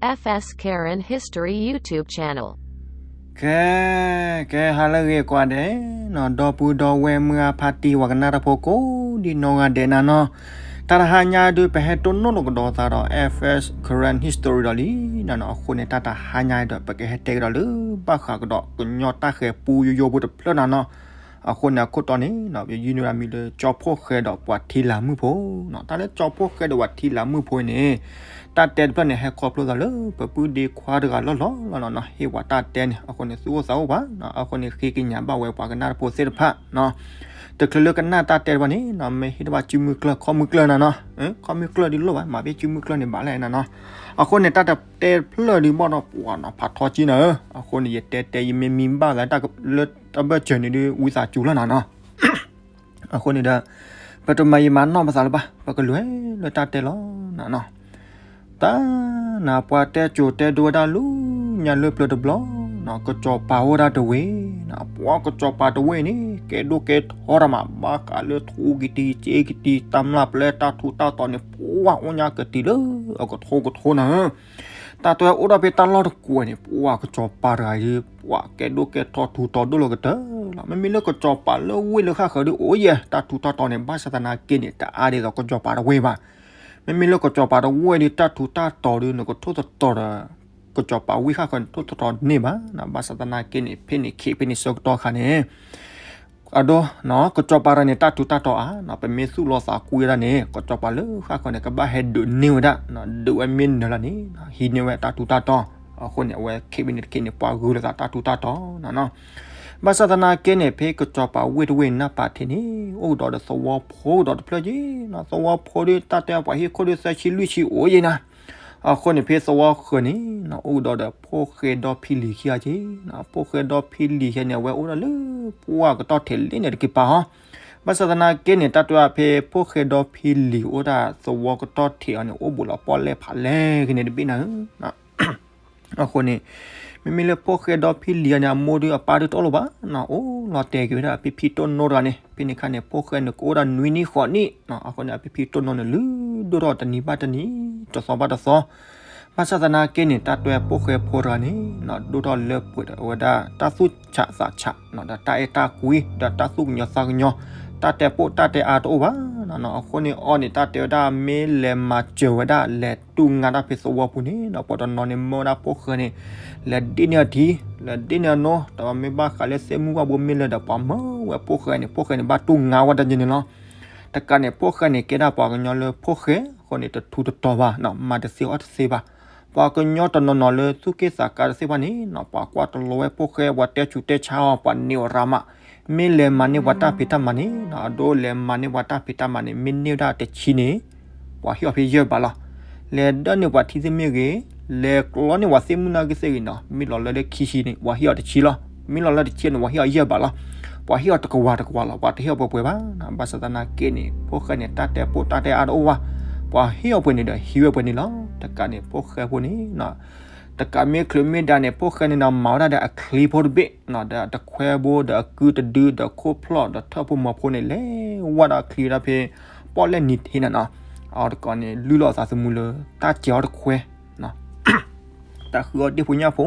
Karen History YouTube channel. ကဲ, ကဲ ဟါလၢအဂ့ၤကိးဂၤဒဲးနီၤ, ဒီပုၢ်ဒီဝဲၢ်မုၢ်ဂၢ်ဖါတံၢ်ဝဲကနၣ်တၢ်ဖိကိးဒံနီၢ်ဂၤဒဲးနၤနီၤ, တၢ်တဟါညါဒုး ပဟဲတိၢ်နီၣ်လိာ်ကဒီးသးဒီး F S Karen History ဒီးလံနၤနီၤ, အဃိန့ၣ် တၢ်တဟါညါဒီး ပကဟဲတဲကဒီးလၢ ဘၣ်ဃးကဒီးကညီတၢ်ဃဲၤပူယိယိဖိတဖျၢၣ်နၤနီၤ, အဃိန့ၣ် အခိၣ်တီန့ၣ် ယယုၢ်န့ၢ်ဒၣ်မံၤလၢ ကၠီဖှိၣ်ဃဲဒီးပှၤထံလၤမုၣ်ဖိနီၤ, တၢ်လၢကၠီဖှိၣ်ဃဲဒီးပှၤထံလၤမုၣ်ဖိအံၤန့ၣ် တၢ်တဲတဖျၢၣ်န့ၣ် ဟဲခီဖျိသးလၢ ပပုၢ်ဒ့ခွါတဂၤလီၤလီၤလီၤနီၤ, ဟ့ၣ်ပှၤတၢ်တဲန့ၣ် အဃိန့ၣ် သူၣ်အိၣ်သးအိၣ်ဘၣ်နီၤ, အဃိန့ၣ် ဃ့ကညးဘၣ်ဝဲပှၤကနၣ်တၢ်ဖိသ့ၣ်တဖၣ်နီၤ, တချုးလၢကနၣ်တၢ်တဲတဖၣ်န့ၣ်နီၤ, မ့ၢ်ဟ့ၣ်တဘၣ်စုမုၢ်ကျၢၢ် ခီမုၢ်ကျၢၢ်နၤနီၤ, ခီမုၢ်ကျၢၢ်ဒ်လိၣ်ဘၣ် မၤဘၣ်စုမုၢ်ကျၢၢ်န့ၣ်ဘၣ်လဲၣ်နၤနီၤ, အဃိန့ၣ် တၢ်တတဲတဖျၢၣ်ဒုးဘၣ်ဒီးပှၤနီၤ ဖးထီကံနၤဧၢ, အဃိန့ၣ် ယတဲတဲ ယမ့ၢ်မံဘၣ်လၢတၢ်လၢတၢ်ဘၢၣ်စၢၤန့ၣ်ဒုး ဝံသးစူၤလီၤနၤနီၤ. အဃိန့ၣ်ဒီး ပတမၤယံာ်မၤနီၢ်ပသးလၢၤဘၣ်, ပကလဲၤလၢတၢ်တဲလီၤနၤနီၤ. တၢ်နၤ ပှၤတဲစိၤတဲဒိဝဲဒၣ်လၢညါလၢပျၢၤတဘျီနီၤ, ကစီၤပၤအိၣ်ဒၣ်တဝ့ၢ်နီၤ, ပှၤကစီၤပၤတဝ့ၢ်န့ၣ် ကဲဒိၣ်ကဲထီတၢ်မး ဘၣ်ဃးလၢထူကတံၤ စ့ကတံၤ တၢ်မျၢ်ပျဲ တၢ်ထူးတၢ်တီၤန့ၣ် ပှၤအိၣ်ညါကတံၤလၢအကထိကထိနၤဧၢ. တၢ်တဲအိၣ်ဒီးဖဲတၢ်လီၢ်တကွီၤန့ၣ် ပှၤကစီၤပၤတဂၤအံၤ ပှၤကဲဒိၣ်ကဲထီထူးတီၤဒိၣ်လီၤကတၢၢ်လီၤ. မ့မ့ၢ်လၢကစီၤပၤလၢဝ့ၢ်လၢဃၣ်ဃၢၤဒုးအိၣ်ယဲၢ် တၢ်ထူးတၢ်တီၤန့ၣ် ဘၣ်ဆၣ်သနာ်က့န့ၣ် တအါဒ်သိးကစီၤပၤတဝ့ၢ်ဘၣ်. မ့မ့ၢ်လၢကစီၤပၤတဝ့ၢ်ဒုး တၢ်ထူးတၢ်တီၤဒုး နကထိၣ်သတြီၤဒီး ကစီၤပၤဝ့ၢ်ဃၣ်ဃၢၤန့ၣ် ထိၣ်သတြီၤန့ၢ်ဘၣ်. ဘၣ်ဆၣ်သနာ်က့န့ၣ် ဖဲန့ၣ်ခံဖဲန့ၣ်ဆၢကတီၢ်ခါန့ၣ် အဒိ ကစီၤပၤတဂၤန့ၣ် တၢ်ထူးတၢ်တီၤအါနီၤ, ပမ့ၢ်သူၣ်လီၤသးကွံဝဲဒၣ်န့ၣ် ကစီၤပၤလၢဃၣ်ဃၢၤန့ၣ် ကဘၣ်ဟဲဒုးန့ၢ်ဝဲဒၣ်, ဒုးဝဲမ့ၢ်နၢၤလီၤန့ၣ် ဟံးန့ၢ်ဝဲတၢ်ထူးတၢ်တီၤ. အဃိန့ၣ် အဝဲခံဖဲန့ၣ်တခါန့ၣ် ပှၤဂုာ်လိာ်သးတၢ်ထူးတၢ်တီၤနၤနီၤ. ဘၣ်ဆၣ်သနာ်က့န့ၣ် ဖဲကစီၤပၤဝ့ၢ်တဝ့ၢ်နၢ်ပၤထံးန့ၣ် အိၣ်ကဒီးဒီးသဝီဖိကဒီးတဖျၢၣ်က့နီၤ, သဝီဖိဒုး တၢ်တဲပှၤဟံၣ်ခိၣ်ဒုး သၢဆံလွံၢ်ဆံအိၣ်ယဲၢ်နၤ. အဃိန့ၣ် ဖဲသဝီဃၢၤန့ၣ် အိၣ်ကဒီးဒီးဖိၣ်ဃဲဒီဖံလံၤခံဂၤက့နီၤ, ဖိၣ်ဃဲဒီဖံလံၤယဲၢ်န့ၣ် အဝဲအိၣ်ဒၣ်လၢပှၢ်ကတီၢ်ထဲးလံန့ၣ်တက့ၢ်ပၢ်ဟီ. ဘၣ်ဆၣ်သနာ်က့န့ၣ် တၢ်တဲဖဲဖိၣ်ဃဲဒီဖံလံၤအိၣ်ဒၣ်သဝီကတီၢ်ထဲးအီၤန့ၣ် အိၣ်ဘူးလီၤပီၣ်လဲၣ်ဖးလဲၣ်က့ၤန့ၣ်တဘ့ၣ်နၤဧၢ. အဃိန့ၣ် မ့မ့ၢ်လၢဖိၣ်ဃဲဒီဖံလံၤအံၤန့ၣ် အမိၢ်ဒုးအပၢ်ဒုးတအိၣ်လၢၤဘၣ်နီၤ, အိၣ်လီၤတဲာ်က့ၤဝဲဒၣ်အဖံဖံတိၢ်နိတဂၤန့ၣ်, ဖဲန့ၣ်ခါန့ၣ် ဖိၣ်ဃဲန့ၣ် ကအိၣ်ဒၣ်နွံနံၣ်ဃိးနံၣ်နီၤ, အဃိန့ၣ် အဖံဖံတိၢ်နိန့ၣ် လုၢ်ဒိၣ်ထီၣ်တနံၤဘၣ်တနံၤ တသီဘၣ်တသီ. ဘၣ်ဆၣ်သနာ်က့န့ၣ် တၢ်တဲဖိၣ်ဃဲဖိတဂၤန့ၣ်နီၤ ဒိၣ်ထီၣ်လၢပှဲၤဒီးအဝဲဒၣ် တၢ်သူၣ်ဆးသးဆးနီၤ, ဒီးတၢ်အဲၣ်တၢ်ကွံ ဒီးတၢ်သူၣ်ကညီၤသးကညီၤ, တၢ်တဲပိာ်တၢ်တဲအါတအိၣ်ဘၣ်နီၤ. အဃိန့ၣ် အီၤန့ၣ် တၢ်တဲဝဲဒၣ် မ့ၢ်လဲၤမၤစၢၤဝဲဒၣ် လဲၤတူၢ်ငါတၢ်ဖဲသဝီပူၤန့ၣ်နီၤ, ပှၤတနီၤန့ၣ် မၢဝဲဒၣ်ဖိၣ်ဃဲန့ၣ် လဲၤဒ့ၣ်န့ၢ်အထံ လဲၤဒ့ၣ်န့ၢ်အနိ, ဒီးမ့ၢ်ဘၣ်ဃးလၢသ့ၣ်မုၢ်ဘၣ်ဘိမ့ၢ်လဲၤဒီး ပှၤမၢဝဲဖိၣ်ဃဲန့ၣ် ဖိၣ်ဃဲန့ၣ် ဘၣ်တူၢ်ငါဝဲတၢ်ယဲန့ၣ်လီၤ. တကးန့ၣ် ဖိၣ်ဃဲန့ၣ် ကဲဒၣ်ပှၤကညီလၢဖိၣ်ဃဲအဃိန့ၣ် တထူးတတီၤဘၣ်နီၤ, မၤတသ့အီၣ်တသ့ဘၣ်. ပှၤကညီတနီၤနီၤလၢသူၣ်က့ၣ်သးကါတသ့ၣ်တဖၣ်န့ၣ်နီၤ, ပှၤကွၢ်တလီၤဝဲဖိၣ်ဃဲ, ပှၤတဲဆူးတဲဆါအီၤ, ပှၤန့ၢ်အီၤရၤမး, မ့ၢ်လဲၤမၤန့ၢ်ပှၤတၢ်ဖံးတၢ်မၤန့ၣ်နီၤ, အဒိလဲၤမၤန့ၢ်ပှၤတၢ်ဖံးတၢ်မၤန့ၣ် မ့ၢ်န့ၢ်ဝဲဒၣ်တဆံန့ၣ် ပှၤဟ့ၣ်အီၤဖဲယဲၢ်ဘးလီၤ. လဲၤဒၢန့ၢ်ပှၤထံသ့ၣ်မ့ၢ်ဂ့ၤ, လဲၤကျီန့ၢ်ပှၤသ့ၣ်မုၢ်နၢ်ဂ့ၤသ့ၣ်ဂ့ၤနီၤ, မ့ၢ်လီၤလၢလၢခံဆံန့ၣ် ပှၤဟ့ၣ်အီၤတဆံလီၤ. မ့ၢ်လီၤလၢတဆံန့ၣ် ပှၤဟ့ၣ်အီၤယဲၢ်ဘးလီၤ. ပှၤဟ့ၣ်အီၤတကဝၤတကဝၤလီၤ, ပှၤတဟ့ၣ်အီၤပှဲၤပှဲၤဘၣ်. ဘၣ်ဆၣ်သနာ်က့န့ၣ် ဖိၣ်ဃဲန့ၣ် တၢ်တဲပိာ်တၢ်တဲအါတအိၣ်ဘၣ်. ပှၤဟ့ၣ်အီၤပှဲၤန့ၣ်ဒီး ဟံးဝဲပှဲၤန့ၣ်လီၤ. တကးန့ၣ် ဖိၣ်ဃဲဖိန့ၣ် တကးမ့ၢ်ချုးမ့ၢ်ဒါန့ၣ် ဖိၣ်ဃဲန့ၣ်ဒီး မၤဝဲဒၣ်ဒီးအချံဖိတဘ့ၣ်နီၤ, ဒီးတခွဲဘိ ဒီးအကုတဒု ဒီးခိၣ်ဖျီၣ် ဒီးထၢၣ်ဖိမီၤဖိန့ၣ် လဲၤဝဲဒီးအချံဝဲဒၣ်ဖဲ ပီၣ်လဲၣ်နံၤထ့နၤနီၤ. အီၤတကးန့ၣ် လုၢ်လီၤအသးသမူလၢ တၢ်စဲၤအီၤတခွဲ တၢ်ဃုအီၣ်ဒ့ၣ်ဖိညၣ်ဖိ,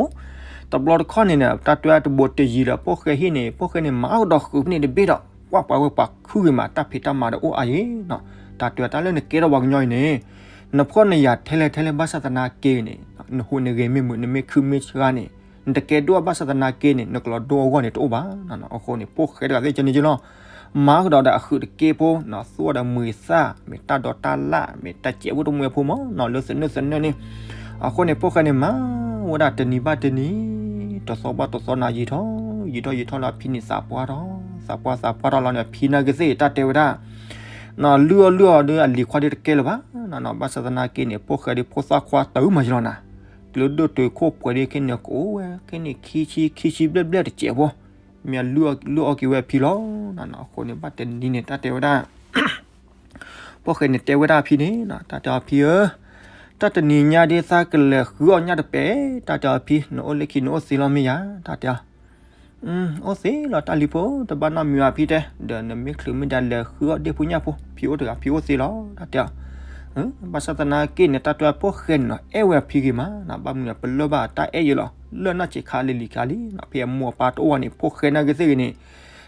တဘျီတခီၣ်န့ၣ်ဒီး တၢ်တဲတဘိတယံၤဒီး ဖိၣ်ဃဲဟံၣ်န့ၣ် ဖိၣ်ဃဲန့ၣ် မၤကဒီးဃုာ်ဖဲန့ၣ်တဘ့ၣ်ဒီး ကွၢ်ပှၤဝဲပှၤခုဂ့ၤမး တၢ်ဖံးတၢ်မၤဒီးအိၣ်အါယံၤနီၤ. တၢ်တဲတၢ်လၢနကဲထီၣ်ပှၤကညီအံၤန့ၣ် နဖှီၣ်နယာ်ထဲလဲၣ်ထဲလဲၣ် ဘၣ်ဆၣ်သနာ်က့န့ၣ် နဟူးနဂဲၤမ့ၢ်မုာ် နမ့ၢ်ခုမ့ၢ်ဆှါန့ၣ် နတကဲဒိၣ်ဘၣ်ဆၣ်သနာ်က့န့ၣ် နကလီၤဒိအဂီၢ်န့ၣ်တအိၣ်ဘၣ်နီၤ. အဃိန့ၣ် ဖိၣ်ဃဲတဂၤသ့ၣ်ကန့ၣ်က့လီၤ. မၤကဒီးဒီးအဃုာ်တက့ဖိနီၤ, သူၣ်အီၤဒီးမုာ်သၣ် မ့ၢ်တၢ်ဒိးတၢ်လၣ် မ့ၢ်တၢ်စဲးဖိတမှဲဖိမးနီၤ လၢသနၢၣ်သနၢၣ်န့ၣ်. အဃိန့ၣ် ဖိၣ်ဃဲန့ၣ် မၤဝဲဒၣ်တနံၤဘၣ်တနံၤ တသီဘၣ်တသီနၤ ယံာ်ထီၣ် ယံာ်ထီၣ်ယံာ်ထီၣ်လီၤ အဖံန့ၣ်သးပှၢ်ထီၣ် သးပှၢ်သးပှၢ်ထီၣ်လီၤန့ၣ် အဖံနာ်က့သ့ၣ်တၢ်တဲဝဲဒၣ် လုၢ်အီၣ်လုၢ်အီဒီး အလံၤခွါဒုးတကဲလၢၤဘၣ်နီၤ. ဘၣ်ဆၣ်သနာ်က့န့ၣ် ဖိၣ်ဃဲဒုးဖိသၣ်ခွါတၢ်အုၣ်မၤယလီၤနၤ. ကျၢၤဒိၣ်တုၤခိၣ်ပှဲၤဒုးခဲန့ၣ် ကအိၣ်ဝဲခဲန့ၣ် ခံဆံခံဆံဘျဲၣ်ဘျဲၣ်တစဲးဖိ မ့ၢ်အလုၢ်အီၣ်က့ၤဝဲအဖံလီၤ. အဃိန့ၣ် ဘၣ်တနံၤန့ၣ် တၢ်တဲဝဲဒၣ် ဖိၣ်ဃဲန့ၣ်တဲဝဲဒၣ်အဖံန့ၣ် တၢ်တဲအီၤဖံဧၢ, တၢ်တနံၤညါဒုးသးကလဲၤဃုအီၣ်ညၣ်တပဲာ်, တၢ်တဲအီၤဖံ နအိၣ်လၢခံနအိၣ်သ့လီၤမ့ၢ်ယၤ, တၢ်တဲအီၤ အိၣ်သ့လီၤ တၢ်လံၤဖိ တဘၣ်နီတမံၤဘၣ်ဖံတဲ, ဒီးနမ့ၢ်ချုးမ့ၢ်ဒၣ်လဲၤဃုအီၣ်ဒ့ၣ်ဖိညၣ်ဖိ ဖံအိၣ်တဂၤ ဖံအိၣ်သ့လီၤ တၢ်တဲအီၤ. ဘၣ်ဆၣ်သနာ်က့န့ၣ် တၢ်တဲဝဲဒၣ်ဖိၣ်ဃဲန့ၣ်နီၤ အဲၣ်ဝဲအဖံဂ့ၤမးနီၤ, ဘၣ်မနုၤပလၢၢ်ဘၣ်တၢ်အဲၣ်ယဲလီၤ, လၢၢ်နီၢ်ဆံးခါလံၤလံၤခါလံနီၤ, ဖဲအမိၢ်အပၢ်တအိၣ်ဝဲန့ၣ် ဖိၣ်ဃဲနာ်က့သ့ၣ်ဂ့ၤန့ၣ်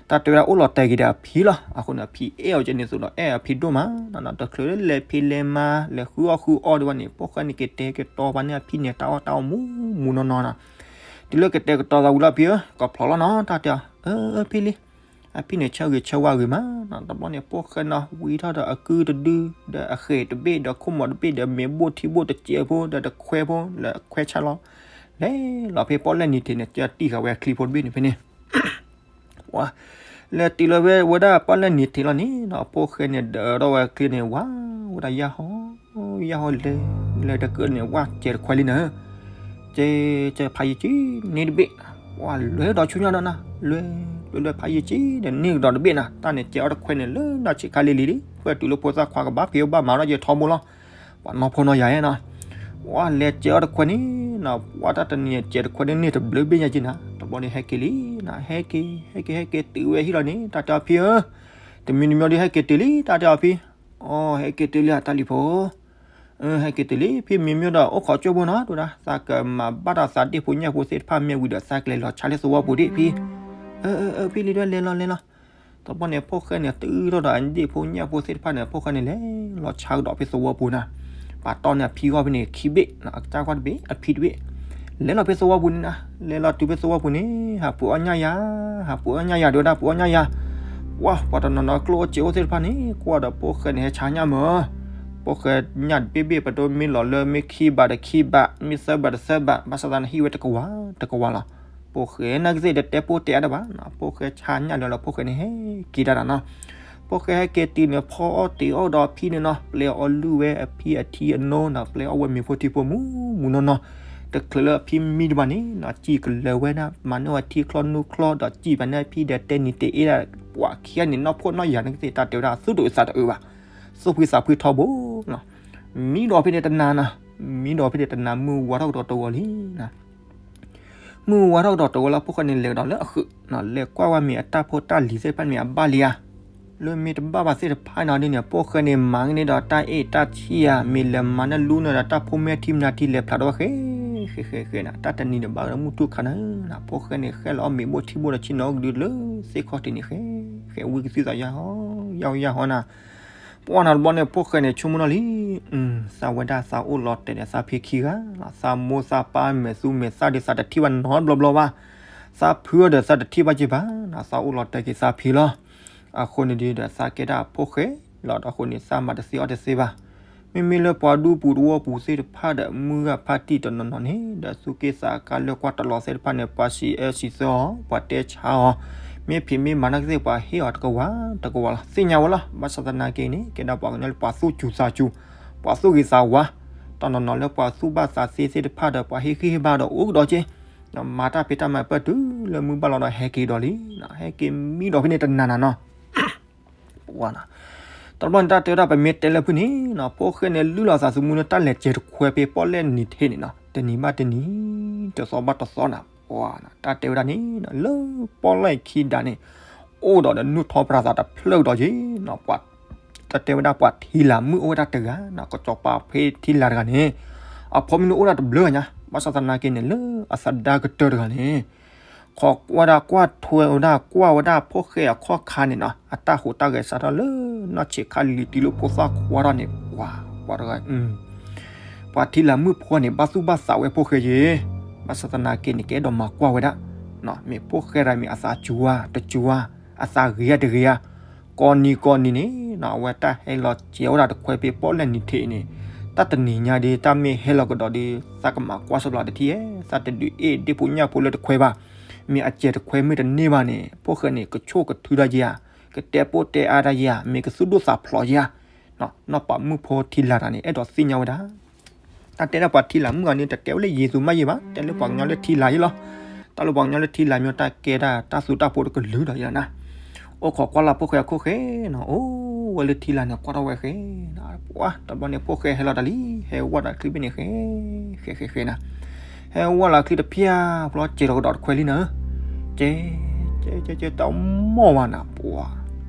တၢ်တဲဝဲဒၣ်အိၣ်လီၤတဲာ်က့ၤဒီးအဖံလီၤ. အဃိန့ၣ် အဖံအဲၣ်အီၤကဲန့ၣ်သိးဒီး အဲၣ်အဖံဒိၣ်မးနီၤ, တချုးလၢလဲၤဖံးလဲၤမၤ လဲၤဃုအီၣ်ဃုအီဒံးဘၣ်န့ၣ် ဖိၣ်ဃဲန့ၣ်က့ၤတဲက့ၤတီၤပာ်န့ၢ်အဖံန့ၣ် တၢ်အီၣ်တၢ်အီမူမူနီၢ်နီၢ်နီၤ. တုၤလၢကတဲာ်ကတီၤသးဝံၤလီၤဖံဧၢ, ကဖျိးလီၤနီၤ, တၢ်တဲအီၤ အၢ အၢ ဖံလံ, အဖံန့ၣ်ဆၢဂ့ၤဆၢဝါဂ့ၤမးနီၤ. တဘျီန့ၣ် ဖိၣ်ဃဲနီၤ ဝံထီၣ်ဒီးအကုတဒု ဒီးအဃဲးတဘ့ၣ် ဒီးခိၣ်မီၤတဘ့ၣ် ဒီးမ့ၤဘိၣ်ထံဘိၣ်တစဲးဖိ ဒီးတခွဲဖိ လၢအခွဲဆါလီၤ, လဲၤလီၤဖဲပီၣ်လဲၣ်နံၤထံးန့ၣ် ကတံၢ်ဃာ်ဝဲအချံဖိတဘ့ၣ်န့ၣ်ဖဲန့ၣ် လဲၤတုၤလီၤဝဲဝဲဒၣ်ပီၣ်လဲၣ်နံၤထံးလီၤန့ၣ်နီၤ, ဖိၣ်ဃဲန့ၣ် ဒၢးထီၣ်ဝဲချံန့ၣ် ဝါဝဲဒၣ်ယၢ်ဟီ ယၢ်ဟီလဲၤ လဲၤတကၢၢ်န့ၣ် ဝဲစဲးတခွဲလံနၤ, ကဲ ကဲဖးယံာ်ကံန့ၢ်တဘ့ၣ်, ဝါလွဲဒီးဆူညါဒီးနၤ လွဲ လွဲလွဲဖးယံာ်ကံဒီးန့ၢ်ကဒီးတဘ့ၣ်နၤ, တၢ်န့ၣ်ကဲအီၣ်တခွဲန့ၣ် လၢနီၢ်ဆံးခါလံၤလံၤလံ, ဖဲတုၤလၢဖိသၣ်ခွါကဘၣ်ဖံးဘၣ်မၤထီၣ်ယဲၤထီဘိလီၤ, ပှၤနီၢ်ဖိနီၢ်ယၤဧါနီၤ ဝဲလဲၤကဲအီၣ်တခွဲန့ၣ်နီၤ, ဝဲတၢ်တနံၤကဲတခွဲန့ၣ်န့ၢ်တဘျုးဘ့ၣ်ညါက့နၤ, တဘျီန့ၣ်ဟဲက့ၤလံနီၤ, ဟဲက့ၤ ဟဲက့ၤ ဟဲက့ၤ တုၤဝဲဟံၣ်လီၤန့ၣ် တၢ်တဲအီၤဖံဧၢ, တမံၤတမံၤဒီးဟဲက့ၤတုၤလံ တၢ်တဲအီၤဖံ, အိ ဟဲက့ၤတုၤလံအတၢ်လံၤဖိ ဟဲက့ၤတုၤလံ ဖံမံမ့ၢ်ဒီးအိၣ်ခိးကၠိဖိနီၤ တဲဝဲဒၣ် သးကမၤဘၣ်ဒီးသးဒ့ၣ်ဖိညၣ်ဖိသ့ၣ်တဖၣ်မ့ၢ်ဝံၤဒီး သးကလဲၤလီၤဆါလၢသဝီပူၤဒံးဖံ, အၢ အၢ အၢ ဖံလံဒွဲလဲၤလီၤလဲၤလီၤ, တဘျီန့ၣ် ဖိၣ်ဃဲန့ၣ် တုၤထီၣ်ဒီးအဒ့ၣ်ဖိညၣ်ဖိသ့ၣ်တဖၣ်န့ၣ် ဖိၣ်ဃဲန့ၣ် လဲၤလီၤဆါကဒီးဖဲသဝီပူၤနၤ, ပှၤတီန့ၢ်အဖံဂီၢ်ဖဲန့ၣ် ခံဘ့ၣ် အကစၢ်ကွၢ်တဘ့ၣ် အဖံတဘ့ၣ်, လဲၤလီၤဖဲသဝီပူၤန့ၣ်နၤ, လဲၤလီၤတုၤဖဲသဝီပူၤန့ၣ် ဟးပှ့ၤအီၣ်ညၣ်ယၤ, ဟးပှ့ၤအီၣ်ညၣ်ယၤ တဲဝဲဒၣ်ပှ့ၤအီၣ်ညၣ်ယၤ, ပှၤ ပှၤတနီၤနီၤကျိၣ်အိၣ်စ့အိၣ်သ့ၣ်တဖၣ်န့ၣ် ကွၢ်ဒီးဖိၣ်ဃဲန့ၣ် ဟဲဆါညၣ်မၢ် ဖိၣ်ဃဲညၣ်တဘ့ၣ်ဘ့ၣ် ပဒိမ့ၢ်လီၤလၢမ့ၢ်ခံဘးဒီးခံဘး မ့ၢ်သၢဘးဒီးသၢဘး ဘၣ်ဆၣ်သနာ်ဟံၣ်ဝဲတကဝၤ တကဝၤလီၤ. ဖိၣ်ဃဲနာ်က့သ့ၣ်တတဲပိၢ်တဲအါတဘၣ်နီၤ, ဖိၣ်ဃဲဆါညၣ်လၢလီၤ ဖိၣ်ဃဲန့ၣ်ဟဲက့ၤတၢ်နီၤနီၤ. ဖိၣ်ဃဲဟဲက့ၤတုၤန့ၣ် ဖီအီၣ်တ့ၤအီၣ်ဒီးဖံန့ၣ်နီၤ, ပျဲအီၤလုၢ်ဝဲအဖံအထံအနိနီၤ, ပျဲအီၣ်ဝဲမ့ၤဖိထံဖိမူမူနီၢ်နီၢ်, တချုးလၢအဖံမံဒံးဘၣ်န့ၣ်နီၤ, စံၣ်ကလၢၤဝဲဒၣ် မၤန့ၢ်ဝဲထံချီနူချီဒီး စံၣ်ဖဲန့ၣ်ဖံဒီးတဲနံၤတဲအ့ဒၣ် ပှၤခံဂၤန့ၣ် နီၢ်ဖှီၣ်နီၢ်ယာ်နာ်က့သ့ၣ် တၢ်တဲဝဲဒၣ် သူၣ်တအုးသးတအုးဘၣ်, သူၣ်ဖှံသးဖှံထီဘိနီၤ. မံဒီးဖဲန့ၣ်တနၤနီၤ, မံဒီးဖဲန့ၣ်တနၤ မုၢ်ဝါထီၣ်ကဒီးတဝီၤလံနီၤ. မုၢ်ဝါထီၣ်ကဒီးတဝီၤလၢဖိၣ်ဃဲန့ၣ် လဲၤကဒီးလၢအဃုာ်နီၤ, လဲၤကွၢ်ဝဲမ့ၢ်အတၢ်ဖိတၢ်လံၤသ့ၣ်တဖၣ်မ့ၢ်အဘၣ်လံဧါ, လၢမ့ၢ်တဘၣ်ဘၣ်သ့ၣ်တဖၣ်နီၤဒ်န့ၣ် ဖိၣ်ဃဲန့ၣ်မၤကန့ၢ်ဒီးတၢ်အ့ၣ်တၢ်ဆံၣ်ဧါ, မ့ၢ်လဲၤမၤန့ၢ်လူန့ၣ်ဒီး တၢ်ဖိမ့ၢ်ထံမနၤထံလဲၤဖျါထီၣ်ဝဲဃဲ ဃဲ ဃဲ ဃဲနီၤ, တၢ်တနံၤန့ၣ်ဘၣ်ဒီးမုၢ်ထူၣ်ခါနၤနီၤ, ဖိၣ်ဃဲန့ၣ် ဃဲလီၤအီၣ်မ့ၤဘိၣ်ထံဘိၣ်ဒီးဆံၣ်နီၤကဒုလၢသ့ၣ်ခီၣ်ထံးန့ၣ်ဃဲ ဃဲဝံကသံၣ်သးယၢ်ဟီ ယၢ်ဟီ ယၢ်ဟီနီၤ. ပှၢ်နီၤတဘျီန့ၣ် ဖိၣ်ဃဲန့ၣ် ဆိကမိၣ်နီၤလံ, သးဝဲဒၣ်သးအိၣ်လီၤတဲာ်ဒီးသးဖံခံဂၤလီၤ, သးမိၢ်သးပၢ်မဲာ်သူမဲာ်သၣ်ဒီးသးတထံၣ်ဘၣ်နီတဘျီဘျီဘၣ်, သးဖုအီၤဒီးသးတထံၣ်ဘၣ်က့ၤဘၣ်နီၤ, သးအိၣ်လီၤတဲာ်က့ၤသးဖံလီၤ. အဃိန့ၣ်ဒီး သးကဲဒၣ်ဖိၣ်ဃဲလီၤ, ဒီးအဃိန့ၣ် သးမၤတသ့အီၣ်တသ့ဘၣ်. မ့မ့ၢ်လၢပှၤဒူပူၤသဝီပူၤသ့ၣ်တဖၣ်ဒီး မုၢ်ဂၢ်ဖါတံၢ်တနီၤနီၤန့ၣ် ဒီးသူၣ်က့သးကါလၢကွၢ်တလီၤသ့ၣ်တဖၣ်န့ၣ် ပှၤစံးအၢစံးသီအီၤ, ပှၤတဲဆါအီၤ, မ့ၢ်ဖံးမ့ၢ်မၤနာ်က့သ့ၣ် ပှၤဟ့ၣ်အီၤတကဝၤ တကဝၤလီၤ. သ့ၣ်ညါဝဲလီၤ. ဘၣ်ဆၣ်သနာ်က့န့ၣ် ကဲဒၣ်ပှၤကညီလၢပှၤသူၣ်စူၤသးစူၤ, ပှၤသူၣ်ဂ့ၤသးဝါ, တနီၤနီၤလၢပှၤသူၣ်ဘၣ်သးသ့သ့ၣ်တဖၣ်ဒီး ပှၤဟ့ၣ်ဂံၢ်ဟ့ၣ်ဘါဒီးအိၣ်ကဒီးက့ၤ, မၤတၢ်ဖံးတၢ်မၤပၢၢ်တုၤလၢမုၢ်ဘၣ်လီၤဒီးဟဲက့ၤဒီးလံ, ဟဲက့ၤမံဒီးဖဲန့ၣ်တနၤနၤနီၤ ပှၢ်နီၤ, တဘျီန့ၣ် တၢ်တဲဝဲဒၣ်ပမ့ၢ်တဲလၢဖုန့ၣ်နီၤ, ဖိၣ်ဃဲန့ၣ်လုၢ်လီၤသးသမူလၢတၢ်လဲၤစဲးတခွဲဖဲပီၣ်လဲၣ်နံၤထံးန့ၣ်နီၤ, တနံၤဘၣ်တနံၤ, တသီဘၣ်တသီနီၤ, ပှၢ်နီၤ, တၢ်တဲဝဲဒၣ်န့ၣ်နီၤ, လၢပီၣ်လဲၣ်ခံဒးန့ၣ် အိၣ်ဒီးဒီးနုၢ်ထီပြးသးတဖျၢၣ်ကဒီးက့ၤနီၤ, ပှၤ တၢ်တဲဝဲဒၣ်ပှၤထံလာ်မုၣ်အိၣ်ဝဲဒၣ်တဂၤနီၤ, ကစီၤပၤဖဲထံလာ်တဂၤန့ၣ် အဖိမုၣ်န့ၣ်အိၣ်ဒၣ်တဘျုးညါ, ဘၣ်ဆၣ်သနာ်က့န့ၣ် လၢအသဒါကတၢၢ်တဂၤန့ၣ် ခိးဝဲဒၣ်ကွၢ်ထွဲဝဲဒၣ် ကွၢ်ဝဲဒၣ်ဖိၣ်ဃဲအခီၣ်ခါန့ၣ်နီၤ, အတၢ်ဟူးတၢ်ဂဲၤစးထီၣ်လၢနီၢ်ဆံးခါလံၤတုၤလၢဖိသၣ်ခွါထီၣ်န့ၣ် ပှၤ ပှၤတဂၤ ပှၤထံလာ်မုၣ်ဖိန့ၣ် ဘၣ်သူၣ်ဘၣ်သးဝဲဖိၣ်ဃဲယ့ၣ်, ဘၣ်ဆၣ်သနာ်က့န့ၣ် ကအဲၣ်ဒိးမၤကွၢ်ဝဲဒၣ်, မ့ၢ်ဖိၣ်ဃဲတဂၤမ့ၢ်အသးစူၤဧါ တစူၤဧါ, အသးဂ့ၤဧါတဂ့ၤဧါ, ကိးနံၤကိးနံၤန့ၣ်နီၤ အဝဲတၢ်ဟဲလီၤစဲးဝဲဒၣ်တခွဲဖဲပီၣ်လဲၣ်နံၤထံးန့ၣ်, တၢ်တနံၤညါဒီး တၢ်မ့ၢ်ဟဲလီၤကဒီးဒီး သးကမၤကွၢ်စ့ၢ်ကီးတထံၣ်ဧါ, သးတဒုးအ့ၣ်ဒ့ၣ်ဖိညၣ်ဖိလၢတခွဲဘၣ်, မ့ၢ်အစဲးတခွဲမ့ၢ်တန့ၢ်ဘၣ်န့ၣ် ဖိၣ်ဃဲန့ၣ် ကဆိၣ်ကထုတၢ်ယဲဧါ, ကတဲပိၢ်တဲအါတၢ်ယဲဧါ, မ့ၢ်ကသူၣ်ဒိၣ်သးဖျိးယဲဧါ, နီၢ်ပၤမုၣ်ဖိထံလာ်တဂၤန့ၣ် အဲၣ်ဒိးသ့ၣ်ညါဝဲဒၣ် တၢ်တဲဒၣ်ပှၤထံလာ်မုၣ်အီၤန့ၣ် တတဲဝဲလၢယ့ၣ်သူမးယ့ၣ်ဘၣ်, တဲလၢပှၤကညီလၢထံလာ်ယ့ၣ်လီၤ. တၢ်လၢပှၤကညီလၢထံလာ်မ့ၢ်တၢ်ကဲဒၣ်တၢ်သူတၢ်ဖိတကလုာ်ဒီးယဲလီၤနၤ. အိၣ်ခိးကွၢ်လၢ်ဖိၣ်ဃဲအခိၣ်ဃဲနီၤ, အိၣ်ဝဲလၢထံလာ်န့ၣ် ကွၢ်ထီၣ်ဝဲဃဲနီၤ, ပှၢ် တဘျီန့ၣ် ဖိၣ်ဃဲဟဲလီၤတၢ်လံ, ဟဲဝဲဒီးချံဘ့ၣ်န့ၣ်ဃဲ ဃဲဃဲဃဲနၤ, ဟဲဝဲလီၤချံတဖျၢၣ် ဖျီစဲးလီၤကဒီးတခွဲလံနၤ, ကဲ ကဲ ကဲ ကဲ တမီၢ်ဘၣ်နၤ, ပှၢ်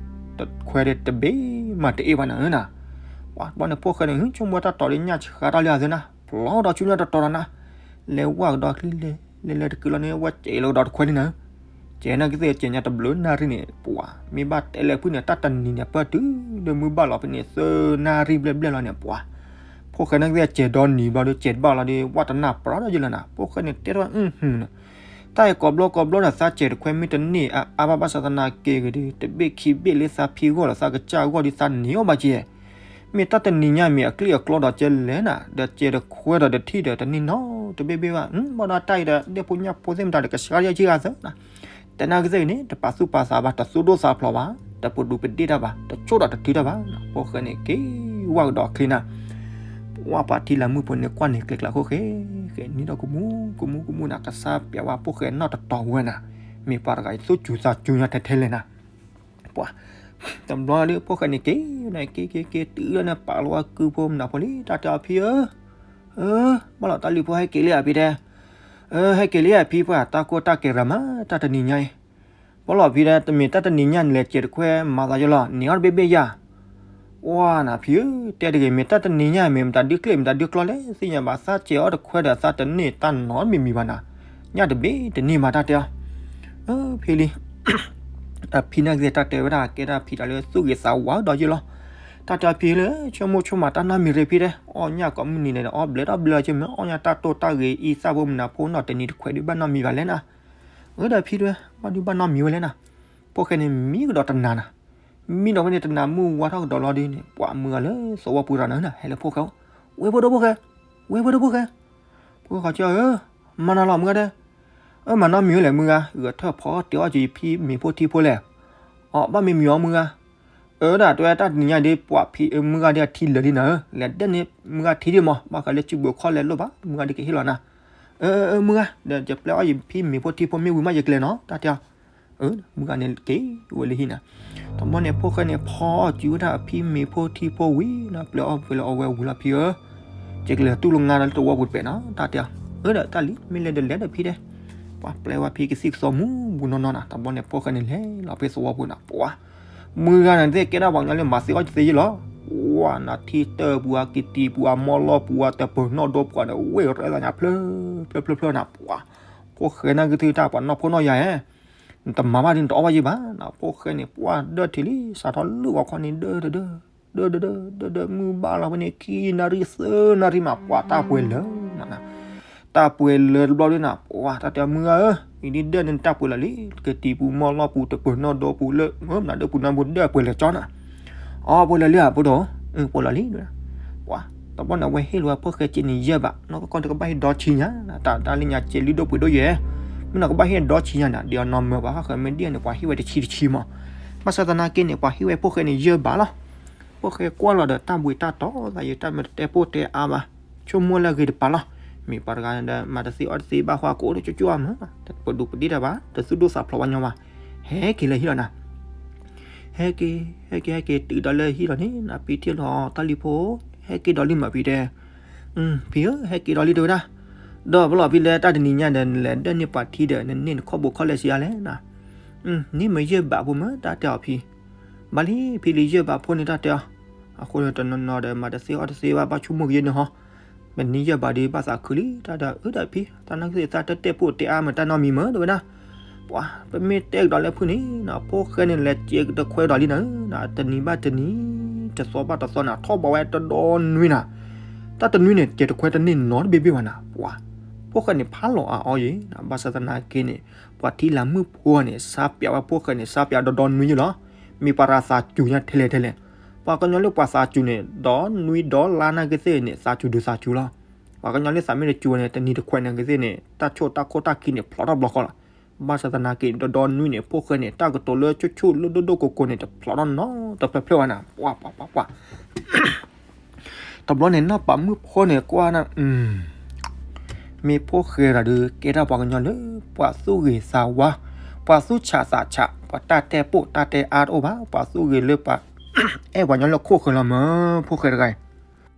တခွဲဒီးတဘ့ၣ်မးတအ့ၣ်ဘၣ်နၤဧၢနၤ, ပှၤဘျီန့ၣ် ဖိၣ်ဃဲန့ၣ် ဆိကမိၣ်တၢ်တီၤဒီးညၣ်ဆှးတၢ်လံအသ့နၤ, ဖျီဒီးဆူညါတတီၤဒီးနၤ, လဲၤဝၣ်ကဒီးချံလဲၤ လဲၤလဲၤတကုာ်လီၤန့ၣ် ဝဲစဲးလီၤကဒီးတခွဲန့ၣ်နၤ, စဲးနာ်က့သ့ၣ်စဲးညါတဘျုးနၣ်ရံၣ်န့ၣ် ပှၤ မ့ၢ်ဘၣ်တဲလဲၤဖုၣ်န့ၣ် တၢ်တနံၤန့ၣ် ပၢၢ်တုၤလၢမုၢ်ဘၣ်လီၤဖဲန့ၣ် သၢနၣ်ရံၣ်ဘျဲၣ်ဘျဲၣ်လီၤန့ၣ် ပှၤ ဖိၣ်ဃဲနာ်က့သ့ၣ်စဲးဒီနံၤဘျီဒီး စဲးတဘၣ်လီၤဒီး ဝၣ်တနၢ်ပျီဒီးယလီၤနၤ, ဖိၣ်ဃဲန့ၣ်တဲထီၣ် အုဟူနၤ တၢ်အံၤကိးဘျီကိးဘျီဒီး သးစဲးတခွဲမ့ၢ်တန့ၢ်အါအါဘၣ်ဘၣ်ဆၣ်သနာ်က့ဂ့ၤဒီး တဘ့ၣ်ခံဘ့ၣ်လၢသးဖံဂီၢ်ဒီးသးကစၢ်ဂီၢ်ဒီးသးန့ၢ်အီၣ်ဘၣ်က့ၤ, မ့ၢ်တၢ်တနံၤညါမ့ၢ်အကျံၣ်အကျီဒီးကဲလဲၣ်နၤ, ဒီးစဲးတခွဲဒီးတထံၣ်ဒီးတန့ၢ်နီတဘ့ၣ်ဘ့ၣ်ဘၣ်, ဘၣ်ဒီးတၢ်အံၤဒီး ဒဲဖိညၣ်ဖိသ့ၣ်မတၤဒီးကဆှါယဲၢ်က့ၤဂၤသၢနၤ, တဲနာ်က့သ့ၣ်အံၤန့ၣ် တပာ်သူၣ်ပာ်သးဘၣ် တသူၣ်ဒိၣ်သးဖျိးဘၣ်, တပဒူပဒ့ၣ်တၢ်ဘၣ် တဆိၣ်ဒီးတတုၤတၢ်ဘၣ်, ဖိၣ်ဃဲန့ၣ်က့ၤဝၣ်ကဒီးချံနၤ ပှၤပှၤထံလၢမုၢ်ဖိန့ၣ် ကွၢ်န့ၣ်ကျဲကျါဃိဃဲ, ဃဲနံၤဒီးကမူကမူကမူနၤ ကစၢ်ပျးဝဲဖိၣ်ဃဲနီၣ်တတီၤဝဲနၤ, မ့ၢ်ပှၤတဂၤအံၤသူၣ်စူၤသးစူၤညါထဲထဲလဲၣ်နၤ, ပှၤ တဘျီဒီးဖိၣ်ဃဲန့ၣ်က့ၤ က့ၤက့ၤက့ၤတုၤလၢန့ၣ် ပာ်လီၤဝဲကုဖိမနုၤဖိလံ တၢ်တဲအီၤဖံဧၢ, ဘၣ်လီၤတၢ်လံၤဖိဟဲက့ၤလံဧါဖံတဲ, ဟဲက့ၤလံဧါဖံပှၤ တၢ်ကိၢ်တၢ်ကဲၤရၤမး တၢ်တနံၤညါအံၤ ပီလီၤဖံဒီး တမ့ၢ်တၢ်တနံၤညါန့ၣ်လဲၤစဲးတခွဲမၤသးယလီၤ န့ၢ်အီၣ်တဘ့ၣ်ဘ့ၣ်ယၤ, ဝါနၤဖံဧၢ, တဲတဂ့ၤ မ့ၢ်တၢ်တနံၤညါမ့ၢ်မတၤဒုကျ့ၣ်မတၤဒုကျီလဲၣ် သ့ၣ်ညါဘၣ် သးစဲးအီၣ်တခွဲဒီးသးတန့ၢ်တၢ်နီတမံၤမံၤဘၣ်နၤ, ညၣ်တဘ့ၣ်တန့ၢ်မးတၢ်တဲအီၤ, ဖံလံ အဖံနာ်က့သ့ၣ်တၢ်တဲဝဲဒၣ် ကဲဒၣ်ဖံတၢ်လၢသူၣ်ဂ့ၤသးဝါဒီးယလီၤ, တၢ်တဲအီၤဖံလၢ ဆိကမိၣ်ဆိကမးတၢ်နီတမံၤရ့ဖံတဲ, အီၣ်ညၣ်ကိးမုၢ်နံၤန့ၣ်ဒီး အီၣ်ဘျဲးထီၣ်ဘျဲးလီၤက့ၤမ့ၢ် အီၣ်ညၣ်တၢ်တိၢ်တၢ်ဂ့ၤအံသၣ်ဖိမနုၤဖိနီၢ်တနံၤတခွဲးဒုးဘၣ်နီတမံၤဘၣ်လဲၣ်နၤ, အၢဒီးဖံတဝဲ ဘၣ်ဒုးဘၣ်နီတမံၤဝဲလဲၣ်နၤ, ဖိၣ်ဃဲန့ၣ်မံကဒီးတနၤနၤ, မံဒီးဖဲန့ၣ်တနၤမုၢ်ဝါထီၣ်ကဒီးလီၤဒုးန့ၣ် ပှၤမုၢ်ဂၤလၢသဝီပူၤတဂၤန့ၣ် ဟဲလၢဖိၣ်ဃဲ, ဝဲဖိဒိၣ်ဖိၣ်ဃဲ, ဝဲဖိဒိၣ်ဖိၣ်ဃဲ, ဖိၣ်ဃဲခီကၢၢ်ဧၢ, မၤနၤလီၤမုၢ်ဂၤဒဲး, အၢမၤနီတမံၤဝဲလဲၣ်မုၢ်ဂၤ, ဂဲၤထၢၣ်ဖီအီၣ်တ့ၢ်အီၣ်က့ၤယဖံမ့ၤဖိထံဖိလဲၣ်, အီၣ်ဘၣ်မ့ၢ်မံၤအီၤမုၢ်ဂၤ အၢဒၣ်တဲဝဲတၢ်တနံၤညါဒ်ပှၤဖံ မုၢ်ဂၤဒ်အထံလၢာ်လံနၤဧၢ, လဲၤဒၢၣ်န့ၢ်မုၢ်ဂၤထံဒ်မး ဘၣ်ဃးလၢစုဘုးခီၣ်လဲၤလိၣ်ဘၣ် မုၢ်ဂၤဒ်ကဟ့ၣ်လီၤနၤ, အၢ မုၢ်ဂၤ ဒီးယပျဲအီၣ်ယဖံမ့ၤဖိထံဖိမ့ၢ်ဝံၤမးယကျဲၤနီၤ တၢ်တဲအီၤ, မုၢ်ဂၤန့ၣ်က့ၤဝဲလၢဟံၣ်နၤ, တဘျီန့ၣ်ဖိၣ်ဃဲန့ၣ် ဖီအီၣ်စုဝဲဒၣ်အဖံမ့ၤဖိထံဖိဝံၤနၤ ပျဲအီၣ်ပှဲၤလၢအဝဲဝံၤလီၤဖံဧၢ, ယကလဲၤတူၢ်လိာ်ငါဒီးလၢသဝီပူၤတပဲာ်နီၤ တၢ်တဲအီၤ, အၢဒီးတၢ်လံ မ့ၢ်လဲၤဒီးလဲၤဒီးဖံတဲ ပှၤပျဲဝဲဖံကသံၣ်ကသီမူးဘူးနီၢ်နီၢ်နၤ တဘျီန့ၣ်ဖိၣ်ဃဲန့ၣ်လဲၤလီၤဖဲသဝီပူၤနၤ ပှၤ မုၢ်ဂၤန့ၣ်သ့ၣ်ကဲဒၣ်ပှၤကညီလၢမၤသ့အီၣ်ကသ့ယ့ၢ်လီၤ, ဝၤနၤထံတၢၢ်ပူၤအကတံၤပူၤအမီၢ်လီၢ်ပူၤအတပၢၤနီၣ်ဒိပှၤဒီး ဝ့ၢ်ရဲသးညါဖျၢၣ်ဖျၢၣ်ဖျၢၣ်ဖျၢၣ်နၤ ပှၤ ဖိၣ်ဃဲနာ်က့သ့ၣ်တၢ်ပှၤနီၢ်ဖိနီၢ်ယၤဧၢ, နတမၤဘၣ်ဒ်န့ၣ် နတအီၣ်ဘၣ်ယ့ၢ်ဘၣ်နၤ ဖိၣ်ဃဲန့ၣ် ပှၤဒၢထံလံ စးထီၣ်လုၢ်ဝီခီန့ၣ် ဒၢဒၢဒၢ ဒၢဒၢဒၢဒၢဒၢ မုၢ်ဘၣ်လီၤဖဲန့ၣ် ခံနၣ်ရံၣ်သၢနၣ်ရံၣ်မး ပှၤတၢ်ပှဲၤလၢာ်နၤ တၢ်ပှဲၤလၢာ်တဘျီဒ်နၤ ပှၤတၢ်တဲမုၢ်ဂၤဧၢ, အံၤဒ်ဒၢန့ၣ်တၢ်ပှဲၤလၢာ်လံ ကတံၤပူၤမီၢ်လီၢ်ပူၤတပၢၤနီၣ်ဒိပူၤလၢ မနုၤဒၢပူၤနီၢ်ပူၤဒၢပှဲၤလၢာ်ကၠီနၤ, အီ ပှဲၤလၢာ်လံဧါ ဖိဒိၣ်, ပှဲၤလီၤလံ, ပှၤ တဘျီန့ၣ် အဝဲဟ့ၣ်လီၤဝဲဖိၣ်ဃဲက့န့ၣ်ယဲၢ်ဘး နီၢ်ကီၢ်ကီၢ်တကဘၣ်ဟ့ၣ်ဒီဆံညါ တၢ်တၢ်လၢညါကဲလံဒိၣ်ပှ့ၤဒိၣ်ယဲၢ်, မ့ၢ်နီၢ်ကဘၣ်ဟ့ၣ်ဒီဆံညါနၤ ဒ်အီၤနီၢ်မၢပှၤဟီၣ်ဃၢၤမ့ၢ်ဒ်န့ၣ် ပှၤဟ့ၣ်ဝဲတဆံတဆံမး, ဘၣ်ဆၣ်သနာ်က့န့ၣ် ပှၤဟ့ၣ်ဝဲဖိၣ်ဃဲန့ၣ်ယဲၢ်ဘးလီၤ, ဖိၣ်ဃဲကွၢ်လီၤဒီးတၢ်ဘှံးတၢ်တီၤသးယံၤ တၢ်မ့ၢ်တတဲပိၢ်တဲအါဘၣ်, ဆိကမိၣ်လၢအဂ့ၤတပၤလီၤ, မ့ၢ်ပှၤတဂၤဒီး မၤတသ့အီၣ်တသ့ဘၣ်ဃီကိးဒိၣ်ကၠိကၠိအါမး, ပဒူပဒ့ၣ်တၢ်ဘၣ် တသူၣ်ဒိၣ်သးဖျိးဝဲညီဘၣ်, ဟဲက့ၤလၢဟံၣ်လီၤနၤ ဟဲက့ၤ ဟဲက့ၤ ဟဲက့ၤ တုၤဒီးလၢဟံၣ်လီၤန့ၣ် နဖံထံၣ်လီၤတၢ်လံၤဖိ, ဟဲက့ၤဒီးလံမးဖံတဲ, ဖံဧၢ ဟဲက့ၤဒီးလံတဲဝဲဒၣ်, ဒီးပလီၢ်ဖံလၢတၢ်တနံၤညါဒီး နလဲၤဒၢၣ်န့ၢ်ပှၤထံဒီး နန့ၢ်နခီၣ်ဘိခီၣ်လဲၢ်ဆံးအါလဲၣ်နၤ, န့ၢ်မ့ၢ်ယဲၢ်ဘးဖိမး တၢ်တဲအီၤဖံ, ဘၣ်လံ ဖံလံယဲၢ်ဘးဖိန့ၣ် တၢ်တဲအီၤ, အဃိဒီးတနီၤနီၤဒီး မၤတသ့အီၣ်တသ့ဘၣ် ဘၣ်ဆိကမိၣ်က့ၤန့ၣ်ဟီ, မ့ၢ်န့ၢ်ယဲၢ်ဘးဒီး ဘၣ်သးခုလံ တၢ်ဒီး အၢဒီးဖံ တၢ်နီၢ်ကသ့ၣ်သးတတဲပိၢ်တဲအါမး တၢ်နီတမံၤမး တဲဝဲဒၣ် ပှၤ ပမ့ၢ်တဲကဒီးလၢဖုၣ်န့ၣ် ဖိၣ်ဃဲန့ၣ် လဲၤစဲးတခွဲဒီးလံနၤ, တနံၤဘၣ်တနံၤ တသီဘၣ်တသီန့ၣ် ထီၣ်ဘးဝဲတဒီနွံနၤ, တၢ်တနွံန့ၣ် စဲးတခွဲတန့ၢ်နီတဘ့ၣ်ဘ့ၣ်ဘၣ်နၤ, ပှၤ ဖိၣ်ဃဲန့ၣ် ဖးလီၤအါအီၤယံၤ, ဘၣ်ဆၣ်သနာ်က့န့ၣ် ပှၤထံလၢမုၢ်ဖိန့ၣ် စါပျးဝဲဖိၣ်ဃဲန့ၣ် စါပျးဒီဒီနွံယံၤလီၤ, မ့ၢ်ပှၤရၤသးစူၤညါထဲလဲၣ်ထဲလဲၣ်, ပှၤကညီလၢပှၤသးစူၤန့ၣ် ဒီနွံဒီလါနာ်ကသ့ၣ်န့ၣ် သးစူၤဒုးသးစူၤလီၤ, ပှၤကညီလၢသးမ့ၢ်တစူၤန့ၣ် တနံၤတခွဲးနာ်ကသ့ၣ်န့ၣ် တၢ်ဆိၣ်တၢ်ခိၣ်တၢ်ခံန့ၣ် ဖျိးထီၣ်ဘျီဃီလီၤ, ဘၣ်ဆၣ်သနာ်က့ ဒီဒီနွံန့ၣ် ဖိၣ်ဃဲန့ၣ် တၢ်ကတိၤလၢဆိၣ်ဆိၣ်လၢဒိၣ်ဒိၣ်ကိးကိးန့ၣ် တဖျိးထီၣ်နီတဖျၢၣ်ဖျၢၣ်ဘၣ်နၤ, ပှၤ ပှၤ ပှၤ ပှၤ တဘျီန့ၣ် နီၢ်ပၤမုၣ်ဖိန့ၣ်ကွၢ်နၤ, မ့ၢ်ဖိၣ်ဃဲတဂၤဒီး ကဲဒၣ်ပှၤကညီလၢ ပှၤသူၣ်ဂ့ၤသးဝါ, ပှၤသူၣ်ဆးသးဆး, ပှၤတၢ်တဲပိာ်တၢ်တဲအါတအိၣ်ဘၣ်, ပှၤသူၣ်ဂ့ၤလၢပှၤ အဲၣ်ပှၤကညီလၢခိၣ်ဃၢၤလီၤမး, ဖိၣ်ဃဲတဂၤအံၤ,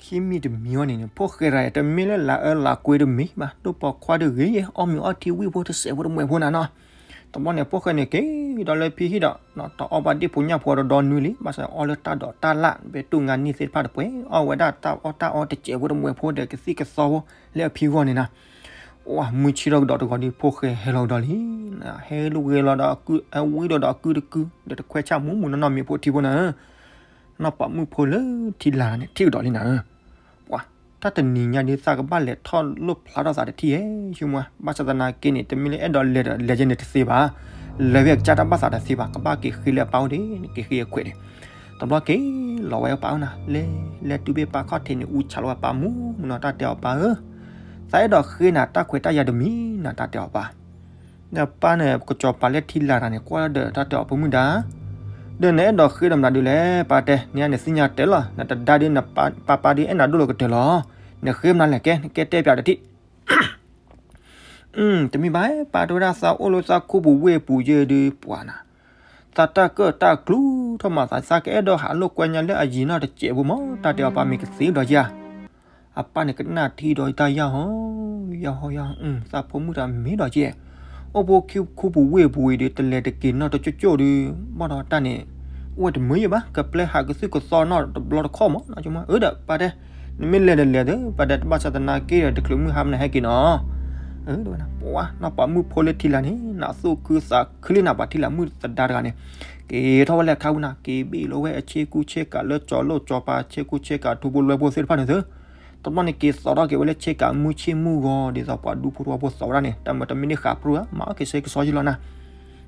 ခံမံၤတမံၤဝဲန့ၣ်န့ၣ် ဖိၣ်ဃဲတဂၤအံၤ တမ့ၢ်လၢလၤအၢလၤကွံတမံၤဘၣ်, ဒိၣ်ပိာ်ခွါတဂ့ၤ, အီၣ်မ့ၤအီထံဝံၣ်ဖိတစဲးဖိတမှဲးဖိနၤနီၤ တဘျီန့ၣ် ဖိၣ်ဃဲန့ၣ်က့ၤဒီးလၢဖံဟံၣ်ဒီး တအီၣ်ဘၣ်ဒ့ၣ်ဖိညၣ်ဖိဒီဒီနွံလံ, ဘၣ်ဆၣ်အီၣ်လၢတၢ်ဒိးတၢ်လၣ် ဘဲတူၢ်ငါနံၣ်သ့ၣ်တဖၣ်တပှဲၤ, အီၣ်ဝဲဒၣ်တၢ်အီၣ်တၢ်အီတစဲးဖိတမှဲၤဖိဒီးကသံၣ်ကသီဖိလၢအဖံဂီၢ်န့ၣ်နၤ. အိၣ်မုၢ်ဆ့ၣ်ထီၣ်ကဒီးတဂီၤဒီး ဖိၣ်ဃဲဟဲလီၤကဒီးလံ, ဟဲလီၤဂဲၤလီၤဒီးအကု, အဝံဒီးဒီးအကုတကု, ဒီးတခွဲဆၣ်မူးမူးနီၢ်နီၢ်မ့ၢ်ဖိထံဖိနၤဧၢ. နီၢ်ပၤမုၣ်ဖိလၢထံလာ်န့ၣ် ထံၣ်ကဒီးလံနၤဧၢ. ပှၤ, တၢ်တနံၤညါဒ်သးကဘၣ်လဲၤထီၣ်လိၣ်ဖျါထီၣ်သးတထံၣ်ဧါ, ဆိကမိၣ်, ဘၣ်ဆၣ်သနာ်က့န့ၣ် တမ့ၢ်လၢအဲၣ်ဒိးလဲၤဒီး လဲၤကဲန့ၣ်တသ့ဘၣ်, လဲၤဝဲကစၢ်တၢ်ဘၣ်သးတသ့ဘၣ်, ကဘၣ်က့ၤဃ့လၢအပၢ်အိၣ်ဒံး, က့ၤဃ့အခွဲးန့ၣ်. တဘျီက့ၤလီၤဝဲအပၢ်အိၣ်နၤ, လဲၤ, လဲၤတုၤဘၣ်ပၢ်ခီၣ်ထံးန့ၣ် အူဆးလီၤဝဲပၢ်မူးမူးနီၤ, တၢ်တဲအီၤပၢ်ဧၢ, သးအဲၣ်ဒိးဃ့နၤတၢ်ခွဲးတၢ်ယာ်တမံၤနၤ, တၢ်တဲအီၤပၢ်. ဒီးပၢ်န့ၣ် ကစီၤပၤလၢထံလာ်တၢ်န့ၣ် ကွၢ်ဒီးတၢ်တဲအီၤဖိမုၣ်ဒါ, ဒီးနအဲၣ်ဒိးဃ့ဒီးမနုၤဒုလဲၣ်, ပၢ်တဲ, နနသ့ၣ်ညါတဲလီၤ, နတဒါဒ်နပၢ်ပၢ်ဒ်အဲၣ်နၤဒိၣ်လီၤကတၢၢ်လီၤ, နဃ့မနုၤလဲၣ်ကဲ, နကဲတဲပၠးတထံၣ်. တမ့ၢ်ဘၣ်, ပၢ်တဲဝဲဒၣ် သးအိၣ်လၢသးခူပူၤဝ့ၢ်ပူၤယဲဒုးပှၤနၤ, သးတၢ်ကၢၣ်တၢ်ကျူထီၣ်မးသး, သးကအဲၣ်ဒိးဟးလိာ်ကွဲညါလၢအယံၤနီၢ်တစဲးဖိမး, တၢ်တဲအီၤပၢ်မ့ၢ်ကသ့ဒီးယၤ အပၢ်န့ၣ်ကနၣ်ထံဒီးတၢ်ယၢ်ဟီ, ယၢ်ဟီယၢ်, သးဖိမုၣ်တၢ်မ့ၢ်ဒီးကဲ, အိၣ်ဖိခူပူၤဝ့ၢ်ပူၤအံၤဒီး တလဲၤတက့ၤနီၢ်တကၠိၣ်ကၠိၣ်ဒီး, ဘၣ်ဒီးတၢ်န့ၣ်, အိၣ်ဝဲတမုာ်ယဲဘၣ်, ကပျဲဟးကသုၣ်ကသီနီၢ်တဘျီတခီၣ်မး, အၢဒီးပၢ်တဲ, နမ့ၢ်လဲၤဒီးလဲၤသ့, ပၢ်တဲတဘၣ်ဆၣ်သနာ်က့ဒီး တချုးမုၢ်ဟါမနုၤဟဲက့ၤနီၤ. ပှၤ, နီၢ်ပၤမုၣ်ဖိလၢထံလာ်န့ၣ် နသူၣ်ခုသးခုလံနၤ, ပှၤထံလာ်မုၣ်သဒါတဂၤန့ၣ်, က့ၤထီၣ်ဝဲလၢအခါပူၤနၤ, က့ၤဘ့ၣ်လီၤဝဲအဆ့ကူဆ့ကၤလၢကၠီၤလိာ်ကၠီၤပၤ ဆ့ကူဆ့ကၤထူဖိလွဲဖိသ့ၣ်တဖၣ်န့ၣ်သ့ တဘျီန့ၣ် က့ၤသိးထီၣ်က့ၤဝဲလၢဆ့ကၤမုၢ်ဆ့ၣ်မုၢ်ဂီၤ ဒ်သိးပှၤဒူဖိထူဖိသိးဝဲဒၣ်န့ၣ်, တၢ်မၤတမံၤန့ၣ်ဃးပြူဧါ, မၤအီၣ်က့ၤဆ့ကစီယလီၤနၤ.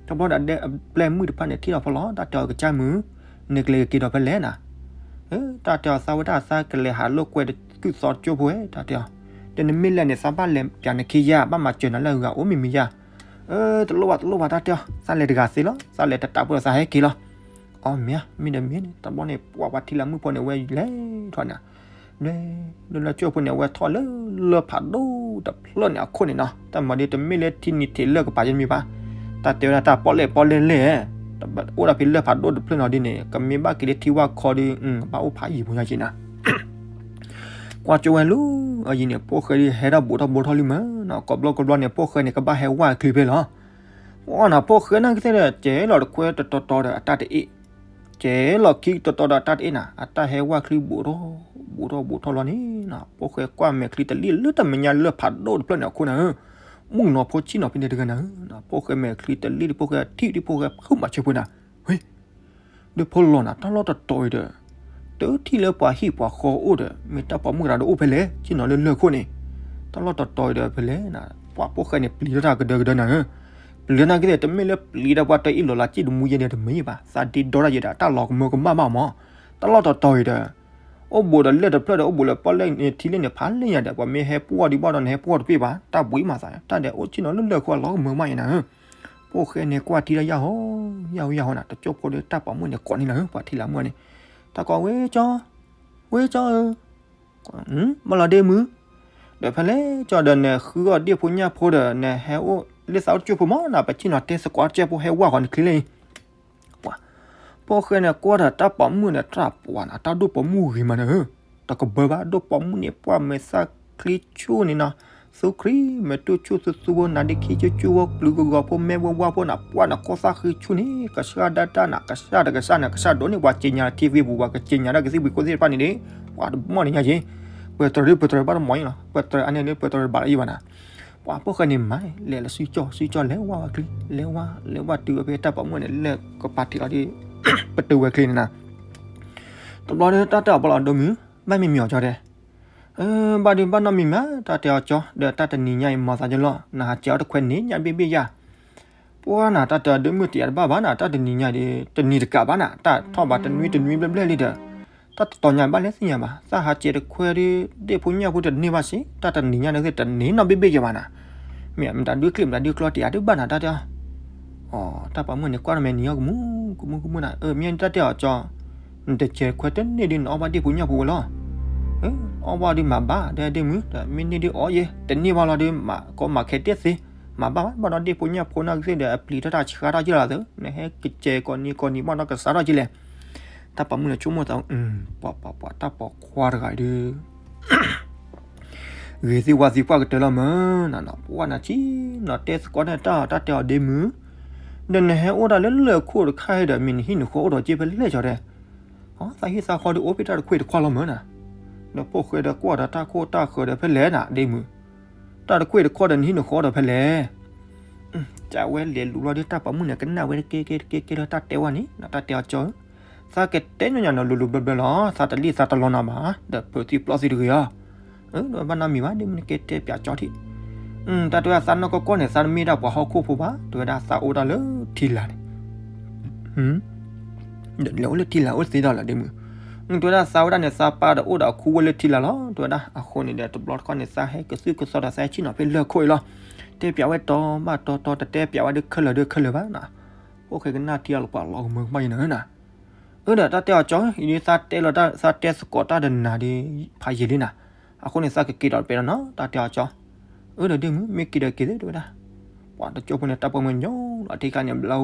တဘျီဒီးအပျဲၢ်မုၣ်တဖၣ်န့ၣ် ထံၣ်လီၤဖီလီၤ, တၢ်တဲအီၤကစၢ်မုၢ်, နကလဲၤကက့ၤဒီးဖဲလဲၣ်နၤ. တၢ်တဲအီၤသးဝဲဒၣ်သးကလဲၤဟးလိာ်ကွဲတကုၢ်သီတကၠိၢ်ဖိဝဲ, တၢ်တဲအီၤ, ဒီးနမ့ၢ်လဲၤန့ၣ် သးဘၣ်လဲၤပၠးနခ့ယၤ, ဘၣ်မၤစၢၤနၤလၢအဂၤအိၣ်မံၤမံၤယၤ. တလိၣ်ဘၣ်တလိၣ်ဘၣ် တၢ်တဲအီၤ, သးလဲၤတဂၤသ့လီၤ, သးလဲၤတတးဖိဒီးသးဟဲက့ၤလီၤ. အီ မ့ၢ်ဧါ, မ့ၢ်ဒီးမ့ၢ်န့ၣ်, တဘျီန့ၣ် ပှၤပှၤထံလာ်မုၣ်ဖိန့ၣ် အဝဲလဲၤထီၣ်န့ၣ်, လၢလၢကၠိၢ်ဖိန့ၣ် အဝဲထီၣ်လၢလၢၢ်ဖးဒိၣ်တဖျၢၣ်န့ၣ်အခိၣ်န့ၣ်နီၤ, တၢ်မၤဒ်တမ့ၢ်လၢထံနံၤထံးလၢၢ်ကပၤယဲမ့ၢ်ဘၣ်, တၢ်တဲဝဲဒၣ်တၢ်ပီၣ်လဲၣ်ပီၣ်လဲၣ်လဲၣ်, အိၣ်ဒၣ်ဖဲလၢၢ်ဖးဒိၣ်တဖျၢၣ်နီၤဒ်န့ၣ် ကမ့ၢ်ဘၣ်က့ၤလၢထံဝၣ်ခီဒီး ဘၣ်အိၣ်ဖးယံၤဖိညါက့ၤနၤ. ကွၢ်ကၠိဝဲလူၤ, အယံၤန့ၣ် ဖိၣ်ဃဲဒ်ဟဲထီၣ်ဘူးထီၣ်ဘူးထီၣ်လံမးနီၤ, ကိးဘျီကိးဘျီန့ၣ် ဖိၣ်ဃဲန့ၣ် ကဘၣ်ဟဲဝၢ်ချံဖဲလီၤ. အီနၤ ဖိၣ်ဃဲနာ်က့သ့ၣ်ဒီး ကဲလီၤတခွဲတတီၤတီၤဒီးအတၢ်တအ့ၣ်, ကဲလီၤခံတီၤတီၤဒီးအတၢ်တအ့ၣ်နၤ, အတၢ်ဟဲဝၢ်ချံဘူးထီၣ်ဘူးထီၣ်ဘူးထီၣ်လီၤန့ၣ်နီၤ, ဖိၣ်ဃဲကွၢ်မဲာ်ချံတလံၣ်လၢတၢ်မဲာ်ညါလၢၢ်ဖးဒိၣ်တဖျၢၣ်န့ၣ်အခိၣ်နၤဧၢ, မုၣ်ကနီၤဖိဆံၣ်နီၤဖဲန့ၣ်တဂၤနၤဧၢ, ဖိၣ်ဃဲမဲာ်ချံတလံၣ်ဒီး ဖိၣ်ဃဲထံၣ်ဒီး ဖိၣ်ဃဲဖုးမၤဆၢဖိနၤ, ဝ့ၢ် ဒီးဖိလီၤနၤ တၢ်လီၢ်တတီၤအံၤဒီး တထံၣ်လၢပှၤဟံၣ်ပှၤဃီအိၣ်ဒီး မ့ၢ်တၢ်ပိာ်မုၣ်ကရၤဒီးအိၣ်ဖဲလဲၣ်, ဆ့ၣ်နီၤလၢလၢၢ်ခိၣ်န့ၣ်, တၢ်လီၢ်တတီၤအံၤဒီးဖဲလဲၣ်နၤ, ပှၤဖိၣ်ဃဲန့ၣ် ပျံၤထီၣ်တၢ်ကဒၢကဒၢနၤဧၢ, ပျံၤထီၣ်နာ်က့သ့ၣ် တမ့ၢ်လၢပျံၤဒီးပှၤတအ့ၣ်လိာ်လၢကံၣ်တမူယဲန့ၣ်တမ့ၢ်ဘၣ်, သးဒ့ဒီတၢ်ယဲဒီး တၢ်လီၤကမၢကမၣ်ဘၣ်မး, တၢ်လီၢ်တတီၤအံၤဒီး အိၣ်ဘူးဒီးလၢၢ်တဖျၢၣ်ဒီး အိၣ်ဘူးလၢပီၣ်လဲၣ်န့ၣ် ထံလၢန့ၣ် ဖးလဲၢ်ညါဒီး ပှၤမ့ၢ်ဟဲပှီၢ်ဒံးဘၣ်ဒီး နဟဲပှီၢ်တပ့ၢ်ဘၣ်, တၢ်ဘှံးမးသး တၢ်ဒီးအိၣ်ဆ့ၣ်နီၤလၢလၢၢ်ခိၣ်အလီၤကမၢကမၣ်ယဲနၤဧၢ, ဖိၣ်ဃဲန့ၣ်ကွၢ်ထံတၢ်ယၢ်ဟီ, ယၢ်ဟီယၢ်ဟီနၤ, တကၠိၢ်ဖိဒီးတၢ်ပိာ်မုၣ်န့ၣ် ကိးန့ၣ်နၤဧၢ, ပှၤထံလာ်မုၣ်န့ၣ်, တၢ်ကိးဝဲကၠီ, ဝဲကၠီဧၢ, ဘၣ်လီၤဒ့မုၢ်, ဒီးဖဲလဲၣ်ကၠီဒီး နဃုအီၣ်ဒ့ၣ်ဖိညၣ်ဖိဒီး နဟဲအိၣ်လၢသးအိၣ်တကၠိၢ်ဖိမးနၤ, ပဆ့ၣ်နီၤတဲသကိးတကၠိၢ်ဖိဟဲဝၢ်ဃီၤနချံလၢအံၤ ပှၤ, ဖိၣ်ဃဲန့ၣ်ကွၢ်ဒီးတၢ်ပိာ်မုၣ်န့ၣ် တၢ်ပှၤနၤ တၢ်ဒိၣ်ပိာ်မုၣ်ဂ့ၤမးနၤဧၢ, တကဘၢဘၣ် ဒိၣ်ပိာ်မုၣ်န့ၣ် ပှၢ်မဲာ်သၣ်ချံဆူၣ်န့ၣ်နီၤ, သူခရံာ်မဲာ်တူၢ်ဆူၣ်သူသူဖိ နါဒ့ခံဆူၣ်ဆူၣ်ဖိ ပျုၤကဂီၤဖိ မဲာ်ဝဲဝါဖိနၤ ပှၢ်နၤ ခိၣ်သၣ်ဃံဆူၣ်န့ၣ် ကစၢ်ဒၣ်တၢ်နၤ ကစၢ်တကစၢ်န့ၣ် ကစၢ်ဒိၣ်န့ၣ် ပှၤက့ညါလၢထံဝ့ၢ်ပူၤ ပှၤက့ညါလၢကသံၣ်ဘှံးခိၣ်သ့ၣ်တဖၣ်န့ၣ်ဒီး ပှၤတမီၢ်န့ၣ်ညါက့, ပှဲၤတရံးပှဲၤတရံးဘၣ်တမီၢ်အံၤလီၤ, ပှဲၤတရံးအါန့ၢ်လၢပှဲၤတရံးဘၣ်လၢအံၤဘၣ်နၤ ပှၤဖိၣ်ဃဲန့ၣ်မၤန့ၣ် လဲၤလီၤစုကၠီၣ် စုကၠီၣ် လဲၤဝၢ်ဝဲချံ လဲၤဝၢ် လဲၤဝၢ်တုၤဝဲဖဲတၢ်ပိာ်မုၣ်န့ၣ် လၢကပၤထံးအီၤဒီး ပတုာ်ဝဲချံန့ၣ်နၤ, တဘျီဒီးတၢ်တဲအီၤပီၣ်လီၤဒိမုၢ် ဘၣ်မံၤမံၤအီၤကၠီတဲ, ဘၣ်ဒုးဘၣ်နီတမံၤမး တၢ်တဲအီၤကၠီ ဒီးတၢ်တနံၤညါအံၤမၤသးကလီၤ နဟးစဲးအီၤတခွဲန့ၣ် ညၣ်ဘ့ၣ်ဘ့ၣ်ယၤ ပှၤနၤ တၢ်တဲအီၤဒိမုၢ်တံၤအတဘၣ်ဘၣ်နၤ တၢ်တနံၤညါဒီး တနံၤတကးဘၣ်နၤ တၢ်ထီၣ်ဘးတနွံတနွံဘျဲၣ်ဘျဲၣ်လံဒီး တၢ်တတီၤညါဘၣ်လဲၣ်သ့ၣ်ညါဘၣ် သးဟးစဲးတခွဲဒီး ဒ့ၣ်ဖိညၣ်ဖိတန့ၢ်ဘၣ်စ့ၢ် တၢ်တနံၤညါဒီးသ့ၣ်တန့ၢ်နီၣ်ဘ့ၣ်ဘ့ၣ်ယၤဘၣ်နၤ, မ့ၢ်မတၤဒုးချံမတၤဒုးကျီတံၤအတဘၣ်နၤ တၢ်တဲအီၤ အီ တၢ်ပိာ်မုၣ်န့ၣ် ကွၢ်တမဲာ်နံၤအီၤကမူၣ် ကမူၣ်ကမူၣ်နၤ အၢ မ့ၢ်တၢ်တဲအီၤကၠီ နတစဲးတခွဲတန့ၢ်ဒုး နအီၣ်ဘၣ်ဒ့ၣ်ဖိညၣ်ဖိဝဲလီၤ, အီၣ်ဘၣ်ဒုးမၤဘၣ် ဒဲဒ့ၣ်မုၢ် မ့ၢ်န့ၢ်ဒုးအီၣ်ယဲ တန့ၢ်ဘၣ်လီၤဒုး မၤကိးမၤခဲတ့ၢ်သ့, မၤဘၣ်ဘၣ် ဘၣ်ဒီးဒ့ၣ်ဖိညၣ်ဖိနာ်က့သ့ၣ်ဒီး အပျံၤထီၣ်တၢ်ဆှါထီၣ်က့လီၤသ့, နဟဲကစဲးကိးနံၤကိးနံၤဘၣ်ဒီးကစးထီၣ်က့လဲၣ်, တၢ်ပိာ်မုၣ်န့ၣ်ဆိကမိၣ်သး ပှၤပှၤပှၤ တၢ်ပိာ်ခွါတဂၤအံၤဒုး ဂ့ၤသ့ဝါသ့ကွၢ်ကတၢၢ်လီၤမၢ်, နနီၢ်ပှၢ်နၤဆံးနီၤ တဲသကိးန့ၣ်တၢ် တၢ်တဲအီၤဒ့မုၢ်, ဒီးနဟဲအိၣ်တၢ်လၢလၢၢ်ခိၣ်တခါဒီး မ့ၢ်နဟံၣ်နဃီအိၣ်ဒီးက့ဖဲလဲၣ်ကီးဒဲး, သးဟံၣ်သးဃီဒီးအိၣ်ဖဲတၢ်တခွ့ၣ်တခီလီၤမၢ်နၤ, ဒီးဖိၣ်ဃဲဒီးကွၢ်ဒီးတၢ်ခိၣ်တၢ်ဃၢၤဒီးဖဲလဲၣ်နၤ ဒ့မုၣ်, တၢ်တခွ့ၣ်တခီဒီးနဟံၣ်နဃီအိၣ်ဒီးဖဲလဲၣ်. ကဝဲလဲၤလူၤလီၤဒီးတၢ်ပိာ်မုၣ်န့ၣ် ကနၣ်ဝဲတကဲကဲတကဲကဲလၢတၢ်တဲဝဲန့ၣ် တၢ်တဲအီၤကၠီဧၢ, သးကတဲညီနုၢ်နၤလိၤလိၤဘျီဘျီလီၤ, သးတလံၣ်သးတလီၤနၤဘၣ်, ဒီးဖုးသံပျီသံတဂ့ၤဧါ. ဒီးဘၣ်နီတမံၤဘၣ် ဒ့မုၣ်နကဲတဲပၠးကၠီထံး, တၢ်တဲဝဲဒၣ်သးနီၢ်ကီၢ်ကီၢ်န့ၣ် သးတမ့ၢ်ဒၣ်ပှၤဟီၣ်ခိၣ်ဖိဘၣ်, တဲဝဲဒၣ်သးအိၣ်တၢ်လၢထံလာ်န့ၣ် ဒီးလဲၤအိၣ်လၢထံလာ်အိၣ်သ့ဒီးလီၤ ဒ့မုၣ်, တဲဝဲဒၣ်သးဝဲဒၣ်န့ၣ် သးပၢ်ဒီးအိၣ်ဒီးအခူဝဲလၢထံလာ်လီၤ တဲဝဲဒၣ်. အဃိန့ၣ်ဒီးတဘျီတခီၣ်န့ၣ် သးဟဲကသုၣ်ကသီဒီးသးဟဲဆ့ၣ်နီၤဖဲလၢၢ်ခိၣ်အံၤလီၤ. တဲပၠးဝဲတီဘၣ်တီတီ တတဲပၠးဝဲဒၣ်ခဲလၢာ်ဒီးခဲလၢာ်ဘၣ်နၤ, ဖိၣ်ဃဲကနၣ်ထံအီၤလီၤပှၤလီၤကမၢကမၣ်ယနၤနၤ. အၢ ဒီးတၢ်တဲအီၤကၠီ အံၤဒ်သးတဲလီၤတၢ် သးတဲသကိးတၢ်ဒီးနၤဒီး ဖးယံာ်လံနၤ, အဃိန့ၣ် သးကက့ၤဒီးတပဲဒီးနီၤ တၢ်တဲအီၤကၠီ. အၢ ဒီးဒ့မုၣ် မ့ၢ်က့ၤဒီးက့ၤသ့ တဲဝဲဒၣ်. ပှၤတကၠိဖိန့ၣ် တၢ်ပိာ်မုၣ်ညီလီၤထံကျါန့ၣ်ဘျီဧိ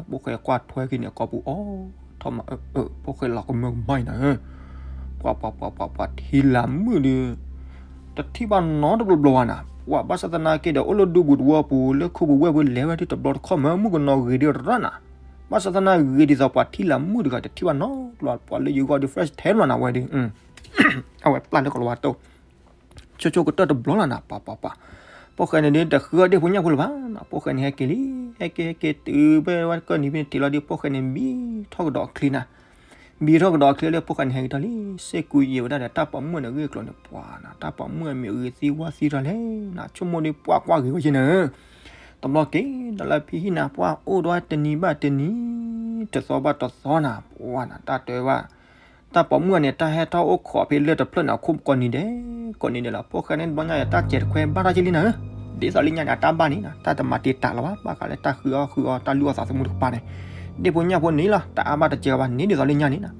ၤ, ဖိၣ်ဃဲကွၢ်ထွဲက့ၤန့ၣ် ကိာ်ပူၤအီထီၣ်မး, အၢ ဖိၣ်ဃဲလီၤကမၢကမၣ်အံၤနၤ, ပှၤပှၤပှၤပှၤပှၤထံလာ်မုၣ်ဒီး တထံၣ်ဘၣ်နီတဘျီဘျီဘၣ်နၤ, ပှၤဘၣ်ဆၣ်သနာ်က့ဒီး အိၣ်လၢဒူပူၤတဝီပူၤ လၢခိပူၤဝဲၢ်ပူၤလဲၤဝဲဒ်တဘျီတခီၣ်မး မုၣ်ကနီၤဂ့ၤဒံးရၣ်နၤ, ဘၣ်ဆၣ်သနာ်ဂ့ၤဒ်သိးပှၤထံလာ်မုၣ်တဂၤ တထံၣ်ဘၣ်နီတဘျီ ပှၤလၢယဂီၢ်ဒီး fresh ထဲလီၤနၤဝဲဒီး အဝဲပျၢ်လၢကလီၤဝါတိၢ် ဆိဆိကတၢၢ်တဘျီလီၤနၤ, ပှၤပှၤပှၤ, ဖိၣ်ဃဲန့ၣ်ဒ်တဃုအီၣ်ဒ့ၣ်ဖိညၣ်ဖိလၢၤဘၣ်နၤ, ဖိၣ်ဃဲန့ၣ်ဟဲက့ၤလံ, ဟဲက့ၤဟဲက့ၤတုၤဖဲဝဲကၢၢ်နံၤဖဲန့ၣ် ထံးလီၤဒီး ဖိၣ်ဃဲန့ၣ်ဘံထီၣ်ကဒီးအချံနၤ, ဘံထီၣ်ကဒီးအချံလၢဖိၣ်ဃဲန့ၣ်ဟဲက့ၤထီၣ်လံ, စ့ၢ်ကူယံာ်ဝဲဒၣ်ဒီးတၢ်ပိာ်မုၣ်န့ၣ်ဂ့ၢ်ကျိၤန့ၣ် ပှၤနၤ, တၢ်ပိာ်မုၣ်အမံၤအဂ့ၤသံဝါသံတၢ်လဲၣ်နၤ, ဆိကမိၣ်ဒီးပှၤကွၢ်ဂ့ၤဝဲယဲနၤ, တဘျီက့ၤဒီးလၢဖံဟံၣ်နၤ ပှၤအိၣ်ဒီးတနံၤဘၣ်တနံၤ, တသီဘၣ်တသီနၤ, ပှၤနၤ တၢ်တဲဘၣ် တၢ်ပိာ်မုၣ်အံၤန့ၣ် တၢ်ဟဲထီၣ်အိၣ်ခိးဖဲလၢၢ်တဖျၢၣ်န့ၣ် အခိၣ်ကိးနံၤဒဲး ကိးနံၤဒဲးလီၤ, ဖိၣ်ဃဲန့ၣ်တဘျီညါဒီး တၢ်စဲးတခွဲဘၣ်ထီၣ်က့ၤလံနၤဧၢ, ဒ်သိးလၢညါန့ၣ် အတၢ်ဘၣ်န့ၣ်နၤ, တၢ်တမၤတ့ၢ်တၢ်လီၤဘၣ်, ဘၣ်ဃးလၢတၢ်ဃုအီၣ်ဃုအီတၢ်လုၢ်အီၣ်သးသမူတကပၤန့ၣ်, ဒ့ၣ်ဖိညၣ်ဖိန့ၣ်လီၤ, တအါဘၣ်တစှၤဘၣ်န့ၣ် ဒ်သိးလၢညါန့ၣ်နၤ,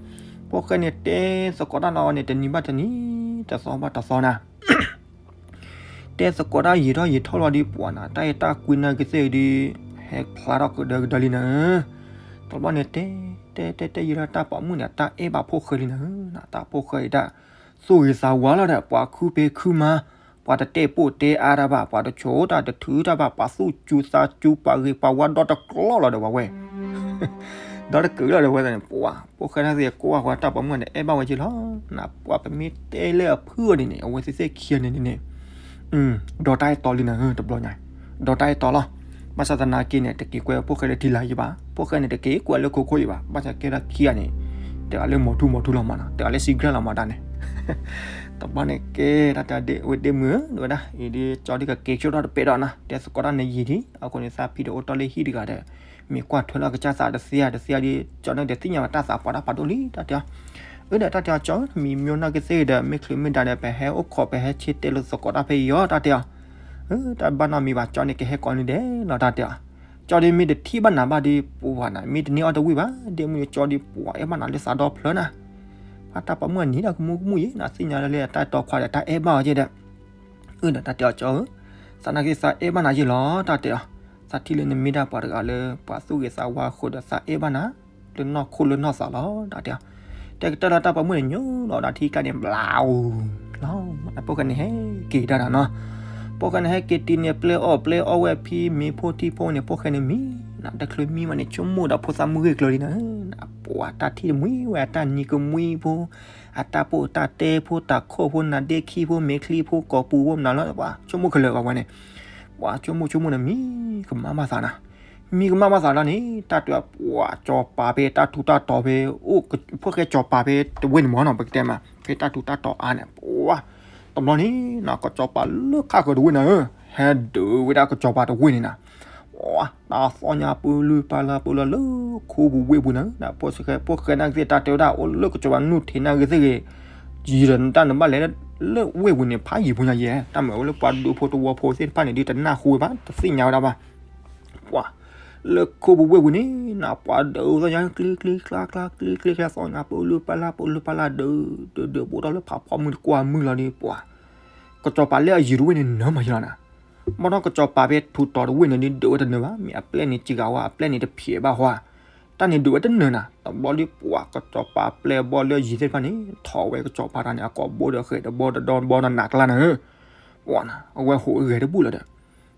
ဖိၣ်ဃဲန့ၣ်တဲသကိးတၢ်လီၤန့ၣ် တနံၤဘၣ်တနံၤ, တသီဘၣ်တသီနၤ တဲသကိးတၢ်ယံာ်ထီၣ်ယံာ်ထီၣ်လီၤဒီး ပှၤနၤ တၢ်အဲၣ်တၢ်ကွံနာ်က့ၤသ့ၣ်ဒီး ဟဲဖျါထီၣ်ကဒၢကဒၢလံနၤဧၢ, တဘျီန့ၣ် တဲ တဲတဲတဲယံာ်ထီၣ် တၢ်ပိာ်မုၣ်န့ၣ် တၢ်အဲၣ်ဘၣ်ဖိၣ်ဃဲလံနၤဧၢ, တၢ်ပိာ်ဃဲအံၤတၢ် သူၣ်ဂ့ၤသးဝါလီၤဒီး ပှၤခုဖံးခုမၤ, ပှၤတတဲာ်ပိာ်တဲာ်အါတၢ်ဘၣ်, ပှၤတဆိးတၢ်တထုးတၢ်ဘၣ်, ပှၤသူၣ်စူၤသးစူၤ ပှၤဂ့ၤပှၤဝါဒီတကျီလီၤဒီး ပှၤဝဲ ဒီတကုာ်လီၤဒီး ဝဲန့ၣ် ပှၤ ဖိၣ်ဃဲန့ၣ်သ့ၣ်ကိးဝဲ တၢ်ပိာ်မုၣ်န့ၣ် အဲၣ်ဘၣ်ဝဲက့ၤလီၤနၤ, ပှၤပမ့ၢ်တဲလၢအဖုၣ်အီၤန့ၣ်န့ၣ် အဝဲသ့ၣ်သ့ၣ်ခံဂၤန့ၣ်န့ၣ် ဒီးတၢ်အဲၣ်တီလံနၤဧၢ တဘျီညါ, ဒီးတၢ်အဲၣ်တီလီၤ, ဘၣ်ဆၣ်သနာ်က့န့ၣ် တက့ၤကွဲဖိၣ်ဃဲလၢထံလာ်ယံၤဘၣ်, ဖိၣ်ဃဲန့ၣ် တက့ၤကွဲလၢခိခိၣ်ယံၤဘၣ်, ဘၣ်ဆၣ်ကဲဒၣ်ခံဂၤန့ၣ် တဂၤလၢမိၢ်ထူမိၢ်ထူလီၤမးနီၤ, တဂၤလၢစံကြၢ်လီၤမးတၢ်န့ၣ် တဘျီန့ၣ်ကဲ တၢ်တဲဒ့ၣ်ဝဲဒ့ၣ်မုၣ်ဧၢ ဝဲဒၣ် အံၤဒ်ကၠီဒ်ကက့ၤဆိထီၣ်တပဲဒီးနၤ, တဲသကိးတၢ်န့ၣ်ယံာ်ဒံး, အဃိန့ၣ် သးဖံဒီးအိၣ်တီၢ်လၢဟံၣ်တဂၤဒီး မ့ၢ်ကွၢ်ထွဲလီၤကစၢ်သးတသ့ဧါ တသ့ဧါဒီး ကၠီန့ၣ်ဒီးသ့ၣ်ညါဝဲတၢ်သးပှၢ်တၢ်ဖးဒိၣ်လံ တၢ်တဲအီၤ, အၢ ဒီးတၢ်တဲအီၤကၠီ မံၤမျိၢ်နီၢ်က့ၤသ့ၣ်ဒီး မ့ၢ်ချုးမ့ၢ်ဒါဒီး ပဟဲအိၣ်ခိး ပဟဲဆ့တဲလၢသကိးတၢ်ဖဲအံၤအီၤ တၢ်တဲအီၤ, အၢ တၢ်ဘၣ်နီတမံၤဘၣ် ကၠီန့ၣ်ကဟဲကိးနံၤဒဲးလီၤ တၢ်တဲအီၤ, ကၠီဒီးမ့ၢ်တထံၣ်ဘၣ်နၤဘၣ်ဒီး ပှၤနၤ မ့ၢ်တန့ၢ်အီၣ်တဝံၣ်ဘၣ် ဒ့ၣ်မုၣ်ကၠီဒီး ပှၤအဲၣ်ဘၣ်နၤလၢသးဒီဖျၢၣ်နၤ, ပှၤတၢ်ပိာ်မုၣ်အနံၤဒီးကမူကမူယဲ နၤသ့ၣ်ညါလၢတၢ်တီခွါဒီးတၢ်အဲၣ်ဘၣ်အီၤက့ၤဒီး အၢ ဒီးတၢ်တဲအီၤကၠီဧၢ, သနာ်က့သးအဲၣ်ဘၣ်နၤယဲလီၤ တၢ်တဲအီၤ, သးထံၣ်လၢနမ့ၢ်ဒၣ်ပှၤတဂၤလၢ ပှၤသူၣ်ဂ့ၤသးဝါအဃိဒီးသးအဲၣ်ဘၣ်နၤ လၢနီၢ်ခိလၢနီၢ်သးလီၤ တၢ်တဲအီၤ, တဲကတၢၢ်လၢတၢ်ပိာ်မုၣ်န့ၣ် ညိလီၤဒီးထံကျါန့ၣ် ဘျါအူလီၤ, ဖိၣ်ဃဲန့ၣ်ဟဲက့ၤတၢ်နၤနီၤ, ဖိၣ်ဃဲန့ၣ်ဟဲက့ၤတုၤန့ၣ် ပျဲအီၣ်ပျဲအီဝဲဖံမ့ၤဖိထံဖိန့ၣ် ဖိၣ်ဃဲန့ၣ်မံ, နၤတချုးမံမးန့ၣ် ဆိကမိၣ်ဒီးဖိသၣ်မုၣ်ဂ့ၢ်ကျၢၤလံနၤ, ပှၤတၢ်ထံၣ်တမှံဝဲအတၢ်နံၤကမှံဖိ အတၢ်ပိာ်တၢ်တဲဖိ တၢ်ခိၣ်ဖိ နၤဒ့ခံဖိ မ့ၤချံဖိ ကိာ်ပူၤဖိ မနုၤလီၤ ပှၤဆိကမိၣ်ခဲလၢာ်ဘၣ်ဝဲန့ၣ်, ပှၤဆိကမိၣ်ဆိကမိၣ်န့ၣ် မံကမၣ်ဘၣ်သးနၤ, မံကမၣ်ဘၣ်သးလီၤန့ၣ် တၢ်တဲအီၤ ပှၤကၠီၤပၤဖဲတၢ်ထူးတၢ်တီၤဖဲ အိၣ်ဖိၣ်ဃဲကၠီၤပၤဖဲတဝ့ၢ်န့ၣ်မးနီၤ ပကတဲမး ဖဲတၢ်ထူးတၢ်တီၤအါန့ၣ် ပှၤ တဘျီန့ၣ် ကၠီၤပၤလၢခါဃၢၤတဝ့ၢ်နၤဧၢ, ဟဲဒုးဝဲဒၣ်ကၠီၤပၤတဝ့ၢ်န့ၣ်နၤ, ပှၤ တၢ်သီၣ်ညါပူၤလုၢ်ပၢ်လၢ်ပူၤလၢ်လၢခိပူၤဝ့ၢ်ပူၤနၤ, ဖိၣ်ဃဲ ဖိၣ်ဃဲနာ်က့ၤသ့ၣ် တၢ်တဲဝဲဒၣ် အိၣ်လၢကၠီၤပၤနုာ်ထံးနာ်က့ၤသ့ၣ်ဂ့ၤ, ယံာ်ဒီးတၢ်နဘၣ်လဲၤလၢဝ့ၢ်ပူၤန့ၣ် ဖးယံာ်ဖိညါယဲ, တၢ်မၤဝဲလၢပှၤဒူဖိတဝီဖိသ့ၣ်တဖၣ်န့ၣ် ဒ်တနၢ်ဟူဝဲဘၣ် တသ့ၣ်ညါဝဲဒၣ်ဘၣ် ပှၤ လၢခိပူၤဝ့ၢ်ပူၤန့ၣ် နၤ ပှၤဒုးသီၣ်ညါကျံကျံကျါကျါ ကျံကျံကျါ သီၣ်ညါပူၤလုၢ်ပၢ်လၢ်ပူၤလုၢ်ပၢ်လၢ် ဒုး ဒုး ဒုး ဘူးထီၣ်လၢဖးဖီမုၢ်တကွၢ်မုၢ်လီၤဒီး ပှၤ ကစီၤပၤလၢအယံၤတဝ့ၢ်န့ၣ်နၢမးယလီၤနၤ, ဘၣ်ဒီးကစီၤပၤဖဲထူးတီၤတဝ့ၢ်န့ၣ်ဒီး ဒုးဝဲတနၢၤဘၣ်, မ့ၢ်အပျဲၢ်န့ၣ်စံးဂၤဝဲ အပျဲၢ်န့ၣ်တဖျဲးဘၣ်ဟီဧါ, တၢ်န့ၣ်ဒုးဝဲတနၢၤနၤ, တဘျီဒီးပှၤ ကစီၤပၤပျဲၢ်ဘီလၢအယံၤသ့ၣ်တဖၣ်န့ၣ် ထီၣ်ဝဲကစီၤပၤတၢ်န့ၣ် အကိာ်ဘိဒီးဃဲၤတဘီတဒီဘီဒီးနးကျါနၤဧၢ, ပှၤနၤ အဝဲဟိးဂဲၤတဘူၣ်လီၤဒီး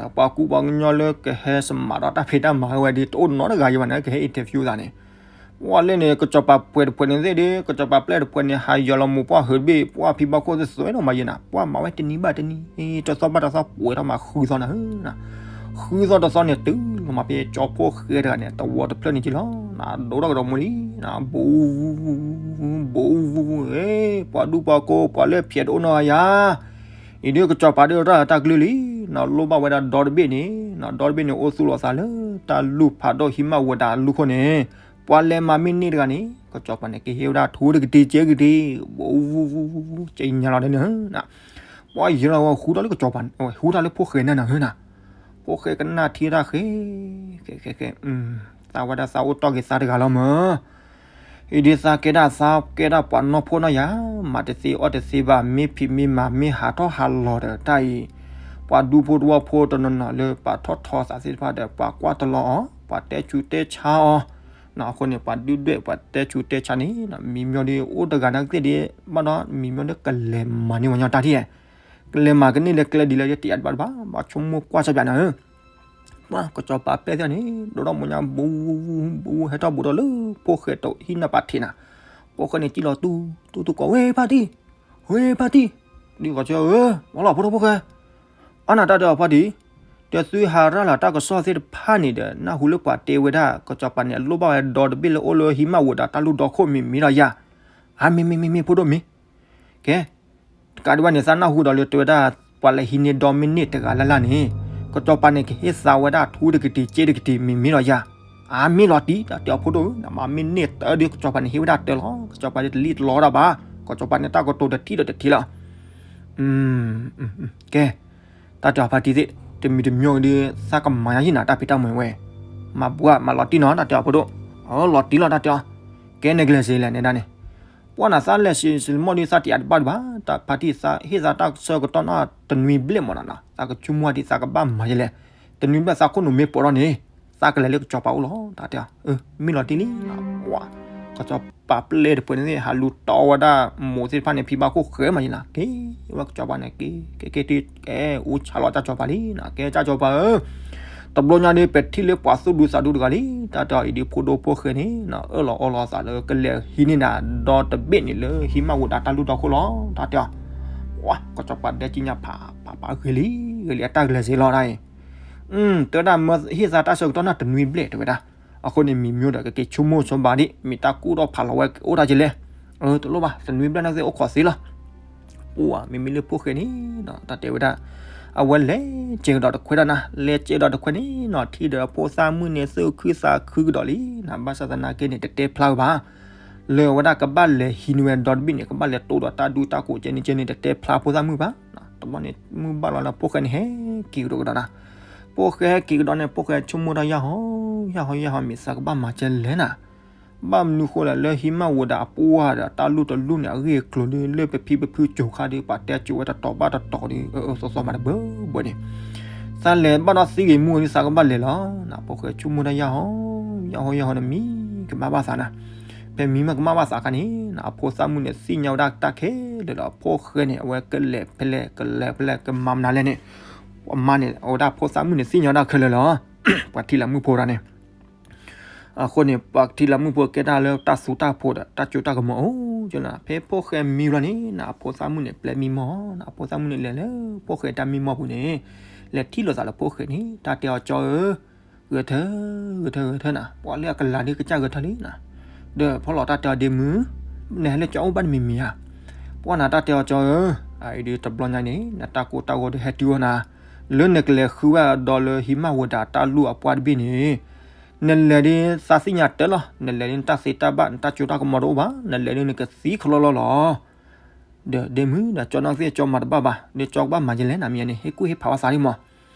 ဒီးပှၤကူပှၤကညီလၢကဟဲစမးဒီးတၢ်ဖံးတၢ်မၤဝဲဒ် တအိၣ်နီတဂၤယဘၣ်န့ၣ် ကဟဲ interview သးန့ၣ်, ပှၢ်လဲၣ်န့ၣ် ကစီၤပၤပှဲၤတဖှဲးန့ၣ်သ့ၣ်ဒီး ကစီၤပၤပျဲၢ်တဖှဲးန့ၣ် ဟးယီၤလီၤမိၢ်ပှၢ်ဟုးတဘ့ၣ် ပှၢ်ဖံဘၣ်ခိၣ်သ့ၣ်သွဲးနီၤမၤယဲနၤ ပှၢ်မၤဝဲတနံၤဘၣ်တနံၤ တသီဘၣ်တသီပှဲၤထီၣ်မၤဃုသီနၤဧၢ, ဃုသီတသီန့ၣ် တုၤလီၤမၤဖဲကၠီဖိဃဲတဂၤန့ၣ် တဝီတဖျၢၣ်န့ၣ်က့လီၤ, ဒိၣ်ထီၣ်ကဒီးမူလံ, ဘူး, ဘူး, ပှၤဒူပှၤကိး ပှၤလၢဖျဲးတအိၣ်နီတဂၤယၤ အံၤဒုးကစီၤပၤဒုးတၢ်တၢ်ကလုၢ်လံ, နီၢ်လိၣ်ဘၣ်ဝဲဒၣ်ဒီတဘ့ၣ်န့ၣ်, နီၢ်ဒီတဘ့ၣ်န့ၣ် အိၣ်သူၣ်လီၤသးလၢတၢ်လူၢ်ဖးဒိၣ်ဟံးမးဝဲဒၣ်လူၢ်ခိၣ်န့ၣ်, ပှၤလဲၤမၤမ့ၢ်န့ၢ်တဂၤန့ၣ် ကစီၤပၤန့ၣ် ကဟ့ၣ်ဝဲဒၣ်ထူတကတ့ၢ်က့ကတ့ၢ်, ဘူး, ဘူး, ဘူး, ဘူး, ကညါလီၤဒ်န့ၣ်, ပှၤယဲလီၤဝဲဃူထီၣ်လၢကစီၤပၤ, ဟူထီၣ်လၢဖိၣ်ဃဲန့ၣ်နၤဧၢနၤ, ဖိၣ်ဃဲကနၣ်ထံတၢ်ဃဲ, ဃဲ, ဃဲ, ဃဲ, သးဝဲဒၣ်သးအိၣ်တီၢ်က့ၤသးတဂၤလီၤမၢ် အံၤဒ်သးကဲဒၣ်သးကဲဒၣ်ပှၤနီၢ်ဖိနီၢ်ယၤ, မၤတသ့အီၣ်တသ့ဘၣ်, မ့ၢ်ဖံးမ့ၢ်မၤ မ့ၢ်ဟးထီၣ်ဟးလီၤဒီးတၢ်အံၤ, ပှၤဒူဖိတဝီဖိတနီၤနီၤလၢပှၤထီၣ်ထီသးသ့ၣ်တဖၣ်ဒီး ပှၤကွၢ်တလီၤအီၤ, ပှၤတဲဆူးတဲဆါအီၤ, အဃိန့ၣ် ပှၤဒုၣ်ဒွဲၣ်ပှၤတဲဆူးတဲဆါန့ၣ် မံၤမျိၤဒ်အိၣ်တဂၤနာ်ကသ့ၣ်ဒ် ဘၣ်ဒီးမံၤမျိၤဒ်ကလဲၤမၤန့ၢ်ဝဲညီတၢ်ထံၣ်, ကလဲၤမၤကန့ၢ်လၢကျဲဒ်လဲၣ်တယးတဘၣ်တဘၣ် ဘၣ်ဆိကမိၣ်ကွၢ်ဆၢပၠးနၤဧၢ ပှၤကစီၤပၤပျဲၢ်သ့ၣ်န့ၣ် ဒိၣ်ထီၣ်မူညါ ဘူး, ဘူး, ဟဲထီၣ်ဘူးထီၣ်လၢဖိၣ်ဃဲတဟံၣ်နၢ်ပၤထံးနၤ, ဖိၣ်ဃဲန့ၣ် စံၣ်လီၤတူၢ်, တူၢ်, တူၢ်ကိး ဝ့ၢ်ဖါတံၢ်, ဝ့ၢ်ဖါတံၢ်, ဒ်ကီးဆၢဧၢ, မၤလီၤဖိဒိၣ်ဖိၣ်ဃဲ, အါနၤတၢ်တဲအီၤဖါတံၢ်, ဒီးသုဟးရၢ်လီၤတၢ်ကစီၣ်သ့ၣ်တဖၣ်န့ၣ်ဒီး နၢ်ဟူလၢပှၤတဲဝဲဒၣ် ကစီၤပၤန့ၣ်အလိၣ်ဘၣ်ဝဲဒီတဘ့ၣ်လၢအိၣ်လၢဟံးမးဝဲဒၣ်တၢ်လူၢ်ဒီခိၣ်မ့ၢ်မ့ၢ်လီၤယၤ, အါမ့ၢ်မ့ၢ်မ့ၢ်မ့ၢ်ဖိဒိၣ်မ့ၢ် ကဲ, တကးဒံးဘၣ်န့ၣ် သးနၢ်ဟူဒီးလၢတဲဝဲဒၣ် ပှၤလဲၤဟံးန့ၢ်ဒီမ့ၢ်န့ၢ်တဂၤလၢ်လၢ်န့ၣ်, ကစီၤပၤန့ၣ် ကဟ့ၣ်သးဝဲဒၣ်ထူတကတ့ၢ်က့တကတ့ၢ် မ့ၢ်မ့ၢ်လီၤယၤ, အါမ့ၢ်လီၤတံၢ် တၢ်တဲအီၤဖိဒိၣ်ဧၢ, နမ့ၢ်န့ၢ်တၢ်ဒီး ကစီၤပၤန့ၣ် ဟ့ၣ်ဝဲဒၣ်တၢ်လီၤ, ကစီၤပၤန့ၣ်တလံၣ်တလီတၢ်ဘၣ်, ကစီၤပၤန့ၣ် တၢ်ကတိၤတထံၣ်ဒီးတထံၣ်လီၤ, ကဲ, တၢ်တဲအီၤဖါတံၢ်သ့ၣ် တမံၤတမံၤဒီး သးကမၤညါဟံၣ်နၤ တၢ်ဖံးတၢ်မၤဝဲ, မၤဘှါ မၤလီၤတံၢ်နီၤ တၢ်တဲအီၤဖိဒိၣ်, အလီၤတံၢ်လီၤ တၢ်တဲအီၤ, ကဲ နကလဲၤစ့လဲၣ် နဲဒၣ်န့ၣ်, ပှၢ်နၤ သးလဲၤစ့စ့မီၣ်ဒီး သးတယးတဘၣ်တဘၣ်, တၢ်ဖါတံၢ်သးဟ့ၣ်သးတၢ်ဆၢကတီၢ်နီၢ်တနွံဘျဲၣ်မးနီၤ, သးကဆိကမိၣ်ဒ်သးကဘၣ်မၤယဲလဲၣ်, တနွံဘျဲၣ်သးခိၣ်နူာ်မ့ၢ်ပိာ်ထီၣ်န့ၣ်, သးကလဲၤလၢကစီၤပၤအိၣ်လီၤ တၢ်တဲအီၤ, မ့ၢ်လီၤတံၢ်လံ, ပှၢ်, ကစီၤပၤပျဲၢ်တဖှဲးန့ၣ်သ့ၣ် ဟးလူၤတီဝဲဒၣ် မိၢ်သ့ၣ်တဖၣ်န့ၣ် ဖံဘၣ်ခိၣ်ဃဲမးယဲနၤ, က့ၤဝဲကစီၤပၤန့ၣ် က့ၤ, က့ၤ, က့ၤ, က့ၤ, က့ၤ, အိၣ်ဆါလီၤတၢ်ကစီၤပၤလံနၤ, ကဲ တၢ်ကစီၤပၤဧၢ တဘျီညါဒီး ပထံၣ်လၢပှၤသူၣ်ဒူသးဒူတဂၤလံ, တၢ်တဲအီၤအံၤဒ်ဖိဒိၣ်ဖိၣ်ဃဲန့ၣ်, အၢၣ်လီၤအီလီၤသးလၢကလဲၤဟံးန့ၢ်နၤ ဒီတဘ့ၣ်န့ၣ်လၢဟံးမးဝဲဒၣ်တၢ်လူၢ်ဒီခိၣ်လီၤ, တၢ်တဲအီၤ, ပှၢ်, ကစီၤပၤဒဲကံညါဖး, ဖး, ဖးဂ့ၤလံ, ဂ့ၤလံ အတၢ်ကလဲၤစ့လီၤတၢ်အံၤ, တဲဝဲဒၣ်မၢဟ့ၣ်သးတၢ်ဆၢကတီၢ်နီၢ်တနွံဘျဲၣ်တဲဝဲဒၣ်, အဃိန့ၣ် မံၤမျိၤဒီး ကက့ၤဆိကမိၣ်ဆိဘၣ်ဒံး မ့ၢ်တၢ်ကူၣ်ထီၣ်ဖးလီၤဝဲအိၣ်တၢ်ကလဲၣ်, တလိၣ်ဘၣ် တနွံဘျဲၣ်န့ၣ်သ့ၣ်အိၣ်ခိးသ့လီၤ ပှၢ်, မ့မ့ၢ်လၢဖိၣ်ဃဲန့ၣ်, တၢ်တဲဝဲဒၣ်, အဝဲလဲၤစဲးကဒီးတခွဲဒၣ်နၤ, လဲၤစဲးကဒီးတခွဲန့ၣ်နီၤ ထံၣ်ဒီးဖိသၣ်မုၣ်န့ၣ် သူၣ်ခုသးခုကဒီးလံနၤ, ဘၣ်ဆၣ်သနာ်က့န့ၣ် တတဲဖျါဝဲဘၣ်, လၢအဝဲဒၣ်ကဘၣ်လဲၤဟံးန့ၢ်ဝဲဒီတဘ့ၣ်န့ၣ် ကဘၣ်လဲၤတိၢ်ဒီးတၢ်ဒူတၢ်ကိးကဲန့ၣ်ကဲန့ၣ် တတဲဖျါဖိသၣ်မုၣ်ဘၣ်, တဘျီန့ၣ် မုၢ်ဘၣ်လီၤလၢဖိၣ်ဃဲန့ၣ် ဟဲက့ၤကဒီးကဒီးနၤ, ဖိၣ်ဃဲဟဲက့ၤကဒီးန့ၣ် ဖိၣ်ဃဲဆိကမိၣ်တၢ်ယၢ်ဟီ, ယၢ်ဟီ ယၢ်ဟီ မ့ၢ်သးကဘၣ်မၤကဲလဲၣ်နၤ ဘၣ်မနုၤဃိလဲၣ် လၢဟံးမးဝဲဒၣ်အပှၢ်ဒီးတၢ်လူၢ်တလူၢ်န့ၣ် အဂ့ၢ်အကျိၤလၢ လၢပဖံပဖုစိၤခါဒီး ပှၤတဲစိၤဝဲတတီၤဘၣ်တတီၤဒီး အၢအၢသီသီမးတဘၢဘၢန့ၣ်, သးလဲၤဘၣ်ဒီးသံဂ့ၤမူဂ့ၤဒီး သးကဘၣ်လဲၤလီၤ, ဖိၣ်ဃဲဆိကမိၣ်တၢ်ယၢ်ဟီ, ယၢ်ဟီ ယၢ်ဟီန့ၣ် မံၤကမၣ်ဘၣ်သးနၤ, ဖဲမံၤမးကမၣ်ဘၣ်သးခါန့ၣ် အဖိသၣ်မုၣ်န့ၣ် သ့ၣ်ညါဝဲဒၣ်တၢ်ခဲလၢာ်ဒီး ဖိၣ်ဃဲန့ၣ် အဝဲကလဲၤဖဲလဲၣ် ကလဲၤဖဲလဲၣ် ကမၤမနုၤလဲၣ်န့ၣ်, အမါန့ၣ် အဝဲဒၣ်ဖိသၣ်မုၣ်န့ၣ် သ့ၣ်ညါဝဲဒၣ်ခဲလၢာ်လီၤ ပှၤထံလၢမုၣ်ဖိတၢ်န့ၣ် အဃိန့ၣ် ပှၤထံလၢမုၣ်ဖိကဲတၢ်လၢတၢ်သူတၢ်ဖိဒီး တၢ်စိတၢ်ကမီၤအိၣ်ကလီၤ, ဖဲဖိၣ်ဃဲမံဘျီန့ၣ် အဖိသၣ်မုၣ်န့ၣ် ပျဲမံမီၢ်, အဖိသၣ်မုၣ်န့ၣ် လဲၤလၢဖိၣ်ဃဲတၢ်မံမီၢ်ပူၤန့ၣ်, လဲၤထံၣ်လိာ်သးလၢဖိၣ်ဃဲန့ၣ် တၢ်တဲအီၤကၠီဧၢ, ဂဲၤထၢ, ဂဲၤထၢ ဂဲၤထၢနၤ, ပှၤလၢအကလၤဒ်ကစၢ်ဂဲၤထၢလံနၤ, ဒီးဖီလီၤတၢ်တဲအီၤဒ့မုၣ်, နဟဲလၢကၠီအိၣ်ဘၣ်တမံၤမံၤဧါ, ပှၢ်နၤတၢ်တဲအီၤကၠီဧၢ, အအံၤဒ်တဘျီညါန့ၣ် နတၢ်ကိၢ်တၢ်ဂီၤဒီးဟဲတုၤအီၤနၤ, လၢနကလဲၤဃုဝဲဒီးလၢဟံးမးဝဲဒၣ်တၢ်လူၢ်အပှၢ်တဘ့ၣ်န့ၣ်, နလဲၤဒ်သးသ့ၣ်ညါတၢ်လီၤ, နလဲၤဒ်နတၢ်သ့တၢ်ဘၣ် နတၢ်စိတၢ်ကမီၤတအိၣ်ဘၣ်, နလဲၤဒ်နကသံခလီလီလီၤ ဒီးဒ့မုၣ်ဒီးကၠီနီၢ်သ့ၣ်ကၠီမၤတဘၣ်ဘၣ်, ဒီးကၠီကဘၣ်မၤယဲလဲၣ်နၤမ့ၢ်န့ၣ် ဟ့ၣ်ကူၣ်ဟ့ၣ်ဖးဝဲသးဒ်မး,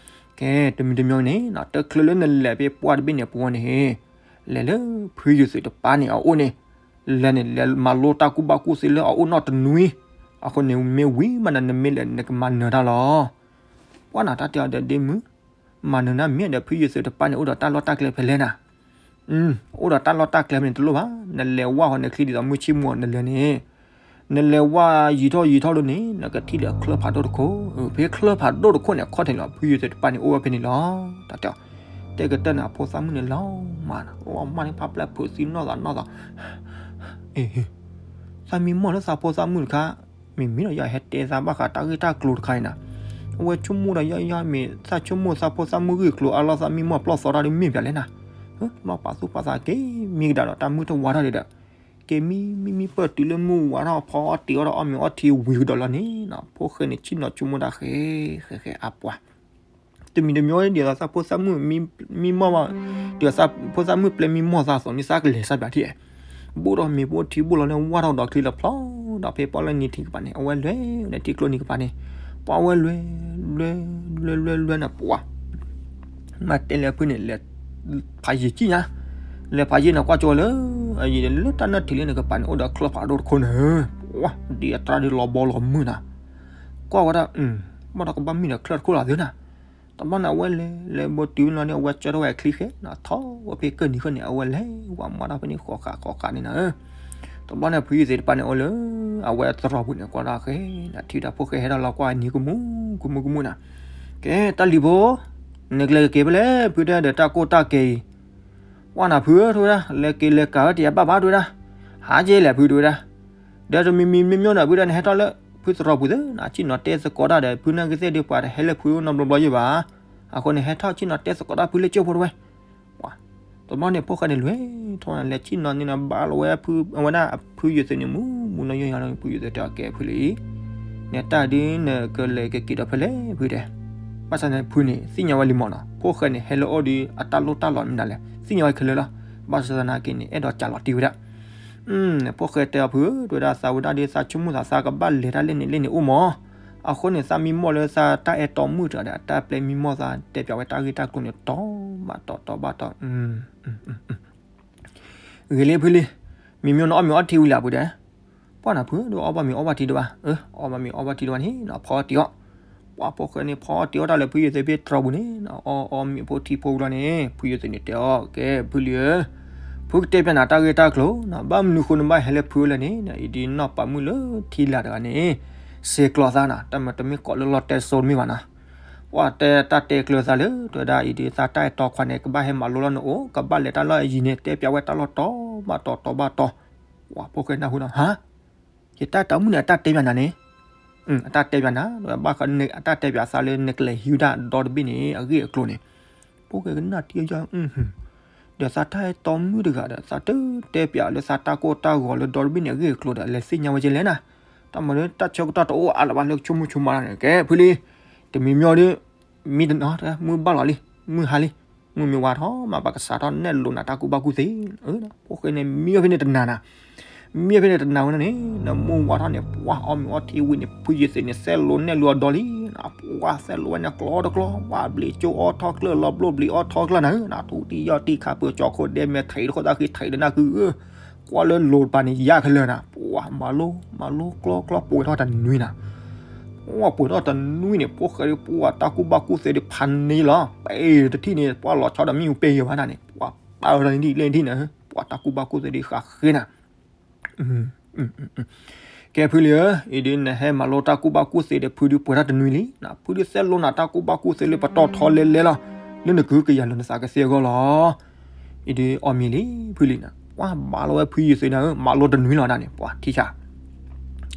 ကဲ တမံၤတမံၤန့ၣ် တချုးလၢနလဲၤဖဲပှၢ်တဘ့ၣ်န့ၣ်ပူၤန့ၣ်, လဲၤလၢဖုယုၤသုးတပၤန့ၣ်အအိၣ်န့ၣ်, လဲၤန့ၣ် လဲၤမၤလိတၢ်ကူၣ်ဘၣ်ကူၣ်သ့လၢအအိၣ်နီၢ်တနွံ, အဃိန့ၣ် မ့ၢ်ဝံၤမးနၤ နမ့ၢ်လဲၤနကမၤနၢၤတၢ်လီၤ ပှၢ်နၤတၢ်တဲအီၤဒီးဒ့မုၣ်, မၤနၢၤနၤမ့ၢ်ဒီး ဖုယုၤသုးတပၤန့ၣ် အိၣ်ဒီးတၢ်လီၢ်တၢ်ကျဲဖဲလဲၣ်နၤ, အိၣ်ဒီးတၢ်လီၢ်တၢ်ကျဲဖဲန့ၣ်တလိၣ်ဘၣ်, နလဲၤဝၢ်ဟီၣ်နချံဒ်သိးမုၢ်ဆ့ၣ်မုၢ်အီၤနလဲၤန့ၣ်, နလဲၤဝၢ်ယံာ်ထီၣ်ယံာ်ထီၣ်လၢန့ၣ် နကထံၣ်ဒီးချၢၣ်ဖးဒိၣ်တခိၣ်, ဖဲချၢၣ်ဖးဒိၣ်တခိၣ်န့ၣ် အခီၣ်ထံးန့ၣ်လီၤ ဖုယုၤသုးတပၤန့ၣ်အိၣ်ဝဲဖဲန့ၣ်လီၤ, တၢ်တဲအီၤ, ဖ တဲကတၢၢ်န့ၣ် အဖိသၣ်မုၣ်န့ၣ်လီၤမၢ်နီၤ, လီၤမၢ်န့ၣ် ဖးပျဲၢ်ဖုးသံနီၢ်သးနီၢ်သး, အ့ သးမံမီၢ်လၢသးဖိသၣ်မုၣ်တခါ, မ့မ့ၢ်ဒီးယၤဟဲတဲသးဘၣ်ဃးတၢ်ဂ့ၢ်တၢ်ကျိၤတခါအံၤနၤ, အဝဲဆိကမိၣ်ဒီးယၤယၤမ့ၢ်သးဆိကမိၣ်သးဖိသၣ်မုၣ်ဂ့ၢ်ကျိၤအါလီၤ သးမံမီၢ်ပျီၢ်သီတၢ်ဒ်မ့ၢ်ပၠးလဲၣ်နၤ, လီၤပာ်သူၣ်ပာ်သးက့ၤမံကဒါဒီးတၢ်မုၢ်တဝါထီၣ်ဒံးဒီး, က့ၤမံမံမံပၢၢ်တုၤလၢမုၢ်ဝါထီၣ်ဖီအီၣ်တ့ၤအီၣ်ဒီးအီၣ်မ့ၤအီထံဝံၤကဒီးလီၤန့ၣ်, ဖိၣ်ဃဲန့ၣ်ဆ့ၣ်နီၤဆိကမိၣ်တၢ်ဃဲ ဃဲဃဲအါပှၤ တမံၤတမံၤဒ်သိးသးဖိသၣ်မုၣ် မံမီၢ်ဘၣ်, ဒ်သိးသးဖိသၣ်မုၣ်ပျဲမံမီၢ်သးအသိးန့ၣ် သးကလဲၤစၢ်ပၠးထံၣ်, ဘိၣ်ဒီးမ့ၤဘိၣ်ထံဘိၣ်လီၤန့ၣ် ဝါထီၣ်ဒီးချံလီၤဖျီ, ဒီးဖဲပီၣ်လဲၣ်နံၤထံကပၤန့ၣ် အဝဲလဲၤလၢထံကျိနံၤကပၤန့ၣ်, ပှၤဝဲလဲၤ, လဲၤ, လဲၤလဲၤလဲၤလဲၤန့ၣ် ပှၤ မၤတဲလဲၤဖုန့ၣ် လဲၤဖးယံာ်ကံၣ်ညါ, လဲၤဖးယံာ်န့ၣ်ကွၢ်ကၠိလၢ, အယံာ်လၢတၢ်နၢၣ်ထံးလၢန့ၣ်ကပၤန့ၣ် အိၣ်ဒီးချၢၣ်ဖးဒိၣ်တခိၣ်န့ၣ်, ပှၤဒ်အတြၢ်ဒ်လီၤဘီလီၤမုၢ်နၤ, ကွၢ်ဝဲဒၣ်, ဘၣ်ဒီးကဘၣ်မ့ၢ်ဒီးချၢၣ်တခိၣ်လီၤသ့နၤ, တဘျီန့ၣ် အဝဲလဲၤလဲၤဘိတုၤလီၤန့ၣ် အဝဲကၢထီၣ်ဝဲချံဃဲ, ထီၣ်ဝဲဖဲကၢၢ်နံၤဃီန့ၣ် အဝဲလဲၤဝဲမၤတၢ်ဖဲန့ၣ်ဃီဃးဃီဃးန့ၣ်နၤ, တဘျီန့ၣ် ဖုယသ့ၣ်တဖၣ်န့ၣ်အိၣ်လၢ, အဝဲသရိာ်ပူၤန့ၣ် ကွၢ်ဒၣ်ဃဲ, နထံၣ်တၢ်ဖိၣ်ဃဲဟဲထီၣ်လီၤကွၢ်နံၤကမူကမူကမူနၤ, ကဲတၢ်လံၤဖိ, နကလဲၤကက့ၤဖဲလဲၣ်ဖုတဲဒီးတၢ်ကိၢ်တၢ်ကဲအံၤ ပှၢ်နၤဖုဧၢ တဲဝဲဒၣ်, လဲၤက့ၤလဲၤကၤဝဲတယၤဘၣ်ဘၣ် တဲဝဲဒၣ်, ဟးက့ၤလဲၣ်ဖု တဲဝဲဒၣ်, ဒီးတမံၤမံၤမ့ၢ်မ့ၢ်ဒီး ဖုဒၣ်န့ၣ် ဟဲထီၣ်လၢဖုသရိာ်ပူၤသ့, ဆ့ၣ်နီၤတဲသကိးတၢ်ဒီး ဖုနာ်က့သ့ၣ်ဒုးပှၤတဟဲလၢဖုအိၣ်နီတဘျီဘျီယဲၢ်ဘၣ်, အဃိန့ၣ် ဟဲထီၣ်ဆ့ၣ်နီၤတဲသကိးတၢ်ဖုလၢကၠိဖိတဝဲ ပှၤ, တဘျီန့ၣ် ဖိၣ်ဃဲန့ၣ်လဲၤထီၣ်လဲၤဆ့ၣ်နီၤန့ၣ် ဘၣ်လီၤဝဲဖု, အဝဲဒၣ်ဖုယသ့ၣ်န့ၣ် မူမူနီၢ်ယိယၤလီၤန့ၣ် ဖုယသ့ၣ်တဲအီၤကဲဖုလံ နတၢ်ဒုးနကလဲၤကက့ၤဒီးဖဲလဲၣ်ဖုတဲ, ဘၣ်ဆၣ်န့ၣ်ဖုန့ၣ် သ့ၣ်ညါဝဲလံမးနီၤ, ဖိၣ်ဃဲန့ၣ် ဟဲလၢအီၣ်ဒီးအတၢ်လိၣ်တၢ်လီၤမနုၤလဲၣ် သ့ၣ်ညါဝဲခဲလၢာ်လီၤ, ဘၣ်ဆၣ်သနာ်က့န့ၣ် အဲၣ်ဒိးကးလီၤတံၢ်ဝဲဒၣ် ဖိၣ်ဃဲတဲအီၤဖုဧၢ တဲဝဲဒၣ် သးဝဲဒၣ်ဒီးသးဆိကမိၣ်သး သးကဘၣ်လဲၤတၢ်လၢန့ၣ်လၢန့ၣ်အိၣ်မး, အဃိန့ၣ် သးမံမီၢ်လၢသးတၢ်အဲၣ်တီမုၣ်တဂၤဒီး အတၢ်ပျဲမံမီၢ်သးတဲပၠးဝဲတၢ်ဂ့ၢ်တၢ်ကျိၤန့ၣ် တီဘၣ်တီတီဘၣ်တီ ဂ့ၤလံဖုလံ, မ့မ့ၢ်နအီၣ်မ့ၤအီထံဝံၤလၢဖုတဲ, ပှၢ်နၤဖုဒီးအီၣ်ဘၣ်မ့ၤအီဘၣ်ထံဒံးဘၣ်, အီၣ်ဘၣ်မ့ၤအီဘၣ်ထံဒံးဘၣ်န့ၣ် ဖီအီၣ်တ့ၤအီၣ်, ပှၢ်ဖိၣ်ဃဲန့ၣ် ဖီအီၣ်တ့ၤအီၣ်တၢ်လၢဖုယသ့ၣ်ဖဲတြီပူၤန့ၣ် အီၣ်အီၣ်မ့ၤဖိထံဖိလီၤန့ၣ် ဖုယသ့ၣ်န့ၣ်တဲအီၤ ကဲဖုလံဧၢ, ဖုကတဲပၠးနၤတၢ်ဂ့ၢ်တၢ်ကျိၤ, ဘၣ်မနုၤဃိနဘၣ်ဟဲလၢဖုလၢန့ၣ် အံၤဒ်နီၢ်ပၤမုၣ်လၢထံလာ်တဂၤန့ၣ် စဲးကျိးသးနၤ တၢ်မ့ၢ်တမ့ၢ်ကိးလၢလီၤတဲစိတမ့ၢ်ဘၣ်နၤ ပှၢ်တဲတၢ်တဲကျၢၤသးလၢ တဲဝဲဒၣ်အံၤဒ် သးတၢ်အဲၣ်တီခွါန့ၣ် ကဘၣ်ဟဲမၤလိလီၤနအိၣ် ကဘၣ်လဲၤတၢ်လီၢ်အယံၤန့ၣ် တဲပၠးဝဲတၢ်လီၢ်တီဘၣ်တီတီဘၣ်တီ, ပှၢ်ဖိၣ်ဃဲနၢ်ဟူဒီး ဟါ, ယတၢ်အဲၣ်တီမုၣ်န့ၣ် အတၢ်တဲပၠးနၤန့ၣ်, အတၢ်တဲပၠးနၤ ဘၣ်ဃးအတၢ်တဲပၠးသးလၢနကလဲၤဟံးဝဲဒၣ်ဒီတဘ့ၣ်န့ၣ် အဂ့ၢ်အကျိၤန့ၣ်, ဖိၣ်ဃဲကနၣ်ထံယီၤ ဒီးသးတၢ်အဲၣ်တီမုၣ်တဂၤဒီး သးတတဲပၠးလၢသးတၢ်ကိၢ်တၢ်ဂီၤလၢဒီတဘ့ၣ်န့ၣ် အဂ့ၢ်အကျိၤဒီး လဲၤသ့ၣ်ညါဝဲကဲလဲၣ်နၤ, တၢ်မၤလၢတၢ်ဆၢကတီၢ်တအိၣ်အါလၢၤဘၣ်လၢကဆိကမိၣ်ဆိကမးဒၣ်န့ၣ် ကဲဖုလံ, တမံၤမ့ၢ်ဒီး မံတနီၤ မုၢ်ဘၣ်လီၤလံ, မုၢ်ဟါလံ, မုၢ်မ့ၢ်ဝါထီၣ်မး ပကစးထီၣ်နဲၣ်လိနၤတၢ်ကူၣ်ဘၣ်ကူၣ်သ့, ဖိၣ်ဃဲန့ၣ် မံဝဲဖဲန့ၣ်တနၤနၤ, မံဝဲဖဲန့ၣ်တနၤဝဲန့ၣ် နမုၢ်ဝါထီၣ်န့ၣ် ပှၢ်အီၣ်မ့ၤအီထံဝံၤန့ၣ် ဖုယသ့ၣ်န့ၣ် သဲလိနဲၣ်လိအီၤဒီလံ, ပှၢ်သဲလိဝဲန့ၣ်ကျီတကျီ, ပှၢ်ဘျံးကၠိအီထီၣ်ကျၢၢ်လီၤဘျိဘျံးအီထီၣ်ကျၢၢ်နၤဧၢ, ထူတံၢ်ယီၢ်တံၢ်ခးပၢၤကၠီၤခိၣ်ဒဲမဲာ်ထံးတခိၣ်သၣ်ဃံထံးဒီးနၢ်ကုဧၢ ကွၢ်လၢလိၤတပၤန့ၣ် ယါခဲလၢာ်နၤ, ပှၢ်မၤလိ မၤလိကျီကျီ ပှ့ၤထီၣ်တနွံနၤ, ပှၢ်ပှ့ၤထီၣ်တနွံန့ၣ် ဖိၣ်ဃဲဒီး ပှၢ်တၢ်ကူၣ်ဘၣ်ကူၣ်သ့ဒီးဖးန့ၢ်လီၤ, ပှၢ်တထံၣ်န့ၣ် ပှၢ်လီၤဆီဒီးမ့ၣ်အူပဲယဲၢ်ဘၣ်နၤန့ၣ် ပှၢ်ပာ်ဝဲဒၣ်န့ၣ်ဒ်လဲၣ်ထံၣ်နၤ, ပှၢ်တၢ်ကူၣ်ဘၣ်ကူၣ်သ့ဒီးဃးဃ့နၤ ကဲဖုလံဧၢ, အံၤဒ်နဟဲမၤလိတၢ်ကူၣ်ဘၣ်ကူၣ်သ့ဒီးဖုဒုးပှ့ၤထီၣ်တနွံလံ, ဖုဒုးသဲလိနၤတၢ်ကူၣ်ဘၣ်ကူၣ်သ့လၢပတီၢ်ထီလဲလဲလီၤ, လၢနကုကယၤလၢနသးကသ့အဂီၢ်လီၤ, အံၤဒ်အီၣ်မ့ၤလံဖုလံနၤ, ပှၢ်ဘၣ်လီၤဝဲဖုယသ့နၤဧၢ မၤလိတနွံလီၤဒၣ်န့ၣ် ပှၢ်ထံၣ်ဆါ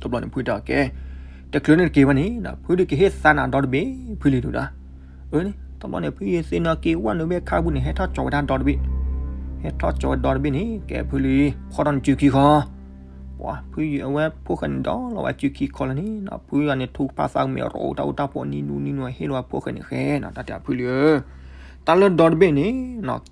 တဘျီန့ၣ်ဖုတဲအီၤကဲ, တချုးန့ၣ်တက့ၤဘၣ်န့ၣ် ဖုဒုးကဟ့ၣ်သါနၤဒီတဘ့ၣ်ဖုလံဒုးဒီး, အၢန့ၣ် တဘျီန့ၣ် ဖုယသ့နီၢ်က့ၤဝဲနုာ်ဘ့ၣ်ခါပူၤန့ၣ် ဟဲထီၣ်ကၠီၤဝဲဒၣ်ဒီတဘ့ၣ်, ဟဲထီၣ်ကၠီၤဝဲဒီတဘ့ၣ်န့ၣ် ကဲဖုလံ, ဖီၣ်ထီၣ်နစုခံခီ, ပှၢ်ဖုယအဝဲဖိၣ်ဃဲန့ၣ်ဒီးလီၤဝဲစုခံခီလီၤန့ၣ် ဖုယန့ၣ်ထူကဖၣ်သးကမဲာ်ရိးတၢ်အိၣ်တၢ်ပီးနံၤနူနံၤနူဟ့ၣ်လီၤဝဲဖိၣ်ဃဲန့ၣ်ဃဲနၤ တၢ်တဲအီၤဖုလံဧၢ တၢ်လၢဒီတဘ့ၣ်န့ၣ်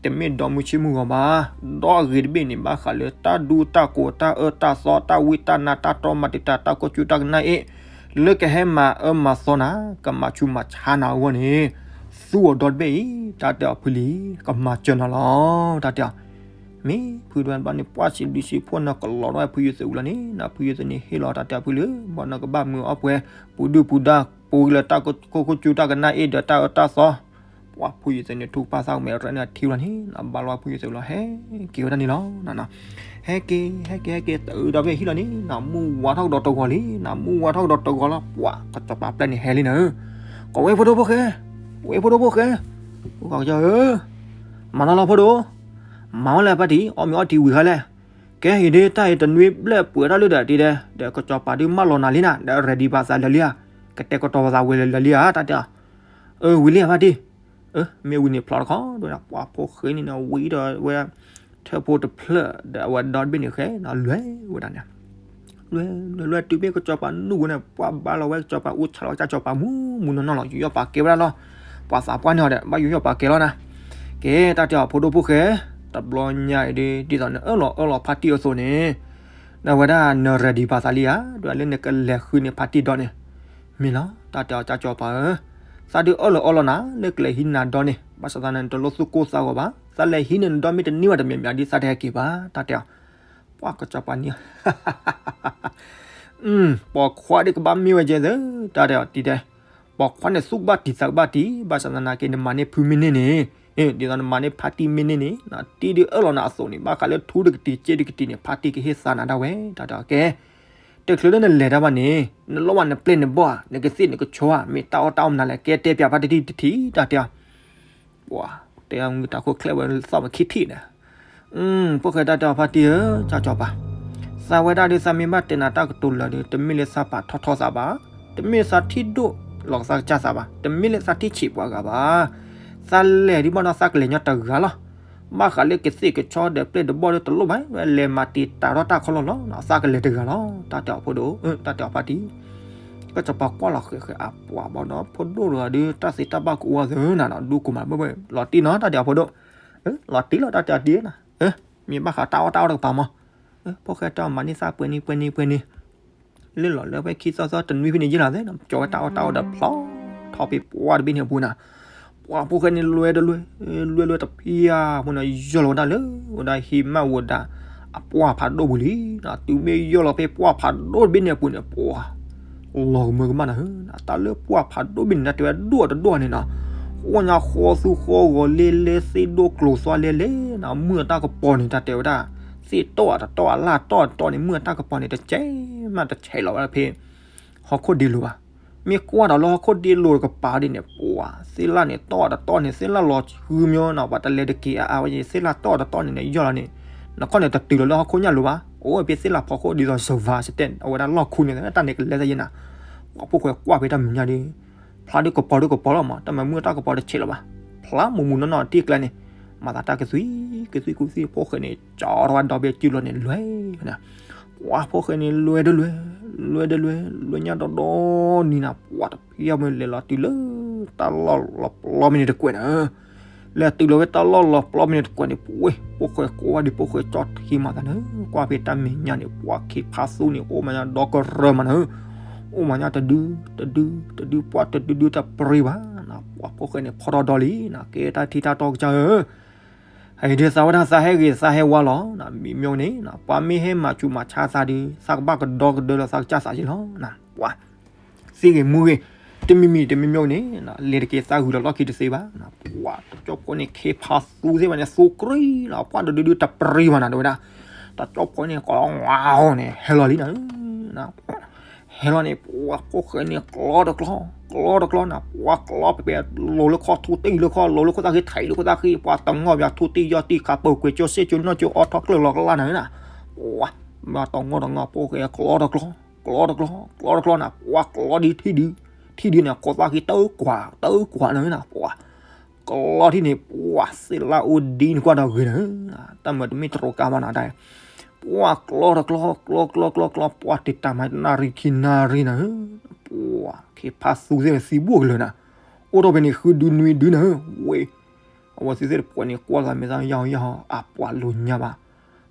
တမ့ၢ်ဒီမုၢ်ဆ့မုၢ်ဂီၤဘၣ်, ဒီအဂ့ၤတဘ့ၣ်န့ၣ် ဘၣ်ဃးလၢတၢ်ဒူတၢ်ကိးတၢ်အၢတၢ်သီ တၢ်ဝံတၢ်နါ တၢ်တီမၤတံာ်တာ် တၢ်ကိၢ်ကူတၢ်ကနၣ်အ့ၣ်, လၢကဟဲမၤအၢမၤသီနၤ ကမၤဆူးမၤဆါနၤအဂီၢ်န့ၣ်, သူအီၤဒီတဘ့ၣ်အံၤ တၢ်တဲအီၤဖုလံ, ကမၤစၢၤနၤလီၤ တၢ်တဲအီၤ မ့ၢ်ဖုဒိၣ်ဘၣ်န့ၣ် ပှၢ်စံးဘျုးစံးဖှိၣ်နၤကလီၤထီၣ်ဝဲဖုယသ့ဝံၤလီၤန့ၣ် ဖုယသ့န့ၣ်ဟ့ၣ်လီၤတၢ်တဲအီၤဖုလံ, ဘၣ်နကဘၣ်မုာ်အီၣ်ပှဲၤ ပူၤဒုၣ်ပူၤဒါ ပူၤလၢတၢ်ကိၢ်ကူတၢ်ကနၣ်အ့ၣ်ဒီးတၢ်အၢတၢ်သီ, ပှၢ်ဖုယသ့န့ၣ်ထူကဖၣ်သးကမဲာ်ရိးန့ၣ်ထံလီၤန့ၣ် ဘၣ်လီၤဖုယသ့ဝံၤလီၤ ဟဲက့ၤဝဲဒၣ်န့ၣ်လီၤ ဟဲက့ၤ ဟဲက့ၤ ဟဲက့ၤ တအုးဒီးဖဲဟံၣ်လီၤန့ၣ် နမုၢ်ဝါထီၣ်ကဒီးတဂီၤလံ နမုၢ်ဝါထီၣ်ကဒီးတဂီၤလီၤ ပှၢ်ကစီၤပၤပျဲၢ်န့ၣ်ဟဲလံနၤဧၢ, ကိးဝဲဖိဒိၣ်ဖိၣ်ဃဲ, ဝဲဖိဒိၣ်ဖိၣ်ဃဲ, ဖိၣ်ဃဲဧၢ, မၤနီၤလီၤဖိဒိၣ်, မၤဝဲလဲၣ်ဖါတံၢ်, အီၣ်မ့ၤအီထံဝံၤဃါလဲၣ်. ကဲအံၤဒ်တၢ်အံၤတနွံဘျဲၣ်ပှဲၤတၢ်လၢဒီးတံၤဒဲး, ဒီးကစီၤပၤဒုးမၢလီၤနၤလံနၤ, ဒီး ready ဘၣ်သးလၢာ်လံဧါ, ကတဲာ်ကတီၤပသးဝံၤလၢာ်လံဧါ, တၢ်တဲအီၤ. အၢ ဝံၤလံဧါဖါတံၢ်. အၢ မ့ၢ်ဝံၤန့ၣ်ဖျိတခီ, ဒီးပှၤဖိဃဲန့ၣ်နဝံဒီးဝဲ ထၢၣ်ဖိတဖျၢၣ် ဒီးအဝဲဒီဘ့ၣ်န့ၣ်ဃဲ နလွဲဝဲဒၣ်န့ၣ် လွဲလွဲလွဲတုၤမ့ၢ်ကစီၤပၤနူၢ်ဝဲန့ၣ် ပှၤဘါလီၤဝဲကစီၤပၤအိၣ်ဆါလီၤကစီၤပၤမူမူနီၢ်နီၢ်လီၤ ယူးယီၣ်ပာ်ကဲဝဲဒၣ်လီၤ. ပှၤသးပှၢ်န့ၢ်အီၤဒီး ဘၣ်ယူးယီၣ်ပာ်ကဲလီၤနၤ. ကဲတၢ်တဲအီၤဖိဒိၣ်ဖိဃဲ, တဘျီညါအံၤဒ် ဒ်သိးနအၢၣ်လီၤအၢၣ်လီၤဖါတံၢ်အသိးန့ၣ်, နဝဲဒၣ်န ready ဘၣ်သးလံဧါ, ဒီးလၢနကလဲၤဃုန့ၢ်ဖါတံၢ်ဒီးန့ၣ်, မ့ၢ်လီၤ တၢ်တဲအီၤကစီၤပၤဧၢ, သးဒုးအၢၣ်လီၤအီလီၤနၤ လၢကလဲၤဟံးနၤဒီးန့ၣ်, ဘၣ်ဆၣ်သနာ်နတလိၣ်သူၣ်ကိၢ်သးဂီၤဘၣ်, သးလဲၤဟံးန့ၢ်နဒီးမ့ၢ်တန့ၢ်ဘၣ်တမံၤမံၤဒ်သးတဟဲက့ၤဘၣ် တၢ်တဲအီၤ. ပှၤကစီၤပၤန့ၣ် ပိာ်ခွါဒ်ကဘၣ်မ့ၢ်ဝဲကဲသၢ, တၢ်တဲအီၤတံၤတဲ, ပိာ်ခွါန့ၣ်သူၣ်ကဘၣ်တံၢ်သးကဘၣ်တံၢ်, ဘၣ်ဆၣ်သနာ်က့နမၤန့ၢ်ဖုမ့ၢ်န့ၢ်န့ၣ်, ဒ်သိးနမၤန့ၢ်ဖါတံၢ်မ့ၢ်န့ၢ်န့ၣ်, တံၤဒုးအၢၣ်လီၤနၤအသိးန့ၣ် ဘၣ်ဃးလၢထူတကတံၤစ့တကတံၤန့ၣ် ဖါတံၢ်ကဟ့ၣ်သးနၤဒၣ်ဝဲ တၢ်တဲအီၤကဲ တချုးလၢနလဲၤတၢ်ဘၣ်န့ၣ် နလိၣ်ဘၣ်နပျဲၢ်နဘီၣ်ဧါ, နကသ့ၣ်နကဆီဧါ, မ့ၢ်တၢ်အီၣ်တၢ်အီမနုၤလဲၣ် ကဲတဲပၠးဖါတံၢ်တထံၣ် တၢ်တဲအီၤ. ပှၤတဲအီၤမုၢ်တၢ်ခိၣ်ချဲဝဲသီၣ်ဝဲခံထံၣ်န့ၣ်, ဖိၣ်ဃဲတၢ်တဲအီၤဖါတံၢ်ဧၢ, ကစီၤပၤ, သးဝဲဒၣ်ဒုးသးမ့ၢ်ဘၣ်တဲနၤတၢ်ကတိၤလၢာ်ဒီး တမ့ၢ်လၢသးပာ်ထီၣ်ထီသးဘၣ်, တမ့ၢ်လၢသးထံၣ်ဒိၣ်လီၤသးကစၢ်သးဘၣ်, တမ့ၢ်လၢသးထံၣ်ဆံးပှၤဂၤဘၣ်. သးလဲၤဒ်ဘၣ်ဒီးသးကလဲၤညီတဂၤလီၤ. ဘၣ်ဃးလၢကသ့ၣ်ကဆီဒီးပျဲၢ်ဒီးဘီၣ်ဒီးတလိၣ်ဘၣ်, လဲၤမၤတံာ်တာ်ထီၣ်တၢ်ခီလီၤလီၤ, သးကလဲၤတဂၤလီၤ, တၢ်တဲအီၤဖိဒိၣ်, တၢ်တဲအီၤဖါတံၢ်. ကစီၤပၤကွၢ်လီၤဃဲၤဃဲၤအပှၤဘၣ်နီၤ ဖိဒိၣ်တဂၤဒီး တၢ်သ့တၢ်ဘၣ်ကအိၣ်သၢနၤနီၤ ဒူကိးမးဘၣ်ဘၣ် လီၤတံၢ်နီၤ တၢ်တဲအီၤဖိဒိၣ်, လီၤတံၢ်လီၤ တၢ်တဲအီၤတံၢ်နၤ, မ့ၢ်ဘၣ်ဃးတၢ်အီၣ်တၢ်အီတကပၤမး, ဖိၣ်ဃဲတၢ်မၤန့ၢ်သးပှဲၤန့ၣ်ပှဲၤန့ၣ်ပှဲၤန့ၣ် လၢလီၤလၢဖဲခံသီသီတနွံဖဲန့ၣ်ယ့ၢ်လီၤသဲ ကၠီၤဝဲတၢ်အီၣ်တၢ်အီဒီးဖျီထီၣ်ဖဲပှၢ်တဘ့ၣ်န့ၣ်အပူၤနၤ, ပှၤဖိၣ်ဃဲန့ၣ်လွဲတလွဲ, လွဲလွဲတဖျၢၣ်ဖိန့ၣ် ယီၢ်လီၤဝဲဒၣ်လၢ ဝဲဒၣ်ဟံးမးဝဲဒၣ် အပှၢ်ဖးဒိၣ်ပူၤလံ, တုၤမ့ၢ်ယီၢ်လီၤဖဲပှၢ်ဖးဒိၣ်တဘ့ၣ်န့ၣ်အပူၤန့ၣ် ပှၤ လီၤကမၢကမၣ်နၤဧၢ, တၢ်လၢပှၢ်ဖးဒိၣ်ဘ့ၣ်န့ၣ် တၢ်တဲဝဲဒိၣ်တဒိၣ်န့ၣ်နီၤ, ဃီညါဃီသူဃီဂီၤလဲလဲသ့ၣ်ဒိၣ်ကျိၤသွါလဲလဲနၤ မုၢ်အတၢ်ကပီၤန့ၣ် တၢ်တဲဝဲဒၣ် သ့ၣ်တီၣ်အတတီၣ်အလၣ်တီၣ်အတတီၣ်န့ၣ် မုၢ်အတၢ်ကပီၤန့ၣ် တဆဲးမးတဆဲးလီၤဝဲဖဲ ဟီၣ်ခိၣ်ဒ့လိၤဘၣ်. မ့ၢ်ကွၢ်ဒီးလၢဟီၣ်ခိၣ်ဒ့လိၤတကပၤဒ်န့ၣ် ပှၤ သ့ၣ်လၣ်န့ၣ်တီၣ်အတတီၣ်န့ၣ် သ့ၣ်လၣ်လီၤဃုမၠီနီၤ ပှၤတလဲၤတက့ၤအါအါဝဲ သ့ၣ်လၣ်တီၣ်အတတီၣ်န့ၣ်န့ၣ် ယီၢ်လီၤန့ၣ် နခီၣ်န့ၣ်တတုၤလီၤလၢဟီၣ်ခိၣ်ညၣ်လိၤဘၣ်. အိၣ်ဖဲသ့ၣ်လၣ်ဖီခိၣ်ဒ်သိး စဝါစတဲၣ် အဝဲဒၣ်လီၢ်ခူန့ၣ် တၢ်န့ၣ်ကလဲၤသးယဲနၤ ပှၤဖိၣ်ဃဲကွၢ်ဖဲတၢ်မုာ်ညါဒီး ဖျါဒုးကပီၤဒုးကပီၤလီၤမး တၢ်မၤမုၢ်အတၢ်ကပီၤတဆဲးလီၤဘၣ်. ဖျါမူးမူးနီၢ်နီၢ်တ့ၢ်ကျဲန့ၣ် မၤသးတၢ်ကသွံၣ် ကသွံၣ်ကူသွံၣ် ဖိၣ်ဃဲန့ၣ် ကၠီထီၣ်ဝဲဒီဘ့ၣ်စုလိၤန့ၣ် လွဲၢ်နၤ ပှၤဖိၣ်ဃဲန့ၣ် လွဲၢ်တလွဲၢ် လွဲၢ်တလွဲၢ် လွဲၢ်ညါဒီဒီနံၤနၤ ပှၤတဖျၢၣ်မ့ၢ်လဲၤလီၤတုၤလၢ တၢ်လီၢ်လီၤပျီမ့ၢ်န့ၣ်တကွဲးနၤ လဲၤတုၤလီၤဝဲတၢ်လီၢ်လီၤပျီမ့ၢ်န့ၣ်တကွဲးန့ၣ် ပှၤ ဖိၣ်ဃဲကွၢ်ဒုး ဖိၣ်ဃဲကၠီထံမၤသးနၤ ကွၢ်ဖဲတၢ်မဲာ်ညါန့ၣ် ပှၤခ့ဖါသူန့ၣ် အိၣ်မးညါဒီကရၢမးနၤ အိၣ်မးညါတဒု တဒု တဒု ပှၤတဒုဒုတပြံဘၣ်နၤ ပှၤဖိၣ်ဃဲန့ၣ် ဖီထီၣ်ဒီလံနၤ ကဲတၢ်ထံၣ်တၢ်တီကစၢ်ဧၢ အံၤဒ်သးဝဲဒၣ်သးဟဲဂ့ၤသးဟဲဝါလီၤ မ့မ့ၢ်န့ၣ် ပှၤမ့ၢ်ဟဲမၤဆူးမၤဆါသးဒီး သးကဘၣ်ကဒီကဒၢလီၤသးကစၢ်သးယ့လီၤ ပှၤ သ့ဂ့ၤမူဂ့ၤ တမံၤမံၤတမံၤမံၤန့ၣ် လဲၤတက့ၤသးဂုၤလီၤလီၢ်ခံတသ့ဘၣ် ပှၤတကၠီဖိန့ၣ် ခ့ဖါသူသ့ၣ်မးန့ၣ် သူကြံလီၤ ပှၤတဒုဒုတပြံဘၣ်နၤ တဲဝဲဒၣ် တကၠီဖိန့ၣ် ကီးဝါန့ၣ် ဟဲလီၤလံနၤ ဟဲလီၤန့ၣ် ပှၤဖိၣ်ဃဲန့ၣ် ကျီတကျီ ကျီတကျီနၤ ပှၤကျီပဲပဲ လိၤလၢခီထူတံၢ်လၢခီ လိၤလၢခိၣ်သၣ်ဃံ ထဲးလၢခိၣ်သၣ်ဃံ ပှၤတငီၢ်ပှၤထူတံၢ်ယီၢ်တံၢ် ခးပူၤကွံာ်ကၠိစ့ၣ်ကၠိနီၢ်ကၠိအီထီၣ်ကျၢၢ်လီၤကလၢ်နၤ ပှၤ ဘၣ်တငီၢ်တငီၢ် ဖိၣ်ဃဲကျီတကျီ ကျီတကျီ ကျီတကျီနၤ ပှၤကျီဒ်ထံၣ်ဒု ထံၣ်ဒုန့ၣ် ခိၣ်သၣ်ဃံတကွၢ် တကွၢ်နၤ ပှၤ ကျီထံၣ်န့ၣ် ပှၤသ့ၣ်လၣ်အိၣ်ဒ်န့ၣ်ကွၢ်ဒီးဂ့ၤနၤ တၢ်မၤတမ့ၢ်တရူးကါဘၣ်နၤတၢ် ပှၤကျီတကျီ ကျီကျီကျီကျီ ပှၤတံာ်တာ်မၤနၣ်ရံၣ်ခံနၣ်ရံၣ်နၤ ပှၤ ခ့ဖါသူသ့ၣ်န့ၣ် သံဘိၣ်ကလၢာ်နၤ အိၣ်ထီၣ်ဖဲန့ၣ် ဃုဒုနွံဒုနၤ ဝဲ အဝဲသ့ၣ်သ့ၣ်တပှဲၤန့ၣ် ကွၢ်သးမဲာ်သၣ်ယၢ်ယၢ် အပှၤလိၤညါဘၣ်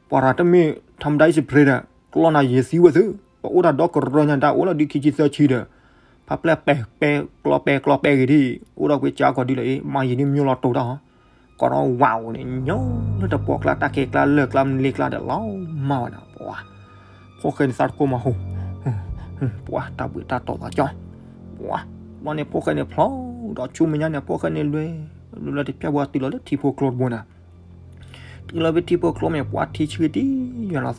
ပှၤရၤတမ့ၢ် ထီမဒါအံၣ်စပရ့ဒီး ကျီနၤယဲၢ်သံဝဲသု ပအိၣ်တၢ်ဒီကရၢညါတၢ်အိၣ်လီၤဒုခံဆံသၢဆံဒီး ဖးဖျဲၣ်ပဲပဲ ကျီပဲကျီပဲဂ့ၤဒံ အိၣ်ဒီးကွံာ်ကၠါကီၢ်ဒုလီၤအံၤ မၤယံာ်ဒ်မၠိလီၤတိၤတၢ်ဟီ ကီၢ်ဒီဝးအိၣ်န့ၣ် ညီလၢတပှီၢ်ကျါ တၢ်ခဲကျါ လၢၢ်ကျါ မလ့ကျါဒီးလီၤမၢ်ဝဲနၤ ပှၤ ဖိၣ်ဃဲန့ၣ်သးတကိးမၤဟူ ပှၤတၢ်ဘှံးတၢ်တီၤသးကၠီ ပှၤ ဘၣ်န့ၣ်ဖိၣ်ဃဲန့ၣ်ဖျီ ဒီးဆူမဲာ်ညါန့ၣ် ဖိၣ်ဃဲန့ၣ်လွဲ လွဲလွဲတပျၢ်ပှၤတုၤလီၤလၢထံဖိကျိတဘိနၤ တုၤလီၤဖဲထံဖိကျိမ့ၢ် ပှၤထံဆှံတံၢ်ယွၤလီၤသီၣ်ရဲၣ်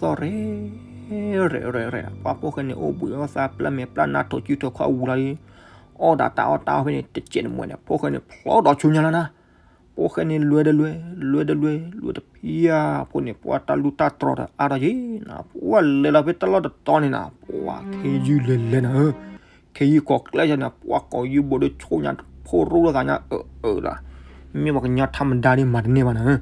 ရဲၣ်ရဲၣ်ရဲၣ် ပှၤဖိၣ်ဃဲန့ၣ် အိၣ်ဘှံးအိၣ်သါ ပျၢ်မဲာ်ပျၢ်နါ ထိၣ်စုထိၣ်ခီၣ်ဝံၤလီၤဒီး အီၣ်ဒၣ်တၢ်အီၣ်တၢ်အီဖဲန့ၣ် တစဲးတမှဲးန့ၣ် ဖိၣ်ဃဲန့ၣ် ဖျီဒီးဆူညါလီၤနၤ ဖိၣ်ဃဲန့ၣ်လွဲတလွဲ, လွဲတလွဲ, လွဲတဖျါဖိန့ၣ် ပှၤတၢ်လူၢ်တၢ်တြီၤဒီးအါထီၣ်ယဲနၤ, ပှၤလဲၤလီၤဖဲတၢ်လီၢ်တတီၤန့ၣ်နၤ, ပှၤခ့ယုၢ်လဲၤလဲၤနၤဧၢ, ခ့ယုၢ်ကိးကျဲယဲနၤ, ပှၤကိးယုၢ်ဘိးဒီးဆိၣ်ညါဖိရိၣ်လိာ်သးညါအၢအၢဒီး, မ့ၢ်ပှၤကညီထါမဒါဒ်မၤတန့ၢ်ဘၣ်နၤဧၢ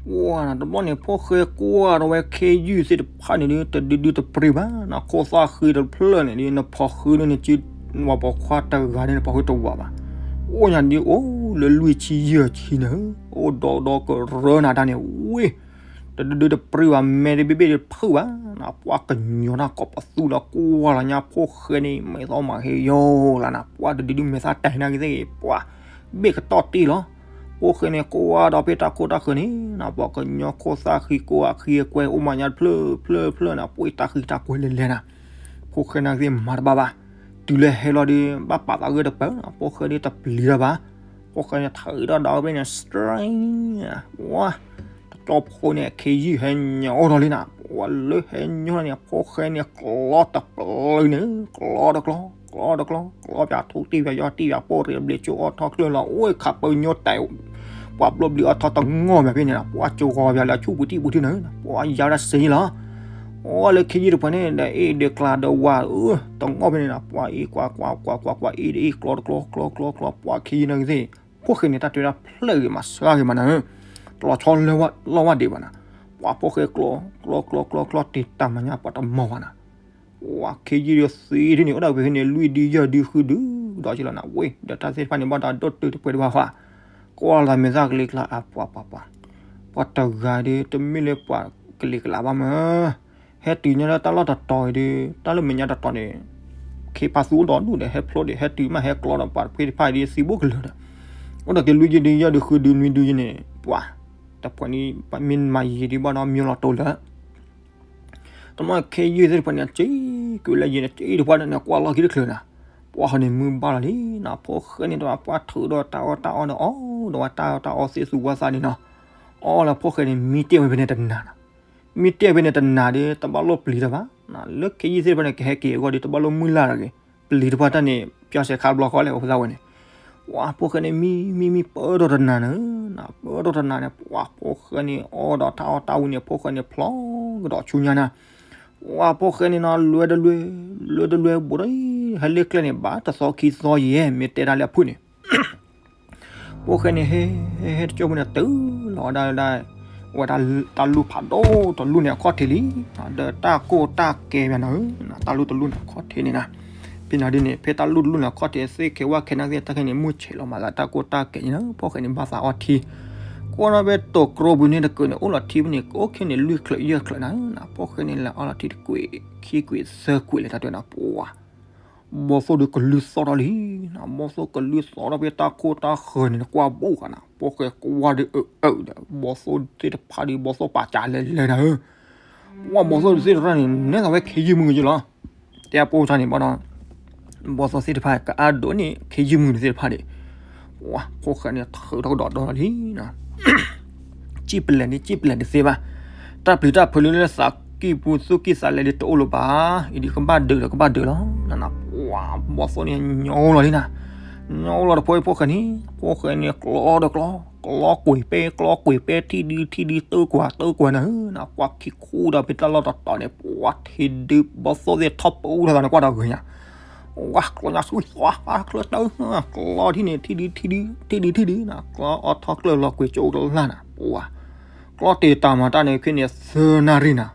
ပှၤနၤတဘျီန့ၣ် ဖိၣ်ဃဲကွၢ်ဒီးဝဲခ့ယုၢ်သ့ၣ်တဖၣ်န့ၣ်ဒ် တဒုဒုတပှ့ၤဘၣ်နၤ, ခိၣ်သၣ်ဃံတဖျၢၣ်န့ၣ်ဒ် နဖီၣ်ဃုန့ၣ် နစုဝၤပိာ်ခွါတဂၤန့ၣ် နဖီၣ်ဃုတဝးဘၣ်, အိၣ်ညါဒ်အိၣ်လၢလွံၢ်ဆံယဲၢ်ဆံနၤဧၢ, အိၣ်ဒီးဒီကရၢနၤတၢ်န့ၣ် ဝ့ၢ် တဒုဒုတပှ့ၤဘၣ် မဲာ်တဘ့ၣ်ဘ့ၣ်တဖုၣ်ဘၣ်နၤ, ပှၤကညီတၢ်ကိးပသူလီၤကွၢ်လီၤညါဖိၣ်ဃဲန့ၣ် မဲာ်သီမၤဟ့ယိလၢနၤ, ပှၤတဒုဒုမဲာ်သၣ်တဲာ်နၤကသ့ၣ် ပှၤဘ့ၣ်ကတီၢ်တ့ၢ်လီၤ, ဖိၣ်ဃဲန့ၣ်ကွၢ်ဒီးဖဲတၢ်ခိၣ်တၢ်ဃၢၤန့ၣ်နၤ, ပှၤကညီခိၣ်သၣ်ဃံကိးအဃံအကွဲအိၣ်မးညါတဖျၢၣ်ဖျၢၣ်ဖျၢၣ်နၤ, ပှ့ၤတၢ်ဃံတၢ်ကွဲလဲၤလဲၤနၤ, ဖိၣ်ဃဲနၤကသ့ၣ်မၤတဘၣ်ဘၣ်, တုၤလၢဟဲလီၤဒီး ဘၣ်ပာ်သးဂ့ၢ်တပၢၢ်နၤ, ဖိၣ်ဃဲဒ်တပျံၤတၢ်ဘၣ်, ဖိၣ်ဃဲန့ၣ်ထုးဒီးဒီးဖဲန့ၣ် straight ဝါ တကၠီဖိန့ၣ် ခ့ယုၢ်ဟဲညီလီၤလံနၤ, ပှၤလၢဟဲညီလီၤန့ၣ် ဖိၣ်ဃဲန့ၣ်ကျီတပျုာ်န့ၣ်, ကျီတကျီ, ကျီတကျီ, ကျီပၠးထူတ့ၢ်ပၠးယီၢ်တ့ၢ်ပၠးပိၢ်ရ့ၣ်ဘျ့းကၠိအီၣ်ထီၣ်ကျၢၢ်လီၤ, အိၣ်ခးပၢညိတဲာ်, ပှၤဘျီဘျ့အီၣ်ထီၣ်တငီၢ်ပၠးဖဲန့ၣ်လီၤ, ပှၤကၠိဂီၤပၠးလၢဆူပူၤတံၢ်ပူၤထံနၤ, ပှၤယါဝဲဒၣ်စ့လီၤ, အိၣ်လၢခ့ယုၢ်တပှၤန့ၣ် ဒီးအ့ၣ်ဒီးကျါဒီးဝါဧၢ, တငီၢ်ဖဲန့ၣ်နၤ, ပှၤအ့ၣ်ကွၢ်ကွၢ်ကွၢ်ကွၢ်ကွၢ်ကွၢ်အ့ၣ်ဒီးအ့ၣ်ကျီတကျီကျီကျီကျီ, ပှၤခ့ယုၢ်နၤကသ့ၣ် ဖိၣ်ဃဲန့ၣ်တၢ်တဲဒၣ်ဖျၢၣ်ဂ့ၤမးစှၤဂ့ၤမးနၤဧၢ, တလီၤဆီလၢလီၢ်ဝဲဒံးဘၣ်နၤ, ပှၤဖိၣ်ဃဲကျီ, ကျီကျီကျီကျီတ့ၢ်တၢ်မၤညါပှၤတမီၢ်ဘၣ်နၤ, ပှၤခ့ယုၢ်ဒီးသ့ဒ်န့ၣ် အိၣ်ဒၣ်ဝဲဖဲန့ၣ် လွံၢ်ဒုယဲၢ်ဒုဃုဒုဒီးကလီၤနၤ, ဝ့ၢ်ဒီးတၢ်သ့ၣ်တဖၣ်န့ၣ် ဘၣ်ဒီးဒိၣ်တုာ်တပှဲၤတဘၣ်ဃီ, ကွၢ်လီၤသးမဲာ်သၣ်ကလံၤကျါအပှၤပှၤပှၤ, ပှၤတဂၤဒီးတမ့ၢ်လၢပှၤကလံၤကလးဘၣ်မး ဟဲတုၤညါလၢတၢ်လီၢ်တတီၤအံၤဒီး တၢ်လၢမဲာ်ညါတတီၤန့ၣ် ခ့ပာ်သူအိၣ်ဒီးဒူၣ်ဒီး ဟဲဖျိဒီး ဟဲတုၤမးဟဲကျီဒီး ပှၤတဖုတဖုဒီး သံဘိၣ်ကလၢာ်ဒီး အိၣ်ဒီးက့ၤလွံၢ်ဒုယဲၢ်ဒုဃုဒုနွံဒုယဲၢ်န့ၣ် ပှၤတဖုန့ၣ် မ့ၢ်မၤယံာ်ဒံးဘၣ်ဒီး မ့ၢ်လီၤတိၤလၢ တမ့ၢ်ခ့ယုၢ်သ့ၣ်တဖၣ်န့ၣ် စ့ၢ်ကီးလၢယံာ်န့ၣ် စ့ၢ်တဖၣ်န့ၣ် ကွၢ်လီၢ်ခံတချုးနၤ, ပှၤဃီန့ၣ်မုၢ်ဘၣ်လီၤလံနၤ, ဖိၣ်ဃဲန့ၣ်တဖၣ် ပှၤထုးဒီးတၢ်အီၣ်တၢ်အီဒီး အီၣ်ဒီးဝဲတၢ်အီၣ်တၢ်အီသ့ၣ်သူဝါသးန့ၣ်နီၤ, အီၣ်လၢဖိၣ်ဃဲန့ၣ် မံတ့ၢ်ဝဲဖဲန့ၣ်တနၤနၤ, မံတ့ၢ်ဖဲန့ၣ်တနၤဒီး တဘၣ်လိၣ်ပျံၤတၢ်ဘၣ်, လၢခ့ယုၢ်သ့ၣ်တဖၣ်န့ၣ် ကဟဲက့ၤအဂီၢ်ဒီး တဘၣ်လိၣ်မုၢ်လၢ်တဂ့ၤ, ပျံၤတဖၣ်တၢ်န့ၣ် ပျီစဲးခါတဘျီဃီလဲၣ် အိၣ်ဖသးဝဲန့ၣ်, ပှၤဖိၣ်ဃဲန့ၣ် မံမံမံပၢၢ်ထီၣ်တနၤနၤ, ပၢၢ်ထီၣ်တနၤန့ၣ် ပှၤဖိၣ်ဃဲန့ၣ် အီၣ်ဒီးတၢ်အီၣ်တၢ်ဝံၤန့ၣ် ဖိၣ်ဃဲန့ၣ် ဖျီကဒီးဆူညါနၤ, ပှၤဖိၣ်ဃဲန့ၣ်နီၤ လွဲတလွဲ, လွဲတလွဲဘူးဒီး ဟဲလၢကျဲန့ၣ် ဘၣ်တသီခံသီယဲၢ် မ့ၢ်တဲဒၣ်လၢအဖုၣ်န့ၣ် ဖိၣ်ဃဲန့ၣ် ဟဲ ဟဲ ဟဲတကၠိဖိန့ၣ် တုၤလီၤဝဲဒၣ် ဝဲဒၣ်တၢ်လူၢ်ဖးဒိၣ်တလူၢ်န့ၣ် အခီၣ်ထံးလံ, ဒီးတၢ်ကိၢ်တၢ်ကဲဘၣ်နၤဧၢ, တၢ်လူၢ်တလူၢ်န့ၣ် အခီၣ်ထံးန့ၣ်နၤ, ဖဲနၤဒ်န့ၣ် ဖဲတၢ်လူၢ်တလူၢ်န့ၣ် အခီၣ်ထံးသ့ၣ်ခဲဝဲခဲနၢ်သ့ၣ် တၢ်ခဲန့ၣ် မုၢ်ဆဲးလီၤမးသး တၢ်ကိၢ်တၢ်ကဲန့ၣ်နၤ, ဖိၣ်ဃဲန့ၣ်ဘၣ်သးအီထံ, ကွၢ်ဒီးဖဲတိၤကြီပူၤန့ၣ်တကုာ်န့ၣ် အိၣ်လီၤထံဖဲန့ၣ် အိၣ်ခဲန့ၣ် လွံၢ်ချုးယဲၢ်ချုးနၤ, ဖိၣ်ဃဲန့ၣ် လဲၤအီလီၤထံတကွံာ် ခံကွံာ် သၢကွံာ်လဲၣ် တၢ်တဲနၤ ပှၤ ဘီသိၣ်ဒီးကလုၢ်သီၣ်ထီၣ်လံနၤ, ဘီသိၣ်ကလုၢ်သီၣ်ထီၣ်ဖဲတၢ်ခိၣ်တၢ်ဃၢၤန့ၣ် နကွၢ်ဘူးဃာ်နၤ, ဖိၣ်ဃဲကွၢ်ဒီးအၢအၢဒီး ဘီသိၣ်သ့ၣ်တဖၣ်ဒီး ဘီသိၣ်ပာ်ကၢ်လဲၤလဲၤနၤဧၢ, ပှၤဘီသိၣ်သ့ၣ်တဖၣ်န့ၣ် နဲၣ်သးဝဲခ့ယုၢ်မုၢ်ကယုၢ်လီၤ, တဲအပိၢ်တၢ်န့ၣ်ဘၣ်ဒီး ဘီသိၣ်သ့ၣ်တဖၣ် ကအါဒိၣ်န့ၣ် ခ့ယုၢ်မုၢ်သ့ၣ်တဖၣ်ဒီး ပှၤဖိၣ်ဃဲန့ၣ် ထုးထီၣ်ကဒီးဒီလံနၤ စံၣ်ပလဲၣ်န့ၣ် စံၣ်ပလဲၣ်တသ့ဘၣ်, တၢ်ပျံၤတၢ်ဖုးလၢလၢသးကံၢ်ပူၤသူၣ်ကံၢ်သးလဲဒီးတအိၣ်လၢၤဘၣ်, အံၤဒ်ကဘၣ်ဒုးဒီးကဘၣ်ဒုးလီၤနၤ, ပှၤဘီသိၣ်န့ၣ် ညီလီၤလံနၤ, ညီလီၤတဖိဖိၣ်ဃဲန့ၣ်, ဖိၣ်ဃဲန့ၣ် ကျီဒီးကျီ, ကျီကွံာ်ပဲ ကျီကွံာ်ပဲ ထံၣ်ဒုထံၣ်ဒု တၢကွၢ်တၢကွၢ်နၤဧၢ, နကွၢ်ခံခူဒီးဖဲတၢ်လီၢ်တတီၤန့ၣ် ပှၤထံဒု ဘီသိၣ်သ့ၣ်ထီၣ်ပူၤထီၣ်သးန့ၣ် ကွၢ်ဒီးဂ့ၤညါ ဝါကျီညါဆူသွါချၢတၢ ကျီထံၣ်န့ၣ် ထံၣ်ဒုထံၣ်ဒု ထံၣ်ဒုထံၣ်ဒုနၤ, ကျီအီထီၣ်ကျၢၢ်လီၤကွံာ်ကၠိကလၢ်နၤ, ပှၤကျီတ့ၢ်တၢ်မၤတၢ်န့ၣ် ခဲန့ၣ်သၢနၣ်ရံၣ်နၤ,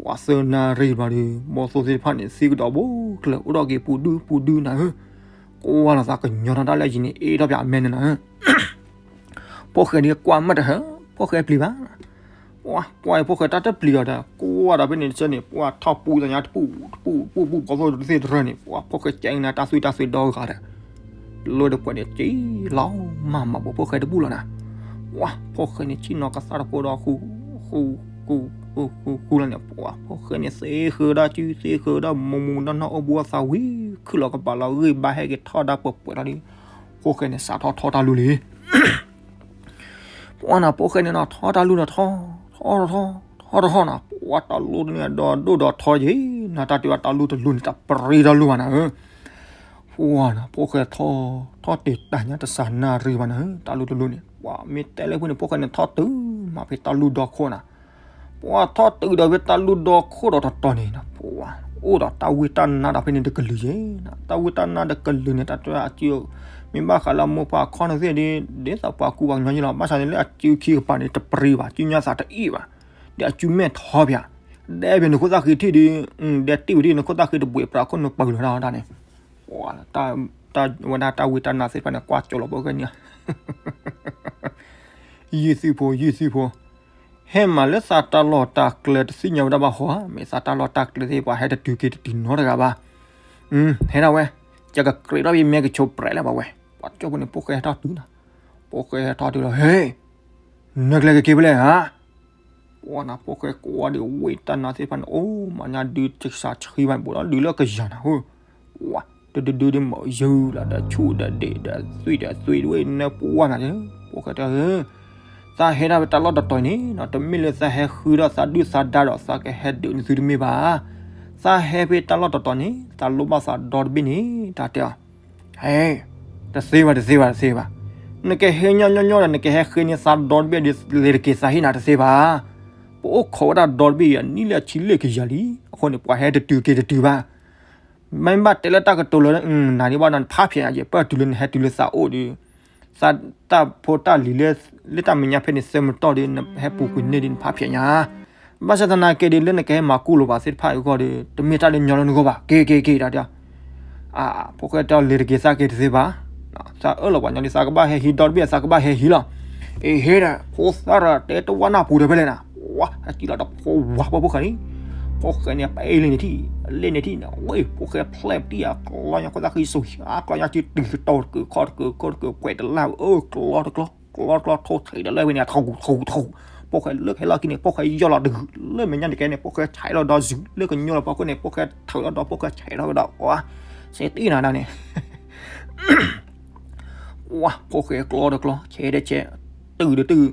ပှၤသၢနၣ်ရံၣ်ဘျီဒီး ဘီသိၣ်သ့ၣ်တဖၣ်န့ၣ် သံကဒီးဘိကျၢၢ် အိၣ်ဒီးက့ၤပူၤဒုပူၤဒုနၤဧၢ, ကွၢ်လီၤသးကညီၤထီၣ်တၢ်လၢအယံၤန့ၣ် အ့ၣ်ထီၣ်ပၠးအမဲန့ၣ်နၤဧၢ ဖိၣ်ဃဲဒ်ကွၢ်မးတဟၢ ဖိၣ်ဃဲပျံၤဘၣ်, ပှၤကွၢ်အံၤဖိၣ်ဃဲတၢ်တပျံၤအီၤဒီး ကွၢ်ဒီးဖဲန့ၣ်တဆၢန့ၣ် ပှၤထီၣ်ပူၤသးညါတပူၤ တပူၤ ပူၤ ပူၤ ဘီသိၣ်သ့ၣ်တရၢန့ၣ် ပှၤဖိၣ်ဃဲကဲနၤတၢ်သွံၣ်တၢ်သွံၣ်ဒီဂၤဒီး လၢတပှဲၤန့ၣ် က့ၤလီၤမးမးဘိဖိၣ်ဃဲတဘူၣ်လီၤနၤ, ပှၤဖိၣ်ဃဲန့ၣ် ဆ့ၣ်နီၤကသၣ်တကိဒီး ဃူ ဃူ ဃူ ဃူ ဃူလီၤန့ၣ် ပှၤဖိၣ်ဃဲန့ၣ် သ့ဃၢၤဒၣ်စု သ့ဃၢၤဒၣ်မူမူနီၢ်နီၢ် အိၣ်ဘူးအသးဝံၤ ခုၣ်လီၤကပာ်လီၤဂံၢ်ဘါဟဲက့ၤထီၣ်ဒၣ်ပှဲၤပှဲၤလီၤဒီး ဖိၣ်ဃဲန့ၣ် စးထီၣ်ထီၣ်တၢ်လူၢ်လံ ပှၤနၤ ဖိၣ်ဃဲန့ၣ်နီၤ ထီၣ်တၢ်လူၢ်န့ၣ် ထီၣ် ထီၣ် ထီၣ် ထီၣ် ထီၣ် ထီၣ် ထီၣ်နၤ ပှၤတၢ်လူၢ်တန့ၢ်ဒီးဒိၣ်ဒီးထီယံၤနၤ တၢ်တဲဝဲတၢ်လူၢ်တလူၢ်န့ၣ် တၢ်ပြံတၢ်လူၢ်ဘၣ်နၤဧၢ, ပှၤနၤ ဖိၣ်ဃဲထီၣ် ထီၣ်တ့ၢ်တၢ်ညါတစှၤနၣ်ရံၣ်ဘၣ်နၤဧၢ, တၢ်လူၢ်တလူၢ်န့ၣ် ပှၤမ့ၢ်တဲလၢဖုန့ၣ် ဖိၣ်ဃဲန့ၣ်ထီၣ်တုၤမးဖဲတၢ်လူၢ်ဒီခိၣ်နၤ, ပှၤထီၣ်တုၤဒီးဖဲတၢ်လူၢ်ဒီခိၣ်ဒီးတတီၤန့ၣ် ပှၤအိၣ်ဒီးတၢ်ဝ့ၢ်တၢ်နါဒီးဖဲန့ၣ်တကလုာ်ယဲ, တၢ်ဝ့ၢ်တၢ်နါတကလုာ်န့ၣ် တၢ်တဲအစု မ့ၢ်ဘၣ်ဃးလၢအမိၢ်ပှၢ်အခီၣ်န့ၣ်သ့ၣ်ဒီး ဒ်သိးပှၤကူပှၤကညီယဲလီၤ, ဘၣ်ဆၣ်န့ၣ်လၢအစုခံကပၤန့ၣ် တပရံဘၣ်, စုညါသးတအ့ၣ်ဘၣ်, ဒီးအစုမဲာ်ထီၣ်ဖၣ်, ဒဲဘၣ်နခိၣ်သၣ်ဃံထံၣ်ဒီး, ဒဲတ့ၢ်ဝဲဒၣ်နခိၣ်သၣ်ဃံတဘှံးပြးခိၣ်နပာ်လီၤတၢ်န့ၣ်, ဝဲဒၣ်တၢ်ဝ့ၢ်တၢ်နါသ့ၣ်တဖၣ်န့ၣ် ကွၢ်ကၠိလီၤဖိၣ်ဃဲန့ၣ် ယုၢ်သုဖိ ယုၢ်သုဖိ, ဟဲမးလၢသးတၢ်လီၢ်တၢ်ကျဲတသ့ၣ်ညါဝဲဒၣ်ဘၣ်ဟီဧါ, မ့ၢ်သးတၢ်လီၢ်တၢ်ကျဲသ့ၣ် ပှၤဟဲတတုၤက့ၤတတုၤနီတဂၤဘၣ်, ဟဲဒၣ်ဝဲ, ယကကြးထီၣ်ဖဲမဲကဆိးပြဲးလၢၤဘၣ်ဝဲ, ပှၤကၠိဖိန့ၣ် ဖိၣ်ဃဲဟဲထီၣ်တုၤနၤ, ဖိၣ်ဃဲဟဲထီၣ်တုၤလီၤ ဟဲ, နကလဲၤကက့ၤဖဲလဲၣ်ဧါ ပှၤနၤဖိၣ်ဃဲကွၢ်ဒီးဝ့ၢ်တၢ်နါသ့ၣ်တဖၣ်န့ၣ် အိၣ်မးညါဒုးတစးဆှံဘၣ် ဘူးဒီးဒုးလၢကယၤနၤဧၢ, ဝဲ, တဒုဒုဒုးမၤယုၢ်လီၤဒီးဆူၣ်ဒီးဒ့ၣ်ဒီးသွံၣ်ဒီးသွံၣ်ဒ်ဝဲနၢပှၢ်နၤ, ဖိၣ်ဃဲတဲဧၢ, သးဟဲဒၣ်ဖဲတၢ်လီၢ်တတီၤန့ၣ်နီၤ တမ့ၢ်လၢသးဟဲဃုဒီးသးဒုၣ်သးဒါဒီးသးကဟဲဒုးနသုတမ့ၢ်ဘၣ်, သးဟဲဖဲတၢ်လီၢ်တတီၤန့ၣ် သးလိၣ်ဘၣ်သးဒီတဘ့ၣ်န့ၣ် တၢ်တဲအီၤ ဟဲ, တသ့ဘၣ် တသ့ဘၣ် တသ့ဘၣ်, နကဟဲညီညီညီဒီး နကဟဲဃ့န့ၢ်သးဒီတဘ့ၣ်ဒီး လဲၤတက့ၤသးဟ့ၣ်နၤတသ့ဘၣ်, ပအိၣ်ခိးဝဲဒၣ်ဒီတဘ့ၣ်အံၤ နံၣ်လၢအဆံလ့ၣ်ကယၤလံ, အဃိန့ၣ် ပှၤဟဲတတုၤက့ၤတတုၤဘၣ်, မ့ၢ်ဘၣ်တဲလၢတၢ်ကတိၤလၢ နၤဒ်ဘၣ်နဖးဖျဲးညါယဲ ပၢၢ်တုၤလၢနဟဲတုၤလၢသးအိၣ်ဒီး သးတၢ်ဖိတၢ်လံၤလၢ လၢတၢ်မဲာ်ညါဖဲန့ၣ် သၢမတီၢ်ဒီး နဟဲပူၤကွံာ်န့ၢ်ဒီးနဖးဖျဲးညါ, ဘၣ်ဆၣ်သနာ်က့ဒီး လၢနကဟဲမၤကူလိာ်ပှၤသ့ၣ်တဖၣ်အံၤအဂီၢ်ဒီး တမ့ၢ်တၢ်လၢညီလၢနဂီၢ်ဘၣ်, က့ၤ က့ၤ က့ၤ တၢ်တဲအီၤ အဖိၣ်ဃဲတဲအီၤ လဲၤတက့ၤသးက့ၤတသ့ဘၣ်, သးအၢၣ်လီၤပှၤညီလံ သးကဘၣ်ဟဲဟံးဒီတဘ့ၣ် သးကဘၣ်ဟဲဟံးလီၤ, အ့ဟ့ဒီး ဖိသၣ်ဒီးတဲတဝၢ်နၢ်ပူၤဒီးဖဲလဲၣ်နၤ, ဝဲဟဲကံလီၤဒီးဖိဝၤဖိဖိဃာ်လံ, ဖိၣ်ဃဲန့ၣ် ပအ့ၣ်လံန့ၣ်ထံၣ် လဲၣ်န့ၣ်ထံၣ်န့ၣ် ဝဲ ဖိၣ်ဃဲဖျဲၣ်ပတံၢ်အကျီညါ ခိၣ်သၣ်ဃံစိၤ အကျီညါစုတုၤတတီၤတကုာ်ခီၣ်တကုာ်ခိၣ်တကုာ်ပှဲၤတလၢ်ဝဲ အၢ ကျီတကျီ ကျီတကျီ ထိၣ်ဆံးဒီးလၢဝဲန့ၣ် ထူၣ်ထူၣ်ထူၣ်, ဖိၣ်ဃဲလၢကဟဲလီၤက့ၤန့ၣ် ဖိၣ်ဃဲယီၢ်လီၤတဂုာ် လၢမဲာ်ညါတကဲန့ၣ် ဖိၣ်ဃဲဆဲးလီၤဒီးစုၤ လၢကညီလီၤဖီခိၣ်န့ၣ် ဖိၣ်ဃဲထုးလီၤဒီး ဖိၣ်ဃဲဆဲးထီၣ်ဝဲဒီး စဲးတံၢ်နၤဒၣ်န့ၣ် ဝဲ ဖိၣ်ဃဲကျီတကျီ ဆဲးဒီးဆဲး တုၤဒီးတုၤ,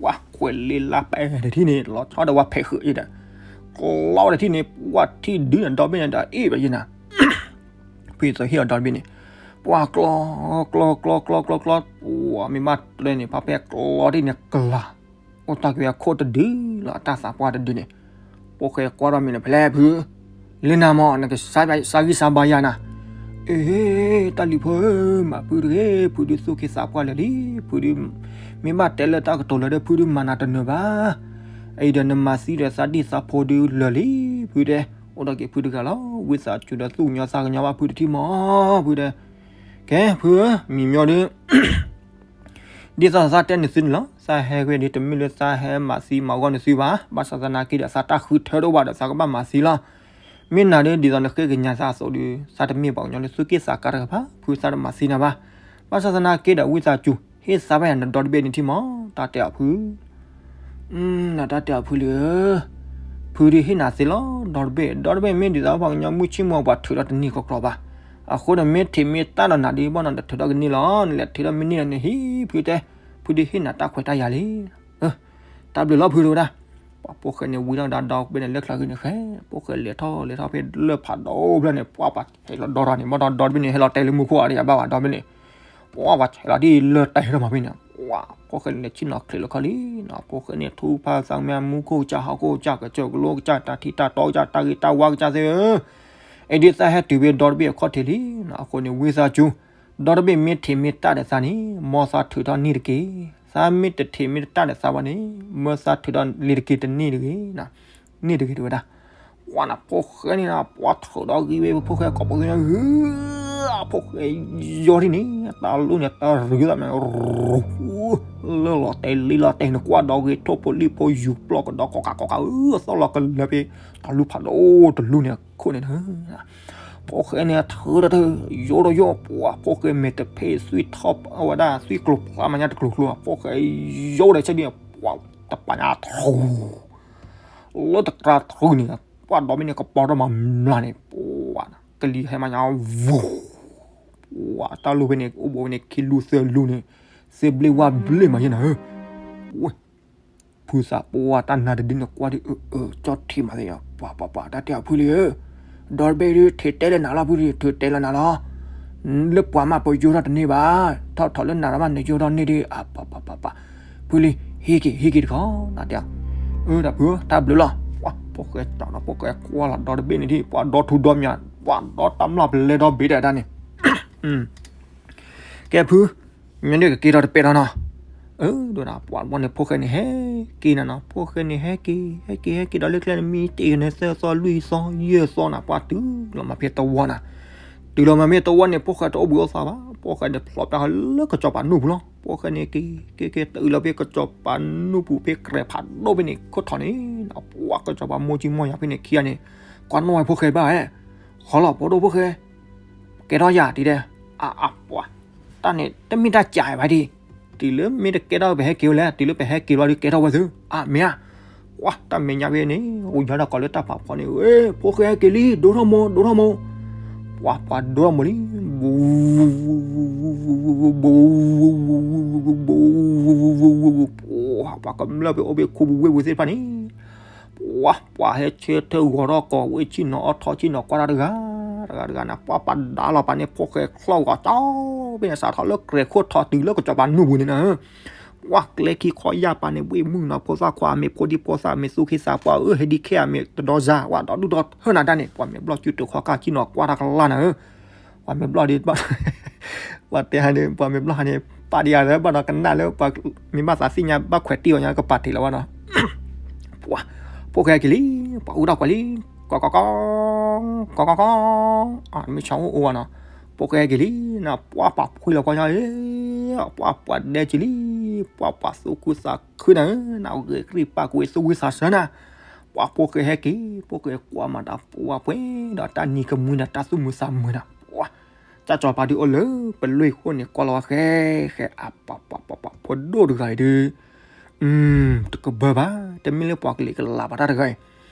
ဝဲ ခွဲးလ့လါပဲဒီးထံၣ်န့ၣ် လီၤဆီဒီးဝဲဖဲးဃုာ်အံၤဒီး ကျီဒီးထံၣ်န့ၣ် ဝဲထံၣ်ဒုးန့ၣ် ဒီဘ့ၣ်န့ၣ်ဒီးအ့ၣ်ဘၣ်ယဲနၤ ဖုသးဟ့ၣ်အီၤဒီဘ့ၣ်န့ၣ် ပှၤကျီ ကျီ ကျီ ကျီ ကျီ ကျီ ကျီ ပှၤမ့ၢ်ဘၣ်တဲန့ၣ် ဖးဖဲကျီထံၣ်န့ၣ်ကျါ အိၣ်တၢ်ကွံာ်အခိၣ်တဒုလီၤ အတၢ်သးပှၢ်တဒုန့ၣ် ဖိၣ်ဃဲကွၢ်ထီၣ်မ့ၢ်န့ၣ် ဖဲလဲၣ်ဖု လၢနၤမ့ၢ် နကစၢ်ဂံၢ်စၢ်ဘါယၤနၤ အ့ တၢ်လံၤဖိဧၢ မၤဖုတဂ့ၤ ဖုဒုးသူၣ်က့သးပှၢ်လၢာ်လံ ဖုဒုး မ့ၢ်ဘၣ်တဲလၢတၢ်ကတိၤလၢာ်ဒီး ဖုဒုးမၤနၤတနၢၤဘၣ် အအံၤဒီးနမၤသံဒီးသးဒံၣ်သးဖိဒုးလၢာ်လံ ဖုတဲ အိၣ်ဒီးက့ၤဖုတဂၤလီၤ ဝံသးစူၤဒီးသူၣ်ကညီသးကညီဘၣ်ဖုတထံၣ်မး ဖုတဲ ကဲ ဖုဧၢ မံၤမညီဒုး ဒ်သိးသးတဲနသုန့ၣ်လီၤ သးဟဲဂ့ၤဒီး တမ့ၢ်လၢသးဟဲမၤသံမၤဂီၢ်နသုဘၣ် ဘၣ်ဆၣ်သနာ်က့ဒီး သးတၢ်ဃုထၢတအိၣ်ဘၣ်ဒီး သးကဘၣ်မၤသံလီၤ မ့ၢ်နၤဒုး ဒ်သိးနဃ့ကညးသးအသိးဒီး သးတမ့ၢ်ပှၤကညီလၢသူၣ်က့သးကါတဂၤဘၣ် ဖုသးတမၤသံနၤဘၣ် ဘၣ်ဆၣ်သနာ်က့ဒီး ဝံသးစူၤ ဟ့ၣ်သးဘၣ်ယၤနဒီတဘ့ၣ်န့ၣ်ထံၣ်မး တၢ်တဲအီၤဖု နတၢ်တဲအီၤဖုလံဧၢ ဖုဒုးဟ့ၣ်နၤသ့လီၤ ဒီတဘ့ၣ် ဒီတဘ့ၣ်မ့ၢ်ဒ်သိးပှၤကညီမုၢ်ဆ့ၣ်မုၢ်ပှၤထုးထီၣ်တန့ၢ်ခီကျီဘၣ် အဃိန့ၣ်မ့ၢ်ထံးမ့ၢ်တၢ်ဒီးနၤဒုး ဘၣ်နၤတထုးထီၣ်ကန့ၢ်လီၤ နလဲၤထုးထီၣ်မ့ၢ်န့ၢ်လီၤန့ၣ်ဟံၣ် ဖုတဲ ဖုဒုးဟ့ၣ်နၤတၢ်ခွဲးတၢ်ယာ်လံ တၢ်ဘျုးလီၤဖုတဝဲဒၣ် ပှၤဖိၣ်ဃဲန့ၣ် ဝံထီၣ်ဝဲဒၣ်ဒီဘ့ၣ်န့ၣ် လၢချါဂ့ၢ်န့ၣ်ဃဲ ဖိၣ်ဃဲလဲၤထီၣ်လဲၤထီၣ်ဖဲလၢဖးဒိၣ်ဖျၢၣ်န့ၣ် ပှၤပှၤဟဲလီၤဒီတၢ်န့ၣ် မ့ၢ်ဒီဒီဘ့ၣ်န့ၣ် ဟဲလီၤတဲလၢမူခိၣ်အါဒံးဘၣ်ဝဲဒီဘ့ၣ်န့ၣ် ပှၤပှၤဆဲးလီၤဒ်လၢတဲထီၣ်မးဖဲန့ၣ် ပှၤဖိၣ်ဃဲန့ၣ် ဆ့ၣ်နီၤချံးလီၤခီလံနီၤ ဖိၣ်ဃဲန့ၣ် ထူဖးသးမ့ၢ်မူခိၣ်ကစၢ်ဟီၣ်ခိၣ်ကစၢ် ကစၢၢ်ကလိကစၢ် တၢ်ထံၣ်တၢ်တီကစၢ် တၢ်ဂ့ၤတၢ်ဝါကစၢ်သ့ၣ်ဧၢ အံၤဒ်သးဟဲတုၤဖဲဒီတဘ့ၣ်အခီၣ်ထံးလံနီၤ အဃိန့ၣ် ဝံသးစူၤ ဒီတဘ့ၣ်မ့ၢ်ထံးမ့ၢ်တၢ်ဒီးသးန့ၣ် မ်သးထုးထီၣ်န့ၢ်တက့ၢ် သးမ့ၢ်တထံးမ့ၢ်တၢ်ဒီးသးဘၣ်န့ၣ် မ်သးထုးထီၣ်လံၤတက့ၢ်တန့ၢ်တဂ့ၤ န့ၢ်တဂ့ၤတဝဲဒၣ် ပှၤနၤဖိၣ်ဃဲန့ၣ် ပှၤထုးဒီးဂံၢ်ဝဲဖိၣ်ဃဲကိးပသူညါဧၢ ဖိၣ်ဃဲယီၤထံၣ်န့ၣ် တၢ်လူၢ်န့ၣ် တၢ်ရုးသးမး လၢလီၤတဲာ်လံလီၤတဲာ်န့ၣ် ကွၢ်ဒီးဂ့ၤ ထိၣ်ဖိလံၣ်ဖိယူၤပျီၢ်ကဒီး ကီကးကီကးဧၢ သီၣ်လီၤကလၢာ်ဖဲ တၢ်လူၢ်ဖးဒိၣ်တလူၢ်န့ၣ်အခိၣ်န့ၣ် ဖိၣ်ဃဲန့ၣ် ထုးဒီးထုး ယိာ်ဒီးယိာ် ပှၤဖိၣ်ဃဲမဲာ်တဖ့ၣ်သွံၣ်ထီၣ် အဝဲဒၣ်သွံၣ်ကျိၤဖျါမးညါတကျိၤကျိၤ ဖိၣ်ဃဲယိာ်ဒီးဆၢဒ်န့ၣ် ပှၤတပာ်ညါထူ လၢတကြၢးထူန့ၣ် ပှၤဒီဘ့ၣ်န့ၣ် ကပီၤထီၣ်မးမျးန့ၣ် ပှၤကလံၤဟဲမးညါ ဝူၤ ပှၤတၢ်လူၢ်ဖဲန့ၣ် အိၣ်ဘိဖဲန့ၣ် ခံလူၢ်သၢလူၢ်န့ၣ် သ့ဘျ့ဝါဘျ့မးယဲနၤဧၢ ဝဲ ဖုသးပှၢ်တၢ်နါတဒုန့ၣ် ကွၢ်ဒ်အၢ အၢ ကၠီၣ်ထံးမးသ့ၣ်ညါ ပှၤပှၤပှၤ တၢ်တဲအီၤဖုလံဧၢ ဒီဘ့ၣ်ဒုး ထံးတဲလၢနၤလီၤ ဖုဒုး ထံးတဲလၢနၤလီၤ လၢပှၤမးပယိထီၣ်တန့ၢ်ဘၣ်, ထီၣ်ထီၣ်လၢနၤဒီးမးနယိထီၣ်န့ၢ်ဒီး အပပပပ, ဖုလံ, ဟ့ၣ်က့ၤ ဟ့ၣ်က့ၤတခီ, နတဲ, အၢ တၢ်ဖုဧၢ တၢ်ဘျုးလီၤ, ဖိၣ်ဃဲတၢ်နီၤ ဖိၣ်ဃဲကွၢ်လီၤဒီတဘ့ၣ်န့ၣ်ဒံး ပှၤဒီထူဒီမး, ပှၤဒီတၢ်မျၢ်ပလဲဒီဘ့ၣ်ဒၣ်တၢ်န့ၣ် ကဲဖု, ညီနုၢ်ကက့ၤထီၣ်တပဲာ်ထီၣ်နီၤ, အၢ ဒိၣ်နၤ ပှၤဘီန့ၣ် ဖိၣ်ဃဲန့ၣ်ဟဲက့ၤနၤနီၤ, ဖိၣ်ဃဲန့ၣ်ဟဲက့ၤ ဟဲက့ၤ ဟဲက့ၤဒီးလၢကျဲန့ၣ် မံတ့ၢ်န့ၣ် သၢသီ လွံၢ်သီ ယဲၢ်သီနၤ ပှၤတုၤလီၤမၤဖဲတဝီနၤ, တုၤလီၤမၤဖဲတဝီန့ၣ် ဖိၣ်ဃဲတအိၣ်ဘှံးအိၣ်သါဘၣ်, ဖိၣ်ဃဲန့ၣ်ဖျိးပၠးလၢကစီၤပၤနူၢ်ပူၤလီၤ, ဖိၣ်ဃဲန့ၣ်က့ၤ က့ၤ က့ၤ တုၤလီၤဖဲကစီၤပၤနူၢ်ပူၤ ဖဲကြဲးဖးဒိၣ်ဖဲန့ၣ် ခိၣ်ထီၣ်န့ၣ် ပှၤကစီၤပၤမိၢ်ကံမိၢ်ယၤဖဲန့ၣ်ခံဂၤန့ၣ် ကွၢ်နီၣ်ဝဲဖိၣ်ဃဲဘၣ်ဧဲ, ဃီလီၤ ဖိဒိၣ်ဖိၣ်ဃဲ ကဲထီၣ်ယၤဒ်လဲၣ်, အါအါပှၤ, တၢ်န့ၣ် တမ့ၢ်တၢ်ကးဘၣ်ဒံး, တုၤလၢမ့ၢ်တကဲထီၣ်ပဟဲက့ၤဝဲလဲၣ်, တုၤလၢပဟဲက့ၤဘျီဒီးကဲထီၣ်ဝဲသု, အါမ့ၢ်ဧါ, ကွၢ် တၢ်မဲာ်ညါဖဲန့ၣ် အိၣ်ယၤဒီးကိးလၢတၢ်ဖးဖီန့ၣ်, ဖိၣ်ဃဲဟဲက့ၤလံ ဒိၣ်ထီၣ်မိၢ် ဒိၣ်ထီၣ်မိၢ်, ပှၤပှၤဒိၣ်ထီၣ်မိၢ်လံ, ဘူး ဘူး ပှၤကမျၢၢ်ဖဲအိၣ်ဖဲခူပူၤဝ့ၢ်ပူၤသ့ၣ်တဖၣ်န့ၣ် ပှၤ ပှၤဟဲဆၢထၢၣ်ဂီၤထီၣ်ကိးဝဲဆ့ၣ်နီၤအီၣ်ထီၣ်ဆ့ၣ်နီၤကွၢ်တၢ်တဂၤ တဂၤတဂၤန့ၣ် ပှၤပဒၣ်လီၤပာ်န့ၣ် ဖိၣ်ဃဲချီၣ်ဂီၤကၠီဖဲန့ၣ် စးထီၣ်လၢကြဲးခိၣ်ထီၣ်တုၤလၢကစီၤပၤနူၢ်ပူၤန့ၣ်နၤ, ပှၤကျဲခံခီယၢ်ပာ်န့ၣ် ဝ့ၢ်မုၣ်နီၤ ဖိသၣ်ခွါအမ့ၢ်ဖိဒံဖိသၣ်အမ့ၢ်သူၣ်ခ့သးပှၢ်ဧၢ ဟဲဒံခဲအမ့ၢ်တဒီစါ ပှၤဒီဒူၣ်ဒီထၢနၤတၢ်န့ၣ် ပှၤမဲာ်ဘျီၣ်စုတခီကၢ်ဆ့ၣ်နီၤကွၢ်တၢ်ကလၢ်နၤဧၢ ပှၤမဲာ်ဘျီၣ်ဒ် ပှၤတဲဟန့ၣ် ပှၤမဲာ်ဘျီၣ်ဟန့ၣ် ပာ်ဒံးယၤလၢဘၣ်ဒီးကနၣ်လၢပှၤမ့ၢ်ဘၣ်သးသ့ၣ်ညါဘၣ်ခွဲးတံၢ်အီၤညါကပာ်တ့ၢ်လီၤဘၣ်နီၤ, ပှၤ ဖိၣ်ဃဲက့ၤလံ ပှၤအူတၢ်ကွၢ်လံ ကီကီကီ ကီကီကီ မ့ၢ်ဆီအိၣ်အိၣ်ဘၣ်နီၤ, ဖိၣ်ဃဲက့ၤလံ နပှၤပှၤဖှံလီၤကွၢ်ညါ ပှၤပှၤဒဲက့ၤလံ ပှၤပှၤသူၣ်ခုသးခုနၤဧၢ နဂ့ၤကြံၢ်ပာ်ကွံာ်သူၣ်ဝံသးစၢ်နၤ, ပှၤဖိၣ်ဃဲဟဲက့ၤ ဖိၣ်ဃဲကွၢ်မၤတၢ်ပှၤပှဲၤဒီးတၢ်နံၤကမှံဒီးတၢ်သူၣ်မုာ်သးမုာ်နၤ ပှၤ တၢ်စီၤပၤဒုးအိၣ်လၢပလွံၢ်ခိၣ်န့ၣ် ကွၢ်လီၤဝဲဃဲဃဲ အပပပပ ဖိဒိၣ်တဂၤအံၤဒုး တကဘၢဘၣ် တမ့ၢ်လၢပှၤကလံၤကလးဘၣ်တၢ်တဂၤအံၤ,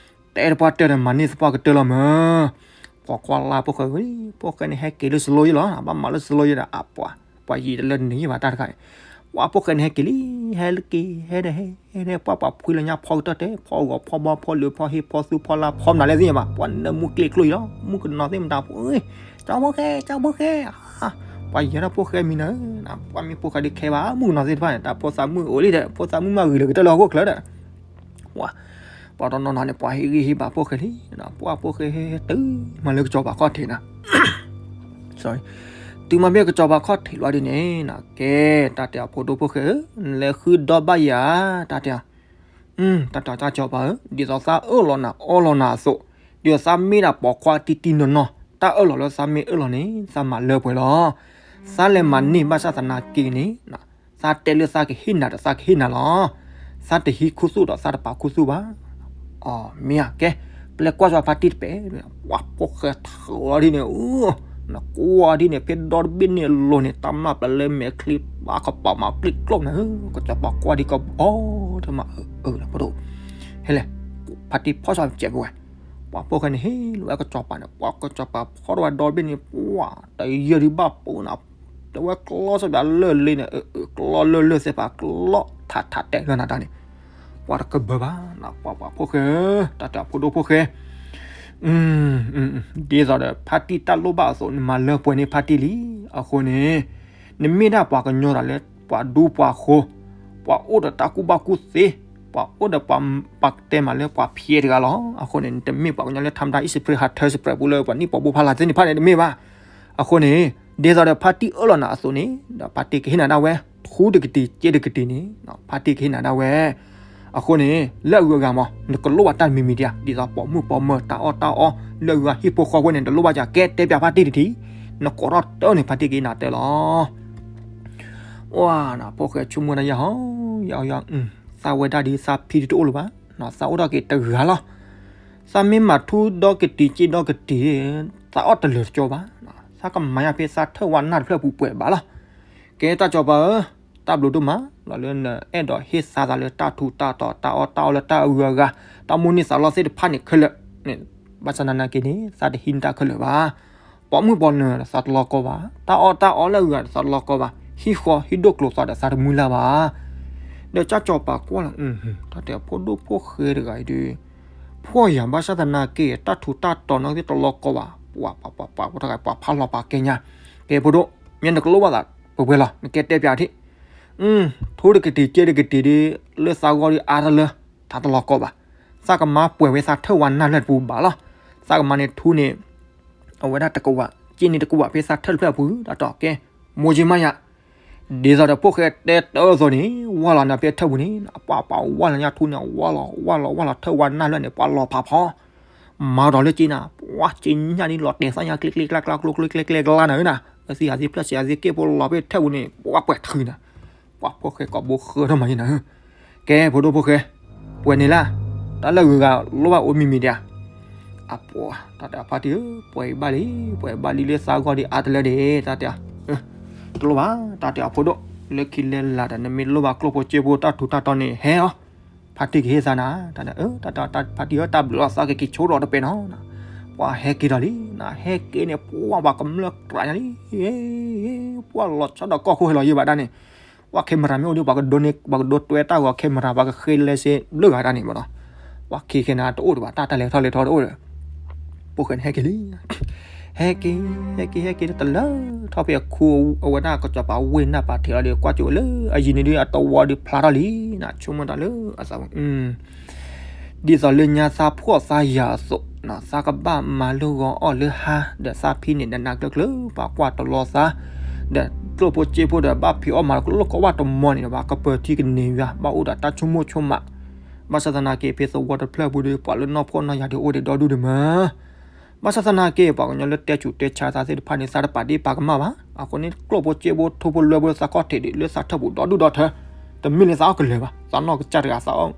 တဲတပှၢ်တၢၢ်ဒီးမၤန့ၢ်သပှၢ်ကတၢၢ်လီၤမၢ်, ပှၤကွၢ်လၢဖိၣ်ဃဲဝံၤ ဖိၣ်ဃဲန့ၣ်ဟဲက့ၤလၢစလိယဲလီၤ ဘၣ်မၤလၢစလိယဲဒီး အပှၤ ပှၤယံာ်တလၢနံၤဘၣ်တၢ်တဂၤအံၤ, ပှၤဖိၣ်ဃဲန့ၣ်ဟဲက့ၤလံ ဟဲလၢက့ၤ ဟဲဒီးဟဲ ဟဲဒီးပှၤပှၤဖှံလီၤညါဖီကတၢၢ်တဲ ဖီဂီၤဖီဘီဖီလၢဖီဟ့ၣ်ဖီသူဖီလါဖီမနုၤလဲၣ်သ့ၣ်ညါဘၣ် ပှၤနၢမူကျ့ကျိအံၤလီၤ မုၣ်ကနီၤသ့ၣ်မတၤဖိ ကၠီဖိၣ်ဃဲ ကၠီဖိၣ်ဃဲ, ပှၤယဲၤထီၣ်ဖိၣ်ဃဲမံၤနၤဧၢ, ပှၤမ့ၢ်ဖိၣ်ဃဲဒုးခဲဘၣ် မုၣ်ကနီၤသ့ၣ်တဖၣ်န့ၣ် တၢ်ဖိသၣ်မုၣ်အိၣ်လံဒီး ဖိသၣ်မုၣ်မးဂ့ၤလၢကတၢၢ်လၢဟီၣ်ခိၣ်ချၢဒီး, ပှၤတနီၤနီၤန့ၣ် ပှၤဟ့ၣ်ဂံၢ်ဟ့ၣ်ဘါဖိၣ်ဃဲလံ, ပှၤဖိၣ်ဃဲဟဲတုၤမးလၢကစီၤပၤခီၣ်ထံးနၤ တုၤမးဖဲကစီၤပၤခီၣ်ထံးလီၤဒ်န့ၣ် ကဲ တၢ်တဲအဖိဒိၣ်ဖိၣ်ဃဲဧၢ, နလဲၤဃုဒီဘၣ်ယၤ တၢ်တဲ တၢ်တဲတၢ်စီၤပၤဧၢ, ဒ်သိးသးအၢၣ်လီၤနၤအီလီၤနၤအသိး, ဒ်သိးသးမ့ၢ်ဒၣ်ပိာ်ခွါတံၢ်တံၢ်နီၢ်နီၢ်, တၢ်အၢၣ်လီၤလၢသးမ့ၢ်အၢၣ်လီၤန့ၣ် သးမၤလၢပှဲၤလီၤ. သးလဲၤမၤန့ၢ်ဘၣ်ဆၣ်သနာ်က့န့ၣ် သးတဲလၢသးကဟ့ၣ်နၤဒီးသးကဟ့ၣ်နၤလီၤ. သးတဟံးခူသူၣ်ဒီးသးတပာ်ခူသူၣ်ဘၣ်. အမ့ၢ်ဧါ, ကဲ, ပလဲၤကွၢ်စီၤဖါတံၢ်တပဲာ်, ပှၤဖိၣ်ဃဲထီၣ်လီၤဒ်န့ၣ်, နကွၢ်ဒ်န့ၣ် ဖဲဒီတဘ့ၣ်န့ၣ်အလိၤန့ၣ် တၢ်မျၢ်ပလဲမဲာ်ချံဘၣ်ကပၤမၤပျံၤကျိၣ်နၤဧၢ, ကစီၤပၤကွၢ်ဒ်ကဘီတမၤအၢလီၤပဒိၣ်, ဟဲလဲၣ်, ဖါတံၢ်ဖီၣ်စီၤစဲးပဝဲ, ပှၤဖိၣ်ဃဲန့ၣ်ဟ့ၣ်လီၤဝဲကစီၤပၤန့ၣ် ပှၤကစီၤပၤဖီၣ်ထီၣ်ဝဲဒီတဘ့ၣ်န့ၣ် ပှၤတယၢၢ်ဒံးဘၣ်ပူၤနၤ တဲဝဲကျီစီၤပၤလၢာ်လံန့ၣ်, ကျီလၢာ်လၢာ်သ့ၣ်တဖၣ် ကျီထးထးတဲလၢနၤတၢ်န့ၣ်, ပှၤတကဘၢဘၣ်နၤ ပှၤပှၤဖိၣ်ဃဲ, တၢ်တဲအဖိဒိၣ်ဖိၣ်ဃဲ, ဒ်သိးဒီးဖါတံၢ်တၢ်လိၣ်ဘၣ်အသိး နမၤလၢပှဲၤန့ၢ်ဖါတံၢ်လံ. အဃိန့ၣ် နမ့ၢ်ဒၣ်ပှၤကညီဒီးလၢပှၤဒူပှၤဃိ, ပှၤအိၣ်ဒီးတၢ်ကူၣ်ဘၣ်ကူၣ်သ့, ပှၤအိၣ်ဒီးပှၤပာ်ကတဲမးလၢပှၤဖျဲးတဂၤလီၤ. အဃိန့ၣ် နတမ့ၢ်ပှၤကညီလၢထါမတၤ အံၣ်စရ့လး ဟးထၢစရ့လးပူၤလၢပှၤနံၣ်ပှၤဘိဖးလၢ်သ့ၣ်တဖၣ်န့ၣ် တမ့ၢ်ဘၣ်. အဃိန့ၣ် ဒ်သိးဒီးဖါတံၢ်အၢၣ်လီၤနၤအသိးန့ၣ် ဒီးဖါတံၢ်ကဟ့ၣ်နၤဒၣ်ဝဲ ထူတကတံၢ် စ့တကတံၢ်န့ၣ် ဖါတံၢ်ကဟ့ၣ်နၤဒၣ်ဝဲ. အဃိန့ၣ် လၢအဂုၤအဂၤမး နကလိၣ်ဘၣ်တၢ်တမံၤမံၤဒံးဧါ, ဒ်သိးပိာ်မုၣ်ပိာ်မၢၤ တၢ်အီၣ်တၢ်အီ လၢအဂုၤအဂၤဟံၣ်ဖိဃီဖိန့ၣ် နတလိၣ်ဘၣ်ဧါ, ကဲတဲပၠးဖါတံၢ်တထံၣ်, နကိးထီၣ်တၢ်န့ၣ် ဖါတံၢ်ကဟ့ၣ်နၤတၢ်လီၤ. ဝါ နဖိၣ်ဃဲဆိကမိၣ်တၢ်ယၢ်ဟီ ယၢ်ယၢ်, သးဝဲဒၣ်ဒ်သးဖံဒ်တအိၣ်လၢၤဘၣ်, သးအိၣ်ထီၣ်က့ၤတဂၤလီၤ. သးမ့ၢ်မၤထူဒီကတံၢ်စ့ဒီကတံၢ် သးအီၣ်တလၢာ်တကီဘၣ်, သးကမၤယါဖဲသးထၢၣ်ဝါနၢ်တဖျၢၣ်ပူၤပှဲၤဘၣ်လီၤ. ကဲတၢ်စီၤပၤဧၢ, တၢ်ဘျုးဒိၣ်မး လီၤလၢနအဲၣ်ဒိးဟ့ၣ်သါသးလၢတၢ်ထူးတၢ်တီၤ တၢ်အီၣ်တၢ်အီလၢတၢ်အဂုၤအဂၤ တၢ်မိၣ်န့ၢ်သးလီသ့ၣ်တဖၣ်န့ၣ်ခဲလၢာ်န့ၣ်, ဘၣ်ဆၣ်သနာ်က့န့ၣ် သးတဟံးနတၢ်ခဲလၢာ်ဘၣ်. ပိာ်မုၣ်ပိာ်နၢၤဒီးသးတလီၤကီဘၣ်, တၢ်အီၣ်တၢ်အီလၢအဂုၤအဂၤဒီးသးတလီၤကီဘၣ်, ဟံၣ်ဃီဟံၣ်ဒိၣ်ကျိၤသီဒီးသးတမုၢ်လၢ်ဘၣ်. ဒီးတၢ်စီၤပၤကွၢ်လီၤ, တၢ်တဲအဖိဒိၣ်ဖိၣ်ဃဲတဂၤအံၤဒုး ဖှီၣ်ယၤဘၣ်ဆၣ်သနာ်က့ တၢ်ထူးတၢ်တီၤနီၢ်သ့ၣ်တလီၤကီဘၣ်, ပှၤပှၤပှၤပှၤတဂၤပှၤဖးလီၤပှၤကဲညါ, ကဲဖိဒိၣ်, မ့ၢ်နကလိၣ်ဘၣ်သးပှဲၤပှဲၤလီၤ, နကဲတဲပၠးထံၣ်. ထိတကတံၤကဲတကတံၤဒီး လၢသးဂီၢ်ဒီးအါတလၢ, တၢ်တလီၤကီဘၣ်. သးကမါပှဲၤဝဲသးထၢၣ်ဝါနၢ်လၢပူၤဘၣ်လီၤ. သးကမါန့ၣ်ထူန့ၣ် အဝဲဒၣ်တကဝး, က့န့ၣ်တကဝးဖဲသးထၢၣ်တဖျၢၣ်အပူၤ, တၢ်တီၤကဲ, မိၢ်က့မးယၤ ဒ်သိးဒီးဖိၣ်ဃဲတဲတၢ်အသိးန့ၣ်, ဝါလီၤန့ၣ်ဖဲထၢၣ်ပူၤန့ၣ်, ပှၤပှၤဝါလီၤညါထူန့ၣ်, ဝါလီၤဝါလီၤဝါလီၤထၢၣ်ဝါနၢ်လၢန့ၣ်, ပှၤလီၤဖးဖီ, မၤဒီးလၢက့နၤ, ပှၤက့ညၣ်ဒ်လီၤတဲာ်သးညါ ကျ့ကျ့ကျါကျါကျိကျိကျဲကျဲကျါနၤဧၢနၤ, လၢသံဟးသံဖျၢၣ်စံးဟးသံက့ဖိလီၤဖဲထၢၣ်ပူၤန့ၣ်, ပှၤပှဲၤထုးနၤ, ပှၤဖိၣ်ဃဲကိးဘိဃၢထီၣ်မၤယံနၤဧၢ. ကဲဖိဒိၣ်ဖိၣ်ဃဲ, ပှဲၤန့ၣ်လၢ, တၢ်လၢဂုၤဂၤလိၣ်ဘၣ်အိၣ်မံၤမံၤဒံးဧါ. အပှၤ, တၢ်တဲအဖါတံၢ်ဧၢ, ပှဲၤအံၤဘၣ်လံ, ပှဲၤအံၤဘၣ်လံလၢသးဂီၢ်ဒံးအါတလၢဒံး, တၢ်တဲ, တလိၣ်ဘၣ်, တၢ်တဲအဖိဒိၣ်, လၢခံလဲၤလၢ်ဒီး နမ့ၢ်လိၣ်ဘၣ်ကျိၣ်ဖိစ့ဖိတၢ်ထူးတၢ်တီၤန့ၣ် ဟဲအီၤ, ဖါတံၢ်ကဟ့ၣ်သးနၤ, တၢ်တဲ, တၢ်တဲဖါတံၢ်ဧၢ, တၢ်ဘျုးလီၤ သးကက့ၤဆိထီၣ်တပဲနီၤ, ပှၤဟဲက့ၤဒီးလံ, နဟဲက့ၤန့ၣ် ပှၤပှၤကမျၢၢ်ကြးညါလံ, ပှၤလီၤဆီဒီးကီၢ်ခိၣ်ဟဲလီၤယံာ်ဘၣ်ဒၣ်န့ၣ် ပှၤ camera မ့ၢ်အိၣ်ဒီး ပှၤကဒိန့ၢ် ပှၤကဒိတွဲတၢ်ဂီၤ camera ပှၤကဃ့လဲစ့ဘျုးဂၤတၢ်န့ၣ်မးနီၤ, ပှၤခံခဲန့ၣ်တအိၣ်ဒံးဘၣ် တၢ်တၢ်လဲၤထီၣ်လဲၤထီတအိၣ်ဒီး, ဖိၣ်ဃဲန့ၣ်ဟဲက့ၤလံ, ဟဲက့ၤ, ဟဲက့ၤ ဟဲက့ၤတလၢထီၣ်ဖဲအခိအဝဲဒၣ်ကစီၤပၤဝ့ၢ်နၢ်ပၤထံးလီၤဒီး ကွၢ်ကၠိဝဲလၢအယံၤန့ၣ်ဒီး အတဝီဒီးဖျါထီၣ်လံ, နဆိကမိၣ်တၢ်လၢအသး ဒ်သိးလၢညါသးဖှီၣ်သးယာ်အသိး, သးကဘၣ်မၤလၢဂီၤအီၣ်လၢဟါ, ဒီးသးဖံးန့ၣ်နးနးကျၢကျၢ, ပှၤကွၢ်တလီၤသး, ဒီးကျိၣ်ဖိစ့ဖိဒီးဘၣ်ဖံးအီၣ်မၤလၢကလိၣ်ကီဘၣ်တမီၤန့ၣ်ဒီး ပှၤကပၢၤထံကန့ၢ်ယွၤ ဘၣ်အိၣ်ဒီးတၢ်ဆိကမိၣ်ဆိကမး, ဘၣ်ဆၣ်သနာ်က့ ဖဲသဝီတဖျၢၣ်ပူၤဒီး ပှၤလၢနီၢ်ဖှီၣ်နီၢ်ယာ်ဒီးအိၣ်ဒံးဒီဒူၣ်ဒံးမး ဘၣ်ဆၣ်သနာ်က့ ပှၤကညီလၢတဲဆူးတဲဆါသးသ့ၣ်တဖၣ်န့ၣ် သးတပာ်ဒ့ၣ်ပာ်ကမၣ်ဘၣ်. အဃိန့ၣ် ကျိၣ်ဖိစ့ဖိထိဖိလွဲဖိလၢသးခီၣ်ထံးဒီး လၢသးထၢၣ်ပူၤဒီဒူၣ်ဒီထၢ, တမ့ၢ်လၢသးအီၣ်ကလၢၤဘၣ်. သးနီၢ်ကစၢ်တဂၤ သးအီၣ်,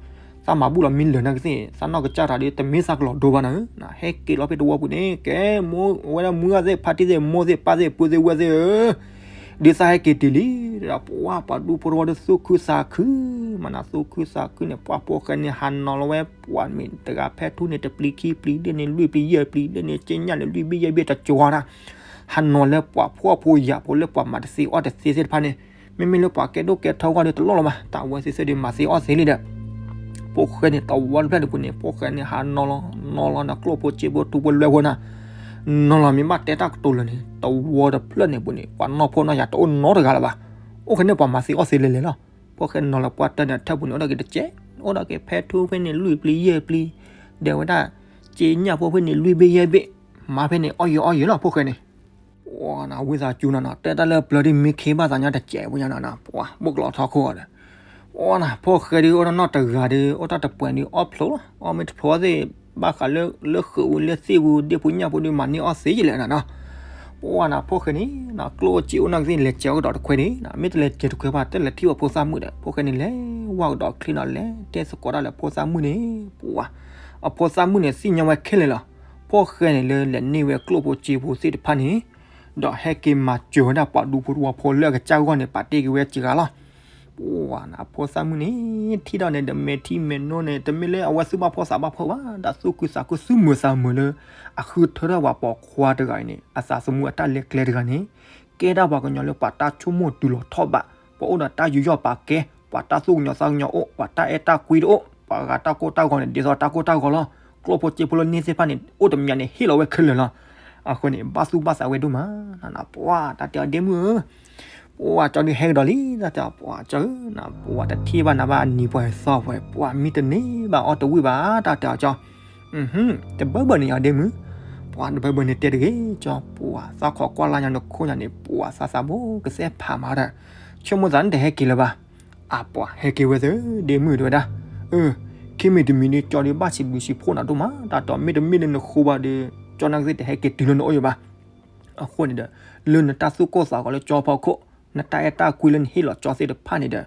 သးမၤဘူၣ်လီၤမံလၢာ်နာ်က့သ့ၣ်, သးနီၢ်ကစၢ်တဂၤဒီး တမ့ၢ်သးကလီၤဒိဘၣ်နၤဧၢ, ဟဲက့ၤလီၤဖဲတဝီပူၤန့ၣ် ကဲ, မိၢ်ဝဲဒၣ်မုၢ်ဂၢ်သ့ၣ် ဖါတံၢ်သ့ၣ် မိၢ်သ့ၣ်ပၢ်သ့ၣ် ပုၢ်သ့ၣ်ဝဲၢ်သ့ၣ်ဧၢ ဒ်သးဟဲက့ၤတုၤလံဒီး ပှၤပှၤဒူဖိတဝီဒီးသူၣ်ခုသးခု, မၤနၤသူၣ်ခုသးခုန့ၣ် ပှၤဖိၣ်ဃဲန့ၣ်ဟးနီၤလီၤဝဲ ပှၤမ့ၢ်တဂၤဖဲထူန့ၣ် တပျံၤခံပျံၤ ဒ်န့ၣ်လွံၢ်ပျံၤယဲၢ်ပျံၤ ဒ်န့ၣ်က့ညၣ်န့ၣ် လွံၢ်ဘ့ၣ်ယဲၢ်ဘ့ၣ်တကၠီၤနၤ, ဟးနီၤလၢပှၤဖှီၣ်ဖိယာ်ဖိလၢပှၤမၤတသ့အီၣ်တသ့သ့ၣ်တဖၣ်န့ၣ်, မ့မ့ၢ်လၢပှၤကဲဒိၣ်ကဲထီဂီၢ်ဒီးတလိၣ်လီၤဘၣ်, တၢ်ဝဲသ့ၣ်သ့ၣ်ဒီးမၤသ့အီၣ်သ့လံဒီး ဖိၣ်ဃဲန့ၣ် တဝီတဖျၢၣ်န့ၣ်ပူၤန့ၣ် ဖိၣ်ဃဲန့ၣ် ဟးနီၤလီၤ နီၤလီၤဒီးကျိၣ်ဖိစ့ဖိထိဖိလွဲဖိနၤ, နီၤလီၤမ့ၢ်ဘၣ်တဲတၢ်ကတိၤလၢာ်န့ၣ် တဝီတဖျၢၣ်န့ၣ်ပူၤန့ၣ် ပှၤနီၢ်ဖှီၣ်နီၢ်ယာ်တအိၣ်နီတဂၤလၢၤဘၣ်, အိၣ်ခဲန့ၣ်ပှၤမၤသ့အီၣ်သ့လဲၤလဲၤလီၤ. ဖိၣ်ဃဲနီၤလီၤပှၢ်တၢၢ်န့ၣ် ထၢၣ်ပူၤန့ၣ် အိၣ်ဒီးက့ၤတကဲး, အိၣ်ဒီးက့ၤဖဲထူဖဲန့ၣ် လွံၢ်ပျံၤယဲၢ်ပျံၤ, ဒီးဝဲဒၣ် က့ညၣ်ဖိဖဲန့ၣ် လွံၢ်ဘ့ၣ်ယဲၢ်ဘ့ၣ်, မၤဖဲန့ၣ် အီၣ်ယံာ်အီၣ်ယံာ်လီၤ ဖိၣ်ဃဲန့ၣ် ပှၤနၤ ဝံသးစူၤနၤနီၤ တဲတၢ်လၢပျၢၤဒ်မ့ၢ်ခ့ဘၣ်သးညါတစဲးဖိညါနီၤနီၤ ပှၤဘိၣ်ကလီၤထီခိၣ်ဂီၤဒီး ပှၤနၤ ဖိၣ်ဃဲဒုးအိၣ်တနီၢ်တဂၤဒီး အိၣ်တၢ်တပှဲၤဒုးအီၣ်ဖျိလီၤ အီၣ်မ့ၢ်တဖျိသ့ၣ် ဘၣ်ဃးလၢ လၢဃုာ်အူလၢသ့ၣ်ပူၤ ဒ့ၣ်ဖိညၣ်ဖိဒုးမၤန့ၢ်အီၣ်သ့ယလဲၣ်နၤနီၤ ပှၤနၤ ဖိၣ်ဃဲန့ၣ် ကျိၣ်အိၣ်စ့အိၣ်နာ်က့သ့ၣ် လဲၤစဲးအီၣ်ကဒီးတခွဲန့ၣ် မ့ၢ်တလဲၤစဲးတခွဲဘၣ် တလဲၤထံၣ်ဝဲဖိသၣ်မုၣ်ဒီး ဖိၣ်ဃဲန့ၣ် လဲၤဝဲကဒီးချ့နီၤ လဲၤတဲသကိးတၢ်လၢဖိသၣ်မုၣ်န့ၣ် ပှၤ အဖိသၣ်မုၣ်န့ၣ် သ့ၣ်ညါဝဲခဲလၢာ်လီၤ ဖိၣ်ဃဲန့ၣ်လၢလဲၤန့ၢ်ဝဲကျိၣ်ဖိစ့ဖိသ့ၣ်တဖၣ်န့ၣ် ဒီးဟဲက့ၤမၤစၢၤဝဲဒၣ်ပှၤဒူဖိတဝီဖိလၢအကစၢ်ဂီၢ်န့ၣ် ပာ်တ့ၢ်က့ၤဝဲစှၤလီၤ ပှၤနၤ အဖိသၣ်မုၣ်န့ၣ် ထံၣ်ဒီးန့ၣ်ဒီးမဲာ်ထံမဲာ်နိန့ၣ် တမ့ၢ်လၢအဝဲသူၣ်ဘၣ်ဖှီၣ်သးဘၣ်ဖှီၣ်ဘၣ် ဒီးသူၣ်ခုသးခုသူၣ်မုာ်သးမုာ်လၢ အဃုထၢထီၣ်ပှၤပိာ်ခွါတဂၤအံၤန့ၣ် အသးသမူအတၢ်လဲၤကျဲတဂၤန့ၣ် ကဲဒၣ်ပှၤကညီလၢပှၤတၢ်ဆိကမိၣ်တုၤလီၤထီၣ်ဘး ပှၤအိၣ်ဒီးတၢ်ယူးယီၣ်ပာ်ကဲ ပှၤတၢ်သူၣ်ကညီၤသးကညီၤအိၣ် ပှၤတၢ်အဲၣ်တၢ်ကွံတအိၣ် ပှၤဂၤတၢ်ကိၢ်တၢ်ဂီၤန့ၣ် ဒ်သိးတၢ်ကိၢ်တၢ်ဂီၤလီၤ ကျိၣ်ဖိစ့ဖိလၢန့ၢ်သ့ၣ်တဖၣ်န့ၣ် အိၣ်တမံၤန့ၣ် ဟ့ၣ်လီၤဝဲခဲလၢာ်လီၤ အဃိန့ၣ် ဘၣ်သူၣ်ဘၣ်သးဝဲဒိၣ်မး နၤနၤ ပှၤတၢ်တဲအီၤဒ့မုၣ်ဧၢ ပှၤကၠီဒုးဟဲကဒီးလံ တၢ်တဲအီၤ ပှၤကၠီဧၢ နၤ ပှၤတထံၣ်ဘၣ်နၤဘၣ်အနံၤပှဲၤသီပှဲၤ ပှၤမံတန့ၢ်ဘၣ်အီၣ်တဝံၣ်ဘၣ် တၢ်တဲအီၤကၠီ တဘၢဘၢန့ၣ်ယၤဒ့မုၣ် ပှၤတဘၢဘၢန့ၣ်တဲတဂ့ၤကၠီ ပှၤသးခိးကွၢ်လၢ်ညါနခိၣ်ညါန့ၣ် ပှၤသးသးဘိကစဲးဖးမးဒီး ဆိကမိၣ်သးန့ၣ်တဟဲက့ၤလၢၤဘၣ် အပှၤဟဲက့ၤဝဲသ့ၣ် ဒ့မုၣ်တဲဝဲဒၣ် အၢ ခံမံၤတမံၤဒုးကၠီဒုးဘၣ်စံးဘျုးစံးဖှိၣ်နၤဒိၣ်မး တၢ်တဲအီၤ မ့တမ့ၢ်လၢနဃိဘၣ်ဒီး ကၠီနာ်က့သ့ၣ်တဟဲက့ၤတုၤလၢနအိၣ်ယၤဘၣ် အဃိန့ၣ်ဒီး လၢနတၢ်သူၣ်ကိၢ်သးဂီၤလၢကၠီဖီခိၣ် နတၢ်အဲၣ်တၢ်ကွံလၢနဟ့ၣ်လီၤကၠီသ့ၣ်တဖၣ်န့ၣ်ဒီး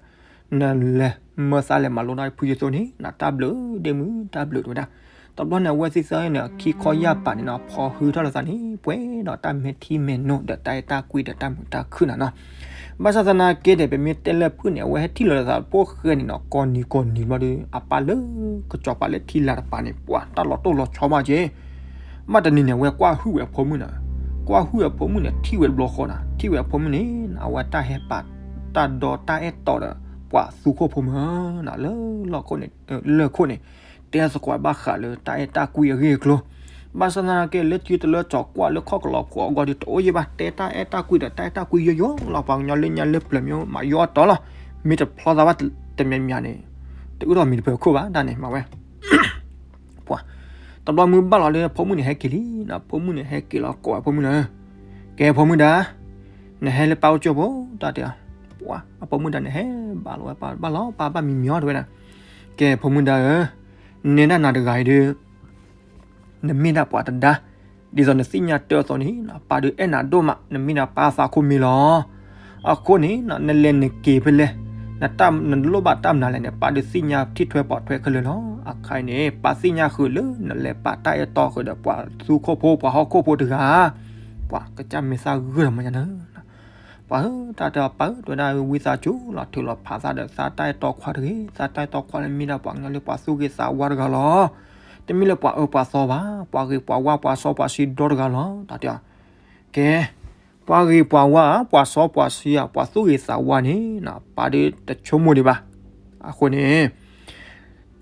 နလဲၤမၢသးလဲၤမၤလိတၢ်ဖုယသိန့ၣ် နတၢ်ဘျုးဒ့မုၣ် တၢ်ဘျုးတဲဝဲဒၣ် တဘျီန့ၣ် အဝဲသ့ၣ်သၢဂၤန့ၣ် ခံခီယၢ်ပာ်န့ၣ်နီၤ ဖီဟုထီၣ်လိာ်သးန့ၣ် ပှဲၤဒီးတၢ်မဲာ်ထံမဲာ်နိဒီးတၢ်အဲၣ်တၢ်ကွံဒီးတၢ်မုာ်တၢ်ခုၣ်နၤနီၤ ဘၣ်ဆၣ်သနာ်က့ဒီး ပမ့ၢ်တဲလၢဖုၣ်န့ၣ် အဝဲဟဲထံၣ်လိာ်သးဖိၣ်ဃဲန့ၣ်နီၤ ကိးနံၤကိးနံၤဘျီဒီး အပၢ်လၢကစီၤပၤလၢထံလာ်တပၤန့ၣ် ပှၤတၢ်လီၤတိၢ်လီၤဆီဘၣ်က့ မ့ၢ်တနံၤန့ၣ် အဝဲကွၢ်ဟုၣ်ဝဲအဖိမုၣ်န့ၣ်, ကွၢ်ဟုၣ်ဝဲအဖိမုၣ်န့ၣ် ထံၣ်ဝဲတဘျီဃီန့ၣ်, ထံၣ်ဝဲအဖိမုၣ်န့ၣ် အဝဲတၢ်ဟဲပာ်တၢ်ဒီတၢ်အဲၣ်တီဒီး ပှၤသူခိၣ်ဖိမုၣ်န့ၣ် လၢလီၢ်ခိၣ်န့ၣ်, လၢခိၣ်န့ၣ် တဲသကိးဘၣ်ဃးလၢတၢ်အဲၣ်တၢ်ကွံအဂ့ၢ်အကျိၤ, ဘၣ်ဆၣ်သနာ်က့ လၢကၠိတလၢကၠီၤကွၢ်လၢခီၣ်ကလီၤဖိအဂီၢ်ဒီး တအိၣ်ယဲၢ်ဘၣ်, တဲတၢ်အဲၣ်တၢ်ကွံဒီး တၢ်အဲၣ်တၢ်ကွံယိယိလီၤ. ပှၤကညီလၢညါလၢပျၢၤမ့ၢ်မၤယိအီၣ်တီလီၤ, မ့ၢ်တဖျီသးဘၣ်တမံၤမံၤန့ၣ် တအုၣ်ထီၣ်မံၤတဖၢခိၣ်ဘၣ် တၢ်န့ၣ်မၤဝဲ ပှၤ တဘျီမုၢ်ဘၣ်လီၤဒီး ဖိမုၣ်န့ၣ်ဟဲက့ၤလံ, ဖိမုၣ်န့ၣ်ဟဲက့ၤလီၤ ကိးဝဲဖိမုၣ်လၢ ကဲဖိမုၣ်ဒၣ်, နဟဲလၢပၢ်အိၣ်ကၠိဖိ တၢ်တဲအီၤ, ပှၤ အဖိမုၣ်ဒၣ်န့ၣ်ဟဲဘၣ်လီၤဝဲ ပၢ်ဘၣ်လီၤ ပၢ်ဘၣ်မံမံအီၤတဲဝဲဒၣ်, ကဲဖိမုၣ်ဒၣ်ဧၢ, နဲဒၣ်နၤတဂၤအံၤဒီး နမ့ၢ်ဒၣ်ပှၤတဒါ, ဒ်သိးနသ့ၣ်ညါတၢ်အသိးန့ၣ် ပၢ်ဒုးအဲၣ်နၤဒိၣ်မး, နမ့ၢ်ဒၣ်ပၢ်သးခိၣ်မ့ၢ်လီၤ. အဃိန့ၣ် နလဲၤနက့ၤဖဲလဲၣ်, နလိၣ်ဘၣ်တၢ်မနုၤလဲၣ်န့ၣ် ပၢ်ဒုးသ့ၣ်ညါထံၣ်ထွဲပိာ်ထွဲခဲလၢာ်လီၤ. အခါအံၤန့ၣ် ပၢ်သ့ၣ်ညါဃုာ်လၢနလဲၤပာ်တၢ်အဲၣ်တီဃုာ်ဒီးပှၤသူခိၣ်ဖိ ပှၤဟီၣ်ခိၣ်ဖိတဂၤ, ပှၤကစၢ်မ့ၢ်သၣ်ဂုာ်ဒီးမညါနၤ ပှၤဧၢ တၢ်တဲအီၤ ပၢ်ဧၢ တဲဝဲဒၣ် ဝံသးစူၤလီၤ ထုးလီၤဖးသးဒီးသးတၢ်အဲၣ်တီခွါတဂ့ၤ, သးတၢ်အဲၣ်တီခွါလၢမ့ၢ်ဒၣ်ပှၤကညီလၢပှၤသူၣ်ဂ့ၤသးဝါတဂၤလီၤ. တမ့ၢ်လၢပှၤအၢပှၤသီဘၣ်, ပှၤဂ့ၤပှၤဝါ ပှၤစီပှၤဆှံဒီတဂၤလီၤ တၢ်တဲအီၤ, ကဲ ပှၤဂ့ၤပှၤဝါ ပှၤစီပှၤဆှံဧါ ပှၤသူၣ်ဂ့ၤသးဝါန့ၣ် ပၢ်ဒုးတဆိကမိၣ်ဒံးဘၣ်. အဃိန့ၣ်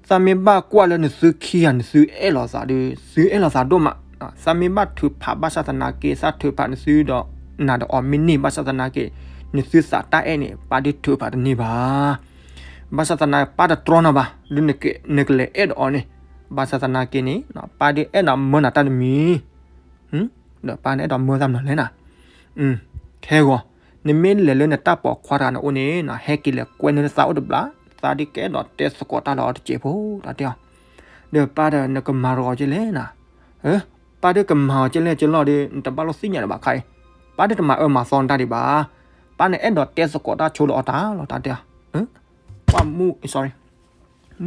သးမ့ၢ်ဘၣ်ကွၢ်လၢနသုခံဂၤ နသုအဲၣ်လိာ်သးဒီး သုအဲၣ်လိာ်သးဒိၣ်မး, သးမ့ၢ်ဘၣ်ထုးဖးဘၣ်ဆၣ်သနာ်က့ သးထုးဖးနသုဒီး နၤဒီးအီၤမ့ၢ်န့ၢ်ဘၣ်ဆၣ်သနာ်က့ နသုသးတၢ်အဲၣ်န့ၣ် ပၢ်ဒုးထုးဖးတန့ၢ်ဘၣ်. ဘၣ်ဆၣ်သနာ်က့ ပၢ်တတြီနၤဘၣ် လၢနကလဲၤအဲၣ်ဒီးအီၤန့ၣ်, ဘၣ်ဆၣ်သနာ်က့န့ၣ် ပၢ်ဒုးအဲၣ်ဒိးမၢနၤတၢ်တမံၤ ဒီးပၢ်န့ၣ်အဲၣ်ဒိးမၢသးမနုၤလဲၣ်နၤ, ခဲဂီၤ နမ့ၢ်လဲၤလၢနတၢ်ပိာ်ခွါတဂၤန့ၣ်အိၣ်န့ၣ် ဟဲက့ၤလဲၤကွဲန့ၢ်သးအိၣ်တဘျီ, သးဒုးကအဲၣ်ဒိးတဲသကိးတၢ်လၢအီၤတစဲးဖိ တၢ်တဲအီၤ, ဒီးပၢ်ဒီးနကမၤတဂီၤကဲလဲၣ်နၤ, ပၢ်ဒုးကမၤအီၤကဲလဲၣ်ကဲလီၤဒီး နတဘၣ်လိၣ်သ့ၣ်ညါလၢၤဘၣ်ခါအံၤ, ပၢ်ဒုးတမၤအၢမၤသီနတၢ်ဒံးဘၣ်, ပၢ်န့ၣ်အဲၣ်ဒိးတဲသကိးတၢ်ဆိလၢအီၤတၢ်လီၤ တၢ်တဲအီၤ, ပှၤမုၢ် sorry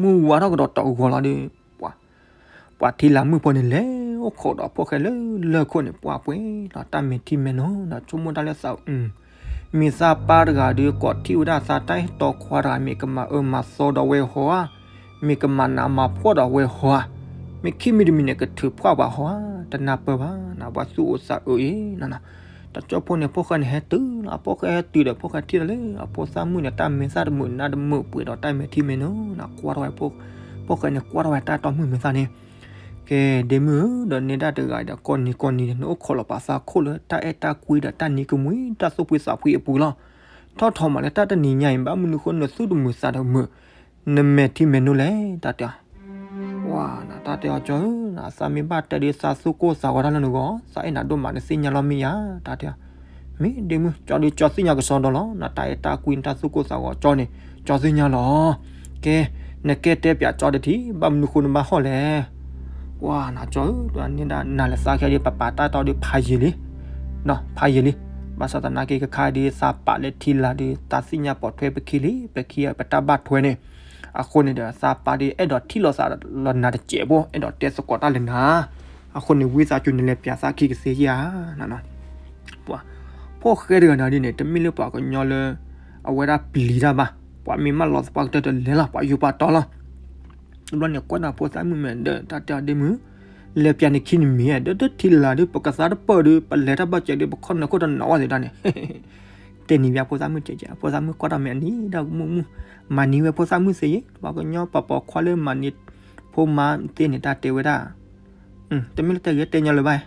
မုၢ်ဝါထီၣ်ကဒီးတီးဂီၤလီၤဒီး ပှၤ ပှၤထံလာ်မုၣ်ဖိန့ၣ်လဲၤအိၣ်ခိးဒီးဖိၣ်ဃဲလၢလၢၢ်ခိၣ်န့ၣ် ပှၤပှဲၤလီၤတၢ်မဲာ်ထံမဲာ်နိဒီးဆိကမိၣ်တၢ်လၢသး မ့ၢ်သးပၢ်တဂၤဒီး ကိးထံၣ်ဝဲဒၣ်သးတၢ်အဲၣ်တီခွါတဂၤ မ့ၢ်ကမၤအၢမၤသီဒီးဝဲဟီဧါ, မ့ၢ်ကမၤနးမၤဖှီၣ်ဒီးဝဲဟီဧါ, မ့ၢ်ခံမံၤတမံၤန့ၣ် ကထုးဖှၣ်ပှၤဟီဧါ, တနၢ်ပၢၢ်ဘၣ်နၤ ပှၤသူၣ်အိၣ်သးအၢအံၤနၤ, တကၠိဖိန့ၣ် ဖိၣ်ဃဲန့ၣ်ဟဲတုၤလီၤ ဖိၣ်ဃဲဟဲတုၤဒီး ဖိၣ်ဃဲထံၣ်လီၤလၢ အဖိသၣ်မုၣ်န့ၣ် တၢ်မဲာ်သၣ်တမုာ်နါတမုာ် ပှဲၤဒီးတၢ်မဲာ်ထံမဲာ်နိနၤ ကွၢ်ထီၣ်ဝဲ ဖိၣ်ဃဲန့ၣ် ကွၢ်ထီၣ်ဝဲတၢ်အဲၣ်တီမုၣ်မဲာ်သၣ်န့ၣ် ကဲ ဒ့မုၣ်ဧၢ ဒီးနဲဒၣ်တဂၤဒီး ကိးနံၤကိးနံၤန့ၣ် နအိၣ်ခိးလီၤပာ်သးခိၣ်လၢတၢ်အဲၣ်တၢ်ကွံဒီးတၢ်နံၤကမှံ တၢ်သူၣ်ဖှံသးဖှံအပူၤလီၤ. ထီၣ်ထီမးလၢတၢ်တနံၤညါအံၤ ဘၣ်မနုၤဃိနသုတမုာ်သးတမုာ် နမဲာ်ထံမဲာ်နိလဲၣ် တၢ်တဲအီၤ ပှၤနတၢ်တဲအီၤ ကၠီဧၢ နသးမ့ၢ်ဘၣ်တဲဒ်သးသူၣ်ကိၢ်သးဂီၤတၢ်လၢနဂီၢ် သးအဲၣ်နၤဒိၣ်မး နသ့ၣ်ညါလီၤမ့ၢ်ဧါ တၢ်တဲအီၤ မ့ၢ်ဒ့မုၣ် ကၠီဒုးကၠီသ့ၣ်ညါကစီဒီလီၤ နတၢ်အဲၣ်တၢ်ကွံ နတၢ်သူၣ်ကိၢ်သးဂီၤကၠီန့ၣ် ကၠီသ့ၣ်ညါလီၤ. ကဲ နကဲတဲပၠးကၠီတထံၣ် ဘၣ်မနုၤဃိနဘၣ်ဟီၣ်လဲၣ်. ပှၤနကၠီဧၢ တၢ်န့ၣ်ဒၣ်နၤလၢသးခဲဒီး ပပာ်တၢ်တီဒီးဖးယံာ်လံ ဖးယံာ်လံ. ဘၣ်ဆၣ်သနာ်က့ ခဲခါဒ်သးပာ်လၢထံလာ်ဒီး သးသ့ၣ်ညါပိာ်ထွဲပခံလံ ပခံပတၢ်ဘၣ်ထွဲန့ၣ် အဃိန့ၣ်ဒီး သးပၢ်ဒ်အဲၣ်ဒိးထံၣ်လိာ်သးလၢနၤတစဲးဖိ အဲၣ်ဒိးတဲသကိးတၢ်လၢနၤ အဃိန့ၣ် ဝံသးစူၤနလဲၤပၠးသးခံကသ့ဧါ ပှၤ ဖိၣ်ဃဲတဂၤန့ၣ်ဒ်န့ၣ် တမ့ၢ်လၢပှၤကညီလၢ အဝဲဒၣ်ပျံၤတၢ်ဘၣ် ပှၤမ့ၢ်မၢလီၤသပှၢ်ကတၢၢ်တလဲၤလီၤ ပှၤယူးပှၤတီလီၤ. တဘျီန့ၣ် ကွၢ်နၤဖိသၣ်မုၣ်မဲာ်ဒီး တၢ်တဲအီၤဒ့မုၣ် လဲၤပၠးန့ၣ်ခံနံၤမံၤ ဒီးတထံၣ်လၢ်ဒီး ပကသါတပၢၢ်ဒီး ပလဲၤတၢ်ဘၣ်စဲးဒီး ပခီၣ်နၢခိၣ်တနီၤဝဲသ့ၣ်တၢ်န့ၣ် တဲနံၤဘၣ်ဖိသၣ်မုၣ်ကဲကဲ ဖိသၣ်မုၣ်ကွၢ်တၢ်မဲာ်အနံၤဒီးမုၢ်မုၢ် မၤနံၤဝဲဖိသၣ်မုၣ်သ့ယ့ၣ် ပှၤကညီပှၤပိာ်ခွါလၢမၤနံၤ ဖိမါသ့ၣ်န့ၣ် တၢ်တဲဝဲဒၣ် တမ့ၢ်လၢတၢ်ဂ့ၤတဲညီလၢၤဘၣ်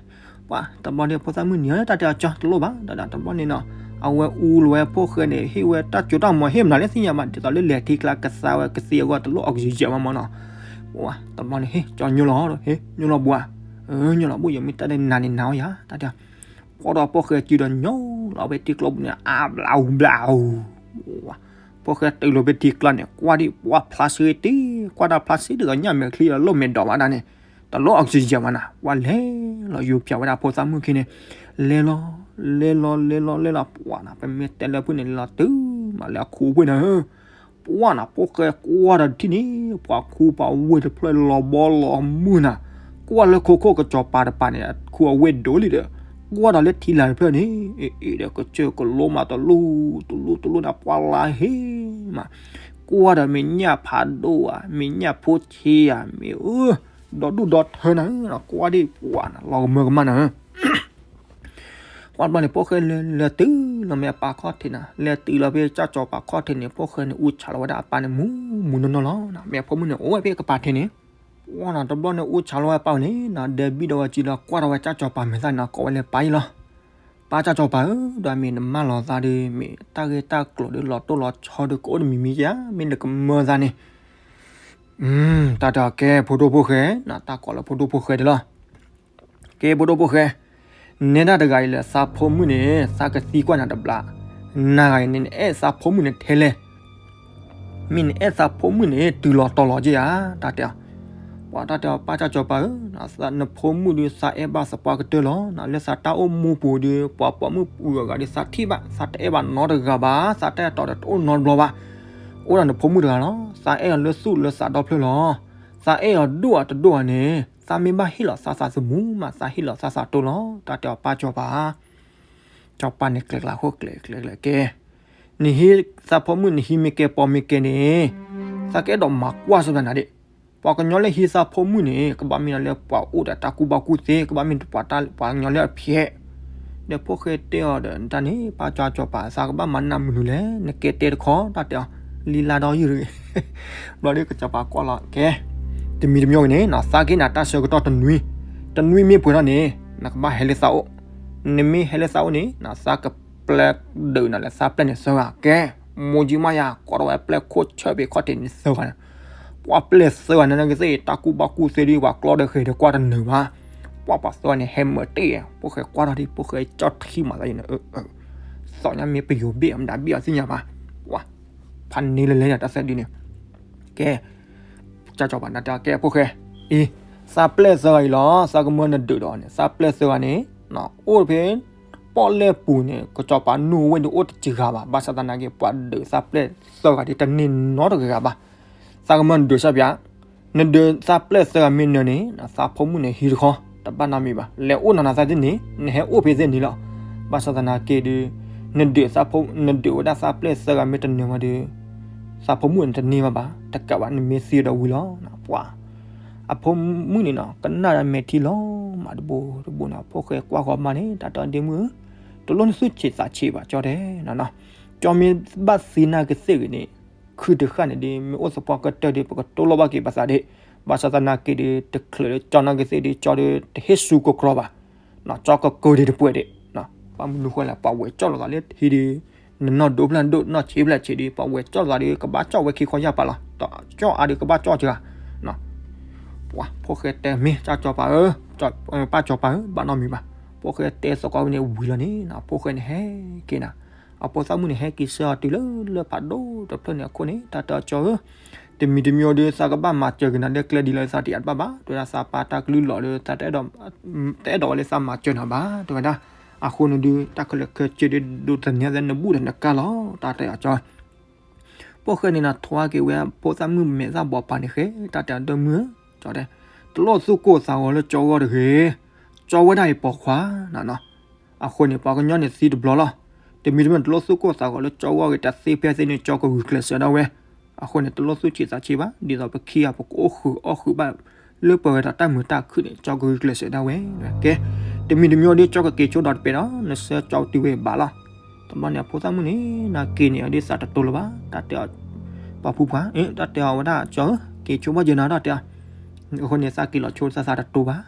ပှၤတဘျီန့ၣ် ဖိသၣ်မုၣ်နံၤ တၢ်တဲအီၤကၠီတလိၣ်ဘၣ် တၢ်တဘျီန့ၣ်နီၤ အဝဲအူလီၤဝဲဖိၣ်ဃဲန့ၣ် ဟ့ၣ်ဝဲတၢ်စိတၢ်ကမီၤ ဟ့ၣ်မနုၤလဲၣ်သ့ၣ်ညါဘၣ် ဒ်သိးလၢလဲၤထံကျါကသါဝဲကသ့အဂီၢ် တလိၣ်အီၣ်ကယံာ်ယံာ်မးမးနီၤ ပှၤတဘျီန့ၣ် ဟ့ၣ် ကၠီညိလီၤ ဟ့ၣ် ညိလီၤဘှး ညိလီၤဘှး ယမ့ၢ်တၢ်ဒ်နၤန့ၣ်နၤအီၤယၤ တၢ်တဲ ကွၢ်ဒီးဖိၣ်ဃဲစုဒီးညိလီၤဝဲထံကျိပူၤန့ၣ် အါဘျးအူဘျးအူ ဖိၣ်ဃဲတုၤလီၤဝဲထံကျါန့ၣ် ကွၢ်ဒံး ပှၤဖျါဆှံတံၢ် ကွၢ်တၢ်ဖျါဆှံဒ်သိးညၣ်မဲာ်ချံဒီးလိၣ်မဲာ်ဒိးဘၣ်ဒၣ်န့ၣ် တလိၣ်အီၣ်ကယံာ်ယံာ်မးနၤ ပှၤလဲၤလီၤယူးပၠးဝဲဒၣ်ဖိသၣ်မုၣ်ခံန့ၣ် လဲၤလီၤ လဲၤလီၤ လဲၤလီၤ လဲၤလီၤ ပှၤနၤ ပမ့ၢ်တဲလၢဖုၣ်န့ၣ် လဲၤလီၤတုၤမးလၢအခူအဝ့ၢ်နၤ ပှၤနၤ ဖိၣ်ဃဲကွၢ်ဒီးထံၣ်န့ၣ် ပှၤခူပှၤဝ့ၢ်တဖျၢၣ်လီၤဘီလီၤမုၢ်နၤ ကွၢ်လၢခိခိၣ်ကစီၤပၤတပၤန့ၣ် အခူအဝ့ၢ်ဒိၣ်လံဒီး ကွၢ်ဒီးလၢထံလာ်တဖျၢၣ်န့ၣ် အ့ၣ်အ့ၣ်ဒီးကစၢၢ်ကလိမးတလူၢ်တလူၢ်တလူၢ်နၤ ပှၤလၢဟ့ၣ်မး ကွၢ်ဒီးမဲာ်ညၣ်ဖးဒိၣ်ဧါ မဲာ်ညၣ်ဖိဆ့ဧါ မ့ၢ်အၢ ဒီဒူၣ်ဒီထၢနၤ ကွၢ်ဒံးပှၤနၤ လီၤကမၢကမၣ်နၤ ကွၢ်တဘျီန့ၣ် ဖိၣ်ဃဲလဲၤလဲၤတုၤလီၤမ့ၢ်အပၢ်ခီၣ်ထံးနၤ လဲၤတုၤလီၤဖဲကစၢ်စီၤပၤခီၣ်ထံးန့ၣ် ဖိၣ်ဃဲန့ၣ် အူဆးလီၤဝဲဒၣ်အပၢ်န့ၣ် မူမူနီၢ်နီၢ်လီၤ မ့ၢ်အဖိမုၣ်န့ၣ် အိၣ်ဝဲဖဲကပၤထံးန့ၣ် ဝဲနီၤ တဘျီန့ၣ်အိၣ်ဆါလီၤဝဲပၢ်ဝဲန့ၣ်နီၤ ဒဲဘံၣ်ဒီးဝဲကံလီၤ ကွၢ်ထီၣ်ဝဲကၠၢ်ကၠီၤပၤမဲာ်သၣ်န့ၣ်နီၤ ကိးဝဲလၢပၢ်အံၤလီၤ. ပၢ်ကၠၢ်ကၠီၤပၤဧၢ, ဒီးမ့ၢ်နမၢလီၤသးဒီး မ့ၢ်တၢ်ဂ့ၢ်တၢ်ကျိၤဒီးလီၤတိၢ်လီၤဆီဒီးကအိၣ်တမံၤမံၤဧါ, မ့ၢ်နကမၢသးန့ၣ် တၢ်တဲအီၤ ကဲ ဖိဒိၣ်ဖိၣ်ဃဲ, တၢ်ကိးလၢဖိဒိၣ်ဖိၣ်ဃဲဒၣ်လီၤ. ကဲ ဖိဒိၣ်ဖိၣ်ဃဲ, နဲဒၣ်တဂၤအံၤလၢသးဖိမုၣ်န့ၣ် သးကသံကွၢ်နၤတဘျီ, နၤဂၤအံၤန့ၣ် နအဲၣ်သးဖိမုၣ်န့ၣ်ထဲလဲၣ် မ့ၢ်နအဲၣ်သးဖိမုၣ်န့ၣ် တုၤလီၤတီၤလီၤက့ဧါ, တၢ်တဲအီၤ. ပှၤတၢ်တဲအီၤ ပၢ်ကၠၢ်ကၠီၤပၤဧၢ, နဖိမုၣ်ဒီးသးအဲၣ်ဘၣ်သပှၢ်ကတၢၢ်လီၤ. လၢသးတၢ်အိၣ်မူပူၤဒီး ပှၤပိာ်မုၣ်ပူၤအဂၤဒီး သးထံၣ်ဘၣ် သးတအဲၣ်ဘၣ်နီတဂၤဘၣ်, သးတအဲၣ်တီဒီးတအိၣ်နီတဘျီဘၣ်. အိၣ်ဒီးနဖိမုၣ်တဂၤလီၤ. သးအဲၣ်အီၤလၢသူၣ်လၢသးဒီဖျၢၣ်လီၤ. သးအဲၣ်အီၤဒိၣ်အတဒိၣ်ဧါန့ၣ် သးမ့ၢ်ဘၣ်ဟ့ၣ်လီၤသးသးသမူမး သးဟ့ၣ်လီၤသးသးတိၢ်လီၤ, တၢ်တဲအီၤ ပၢ်ကၠီၤပၤ ကၠီၤပၤန့ၣ် ကျဲၤကျါဃိၣ်ကျဲၤကျဲၤကျဲၤကဲ, နဟံးသးဖိမုၣ် နဟံးမ့ၢ်ကဲပိာ်မ့ၢ်ကဲန့ၣ် သးကအဲၣ်ဒိးမၤကွၢ်စၢၤနၤဒၣ်. ပှၤကညီလၢဟံးသးဖိမုၣ်န့ၣ် ကဘၣ်မ့ၢ်လၢပှၤအိၣ်ဒီးတၢ်ကူၣ်ဘၣ်ကူၣ်သ့, ကဘၣ်မ့ၢ်ပှၤကညီလၢအဖျဲး. ဒီးဖိၣ်ဃဲတဲအီၤဒီး တၢ်န့ၣ် ပၢ်ကၠီၤကၠီၤပၤ သးကဘၣ်မၤနၢ်မနုၤလဲၣ်, နကဲတဲတခီ တၢ်တဲအီၤ လံလါဒီးယုၢ်တဂ့ၤ. ဘျီဒီးကၠီၤပၤကွၢ်လီၤ ကဲ, တမံၤတမံၤဂ့ၤန့ၣ် သးကဟ့ၣ်နၤတၢ်ဆၢကတီၢ်တနွံ, တနွံမ့ၢ်ပှဲၤထီၣ်န့ၣ် နကဘၣ်ဟဲလၢသးအိၣ်, နမ့ၢ်ဟဲလၢသးအိၣ်န့ၣ် သးကပျဲဒုးနၤလၢသးပျဲၢ်န့ၣ်သၢဂၤ, ကဲ, မိၢ်ကၠံမးယၤ ကိးထီၣ်ဝဲပျဲၢ်ခိၣ်ဆၢပ့ၤခီၣ်ထံးန့ၣ်သၢဂၤန့ၣ်, ပှၤပျဲၢ်သၢဂၤန့ၣ် နကသ့ၣ်တၢ်ကူၣ်ဘၣ်ကူၣ်သ့ဒီး ပှၤကျီဒီးဃဲၤဒီးကွၢ်တနၢၤဘၣ်, ပှၤပှၤသၢဂၤန့ၣ် ဟဲမၤတ့ၢ်, ဖိၣ်ဃဲကွၢ်ထီၣ်ဒ် ဖိၣ်ဃဲကၠီၣ်ထံမးသးယန့ၣ် သီၣ်ညါမ့ၢ်ပယိၤဘ့ၣ် မတၤဘ့ၣ်အီၤသ့ၣ်ညါဘၣ်, ပှၤ ဖးန့ၢ်လၢလဲၤတၢ်သၢဒုန့ၣ်, ကဲ, ကၠီၤပၤနတဲ ကဲ ဖိၣ်ဃဲ, အံၤ, သးပျဲၢ်သၢဂၤအံၤလီၤ, သးကမၢနဒုးဒီးန့ၣ် သးပျဲၢ်သၢဂၤန့ၣ် အိၣ်ဖဲ ပီၣ်လဲၣ်ပူၤန့ၣ် ကစီၤပၤနူၢ်ဝဲဒၣ်အိၣ်တစှၤဂၤဘၣ်, ဘၣ်ဆၣ်သနာ်က့ ပှၤဒုးသးပျဲၢ်သၢဂၤဒ်တန့ၢ်နီတဂၤဘၣ်. သးကမၢနဒုးဆၢပၠး, နဒုးသးပျဲၢ်သၢဂၤမ့ၢ်နၢၤန့ၣ် သးဖိမုၣ်န့ၣ်ဟံးတခီ, တဘၣ်နီတမံၤဘၣ်, လဲၤအိၣ်နီၤနၤသးသ့ၣ်န့ၣ် နဟဲအိၣ်ဖဲသ့ၣ်န့ၣ်လီၤ. ဘၣ်ဆၣ်သနာ်က့ဒီး နဒုးသးဖိ, နဒုးဝဲဒၣ်သးပျဲၢ်သၢဂၤမ့ၢ်တနၢၤဘၣ်ဒီး သးဖိမုၣ်န့ၣ်တန့ၢ်ဘၣ်ဘၣ်, တကးဘၣ်နမ့ၢ်သံဒီးဝံၤလီၤ. ပှၤ အဖိမုၣ်န့ၣ်နီၤ ကနၣ်ဒီးမဲာ်ထံလီၤမးတဘိတဘိန့ၣ် ဖိၣ်ဃဲကွၢ်ဃီၤမးန့ၣ် တၢ်တဲအီၤ ဒ့မုၣ်ဧၢ, တလိၣ်နသူၣ်ဆံးသးဆံးဘၣ် ကၠီတဲနီၤနီၤ, ကၠီမ့ၢ်ဘၣ်သံနာ်က့သ့ၣ်ဂ့ၤန့ၣ် ခုတဃၣ်န့ၣ်ဒီး မ့ၢ်အိၣ်သပှၢ်ကတၢၢ်ဒီး ပကတိၢ်လိာ်ဘၣ်က့ၤပသးဒၣ်, ဘၣ်ဆၣ်သနာ်က့ဒီး တချုးဒီးကၠီနာ်က့သ့ၣ်ဒီး ကၠီဒီး တဟ့ၣ်စူကကြီဘၣ် ကၠီကကၢဒံးတပှဲၤဒံး, ပှၤမနုၤဃိလဲၣ် ပှၤဝဲၢ်ကၠီၣ်လိာ်သးလၢဟံၣ်ဒီး နနီၢ်ဒိၣ်ဖျၢၣ်ဒိၣ် နီၢ်ဆံးဖျၢၣ်ဆံးဒီး ပှၤဝဲၢ်ကၠီၣ်လိာ်သးဒီး ကဘၣ်ကၠီၣ်ဝဲခံခီယၢ်ပာ်လီၤ, ကၠီၣ်အါဒီးကဘၣ်ကၠီၣ်စှၤ, ပှၤဖိၣ်ဃဲတဲမ့ၢ် ကၠီကၠီပၤဧၢ, ပၢ်ကၠီပၤဧၢ ဘၣ်နီတမံၤဘၣ်, ဖိၣ်ဃဲတဲသကိးဝဲန့ၣ်ဝံၤလီၤန့ၣ် ဖိၣ်ဃဲန့ၣ်ဟဲက့ၤနၤ, အဖိသၣ်မုၣ်န့ၣ် ဟဲက့ၤဆှၢအီၤတုၤလၢလၢၢ်ဖးဒိၣ်တဖျၢၣ်န့ၣ်အခိၣ်န့ၣ် တၢ်တဲအီၤ ကၠီဧၢ, တမံၤတမံၤဒီး သးကဘၣ်မၤစၢၤက့ၤနၤလၢကျဲဒ်လဲၣ် သးတယာ်တဘၣ်ဘၣ်, တဲဝဲဒၣ် သးပၢ်တၢ်ကလုၢ်လီၤဒီး သးတအဲၣ်ဒိးဝဲလၢသးမၤစၢၤနၤဘၣ် တဲဝဲဒၣ်, အဃိန့ၣ်ဒီး တၢ်ခဲလၢာ်ခဲဆ့ဒီး ဒိးသန့ၤသးနဘူးဒီးနကၢ်လီၤ တၢ်တဲအီၤ ကၠီ ဖိၣ်ဃဲန့ၣ်နီၤ ထိးက့ၤဝဲဖိသၣ်မုၣ်မဲာ်သၣ်ဘီပၤန့ၣ်ဃဲ တၢ်တဲအီၤ ဒိၣ်မုၣ်ဧၢ, ကၠီတဲ, တလိၣ်သူၣ်ကိၢ်သးဂီၤလၢကၠီဂီၢ်တဂ့ၤ, ကၠီဝဲဒၣ်အံၤပိာ်ခွါနီၤနီၤ, အဃိန့ၣ် ပှၤကညီန့ၣ်သံတဘျီလီၤ, တမံၤတမံၤတလိၣ်သူၣ်ကိၢ်သးဂီၤလၢကၠီဂီၢ်ဂ့ၤ တၢ်သ့ဖဲသ့န့ၣ် ကၠီကဂုာ်ကျဲးစၢးဒၣ်ဝဲ, အဃိန့ၣ် တလိၣ်သူၣ်ဆံးသးဆံးဘၣ်, ဒ်သိးပခံဂၤ ပကအိၣ်ဃုာ်အီၣ်ဃုာ်ဘၣ် လၢပှဲၤဝဲဒီးတၢ်မုာ်တၢ်ခုၣ်န့ၣ် ကၠီကဂုာ်ကျဲးစၢးဒၣ်ဝဲ, ကဲ, တမံၤတမံၤဒီး ကၠီကက့ၤဆိဒီးတပဲဒီး နဆှၢကၠီတုၤဝဲဘၣ်လီၤ, တဘျီန့ၣ် အဖိသၣ်မုၣ်န့ၣ် နက့ၤန့ၣ်အီၤဒ်သးတတိၤလၢၤဘၣ်, တၢ်တဲအီၤ, တၢ်တဲအီၤဝဲဒၣ် ကၠီဧၢ, က့ၤဆိဘၣ်ယဲနီၤ တၢ်တဲအီၤ, အဃိန့ၣ် သးက့ၤလီၤဆိသးသးတတိၤဘၣ်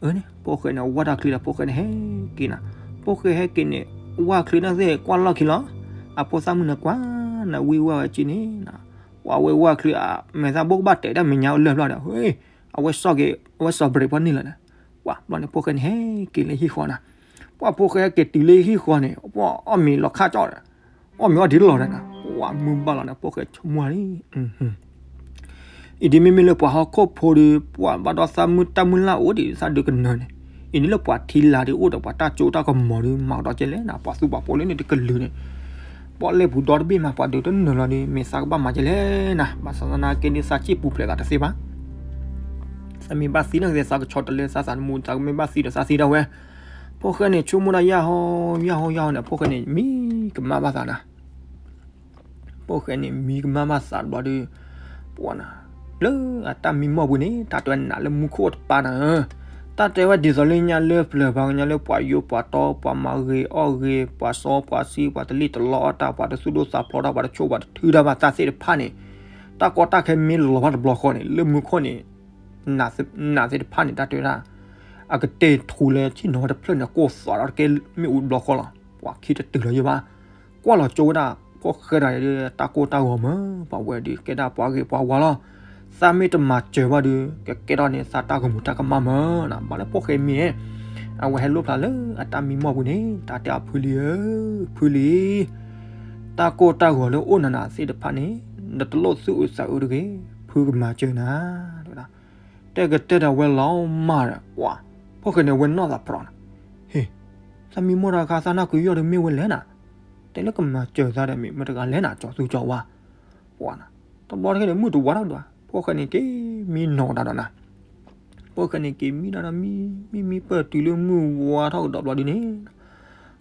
အန့ၣ် ဖိၣ်ဃဲန့ၣ် ဝၢ်တၢ်ချံဒီး ဖိၣ်ဃဲန့ၣ် ဟဲက့ၤနၤ, ဖိၣ်ဃဲဟဲက့ၤန့ၣ် ဝၢ်ချံန့ၣ်သ့ၣ်ကွၢ်လီၢ်ခံလီၤ, အဖိသၣ်မုၣ်န့ၣ်ကွၢ် နဝံဝဲဝဲက့ၤန့ၣ်, ပှၤဝဲဝၢ်ချံ မဲာ်သၣ်ဘိၣ်ကဘၣ်တဲာ်တၢ်မဲာ်ညါအိၣ်လၢၢ်ဘျီဒီး အဝဲစီၣ်က့ၤ အဝဲစီၤဘြံးဖီန့ၣ်လီၤန့ၣ်, ပှၤဘျီန့ၣ် ဖိၣ်ဃဲန့ၣ်ဟဲက့ၤလၢဟံၣ်ဃီနၤ, ပှၤဖိၣ်ဃဲဟဲက့ၤတုၤလၢဟံၣ်ဃီန့ၣ် ပှၤအီၣ်မ့ၤလီၤခၣ်ကၠီၣ်ဒီး အီၣ်မ့ၤအီၣ်ဒံးလီၤဒီးနၤ, ပှၤမုၢ်ဘၣ်လီၤန့ၣ် ဖိၣ်ဃဲဆိကမိၣ်လံ အံၤဒ်မ့မ့ၢ်လၢပှၤဟီၣ်ခိၣ်ဖိဒီး ပှၤဘၣ်ဒီးသးမုၢ်တၢ်မုၢ်လၢ်အိၣ်ဒံးသးဒုးကနၢၤန့ၣ်, အံၤန့ၣ်လၢပှၤထံလာ်ဒီး အိၣ်ဒီးပှၤတၢ်စိတၢ်ကမီၤဒီး မၤကဒီးကဲလဲၣ်နၤ, ပှၤသူၣ်ပှၤပိာ်လၢန့ၣ်တကလုာ်န့ၣ်, ပီၣ်လဲၣ်ပူၤဒီတဘ့ၣ်မး ပှၤဒုးတနၢၤလီၤဒီး မ့ၢ်သးကဘၣ်မၤကဲလဲၣ်နၤ, ဘၣ်ဆၣ်သနာ်က့ဒီး သးစံၣ်ပူၤဖျဲးသးတသ့ဘၣ် သးမ့ၢ်ဘၣ်သံန့ၣ်ကသ့ သးကဆီတလဲသးသးတမူ သးကမ့ၢ်ဘၣ်သံဒီးသးသံဒၣ်ဝဲ, ဖိၣ်ဃဲန့ၣ် ဆိကမိၣ်ဒၣ်ယၢ်ဟီယၢ်ဟီယၢ်ဟီန့ၣ် ဖိၣ်ဃဲန့ၣ် မံကမၣ်ဘၣ်သးနၤ ဖိၣ်ဃဲန့ၣ် မံကမၣ်ဘၣ်သးတဘျီဒီး ပှၤနၤ လၢအတၢ်မံမီၢ်ပူၤန့ၣ် တၢ်တဲဝဲနးလၢမူခိၣ်တပၤနၤဧၢ, တၢ်တဲဝဲဒ်သိးလၢညါလၢပျၢၤ ပှၤကညီလၢပှၤယိၤပှၤတီ ပှၤမၤဂ့ၤအီၣ်ဂ့ၤ ပှၤစီပှၤဆှံ ပှၤတလံၣ်တလီအီၣ်တၢ် ပှၤတသူၣ်ဒိၣ်သးဖျိးတၢ် ပှၤတဆိၣ်ပှၤတထုတၢ်ဘၣ် တၢ်သ့ၣ်တဖၣ်န့ၣ် တၢ်ကီတၢ်ခဲမ့ၢ်လီၤဘၣ်တဘျီဃီန့ၣ် လၢမူခိၣ်န့ၣ် နးသ့ၣ်တဖၣ်န့ၣ် တၢ်တဲဝဲဒၣ် အကတဲာ်ထူလၢဆ့ၣ်နီၤဝဲတဖျၢၣ်န့ၣ် ကိၢ်သီးဒီးတကဲမ့ၣ်အူတဘျီဃီလီၤ. ပှၤခံတတုၤလီၤယဲဘၣ်, ကွၢ်လီၤကၠိဝဲဒၣ် ဖှီၣ်ဃဲဒီးတၢ်ကိၢ်တၢ်ဂီၤမး, ပှၤဝဲဒုးကဲဒၣ်ပှၤဂ့ၤပှၤဝါလီၤ. သးမ့ၢ်တမၤစၢၤဘၣ်ဒီး ကကဲထီၣ်န့ၣ်သးတၢ်ကမူၤတၢ်ကမၣ်မးနီၤ. ဘၣ်လၢဖှီၣ်ဃဲမ့ၢ် အဝဲဟဲလိၣ်ဖျါလၢအတၢ်မံမီၢ်ပူၤန့ၣ် တၢ်တဲအီၤ ဖုလံၤဧၢ, ဖုလံၤ, တၢ်ကိၢ်တၢ်ဂီၤလၢအိၣ်နၤနၤသ့ၣ်တဖၣ်န့ၣ် နတလိၣ်သူၣ်အုးသးအုးတဂ့ၤ, ဖုကမၤစၢၤနၤ တဲဝဲဒၣ်. တဲကတဲဒီးဝဲလီၤမၢ်ဒီး ပှၤ ဖှီၣ်ဃဲန့ၣ် ဝဲနီၢ်သးဖြီးနၤ, ဟ့ၣ်, သးမံမီၢ်တၢ်ခါ သးနၢ်ကယီၢ်ဒီးမ့ၢ်ဝဲလဲၣ်နၤ, တဲလၢကမၤစၢၤသးဒီးမ့ၢ်မတၤတဂၤလဲၣ်နၤ ကၠီၤသူကၠီၤဝါ, ပှၤနၤ, တဘျီတခါန့ၣ် မုၢ်တဝါထီၣ်ကဒီး ဖှီၣ်ဃဲန့ၣ်က့ၤမံနီၤကဒါဒီးနၤ ဖှီၣ်ဃဲန့ၣ်က့ၤမံဒီးဒီးမံ မံမံပၢၢ်တုၤလၢမုၢ်ဝါထီၣ်ကဒီးဘျီဒ်န့ၣ်,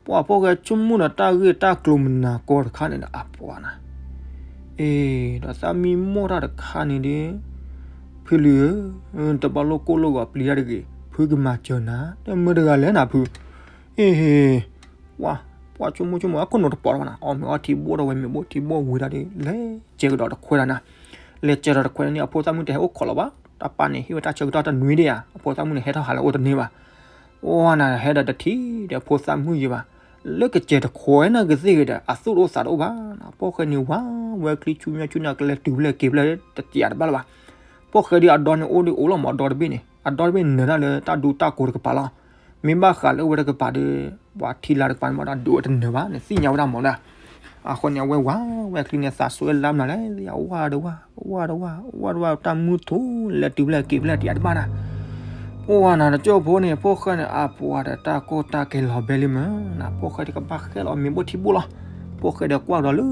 ပှၤဖှီၣ်ဃဲဆိကမိၣ်ဒီးတၢ်ဂ့ၢ်တၢ်ကျိၤမနၤကီတခါန့ၣ်ဒီး အပှၤနၤ, အ့ ဒီးသးမံမီၢ်တၢ်တခါန့ၣ်ဒီး ဖုလံၤဧၢ, တဘၣ်လိၣ်ကိၢ်လိၣ်ဂီၤပျံၤတၢ်တဂ့ၤ, ဖုကမၤစၢၤနၤ တမ့ၢ်တဂၤလဲၣ်နၤဖု, အ့ ပှၤဆိကမိၣ်ဆိကမိၣ် အခိၣ်နူာ်တပိာ်ထီၣ်ဘၣ်နၤ အီၣ်မ့ၤအီထံဘိၣ်ဒီးဝဲမ့ၤဘိၣ်ထံဘိၣ်ဝံၤဒီး လဲၤကဲကဒီးတခွဲဒၣ်နၤ, လဲၤကဲဒီးတခွဲန့ၣ် အဖိသၣ်မုၣ်တဟဲအိၣ်ခိးလီၤဘၣ်, တၢ်ပၢ်န့ၣ် ဟ့ၣ်ဝဲတၢ်ဆၢကတီၢ်တနွံဒၣ်ဧါ, အဖိသၣ်မုၣ်န့ၣ် ဟဲထီၣ်ဟးလၢအအိၣ်တန့ၢ်ဘၣ်, ပှၤနၤဟဲဒီးတထံၣ်ဒီးဖိသၣ်မုၣ်ယံၤဘၣ်, လၢကစဲးတခွဲနၤကသ့ၣ်ဂ့ၤဒီး အသူၣ်တအိၣ်သးတအိၣ်ဘၣ်နၤ, ဖှီၣ်ဃဲန့ၣ်ဝဲ ဝဲချံဆူညါဆူညါ ကလဲၤတုၤဖဲလဲၣ်က့ၤဖဲလဲၣ်တစံးတဘၣ်လၢၤဘၣ်, ဖှီၣ်ဃဲဒီးအဒီန့ၣ်အိၣ်ဒီးအိၣ်လီၤမး အဒီတဘ့ၣ်န့ၣ် အဒီတဘ့ၣ်နၢၤတၢ်လၢတၢ်ဒူတၢ်ကိၤတကပၤလီၤ, မ့ၢ်ဘၣ်ဃးလၢအဝဲတကပၤဒီး ပှၤထံလာ်တကပၤန့ၣ်မး တၢ်ဒူအတနၢၤဘၣ်န့ၣ် သ့ၣ်ညါဝဲဒၣ်မးဒၣ်, အဃိန့ၣ် အဝဲဝဲဝဲချံန့ၣ် သးစဲလါမနၤလဲၣ် သ့ၣ်ညါဝဲဒၣ်ဝဲ ဝဲဒၣ်ဝဲ ဝဲဒၣ်ဝဲ တၢ်မုၢ်ထူၣ်လဲၤတုၤဖဲလဲၣ်က့ၤဖဲလဲၣ်တစံးတဘၣ်နၤ ပှၤနၤတကၠိၢ်ဖိန့ၣ် ဖှီၣ်ဃဲန့ၣ် အပှၤဒီးတၢ်ကိၢ်တၢ်ကဲလီၤဘဲလံမးနၤ, ဖှီၣ်ဃဲဒီးကဘၣ်ဃဲလီၤမ့ၤဘိၣ်ထံဘိၣ်လီၤ, ဖှီၣ်ဃဲဒီးကွၢ်ကဒီးလၢ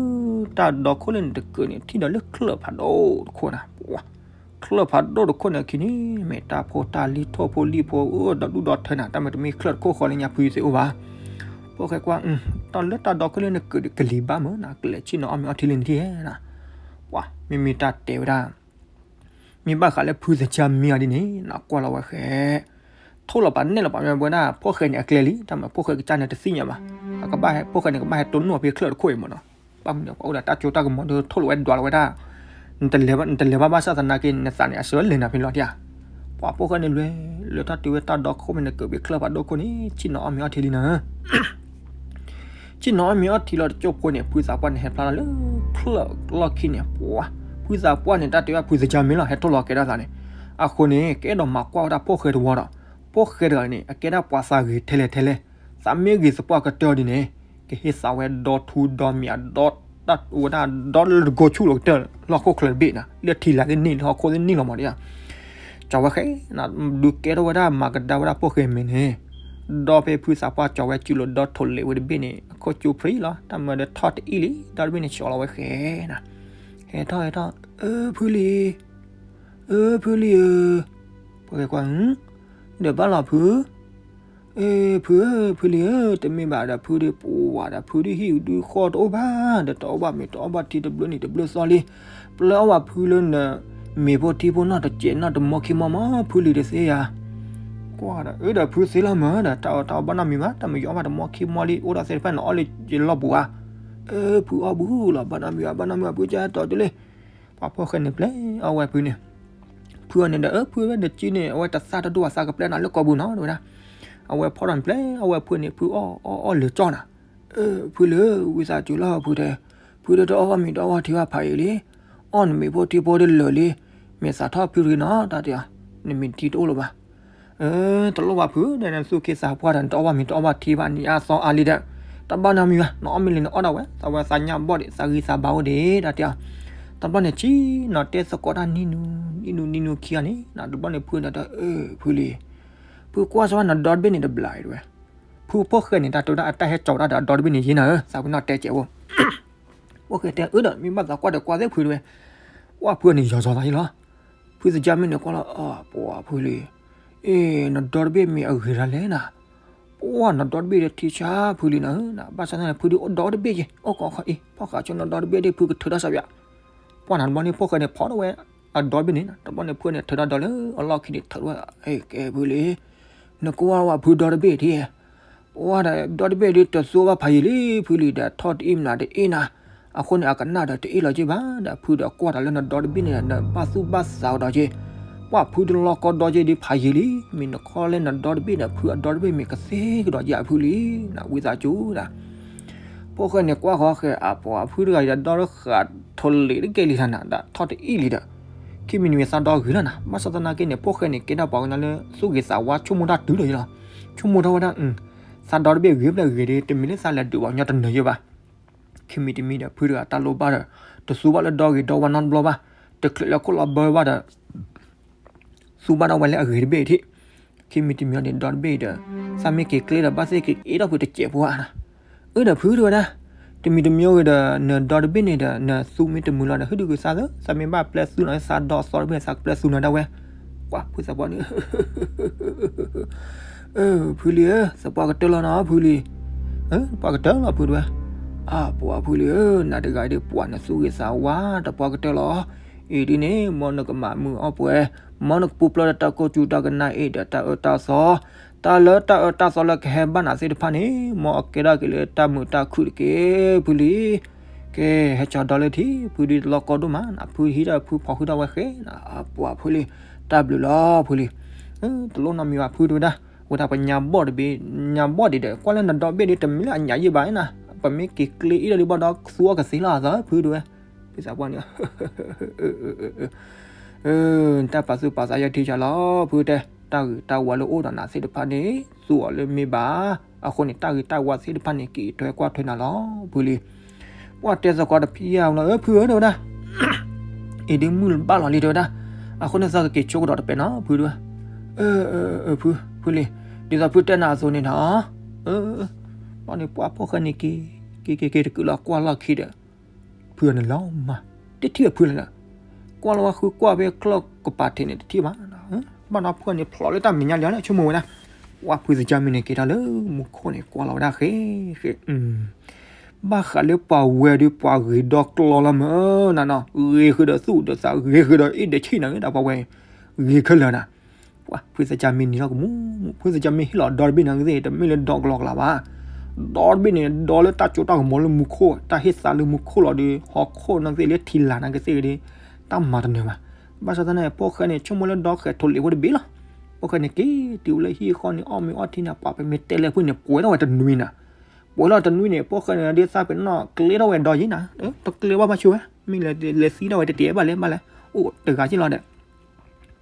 တၢ်ဒီခိၣ်လၢန့ၣ်တကုးန့ၣ် ထံၣ်ဒီးလၢချၢၣ်ဖးဒိၣ်တခိၣ်နၤ, ချၢၣ်ဖးဒိၣ်တခိၣ်န့ၣ်အခံန့ၣ် မ့ၢ်တၢ်ဖိတၢ်လံၤထိၣ်ဖိလံၣ်ဖိ အၢ ဒီဒူၣ်ဒီထၢနၤ, တၢ်မ့ၢ်တမ့ၢ်ချၢၣ်တခိၣ်ဃီလၢညါဖုသ့ၣ်အိၣ်ဘၣ်, ဖှီၣ်ဃဲကွၢ် တၢ်လၢတၢ်ဒီခိၣ်လၢန့ၣ်ကုးဒီးကလံၤဘၣ်မးနၤ, ကလဲၤဆ့ၣ်နီၤအီၣ်မ့ၤအီထံလံန့ၣ်ထံၣ်နၤ, ပှၤ မ့မ့ၢ်တၢ်တဲဝဲဒၣ် မ့ၢ်ဘၣ်ဃးလၢဖုသကၢ်မံအီၤဒ်န့ၣ် နကွၢ်လီၤဝဲဃဲ ထိၣ်လီၤပာ်နဲၣ်လီၤပာ်မ့ၢ်ဝဲဒၣ် ဖှီၣ်ဃဲန့ၣ်အကျဲလံ, တၢ်မ့ၢ်ဖှီၣ်ဃဲကစၢ်န့ၣ်တသ့ၣ်ညါဘၣ်, အကဘၣ်ဟဲ ဖှီၣ်ဃဲန့ၣ် ကဘၣ်ဟဲတိၢ်နီၣ်ဖဲချၢၣ်တခိၣ်အံၤမးနီၤ, ဘၣ်မနုၤ ပှၤအိၣ်ဒီးတၢ်ကၠိတၢ်ကမီၤဒီးထိၣ်လီၤဝဲဒွးလီၤဝဲဒၣ်, နတလဲၤဘၣ်ဘၣ်ဆၣ်သနာ်က့ နသးန့ၣ် အဆၢလဲၤနၤဖဲလီၤတံၢ်ဧါ, ပှၤဖှီၣ်ဃဲန့ၣ်လဲၤ လၢတၢ်တုၤဝဲတၢ်ဒီခိၣ်ဖဲန့ၣ် ကုးဖဲချၢၣ်ဖးဒိၣ်ခိၣ်န့ၣ် ဆ့ၣ်နီၤအီၣ်မ့ၤအီထံလံနၤ ဆ့ၣ်နီၤအီၣ်မ့ၤအီထံလီၤတကၠိၢ်ဖိန့ၣ် ဖုသးပှၢ်န့ၣ် ဟဲဖျါလီၤလၢချၢၣ်လီၢ်ခံန့ၣ် ပှၤ ဖုသးပှၢ်န့ၣ် တၢ်တဲဝဲဖုသကၢ်မံလီၤ ဟဲထိၣ်လီၤကဲထီၣ်သးန့ၣ်, အဃိန့ၣ် ကအဲၣ်ဒိးမၤကွၢ်ဝဲဒၣ်ဖှီၣ်ဃဲတဝီဒီး ဖှီၣ်ဃဲတဂၤန့ၣ် အကဲဒၣ်ပှၤသးဂ့ၤထဲလဲၣ်ထဲလဲၣ်, သးမ့ၢ်ဂ့ၤသပှၢ်ကတၢၢ်ဒ်န့ၣ် ကဟ့ၣ်သးဝဲဒီထူဒီမံၤအဒီ တၢ်ဝဲဒၣ်ဒီလၢတကိးဆူၣ်လီၤကတၢၢ် လၢဟီၣ်ခိၣ်ချၢတဘ့ၣ်နၤ လၢထံလာ်သ့ၣ်န့ၣ် လၢဟီၣ်ခိၣ်သ့ၣ်န့ၣ်လီၤမးဒ် ကၠီၤဝဲဃဲ ဒုးကဲထီၣ်ဝဲဒၣ်မၤကဒါဝဲဒၣ်ဖှီၣ်ဃဲမဲာ်န့ၣ်, ဒီဖဲဖုသးပှၢ်ကၠီၤဝဲစုလိာ်ဒီထိၣ်လဲၤဝဲတဘ့ၣ်န့ၣ် အခိၣ်ကၠိဖျံလီၤ တၢ်မၤဒီးထီၣ်တအံၣ်လံ ဒီတဘ့ၣ်န့ၣ်ကၠီၤလီၤဝဲဃဲနၤ, ဟဲထီၣ်ဟဲထီၣ် အၢ ဖုလံၤ အၢ ဖုလံၤဧၢ, ဖှီၣ်ဃဲကွၢ် ဒီးဘၣ်လီၤဖု အၢ ဖုဧၢ ဖုလံၤဧၢ, တမ့ၢ်ဘၣ်ဒီးဖုဒုးပှၤဒီးဖုဒုးဟံၣ်ဒုးဃီတအိၣ်ဘၣ်, ဒီးတအီၣ်ဘၣ်မ့ၤတအီၣ်ဘၣ်ထံတဘျုးနံၤတဘျုးသီလံ, ပျဲအီၣ်ဘၣ်ဖုလၢန မ့ၤဖိထံဖိနီၢ်တစဲးနီၢ်တမီခံမီမး ဖုလံၤတသ့ဧါ, ကွၢ်ဒီး အၢ ဒီးဖုသ့လီၤမးဒီး တၢ်အီၣ်တၢ်အီဘၣ်နီတမံၤဘၣ်, တၢ်မ့ၢ်ယအီၣ်ဘၣ်တမီခံမီလံ အိၣ်ဒီးသ့ၣ်တဖၣ်န့ၣ် အီၣ်လၢယလီၢ်ပူၤဧါ, အၢ ဖုအီၣ်ဘူးလီၤ ဘၣ်နီတမံၤဘၣ် ဘၣ်နီတမံၤဘၣ် ဖုကဲတီတုၤလံ ပှၤဖှီၣ်ဃဲန့ၣ်ပျဲအီၣ်ဝဲဖုန့ၣ်, ဖုအီၤန့ၣ်ဒီး အၢ ဖုဝဲတကံန့ၣ် အဝဲတသၣ်တဒိၣ်အသးကပျဲနၤလၢကိာ်ပူၤနီၤ တဲဝဲဒၣ်, အဝဲဖီၣ်ထီၣ်န့ၣ် ပျဲအီၣ်ဝဲဖုန့ၣ် ဖုအီၣ်အီၣ်အီၣ်လၢာ်ကၠီနၤ, အၢ ဖုလံၤဧၢ ဝံသးစူၤလီၤဖုတဲ, ဖုဒီးတအီၣ်ဘၣ်မ့ၤတအီၣ်ဘၣ်ထံဘၣ်ဖးအံၤလံ, အီၣ်နမ့ၤဖိထံဖိဒီးလၢာ်လံ, မ့ၢ်သးထီၣ်ဖုတဂ့ၤနီၤ တၢ်တဲအီၤ, နမ့ၤထံတအိၣ်လၢၤဘၣ် အၢ တလိၣ်ဘၣ်ဖုဒီး နသူၣ်က့သးပှၢ်ဒီး နတအီၣ်ဘၣ်မ့ၤတအီၣ်ဘၣ်ထံဘၣ် နံၤအါသီအါလံဒီး, တၢ်ဘၣ်နီတမံၤဘၣ် နအီၣ်မ့ၢ်လံနအီၣ်ဒၣ်ဝဲ သးဝဲသးညၣ်ဘီၣ်ဒံး သးဂံၢ်သးဘါအိၣ်ဒံး တၢ်တဲအီၤ, တဘျီန့ၣ် ဆံနီၤတဲသကိးတၢ်နံၤနူၤ နံၤနူၤနံၤနူၤခံဂၤန့ၣ် တဘျီန့ၣ် ဖုဒီးတၢ် အၢ ဖုလံၤ ဖုကွၢ်စၢၤဘၣ်နဒီတဘ့ၣ်န့ၣ်တဘျီအံၤတဝဲ, ဖုဖှီၣ်ဃဲန့ၣ် တၢ်တဲဝဲဒၣ်အတၢ်ဟဲကၠီၤတၢ်ဒီးအဒီတဘ့ၣ်န့ၣ်ယ့နၤဧၢ သးပ့ၤနီၣ်တဲကဲးဖိ ဖှီၣ်ဃဲတဲအၢဒီး မ့ၢ်ဘၣ်သးကွၢ်ဒီးကွၢ်သ့ၣ်ဖုတဝဲ, ကွၢ်ဖုန့ၣ်ယီၤစီၤသးယ့လီၤ, ဖုသကၢ်မ့ၢ်န့ၣ်ကွၢ်လီၤ အၢ ပှၤဖုလံၤ, အ့ နဒီတဘ့ၣ်မ့ၢ်အဂ့ၤဒၣ်လဲၣ်နၤ, ပှၤနဒီတဘ့ၣ်ဒီးထံဆါဖုလံၤနၤဧၢ, ဘၣ်ဆၣ်သနာ်က့ ဖုဒုးအိၣ်ဒီတဘ့ၣ်က့ၤ အိၣ်ကီခီအံၤ ဖီၣ်ဃာ်ဆိနဒီတဘ့ၣ်ဒ် ဖုကထုးထီၣ်စၢ်ယွၤ, ပှၤနၤတဘျီန့ၣ် ဖှီၣ်ဃဲန့ၣ် ဖီၣ်ထီၣ်ဝဲအဒီတဘ့ၣ်န့ၣ် တဘျီန့ၣ် ဖုန့ၣ်ထုးထီၣ်ဒီးလၢအလီၢ်ခံန့ၣ် ထုးထီၣ်ဝဲ, အ့ ကဲဖုလံၤ နကွၢ်ဝဲဖုဒီတဘ့ၣ်ထံ ပှၤဒီးဒီတဘ့ၣ်ဒ်တသူဘၣ်ဖးယံာ်လံ ဖုလံၤဒီးထီၣ်တအံၣ်မနုၤတအ့ၣ်နၤ, အဃိန့ၣ် အကနၣ်ဒီးတအ့ၣ်လီၤက့ၤဘၣ်ဒီး ဖုဒီးကွၢ်တၢ်လၢနဒီတဘ့ၣ်န့ၣ် နဘၣ်သူၣ်ဘၣ်သးဒီးက့ၤ, ပှၢ်ဖုတလီၢ်ကီဒီက့ဒုးဖးယံာ်လံ, မ့ၢ်နခီလဲၣ်နဒီတဘ့ၣ်ဒီး ဖုအဒီတဘ့ၣ်မ့ၢ်ကသ့ကဒီးယၤဖုလံ, နဝံသးစူၤဒၣ်. ဖိၣ်ဃဲန့ၣ်ကွၢ်ဃီဃဲ အပှၤဖုတဂၤအံၤဒီးဒီတဃာ်ထိးလ့ၤတကဲလံနၤ ဒီးထီၣ်တအံၣ်လံဒီး ခံမံၤတမံၤသးဒီဂ့ၤလီၤနၤ. ဘၣ်ဆၣ်သနာ်က့န့ၣ် ဖိၣ်ဃဲန့ၣ် ကဲဒၣ်ပှၤကညီလၢသူၣ်ဂ့ၤသးဝါ ဆိကမိၣ်တၢ်တုၤလီၤယလီၤ. ဆိကမိၣ်ထီၣ်ဝဲဒၣ် သးဒီတဘ့ၣ်ဂ့ၤဖျဲၣ်ဂ့ၤဒီး တမ့ၢ်လၢသးလဲၤဒုးပှၤကညီတနၢၤယဲဘၣ်. ခံမံၤတမံၤဒီး ဖုတဂၤတၢ်လိၣ်ဘၣ်ဒီး တသူဘၣ်လၢဒီဂ့ၤဒီဝါနီတဘျီဘၣ်, တချုးလၢခိၣ်လီၤဘၢဘၣ်ဒီး သူဘၣ်ဒၣ်ဝဲလၢအဂ့ၤတဘ့ၣ်ထံး. ခံမံၤတမံၤဒီး ဒီတဘ့ၣ်ဒီး သးမ့ၢ်က့ၤကျ့ဒီး ဘၣ်သ့ၣ်က့ၤအ့ၣ်ထီၣ်ဖုတစဲးဖိဧါ. အၢဒီးဖုတဲဝဲဒၣ်, တမံၤတမံၤဂ့ၤဒီး နဒီတဘ့ၣ်န့ၣ်ဒီး နသူမ့ၢ်တမုာ်လီၤဒီး ဟုၣ်ဒုးက့ၤသးသၢ, သးမ့ၢ်ဘၣ်ပျဲသူနီၤ သးဒီအသီတဘ့ၣ် သးကပျဲသူနီၤဒၣ်ဝဲ. ပှၢ်ဖုသးပှၢ်န့ၣ် ဖုလံဧၢ, သးပှၢ်ကတၢၢ်လီၤနီၤ ဖုလံ. သးပှၢ်ကတၢၢ်လီၤဖုတဲဝဲ. အါ ပှၢ်ဖုလံဧၢ, နၤတဂၤဒီးပှၢ်နသူၣ်ဂ့ၤသးဝါ သးပှၢ်ကတၢၢ်လီၤ. အံၤဒ်န့ၣ် မ်နကမၤမုာ်အီၣ်ပှဲၤ, မ်နကပူၤဖျဲးဒီးတၢ်ကိၢ်စူၤတၢ်ကနၣ်အ့ၣ်ဒီးတၢ်အၢတၢ်သီ, တၢ်လၢတၢ်အၢတၢ်သီလၢကဟဲဘၣ်နၤသ့ၣ်တဖၣ်န့ၣ် မ်အကဲထီၣ်က့ၤလၢတၢ်မုာ်တၢ်ခုၣ်တက့ၢ် ဖုလံ. ကဲ ဟဲကၠီဒီလၢထံ ဖုဒုးတလီၢ်ကီဒိၣ်မး နဖုဟံးထီၣ်ဖုဖီၣ်ဃုာ်ထီၣ်ဝဲဃဲ, ပှၢ်ဖုလံ, တၢ်ဘျုးလီၤဖုလံ. တလိၣ်နီတမံၤဘၣ်ဖုတဲဝဲဒၣ်, ဝဲဒၣ်ပညါဘီၣ်တဘ့ၣ်, ညါဘီၣ်ဒံးဒီး ကွၢ်လၢနဒီဘ့ၣ်ဒီး တမ့ၢ်လၢအညါယံာ်ဘၣ်နၤ, ပမ့ၢ်က့ၤကျ့အ့ၣ်ဒီးလံဘၣ်ဒီး သူအီၣ်ကသ့လီၤအသး ဖုတဲဝဲ. ဖုသးပှၢ်န့ၣ် တၢ်ပာ်သူၣ်ပာ်သးယဲၢ်ထံၣ်ယါလီၤ ဖုတဲ, တၢ်ဂ့ၤတၢ်ဝါလၢအိၣ်ဒီးနၤသ့ၣ်တဖၣ်န့ၣ် သူအီၤလၢမ့ၢ်ဘၣ်, အဃိန့ၣ် တၢ်ဂ့ၤတၢ်ဝါသ့ၣ်တဖၣ်န့ၣ် က့ၤထွဲကွၢ်ထွဲနၤလီၤ ဖုလံ. ပှၢ်တဲသကိးတဖံးယါလီၤ အၢ ဖုဧၢ တဲဝဲဒၣ်, အံၤဒ်မုၢ်ဘၣ်လီၤလံ တဲဝဲဒၣ်, အဃိန့ၣ်သးကက့ၤဆိကဒီးတပဲနီၤ ဖုတဲဝဲ. အၢ ဖု ဖုလံ, ဒ်သိးဖုတဲနၤအသိးန့ၣ်နီၤ, ဘၣ်န့ၣ်ပှၢ်ဖိၣ်ဃဲန့ၣ်က့ၤ, က့ၤက့ၤက့ၤတကုးလီၤကွၢ်လီၢ်ခံဒီး ဖုအန့ၣ်လီၤမး, တထံၣ်ဝဲဖုလဲၣ်, ကွၢ်လီၤဝဲဃုကွၢ်ဖဲကျီၢ်ကပၤထံးန့ၣ်တထံၣ်ဘၣ်, ဘၣ်နီၤဖုအန့ၣ်ဖျိးလၢတၢ်မဲာ်ညါလံန့ၣ် ဆိကမိၣ်ဝဲဒၣ်, ပှၢ်ဖုသကၢ်မံန့ၣ်က့ၤထီၣ်လၢမူခိၣ်န့ၣ် ကွၢ်လီၤဝဲဒၣ်ဃဲဃဲ, ဘၣ်ဃးလၢပှၤဝဲဒီးပှၤဂ့ၤဒီကျီလီၤမးနၤနီၤ, ဂ့ၤဃုာ်ဒီးသူၣ်ဒီးသး ဂ့ၤဃုာ်ဒီးအ့ၣ်ဒီးဆံၣ်နၤ ဂ့ၤဒၣ်ပှၤဝဲ, ဂ့ၤခဲလၢာ်နၤ ပှၢ်ဖုသကၢ်မံနံၤထီၣ်ကမူ, ဖုသကၢ်မံဟ့ၣ်လီၤဒီတဘ့ၣ်န့ၣ်ကသ့ၣ် တမ့ၢ်လၢဒီကလီကလးဘၣ်, ဒီတဘ့ၣ်န့ၣ် ဒီလၢတၢ်စိတၢ်ကမီၤလၢမူခိၣ်, တၢ်ဟ့ၣ်သါလၢမူခိၣ်လီၤဒီး ဟီၣ်ခိၣ်န့ၣ်ကသ့ၣ်လၢထံလာ်န့ၣ်ကသ့ၣ်ဒီး တၢ်မၤတနၢၤဘၣ်. ဘၣ်ဆၣ်သနာ်က့ ဖိၣ်ဃဲန့ၣ် ဆိကမိၣ်လၢဒီဃဲၤထိးလ့ၤဖိတဘ့ၣ်လီၤ. ဖိၣ်ဃဲန့ၣ်က့ၤတုၤဝဲလၢဟံၣ်ဃီန့ၣ် အီၣ်မ့ၤအီထံန့ၣ် ပှၢ်ပမ့ၢ်တဲလဲၤဖုန့ၣ် ပှဲၤထီၣ်ဝဲတနွံနၤ, ပှဲၤထီၣ်တနွံန့ၣ် ဖိၣ်ဃဲန့ၣ်ဒ်သးပ့ၤနီၣ်ကျ့ထီၣ်ဝဲဒီးယံၤနၤ, တကျ့ဘၣ်ဘၣ်ဆိဝဲ, မ့ၢ်လဲၤသံထီၣ်ဝဲတတဲဘၣ်လဲၣ်ဘၣ်လဲၣ်, အိၣ်တဂၤက့လီၤဒီး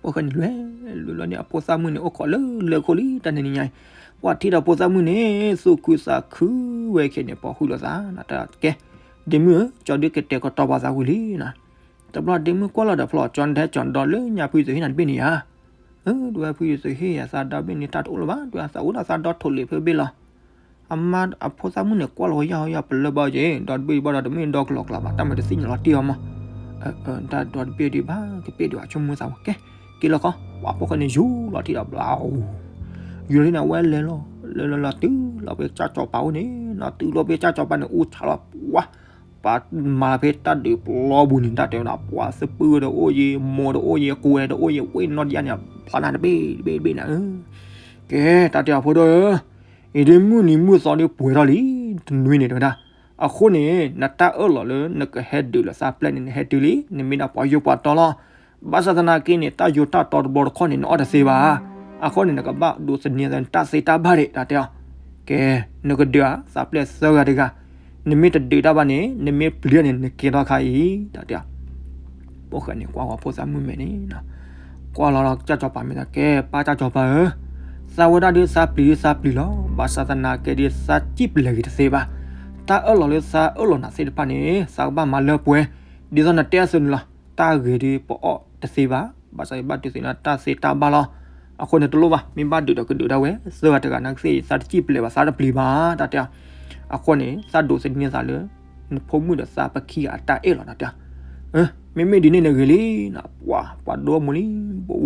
ဖိၣ်ဃဲန့ၣ်လွဲၢ်လွဲၢ်လီၤန့ၣ် အဖိသၣ်မုၣ်န့ၣ် အိၣ်ခိးလၢလၢခိၣ်လံ တၢ်နံၤနံၤညါအံၤ, ပှၢ်ထံၣ်ဒီးဖိသၣ်မုၣ်န့ၣ် သူၣ်ခုသးခုဝဲခဲန့ၣ် ပိာ်ဃုာ်လိာ်သးနၤတၢ်ကဲ, ဒ့မုၣ်ဧၢ ကၠီဒုးကတဲာ်ကတီၤပာ်သးဝံၤလံနၤ, တဘျီဒ့မုၣ်ကွၢ်လီၤဒီးဖျီၣ် ကၠီဒဲကၠီဒီလၢညါဖုသ့ၣ် ဟ့ၣ်နၤတဘ့ၣ်န့ၣ်ဧါ, ဒဝဲဖုသ့ၣ်ဟ့ၣ်ယၤသးဒီဘ့ၣ်န့ၣ် တၢ်တအိၣ်လၢၤဘၣ် ဒဝဲသးအိၣ်ဒီးသးဒီထိးလ့ၤဖဲဘ့ၣ်လီၤ. အမါအဖိသၣ်မုၣ်န့ၣ် ကွၢ်လီၤဝဲယၢ်ဟီယၢ်ပလၢၢ်ဘၣ်က့ၤ ဒီတဘ့ၣ်ဘၣ်ဒီးတမ့ၢ်ဒီကလီကလးဘၣ် တၢ်မၤတသ့ၣ်ညါလီၤတံၢ်အီၤမး, တၢ်ဒီတဘ့ၣ်ဒံးဘၣ်ကပ့ၢ်ဒံးဘၣ်ဆိကမိၣ်သးဝဲကဲ, က့ၤလီၤခီ ပှၢ်ဖိၣ်ဃဲန့ၣ်ယူၤလီၤထံဒီးဘျီ, ယူၤလီၤထံန့ၣ် အဝဲလဲၤလီၤ လဲၤလီၤလီၤတုၤလီၤဖဲကၢ်ကၠီၤပၤအိၣ်န့ၣ်နီၤ, တုၤလီၤဖဲကၢ်ကၠီၤပၤန့ၣ် အိၣ်ဆါလီၤ ပှၢ် ပှၤမၤဖဲတၢ်ဒုးပျီပူၤန့ၣ် တၢ်တဲဝဲဒၣ် ပှၤသပှၢ်ဒီးအိၣ်ယံၤ မိၢ်ဒီးအိၣ်ယံၤ ကွဲဒီးအိၣ်ယံၤ ဝ့ၢ်နီၢ်ဒံးယါန့ၣ် ဖျါနၤတဘ့ၣ်တဘ့ၣ်တဘ့ၣ်နၤဧၢ, ကဲ တၢ်တဲအီၤဖိဒိၣ်ဧၢ, အံၤဒ်မုၢ်နံၤမုၢ်သီဒ်ပှဲၤထီၣ်လံ တနွံန့ၣ်တဲဝဲဒၣ်, အဃိန့ၣ် နတၢ်အၢၣ်လီၤလၢနကဟဲဒုးလိာ်သးပျဲၢ်န့ၣ် နဟဲတုၤလံ နမ့ၢ်ဒၣ်ပှၤယိာ်ပှၤတီလီၤ. ဘၣ်ဆၣ်သနာ်က့န့ၣ် တၢ်ယိာ်တၢ်တီတဘျီတခီၣ်န့ၣ် နအီၣ်တသ့ဘၣ်. အဃိန့ၣ် နကဘၣ်ဒိးသန့ၤနတၢ်သ့တၢ်ဘၣ်ဒံး တၢ်တဲအီၤ. ကဲ နကဒုးဧါ သးပျဲၢ်သၢဂၤတဂၤ, နမ့ၢ်တဒုးတၢ်ဘၣ်န့ၣ် နမ့ၢ်ပျံၤန့ၣ် နကဲထီၣ်ခါအံၤ တၢ်တဲအီၤ. ဖိၣ်ဃဲန့ၣ် ကွၢ်ဃီဖိသၣ်မုၣ်မဲာ်န့ၣ် ကွၢ်လီၤလီၤ ကၢ်စီၤပၤမ့ၢ်သးကဲ ပၢ်ကၢ်စီၤပၤဧၢ, သးဝဲဒၣ်ဒ်သးပျံၤဒ်သးပျံၤလီၤ. ဘၣ်ဆၣ်သနာ်က့ဒ်သးစံၣ်ပလဲၤဂ့ၤတသ့ဘၣ်. တၢ်အၢၣ်လီၤလၢသးအၢၣ်လီၤနၤသ့ၣ်တဖၣ်န့ၣ် သးကဘၣ်မၤလၢပှဲၤ ဒ်သိးနတဲအသိးန့ၣ်လီၤ. တၢ်ဂ့ၤဒ်ပအီၣ်တသ့ဘၣ်. ဘၣ်ဆၣ်ယဘၣ်ဒုးသ့ၣ်ညါတၢ်သ့တၢ်ဘၣ်လီၤ. အဃိန့ၣ်တလိၣ်ဘၣ် မ့ၢ်ဘၣ်ဒုးဒီးကဒုးဒၣ်ဝဲ သၢဂၤတဂၤနာ်ကသ့ၣ် သးတစံၣ်ပလဲၤဘၣ် သးတပျံၤဘၣ် တၢ်တဲအီၤ. အဃိန့ၣ် သးဒိးသန့ၤသးလၢ နဖိမုၣ်ဒီးသးပခံဂၤအတၢ်အဲၣ်လီၤ တၢ်တဲအီၤ. မ့မ့ၢ်ဒ်န့ၣ်န့ၣ်ဂ့ၤလံ ပှၤ ပှၤဒိမူလံ ပှၤ ပှ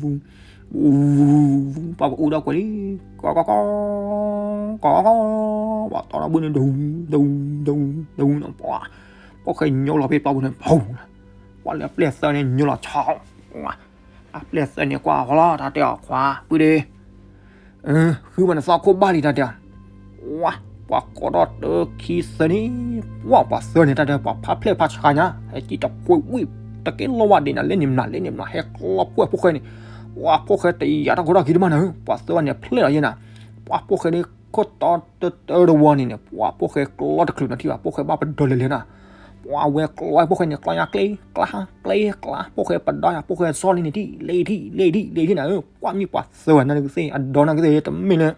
ၤအူဒီးကွဲးလံ ကီကီကီ ကီကီကီ ပှၤတီထီၣ်ဘုန့ၣ် ဒူ ဒူ ဒူ ဒူ ပှၤ ဖိၣ်ဃဲညိလီၤဖဲပျီပူၤန့ၣ် ပှၤ ပှၤလၢအပျဲၢ်သၢန့ၣ် ညိလီၤဆီ အပျဲၢ်သၢန့ၣ် ကွၢ်ဃီလီၤ တၢ်တဲအီၤ ခွါ ပုၢ်ဒ့ ဃုဘၣ်နသီခိၣ်ဘၣ်လံ တၢ်တဲအီၤ. ဝါ ပှၤကိးထီၣ်တၢခံသၢန့ၣ် ပှၤ ပှၤသၢန့ၣ် တၢ်တဲ ပှၤဖးဖျဲၣ်ဖးဆါညါ ဟဲကံၣ်တခွ့ဝံၣ် တကဲလီၤဝဲဒ်န့ၣ် လဲန့ၣ်မျး လဲန့ၣ်မျး ဟဲကျီဖိၣ်ဃဲန့ၣ်, ပှၤဖိၣ်ဃဲတယာ်တၢ်ကီတၢ်ခဲဒံးဘၣ်နၤဧၢ, ပှၤသၢဂၤန့ၣ်ဖျဲၣ်လီၤယဲနၤ, ပှၤဖိၣ်ဃဲဒ်ခိၣ်တီတတၢတဝီန့ၣ်န့ၣ် ပှၤဖိၣ်ဃဲကျီတချုးနီၤထံၣ်ဘၣ် ဖိၣ်ဃဲဘၣ်ပဒီလဲၤလဲၤနၤ, ပှၤဝဲကျီဖိၣ်ဃဲန့ၣ် ကျီညါကျ့ ကျါ ကျ့ ကျါ ဖိၣ်ဃဲပဒီယၤ ဖိၣ်ဃဲစီလံန့ၣ်ထံၣ် လဲၤထံၣ် လဲၤထံၣ် လဲၤထံၣ်နၤဧၢ, ပှၤမ့ၢ်ပှၤသၢဂၤနၤကသ့ၣ် အဒီနၤကသ့ၣ်တမ့ၢ်လၢ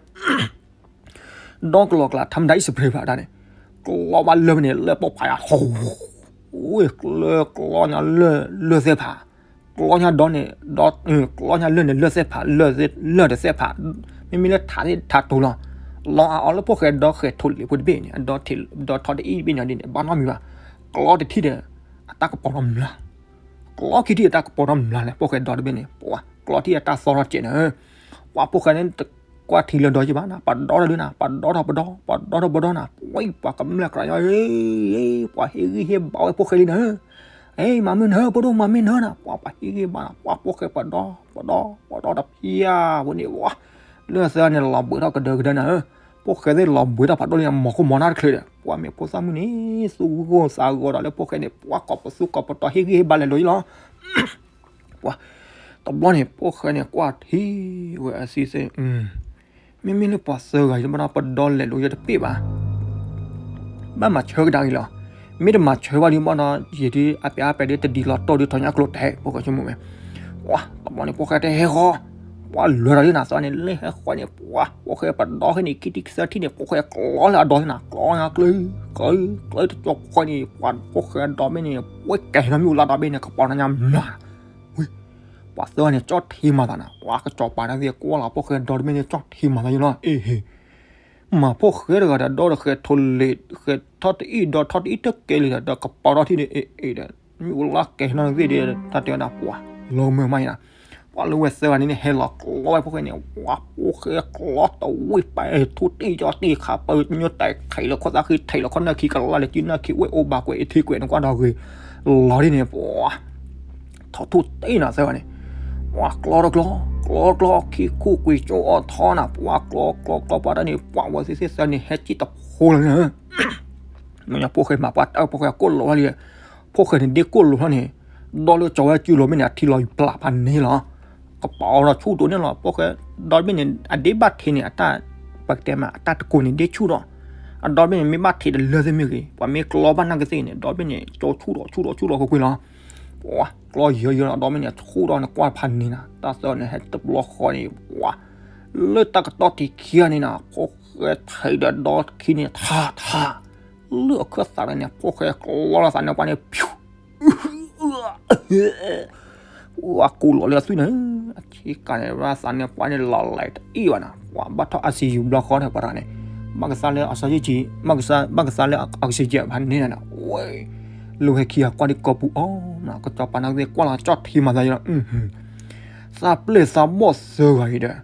ဒီကလီၤကျါ ထါမတၤအံၣ်စပရ့းဘၣ်ဒၣ်န့ၣ်, ကျီဘၣ်လၢဖဲန့ၣ် လၢပိာ်ဖးယၤ ဟိ, ဝ့ၢ်ကျီညါလၢ လၢၢ်သဲၣ်ဖး, ကျီညါဒီန့ၣ် ဒီ ကျီညါလၢၢ်န့ၣ် လၢၢ်သဲၣ်ဖး လၢၢ်တသဲၣ်ဖး, မ့မ့ၢ်လၢထးသ့ၣ်ထးတိၤလီၤ, လီၤအါအီၤလၢဖိၣ်ဃဲဒီဃဲၤထိၣ်လံာ်ဖိတဘ့ၣ်န့ၣ် အဒီထံး ဒီထီတအံၣ်တဘ့ၣ်ညီဒ်န့ၣ် ဘၣ်နီတမံၤဘၣ်, ကျီတထံၣ်ဒီး အတၢ်ကပီၤနီတမျး ကျီခံထံၣ်အတၢ်ကပီၤနီတမျးလဲၣ် ဖိၣ်ဃဲဒီတဘ့ၣ်န့ၣ် ပှၤကျီထံၣ်အတၢ်သီထီၣ်စဲးနၤဧၢ, ပှၤဖိၣ်ဃဲန့ၣ်တကွၢ်ထံလၢဒီယဲၢ်ဘၣ်နၤ, ပဒီတဒုနၤ, ပဒီထီၣ်ပဒီ, ပဒီထီၣ်ပဒီနၤ, ပှၤကမျၢၢ်ကြၢးညီ, ပှၤဟ့ၣ်ဂံၢ်ဟ့ၣ်ဘါဝဲဖိၣ်ဃဲလံနၤဧၢ, မၤမ့ၢ်နၤဧၢ ဖိဒိၣ် မၤမ့ၢ်နၤနၤ, ပှၤပှၤဟ့ၣ်ဂံၢ်ဘါနၤ, ပှၤဖိၣ်ဃဲပဒီ ပဒီ ပဒီတဖျၢၣ်ဖိန့ၣ် ပှၤ လၢသၢဂၤန့ၣ်လီၤဘှံးထီၣ်ကဒၢကဒၢနၤဧၢ, ဖိၣ်ဃဲသ့ၣ်လီၤဘှံးထီၣ်ဖးဒိၣ်လံ မီၤခိၣ်မီၤနၢ်တချုးဒီး ပှၤမ့ၢ်ဖိသၣ်မုၣ်န့ၣ် သူၣ်ဂိၢ်သးဂီၤဒီးလၢဖိၣ်ဃဲန့ၣ် ပှၤကိးပသူကိးပတီၤဟ့ၣ်ဂံၢ်ဟ့ၣ်ဘါလဲၤလိၤအံၤလီၤ ပှၤ တဘျီန့ၣ် ဖိၣ်ဃဲန့ၣ်ကွၢ်ထံဝဲအသံသ့ၣ်, မ့မ့ၢ်လၢပှၤသၢဂၤအံၤ ဘၣ်ဒီးပဒီလဲၤလိၤယဲတပ့ၢ်ဘၣ်, ဘၣ်မၤဆၢကဒါက့ၤလီၤ, မ့ၢ်တမၤဆၢဘၣ်ဒီးဘၣ်ဒီး ယံာ်ဒုးအပျဲၢ်အါပျဲၢ်ဒုးတဒ်လီၤတီၢ်ဒုးထီၣ်ညါကျိၤတဲာ် ဖိၣ်ဃဲဆိကမိၣ်ဝဲ, ပှၤ တဘျီန့ၣ် ဖိၣ်ဃဲတဟဲဃီ ပှၤလဲၤဒီးလံနၤ သၢဂၤန့ၣ် လၢဟဲဃီန့ၣ် ပှၤ ဖိၣ်ဃဲပဒီခဲန့ၣ် ခံထံၣ်သၢထံၣ်န့ၣ် ဖိၣ်ဃဲကျီလၢအဒီသ့ၣ်နၤ ကျီညါကျၢ ကျၢ ကျၢတကၠီဖိၣ်ဃဲန့ၣ် ပှၤဖိၣ်ဃဲဒီဘ့ၣ်န့ၣ် ဝဲကဲၤနီတမံၤလၢဒီဘ့ၣ်န့ၣ် ကပီၤနီၢ်ညါမျး, ဝံၤ ပှၤသၢဂၤန့ၣ် ကၠီၣ်ထံမၤသးနၤ ပှၤကစီၤပၤတၢ်သ့ၣ်ကွၢ်လီၤ ဖိၣ်ဃဲဒီတဘ့ၣ်န့ၣ် ကၠီၣ်ထံမၤသးယလီၤ အ့ဟ့ မၤဖိၣ်ဃဲတဂၤဒီး ဒီတဃဲၤထိၣ်လံာ် ဃဲၤထီၣ်တအံၣ်ဒီထီၣ်တအံၣ်တကဲလံဒီး ကပီၤထီၣ်ထံၣ်န့ၣ် အ့အ့ဒီး မ့ၢ်အိၣ်လၢကဲၤနီတသ့ၣ်ဒီး တၢ်တဲဝဲဒၣ်ပှၤ လီၤမၢ်မးယနၤ, ပှၤလၢဝဲသၢဂၤန့ၣ်န့ၣ် ဟဲလီၤကျီဝဲဖိၣ်ဃဲန့ၣ် ပှၤဖိၣ်ဃဲကျီတဝံၣ်ပာ်ထူၣ်တံၢ်ကၠီတံၢ်ခးပၢ ညိၣ်တဲာ်ထံးလၢခီၣ်သၣ်ဃံထံးလၢခီၣ်နၢၣ်ခံကလၢ်လၢကၠံနၢ်ခံ ဝဲအိၣ်ဘၣ်ကွဲးအထံကွဲးနကွၢ်ဒီးဂ့ၤ လီၤဒ်န့ၣ် ပှၤ ထီၣ်ထူၣ်တံၢ်နၤသၢဂၤန့ၣ် ပှၤကျီတကျီ ကျီကျီ ခံခူၣ်ကွံာ်ကၠိအီၣ်ထီနၤ ပှၤကျီကျီကျီပှၤတၢ်န့ၣ် ပှၤဝဲသ့ၣ်သ့ၣ်သၢန့ၣ် ဟဲကံၣ်တဖိလၢန့ၣ် မ့ၢ်ဖိၣ်ဃဲမၤပှၤတၢ် ဖိၣ်ဃဲကိၣ်လိာ်ထီၣ်လံ, ဖိၣ်ဃဲန့ၣ်ဒ့ကိၣ်လိာ်ထီၣ်န့ၣ်, ဒီလၢကၠီၤဝဲကၠူလိာ်မ့ၢ်န့ၣ် အထံလီၤပျၢ်ဖးန့ၣ်လီၤ, ကပီၤဒီးဆူၣ်ဒိၣ်န့ၣ်လီၤ, ဖိၣ်ဃဲဒီဘ့ၣ်န့ၣ် အဒ့ဘၣ်ထံးန့ၣ် အတၢ် ပကတဲမး အတၢ်တကိးန့ၣ်ဒ့ဆူၣ်ဒီး, အဒီဘ့ၣ်န့ၣ် မ့ၢ်ဘၣ်ထံးတလၢသ့ၣ်မ့ၢ်ဂ့ၤ, ပှၤမ့ၢ်ကျီဘၣ်နၢ်ကသ့ၣ်န့ၣ် ဒီဘ့ၣ်န့ၣ် ကၠီဆူၣ်ဒီးဆူၣ်ဒီးဆူၣ်ဒီးကွ့ၢ်ကွ့ၢ်လီၤ, ပှၤကျီယၢၤယၢၤလီၤ ဒီဘ့ၣ်န့ၣ် ဆူၣ်ဒီးန့ၣ်ကွၢ်ဖးန့ၣ်နၤ, တၢ်သၢန့ၣ် ဟဲတဘျီဃီန့ၣ် ပှၤ လၢတၢ်ကတီၢ်ထံးခံဂၤန့ၣ်နၤ ဖိၣ်ဃဲထံးဒီးဒီခံန့ၣ် ထးထး လၢအခၢၣ်သးန့ၣ် ဖိၣ်ဃဲကျီလီၤသးန့ၣ်ပှၤန့ၣ် ဖၠူ ဝါကူလီၤလၢအသွံၣ်န့ၣ်, အဆ့ကၤန့ၣ် ဝဲသးန့ၣ်ပှၤန့ၣ်လီၤလဲၤတအံၣ်ဘၣ်နၤ, ပှၤဘၣ်ထီၣ် ICU ဘျီဃီန့ၣ် ပှၤတဂၤန့ၣ်, ဘၣ်ကစၢ်လၢအစီဆှံကံ, ဘၣ်ကစၢ်လၢ oxygen ဖးန့ၣ်နၤ, ဝဲ လၢဝဲခံဂၤကွၢ်ဒ်ကိးပူၤအီၤနၤ, ကစီၤပၤနၢ်ကသ့ၣ်ကွၢ်လီၤကၠီၣ်ထံမၤသးယလီၤ, သးပျဲၢ်သးဘီၣ်သၢဂၤအံၤဒီး အ့ၣ်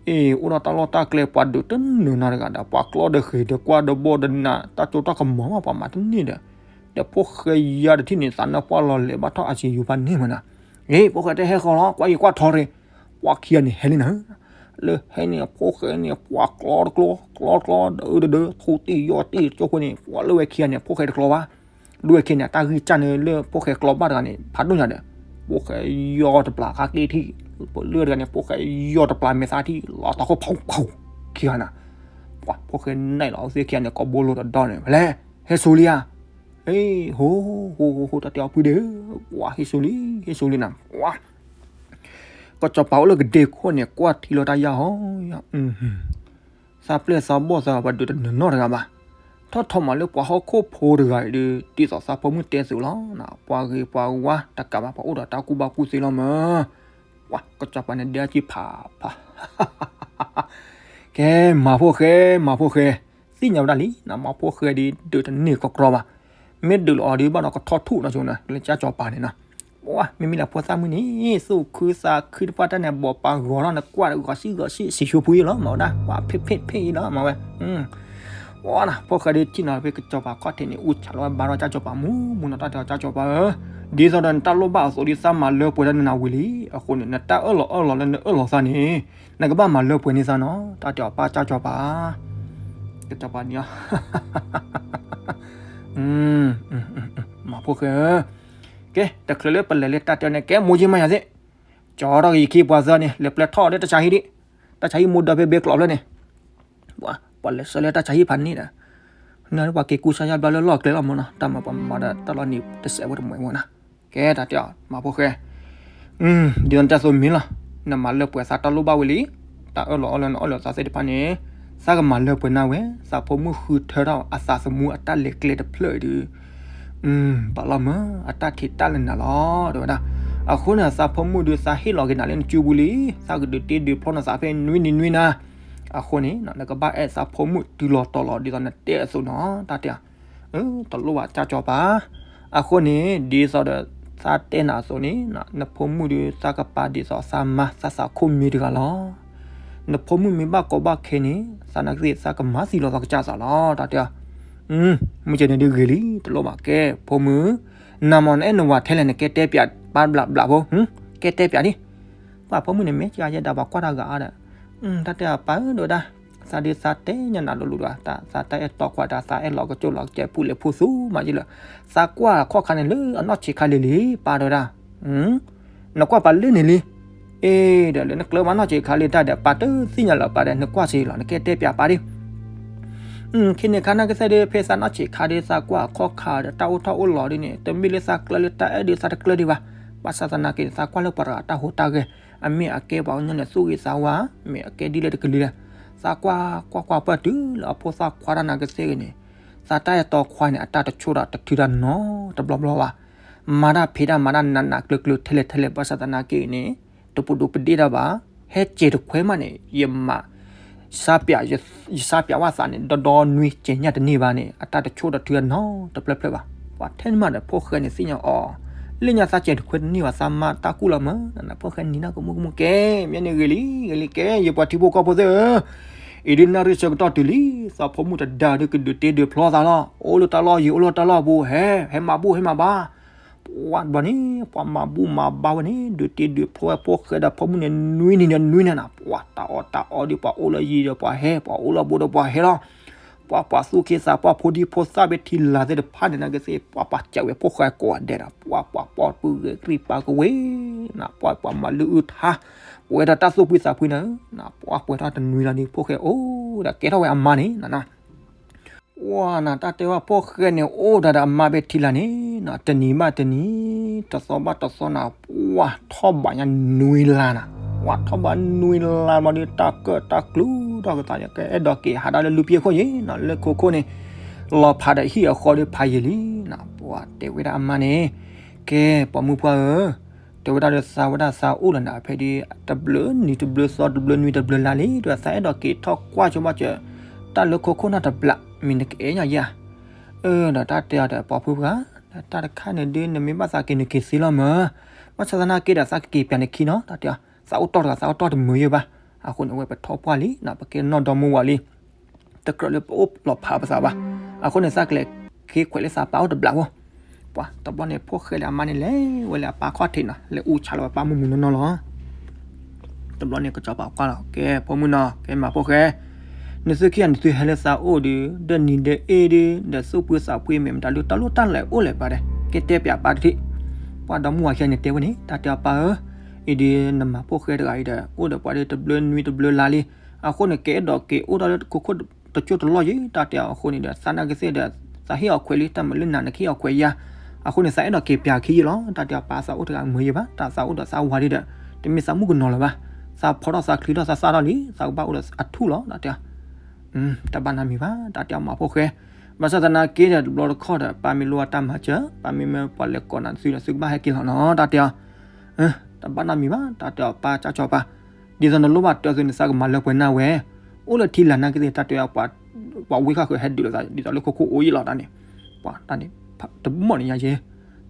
အိၣ်ဒီးတၢ်လီၢ်တၢ်ကျဲ ပှၤဒုးတနၢၤနၤတဂၤဒီး ပှၤကျီဒီးဃ့ၢ်ဒီးကွၢ်ဒီးဘီၣ်ဒီးနး တၢ်ကၠိတၢ်ကမီၤမး ပှၤမၤတန့ၢ်ဒီး, ဒီးဖိၣ်ဃဲယါတထံၣ်န့ၣ် သးနၢ်ပှၢ်လီၤလဲၤဘၣ်ထီၣ် ICU ဖးန့ၣ်မးနၤ, အ့ၣ် ဖိၣ်ဃဲတဟဲဃီလီၤ ကွၢ်အံၤကွၢ်ထီရ့ၣ်, ပှၤခံဂၤန့ၣ်ဟဲလံနၤ, လၢဟဲန့ၣ် ဖိၣ်ဃဲန့ၣ် ပှၤကျီတကျီ ကျီတကျီ ဒီးအၢဒီးဒၢ ထူတံၢ်ယီၢ်တံၢ်ကၠိဃိန့ၣ် ပှၤလၢဝဲခံဂၤန့ၣ် ဖိၣ်ဃဲတကျီဘၣ် ဒ်ဝဲခံဂၤန့ၣ် အတၢ်ဂံၢ်စၢ်န့ၣ်လၢဖိၣ်ဃဲကျီဘၣ်တဂၤန့ၣ် ဖးဒိၣ်ညါဒီး, ဖိၣ်ဃဲယီၢ်တပျၢ်ခါက့ထံၣ်, ပလၢတဂၤန့ၣ် ဖိၣ်ဃဲယီၢ်တပျၢ်မဲာ်သၣ်ထံၣ် လီၤတီခိၣ်ဖီဖီ, ခံဂၤနၤ, ပှၤဖိၣ်ဃဲနဲၣ်လီၤအဝဲသ့ၣ်ခံဂၤန့ၣ် ကိးဘိလိာ်တဒီန့ၣ် ဖဲလဲၣ်, ဟဲစိၤလံဧါ, အ့ၣ် ဟိ ဟိ ဟိ တၢ်တဲအီၤဖုဒ့ဧၢ, ပှၤဟဲစိၤလံ ဟဲစိၤလံနၤ, ပှၤ ကစီၤပၤအိၣ်လၢကဒ့ခိၣ်န့ၣ် ကွၢ်ထံလီၤတၢ်ယါဟီ, သးပျဲၢ်သးဘီၣ်သး ပှၤဒုးတနၢၤနီတဂၤဘၣ်, ထီၣ်ထီၣ်မးလၢပှၤဟီၣ်ခိၣ်ဖိတဂၤအံၤဒီး ဒ်သိးသးဖိမုၣ်တဲသုးလီၤ, ပှၤဂ့ၤပှၤဝါတကးဘၣ် ပှၤအိၣ်ဒီးတၢ်ကူၣ်ဘၣ်ကူၣ်သ့လီၤမး, ပှၤကစီၤပၤန့ၣ်ဒဲအကံၢ်ဖးဖး ကဲ မၤဖိၣ်ဃဲ မၤဖိၣ်ဃဲ, သ့ၣ်ညါဝဲဒၣ်လံ နမၤဖိၣ်ဃဲဒီး ဒုးတန့ၢ်ကကြီဘၣ်, မ့ၢ်ဒုးလီၤအီၤဒီးဘၣ်ဒီးကထီၣ်ထူၣ်နီၤဆိနီၤ လၢကၠၢ်ကၠီၤပၤန့ၣ်နီၤ, ပှၤ မ့မ့ၢ်လၢဖိသၣ်မုၣ်န့ၣ် သူၣ်ခုသးခုတပှၢ်တၢ်န့ၣ် ဘီးပာ်ဂီၤထီၣ်နကွၢ်ဂီၤစံၣ်ဂီၤစံၣ် စံၣ်ဆူဖုအံၤလီၤ မၤဝဲဒၣ် ပှၤဖ့ၣ်ဖ့ၣ်ဖ့ၣ်အံၤလီၤ မၤဝဲ ပှၤနၤ ဖိၣ်ဃဲဒီးထံၣ်နီၤဖဲကစီၤပၤခီၣ်ထံးန့ၣ် အူဆးလီၤဝဲဘါထီၣ်ကၠၢ်ကၠီၤပၤမူမူနီၤ တၢ်တဲအီၤကၠၢ်ကၠီၤပၤဧၢ, ဒ်သိးဒီးနတၢ်လိၣ်ဘၣ်အသိးဒီးသးမၤလၢပှဲၤတၢ်နနၤဝံၤလံ, အဃိန့ၣ် နတၢ်အၢၣ်လီၤအၢၣ်လီၤလၢနအၢၣ်လီၤသးန့ၣ် နကဘၣ်မၤလၢပှဲၤန့ၢ်သးနီၤ တၢ်တဲအီၤပၢ်ကၠၢ်ကၠီၤပၤ, ကစီၤပၤန့ၣ် မၤဖိၣ်ဃဲဧၢ, ကဲ တချုးလၢပလဲၤလၢတၢ်တဲန့ၣ် ကဲ မိၢ်ယ့မၤယၤသ့ၣ်, ကၠီထီၣ်က့ၤယခံပှၤသၢန့ၣ် လဲၤပျဲထီၣ်ဒီးတၢ်ဆါဟံၣ်ဒံး, တၢ်ဆါဟံၣ်မိၢ်ဒၢဖဲဘဲကျိးဖျၢၣ်န့ၣ်, ပှၤလဲၤဆှၢလၢတၢ်ဆါဟံၣ်ဖးန့ၣ်ဒီး, နပှၤက့ၤကူစါယါဘျါလၢလီၢ်ကျဲလီၤမၢ်နီၤ, တၢ်မၤပှၤမၤဒီးတၢ်လီၤနံၤတစဲးဝဲတမှဲးမၢ်နီၤ, ကဲတၢ်တဲအီၤ မၤဖိၣ်ဃဲ ဒ်သိးနတဲသိးမ့ၢ်လီၤ, နမၤလၢပှဲၤသးတၢ်လိၣ်ဘၣ်ဝံၤလံ, တၢ်အၢၣ်လီၤအီလၢနအၢၣ်လီၤသးသ့ၣ်တဖၣ်န့ၣ်, သးကမၤလၢပှဲၤနၤဝဲ, သးဖိမုၣ်ဃုထၢထီၣ်အသးသမူအတၢ်လဲၤကျဲတဖျၢၣ်အံၤဒီး, ပာ်လီၤမၢ် အတၢ်ထံးတၢ်လၢနၤလီၤ တဲဝဲဒၣ်, အဃိန့ၣ် သးဖိမုၣ်ဒီးသးဟ့ၣ်လီၤက့ၤနၤလၢနစုပူၤလံ, သးကဒုးတ့ဒုးဖျီနသးဖဲနွံနံၤနွံနၤ, အဃိန့ၣ် နကဘၣ်အဲၣ်သးဖိမုၣ်တုၤလီၤတီၤလီၤ ဒ်သိးနတဲအသိးနီၤ တၢ်တဲ တလိၣ်ဘၣ်ကၢ်ကၠီပၤ, အဃိန့ၣ် ဒ်သိးဒီးသးတဲနၤအသိးန့ၣ်, နဖိမုၣ်ဒီးသးကပာ်ဒ်သိးသးမါ သးသးခိၣ်မံၤတဂၤလီၤ, နဖိမုၣ်မ့ၢ်ဘၣ်ကီဘၣ်ခဲန့ၣ်, သးနာ်က့သ့ၣ်သးကမၤသံလီၤသးကစၢ်သးလီၤ တၢ်တဲ, မုၢ်ကဲန့ၣ်ဒ်ဂ့ၤလံ တလိၣ်ဘၣ်ကဲ ဖိမုၣ်, နမ့ၢ်နအဲၣ်နဝၤထဲလဲၣ် နကဲတဲပၠးပၢ်ဘျးဘျးဖိ, ကဲတဲပၠးဒံး, ပှၤဖိမုၣ်န့ၣ်မ့ၢ်ကယဲဒၣ်ပှၤကွၢ်တၢ်ဂၤအါဒီး, တၢ်တဲအပၢ်ဧၢ ဒိၣ်ဝဲဒၣ် သးဒုးသးတဲညါနၤလိၤလိၤဒီး သးတၢ်အဲၣ်တီခွါတၢ် သးအဲၣ်လီၤကကၠိလီၤကစဲး ပူၤလဲၤဖိသူမးယ့လၢ, သးကွၢ်ခီၣ်ခါန့ၣ်လၢအနီၢ်ဆံးခါလံၤလံ ပၢ်တဲဝဲဒၣ်, နကွၢ်ပာ်လၢန့ၣ်လံ, အ့ဒီး လၢနကျၢၤမးနီၢ်ဆံးခါလံၤတၢ်ဒီး ပၢ်တသ့ၣ်ညါလၢၤ ပၢ်ဒီး နကွၢ်ဆံးလီၤ နကဲတဲပၠးပၢ်ဒံး ခံန့ၣ်ခါနာ်က့သ့ၣ်ဒီး ဖဲသးနီၢ်ဆံးခါဒီး သးကွၢ်အခီၣ်ခါဒီး တၢ်အိၣ်ထီၣ်အိၣ်လီၤဒ်န့ၣ် တမ့ၢ်လၢသးကျၢၤလၢတၢ်အဲၣ်ဒုး သးတကျၢၤဒံးဘၣ်. ဘၣ်ဆၣ်သနာ်က့န့ၣ် သးကွၢ်လၢပှၤတဂၤတၢ်ဟူးတၢ်ဂဲၤ, အမ့ၢ်အကဲပှၤကညီန့ၣ် သူၣ်ဂ့ၤသးဝါ, မ့ၢ်အကဲဒ်လဲၣ်တကလုာ်လဲၣ်, သးကွၢ်ကွၢ်ကွၢ်ပၢၢ်တုၤလၢအဖိသၣ်ခွါတၢ်နာ်က့သ့ၣ်ဂ့ၤန့ၣ်, သးတၢ်အဲၣ်တီခွါန့ၣ် အတၢ်တဆိၣ်ဒီးတထုးတၢ်နီတဘျီဘျီဘၣ်. မၤတၢ်ဖံးတၢ်မၤတၢ်နးနးကျၢၤကျၢၤထဲလဲၣ်ထဲလဲၣ် ဘၣ်ဆၣ်သနာ်က့န့ၣ် တပူၤဒိၣ်ပဒ့ၣ်တၢ်ဘၣ်, ဟဲစဲးတခွဲမးန့ၣ် ယမၤ ယစါပၠးဝဲသးန့ၣ် ဒီဒီနွံစဲးညါတန့ၢ်ဘၣ်န့ၣ် အတၢ်တဆိၣ်ဒီးထုးတၢ်နီတဖျၢၣ်ဖျၢၣ်ဘၣ်. ပှၤထဲန့ၣ်မးဒီး ဖိၣ်ဃဲန့ၣ်သ့ၣ်ညါအီၤ, လၢညါသးစဲးတခွဲတန့ၢ်ဘၣ် သးမါတၢ်ကူၣ်လီၤမၢ်, နဖိၣ်ဃဲနံၤနၢ်ကမူၣ်ကမူၣ်ကဲ, မ့ၢ်န့ၣ်ဂ့ၤလံ ဂ့ၤလံကဲ ယပှၤထံဖိကီၢ်ဖိသ့ၣ်ဧၢ, အံၤဒုးနၣ်ရံၣ်ဆၢကတီၢ်တုၤလံ, သးဖိမုၣ်တဒါဒုးကဒုးတ့ဒုးဖျီသးလီၤ, အိၣ်လၢတၢ်လီၢ်ယံၤ အိၣ်လၢတၢ်လီၢ်ပူၤ ဟဲ ဟဲမၤဘူၣ်ဟဲမၤဘါ ပှၤဘျီန့ၣ် ပှၤမၤဘူၣ်မၤဘါဝဲန့ၣ် ဒုးတ့ဒုးဖျီဝဲဖိၣ်ဃဲဒီးဖိမုၣ်န့ၣ် နွံနံၤဒီးနွံနၤနီၤ, ပှၤတၢ်အီၣ်တၢ်အီဒီး ပှၤအိၣ်လၢယံၤဒီးပှၤဟဲ, ပှၤအိၣ်လၢဘူးဒီးပှၤဟဲလီၤ. ပှၤပှၤသူၣ်က့သးပှၢ် ဖိဒံဖိသၣ်ဖဲထံလာ်သ့ၣ်တဖၣ်န့ၣ် နာ်က့သ့ၣ် ပှၤပှၤစံးဝဲဖိၣ်ဃဲကိးဂၤဒဲးဒီး ပှၤပှၤပှီၢ်ပုၢ်ဂဲၤကြံၢ်ပာ်ကဝ့ၤ, နပှၤပှၤမၤလုၢ်အုၣ်ထါ, ပဝဲဒၣ်တၢ်သူၣ်ဖှံသးဖှံန့ၣ်, နပှၤပှဲၤထီၣ်တနွံလီၤဒီး ဖိၣ်ဃဲအိၣ်ဒီးကဲထီၣ်ဝဲအမါန့ၣ် ပှၤနၤ တၢ်တဲဝဲဖိၣ်ဃဲန့ၣ် အိၣ်ဒီးအမါဖဲထံလာ်န့ၣ်, တနံၤဘၣ်တနံၤ, တသီဘၣ်တသီနၤ, ပှၤထီၣ်ဘးညါနွံလါနၤ, ပှၤထီၣ်ဘးနွံလါမးဒီး တၢ်ကၢၣ်တၢ်ကျူဒီးကသး ကအဲၣ်ဒိးက့ၤဟးဒၣ်လၢလူပျ့ၤခိၣ်ယံၤနၤ, လၢခိခိၣ်န့ၣ် လီၤဖးဒီးဟံၣ်အဃီဒီးဖးယံၤလံနၤ, ပှၤတဲဝဲဒၣ်အမါန့ၣ်, ကဲ ပိာ်မုၣ်ပှၢ်ဧၢ, တဲဝဲဒၣ်ဒီးသးဝဲဒၣ်သးအိၣ်လၢနၤဖဲဒ် တဘျုးနံၤတဘျုးသီတဘျုးနွံတဘျုးလါလံ, ဒီးသးအဲၣ်ဒိးက့ၤထီၣ်ကွၢ်ဆိဘၣ်စၢၤ တၢ်လၢခိခိၣ်နီၢ်တဘျး မ့ၢ်နကအဲၣ်ညါယၤ, အၢ ဒီးတၢ်တဲအီၤဒီး ပိာ်မုၣ်ပှၢ်, တၢ်တခါန့ၣ်ဒုး နမ့ၢ်ဘၣ်သးက့ၤနက့ၤသ့လီၤမၢ်, ဘၣ်ဆၣ်သနာ်က့ဒီး သးကက့ၤပၠးနခံနီၤ, တၢ်တဲအီၤ သးအိၣ်တီၢ်တဂၤ သးအိၣ်တီၢ်တမုာ်ယဲဘၣ်, အဃိန့ၣ် အဝဲပထီၣ်ပှၢ်လံနၤ, ပကဲနီၢ်ဒီမါဝၤလံ တကြၢးလၢပအိၣ်လီၤဖးပသးဘၣ်, အဃိန့ၣ် သးကလဲၤခ့ခွဲးလၢသးပၢ်အိၣ်တဘျးဖိ, ပှၤတဘျီန့ၣ် ဖိၣ်ဃဲဒီးအမါန့ၣ်လဲၤဝဲလၢအပၢ်ခီၣ်ထံးနီၤ, လဲၤအူဆးလီၤဝဲပၢ်မုၢ်မုၢ်နီၢ်နီၢ်လီၤ. တဘျီန့ၣ် ကစီၤပၤကွၢ်လီၤ, ကဲ ဖိမုၣ်နီၤ, ကဲမၤဖိၣ်ဃဲ, နသုခံဂၤနသုဟဲလၢသးအိၣ်ဒီး ဒီးနံၤဒီးအ့ၣ်ဒီး ဒီးသူၣ်ဖှံသးဖှံ မ့ၢ်မတၤဒုး တၢ်လိၣ်တၢ်လဲၤအိၣ်လဲၣ်ပၢ်ဒီး ကဲတဲပၠးပၢ်တထံၣ်, ပှၤဒီမါဝၤခံဂၤန့ၣ်တဲဝဲန့ၣ်, တၢ်တဲအီၤပၢ်ဧၢ, အံၤဒုးနမၤဖိၣ်ဃဲတဂၤအံၤဒီး အိၣ်ဒီးပှၤဒီးတဘျုးနွံတဘျုးလါလံ, အဃိန့ၣ် ကအဲၣ်ဒိးက့ၤအိၣ်ဒီးလၢခိခိၣ်တစိၢ်တလီၢ်ယံၤ, တၢ်တဲအီၤအဃိန့ၣ်ဒီး သးနာ်က့သ့ၣ်ဒီး သးဟ့ၣ်အီၤခွဲးလံ, တၢ်မၤလၢနၤ နကဟ့ၣ်အီၤခွဲးယၤ, အဃိန့ၣ် သးအဲၣ်ဒိးက့ၤပၠးခံယံၤလီၤ, တၢ်တဲအီၤပၢ် သးအိၣ်တဂၤမုာ်ယံၤဘၣ်, တၢ်သးအိၣ်ဒီးသးဝၤဒီး တမ့ၢ်သးမုၣ်ကနီၤလၢၤဘၣ်, သးဖီထီၣ်သးချုးထီၣ်သးစၢ်ထီၣ်လံ, သးကဘၣ်အိၣ်ဒီးအထူၣ်လီၤ, တၢ်တဲအီၤ တဘၣ်နီတမံၤဘၣ်, တၢ်တဲအီၤမၤဖိၣ်ဃဲ, ဘၣ်ဆၣ်သနာ်က့ဒီး တဘျီတခီၣ်ဒီး ပၢ်မ့ၢ်လိၣ်အတၢ်မၤစၢၤ, ပၢ်မ့ၢ်မၢပှၤလဲၤကိးနၤသုဒီး သုကဘၣ်ဟဲက့ၤလီၤနီၤ, တၢ်တဲအီၤ တဘၣ်နီတမံၤဘၣ်, တၢ်တဲအီၤပၢ် ကၢ်ကၠီပၤ, ဒ်သိးနလိၣ်ဘၣ်တၢ်သုန့ၣ် သးကမၤလၢပှဲၤနၤဝဲ, အိၣ်လၢထံလာ်နာ်က့သ့ၣ် တၢ်တဲအီၤ ပှၤဝံဃၣ်ဃုာ်ဟဲဒုးလိာ်သး ဒ်သိးလၢခိခိၣ်အိၣ်ယံၤလီၤတၢ်န့ၣ်, ပှၤတၢ်န့ၣ် တမီၢ်န့ၣ်ညါယဲ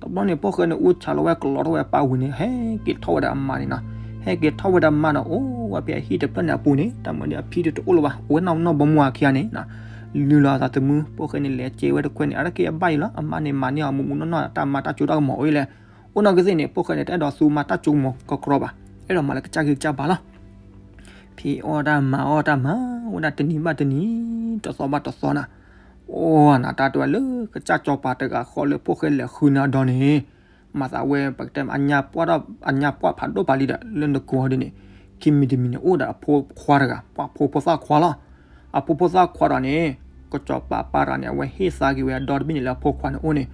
တဘျီန့ၣ် ဖိၣ်ဃဲန့ၣ် အူဆးလီၤဝဲကလီထီၣ်ဝဲပၢ်ဝံၤန့ၣ် ဟဲက့ၤထီၣ်ဝဲဒီးအမါန့ၣ်နီၤ, ဟဲက့ၤထီၣ်ဝဲဒီးအမါဒီး အိၣ်ဝဲဖဲအဟံၣ်တဖျၢၣ်န့ၣ်အပူၤန့ၣ် တၢ်မၤဒီးအဖံဒုးတအိၣ်လၢၤဘၣ်, အဝဲနီၢ်နီၢ်ဘီမုၢ်အခံဂၤန့ၣ် လုၢ်လီၤအသးသမူ, ဖိၣ်ဃဲန့ၣ် လဲၤကဲဝဲတခွဲန့ၣ် အါတက့ၢ်အဘၣ်ယံၤလီၤ, အမါန့ၣ် မၤန့ၢ်အီၤမူးမူးနီၢ်နီၢ် တၢ်မၤတၢ်ကၠိတၢ်ကမီၤအိၣ်လံ, အိၣ်နာ်က့သ့ၣ်န့ၣ် ဖိၣ်ဃဲန့ၣ် တအဲၣ်ဒိးသူမၤတၢ်ကၠိကမီၤကီကရီဘၣ်, အဲၣ်ဒိးမၤလၢကစၢ်ဂ့ၤကစၢ်ဘါလီၤ. ဖံးအီၣ်တၢ်မၤအီၣ်တၢ်မၤ, ဝဲဒၣ်တနံၤဘၣ်တနံၤ, တသီဘၣ်တသီနၤ, အိၣ်နၤတၢ်တဲဝဲလၢကစၢ်ကၠီပၤတဂၤဃီလၢဖိၣ်ဃဲလဲၤဃုနၤဒီးန့ၣ်, မၤသးဝဲ ပကတဲ အညါပှၢ်ဖးဒိၣ်ပာ်လံဒီး လၢနကိးဒ်န့ၣ် ခံမံၤတမံၤန့ၣ် အိၣ်ဒီးအဖိခွါတဂၤ ပှၤဖိဖိသၣ်ခွါလီၤ. အဖိဖိသၣ်ခွါဒီးန့ၣ် ကစီၤပၤပၢ်တဂၤန့ၣ် အဝဲဟ့ၣ်သါက့ၤဝဲအဒီတဘ့ၣ်န့ၣ်လၢအဖိခွါန့ၣ်အိၣ်န့ၣ်,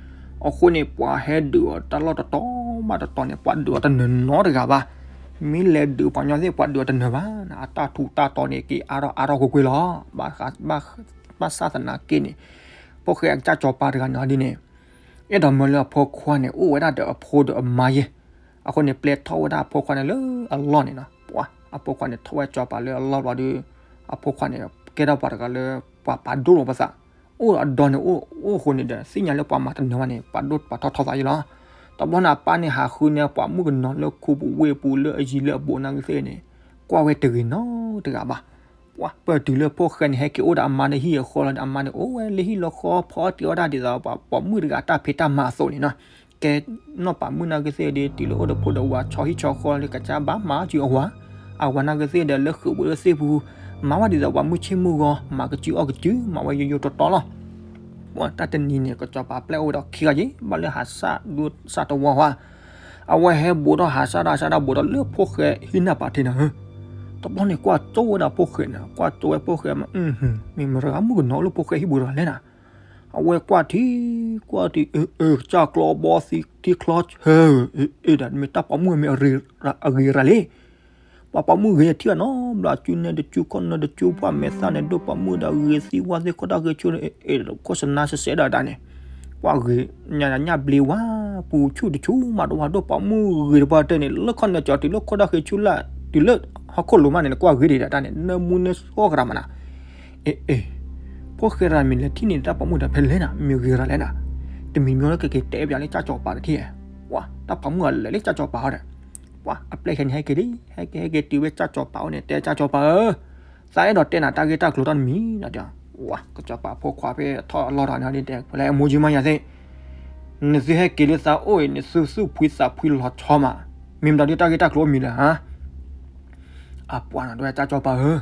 အဃိန့ၣ် ပှၤဟဲဒုးအီၤတၢ်လီၢ်တတီၤဘၣ်တတီၤန့ၣ် ပှၤဒုးအီၤတနၢၤနီတဂၤဘၣ်. မ့ၢ်လဲၤဒုးပှၤကညီသ့ၣ် ပှၤဒုးအီၤတနၢၤဘၣ်. အတၢ်ထူးတၢ်တီၤန့ၣ် က့ၤအါထီၣ်အါထီၣ်ကွ့ၢ်ကွ့ၢ်လီၤ. ဘၣ်ဆၣ်သနာ်က့န့ၣ် ဖိၣ်ဃဲအကစၢ်စီၤပၤတဂၤန့ၣ်ဒ်န့ၣ် အဲၣ်ဒိးမၢလၢအဖိခွါန့ၣ် အိၣ်ဝဲဒၣ်ဒီးအဖိဒီးအမါယဲၢ်. အဃိန့ၣ် ပျဲထီၣ်ဝဲဒၣ်အဖိခွါန့ၣ်လၢအလီၢ်န့ၣ်နီၤ. ပှၤ အဖိခွါန့ၣ်ထီၣ်ဝဲစီၤပၤလၢအလီၢ်ဘျီဒီး အဖိခွါန့ၣ် ကဲထီၣ်ပှၤတဂၤလၢ ပှၤပာ်ဒိၣ်လီၤပသး, အိၣ်ဒီးအဒီန့ၣ် အိၣ်အိၣ်အဃိန့ၣ်ဒီး သ့ၣ်ညါလၢပှၤမၤတနၢၤဘၣ်န့ၣ် ပာ်ဒိၣ်ပာ်ထီၣ်ထီသးယဲၢ်လီၤ. တဘျီန့ၣ် အပၢ်န့ၣ်ဟးဃုန့ၢ်ပှၤမုၣ်ကနီၤလၢခူပူၤဝ့ၢ်ပူၤလၢအယံၤလၢအဘူးနာ်က့သ့ၣ်န့ၣ် ကွၢ်ဝဲတဂ့ၤနီတဂၤဘၣ်. ပှၤပၢၢ်တုၤလၢဖိၣ်ဃဲန့ၣ် ဟဲက့ၤအိၣ်ဒီးအမါလၢဟံၣ်အဃီလီၤဒီး အမါန့ၣ်အိၣ်ဝဲလၢဟံၣ်လၢဃီ ဖီအီၣ်တ့ၤအီၣ်တၢ်ဒ်သိးပှၤပိာ်မုၣ်တဂၤအတၢ်ဖံးတၢ်မၤအသိးန့ၣ်နီၤ. ကဲနီၢ်ပၤမုၣ်နာ်က့သ့ၣ်ဒီး တုၤလၢအိၣ်ဒီးဖိဒီးဝၤ ဆီဟံၣ်ဆီဃီလၢကစၢ်ဘၣ်မၤအီၣ်စုအဝၤ, အဝၤနာ်က့သ့ၣ်ဒီး လၢဃုာ်ဝဲလၢသ့ၣ်ပူၤ မၤဝဲဒ်သိးပှၤမုၢ်ဆ့ၣ်မုၢ်ဂီၤ မၤကစုအီၣ်ကစု မၤဝဲယိယိတီတီလီၤ. ပှၤတၢ်တနံၤန့ၣ် ကစီၤပၤပျဲအိၣ်ဝဲဒီးခံဂၤယဲၢ် ဘၣ်လၢဟးစၢ်ဒိၣ်စၢ်တဝီဝါ, အဝဲဟဲဘူးထီၣ်ဟးစၢ်ဒၣ်ဟးစၢ်ဒၣ်ဘူးထီၣ်လၢဖိၣ်ဃဲဟံၣ်နၢ်ပၤထံးနၤဧၢ. တဘျီန့ၣ်ကွၢ်ကၠိဝဲဒၣ်ဖိၣ်ဃဲန့ၣ် ကွၢ်ကၠိဝဲဖိၣ်ဃဲမး, မ့ၢ်မတၤဂၤမုၣ်ကနီၤအိၣ်လၢဖိၣ်ဃဲဟံၣ်ဘူးတဂၤလဲၣ်နၤ. အဝဲကွၢ်ထံ ကွၢ်ထံ အၢ အၢ ကစၢ်ကျီဘီသံထံချီဆၢ, အၢ ဒီးမ့ၢ်တၢ်ပိာ်မုၣ်မ့ၢ်အဂ့ၤရၤလံ. ပှၤပိာ်မုၣ်ဂ့ၤထံၣ်အနီတဘျီ စုနဲတစုခီၣ်နၢတစု ပှၤမဲာ်သၣ်န့ၣ် ဒိၣ်ပိာ်မုၣ်ဒီးဂ့ၤသံဝါသ့ၣ် ခိၣ်တၢ်ဃ့ဆူ ခိၣ်စနါစဲးစဲးဒၣ်တၢ်န့ၣ်, ပှၤဂ့ၤညါညၣ်ဘျ့ဝါ ပူၤဆူၣ်တဆူၣ်မးတဝါ ဒိၣ်ပိာ်မုၣ်ဂ့ၤတပှၢ်တၢၢ်န့ၣ် လၢခီၣ်နၢကၠီတုၤလၢခိၣ်တၢ်ဃ့ဆူလၢ တုၤလၢဟီၣ်ခိၣ်လိၤမးန့ၣ် နကွၢ်ဂ့ၤဒံးဒၣ်တၢ်န့ၣ် နၢမူနၢဆှီကရၤမးနၤ. အ့ အ့ ဖိၣ်ဃဲတဂၤမ့ၢ်လဲၤထံၣ်န့ၣ် တၢ်ပိာ်မုၣ်တဂၤဖဲလဲၣ်နၤ မ့ၢ်ဂ့ၤရၤလဲၣ်နၤ. တမံၤမ့ၢ်လၢကက့ၤတဲပၠးလၢကစၢ်စီၤပၤတထံၣ်, ပှၤတၢ်ပိာ်မုၣ်အလဲၤလၢကစၢ်စီၤပၤအီၤဒီး ပှၤအပျဲၢ်ခဲန့ၣ် ဟဲက့ၤလံ ဟဲက့ၤဟဲက့ၤတုၤဝဲကစၢ်စီၤပၤအိၣ်န့ၣ် တဲကစၢ်စီၤပၤဧၢ, သးအဲၣ်ဒိးတဲနၤတၢ်ဂ့ၢ်တၢ်ကျိၤတၢ်တမံၤနၤဒီး, ပှၤကစီၤပၤဖိခွါဖဲထီၣ်အလီၢ်တဂၤန့ၣ် ဒ်တဲဖဲလဲၣ် မိၢ်ကၠံမါယၤသ့ၣ်, နသုဟဲက့ၤလၢသးအိၣ်အံၤ နသုသူၣ်ဖှံသးဖှံလီၤဆီမး, မ့ၢ်မတၤဒ်တၢ်ဂ့ၢ်တၢ်ကျိၤအိၣ်မံၤလဲၣ်ဧါ. အပှၤနၤတဲဝဲကစၢ်စီၤပၤဧၢ,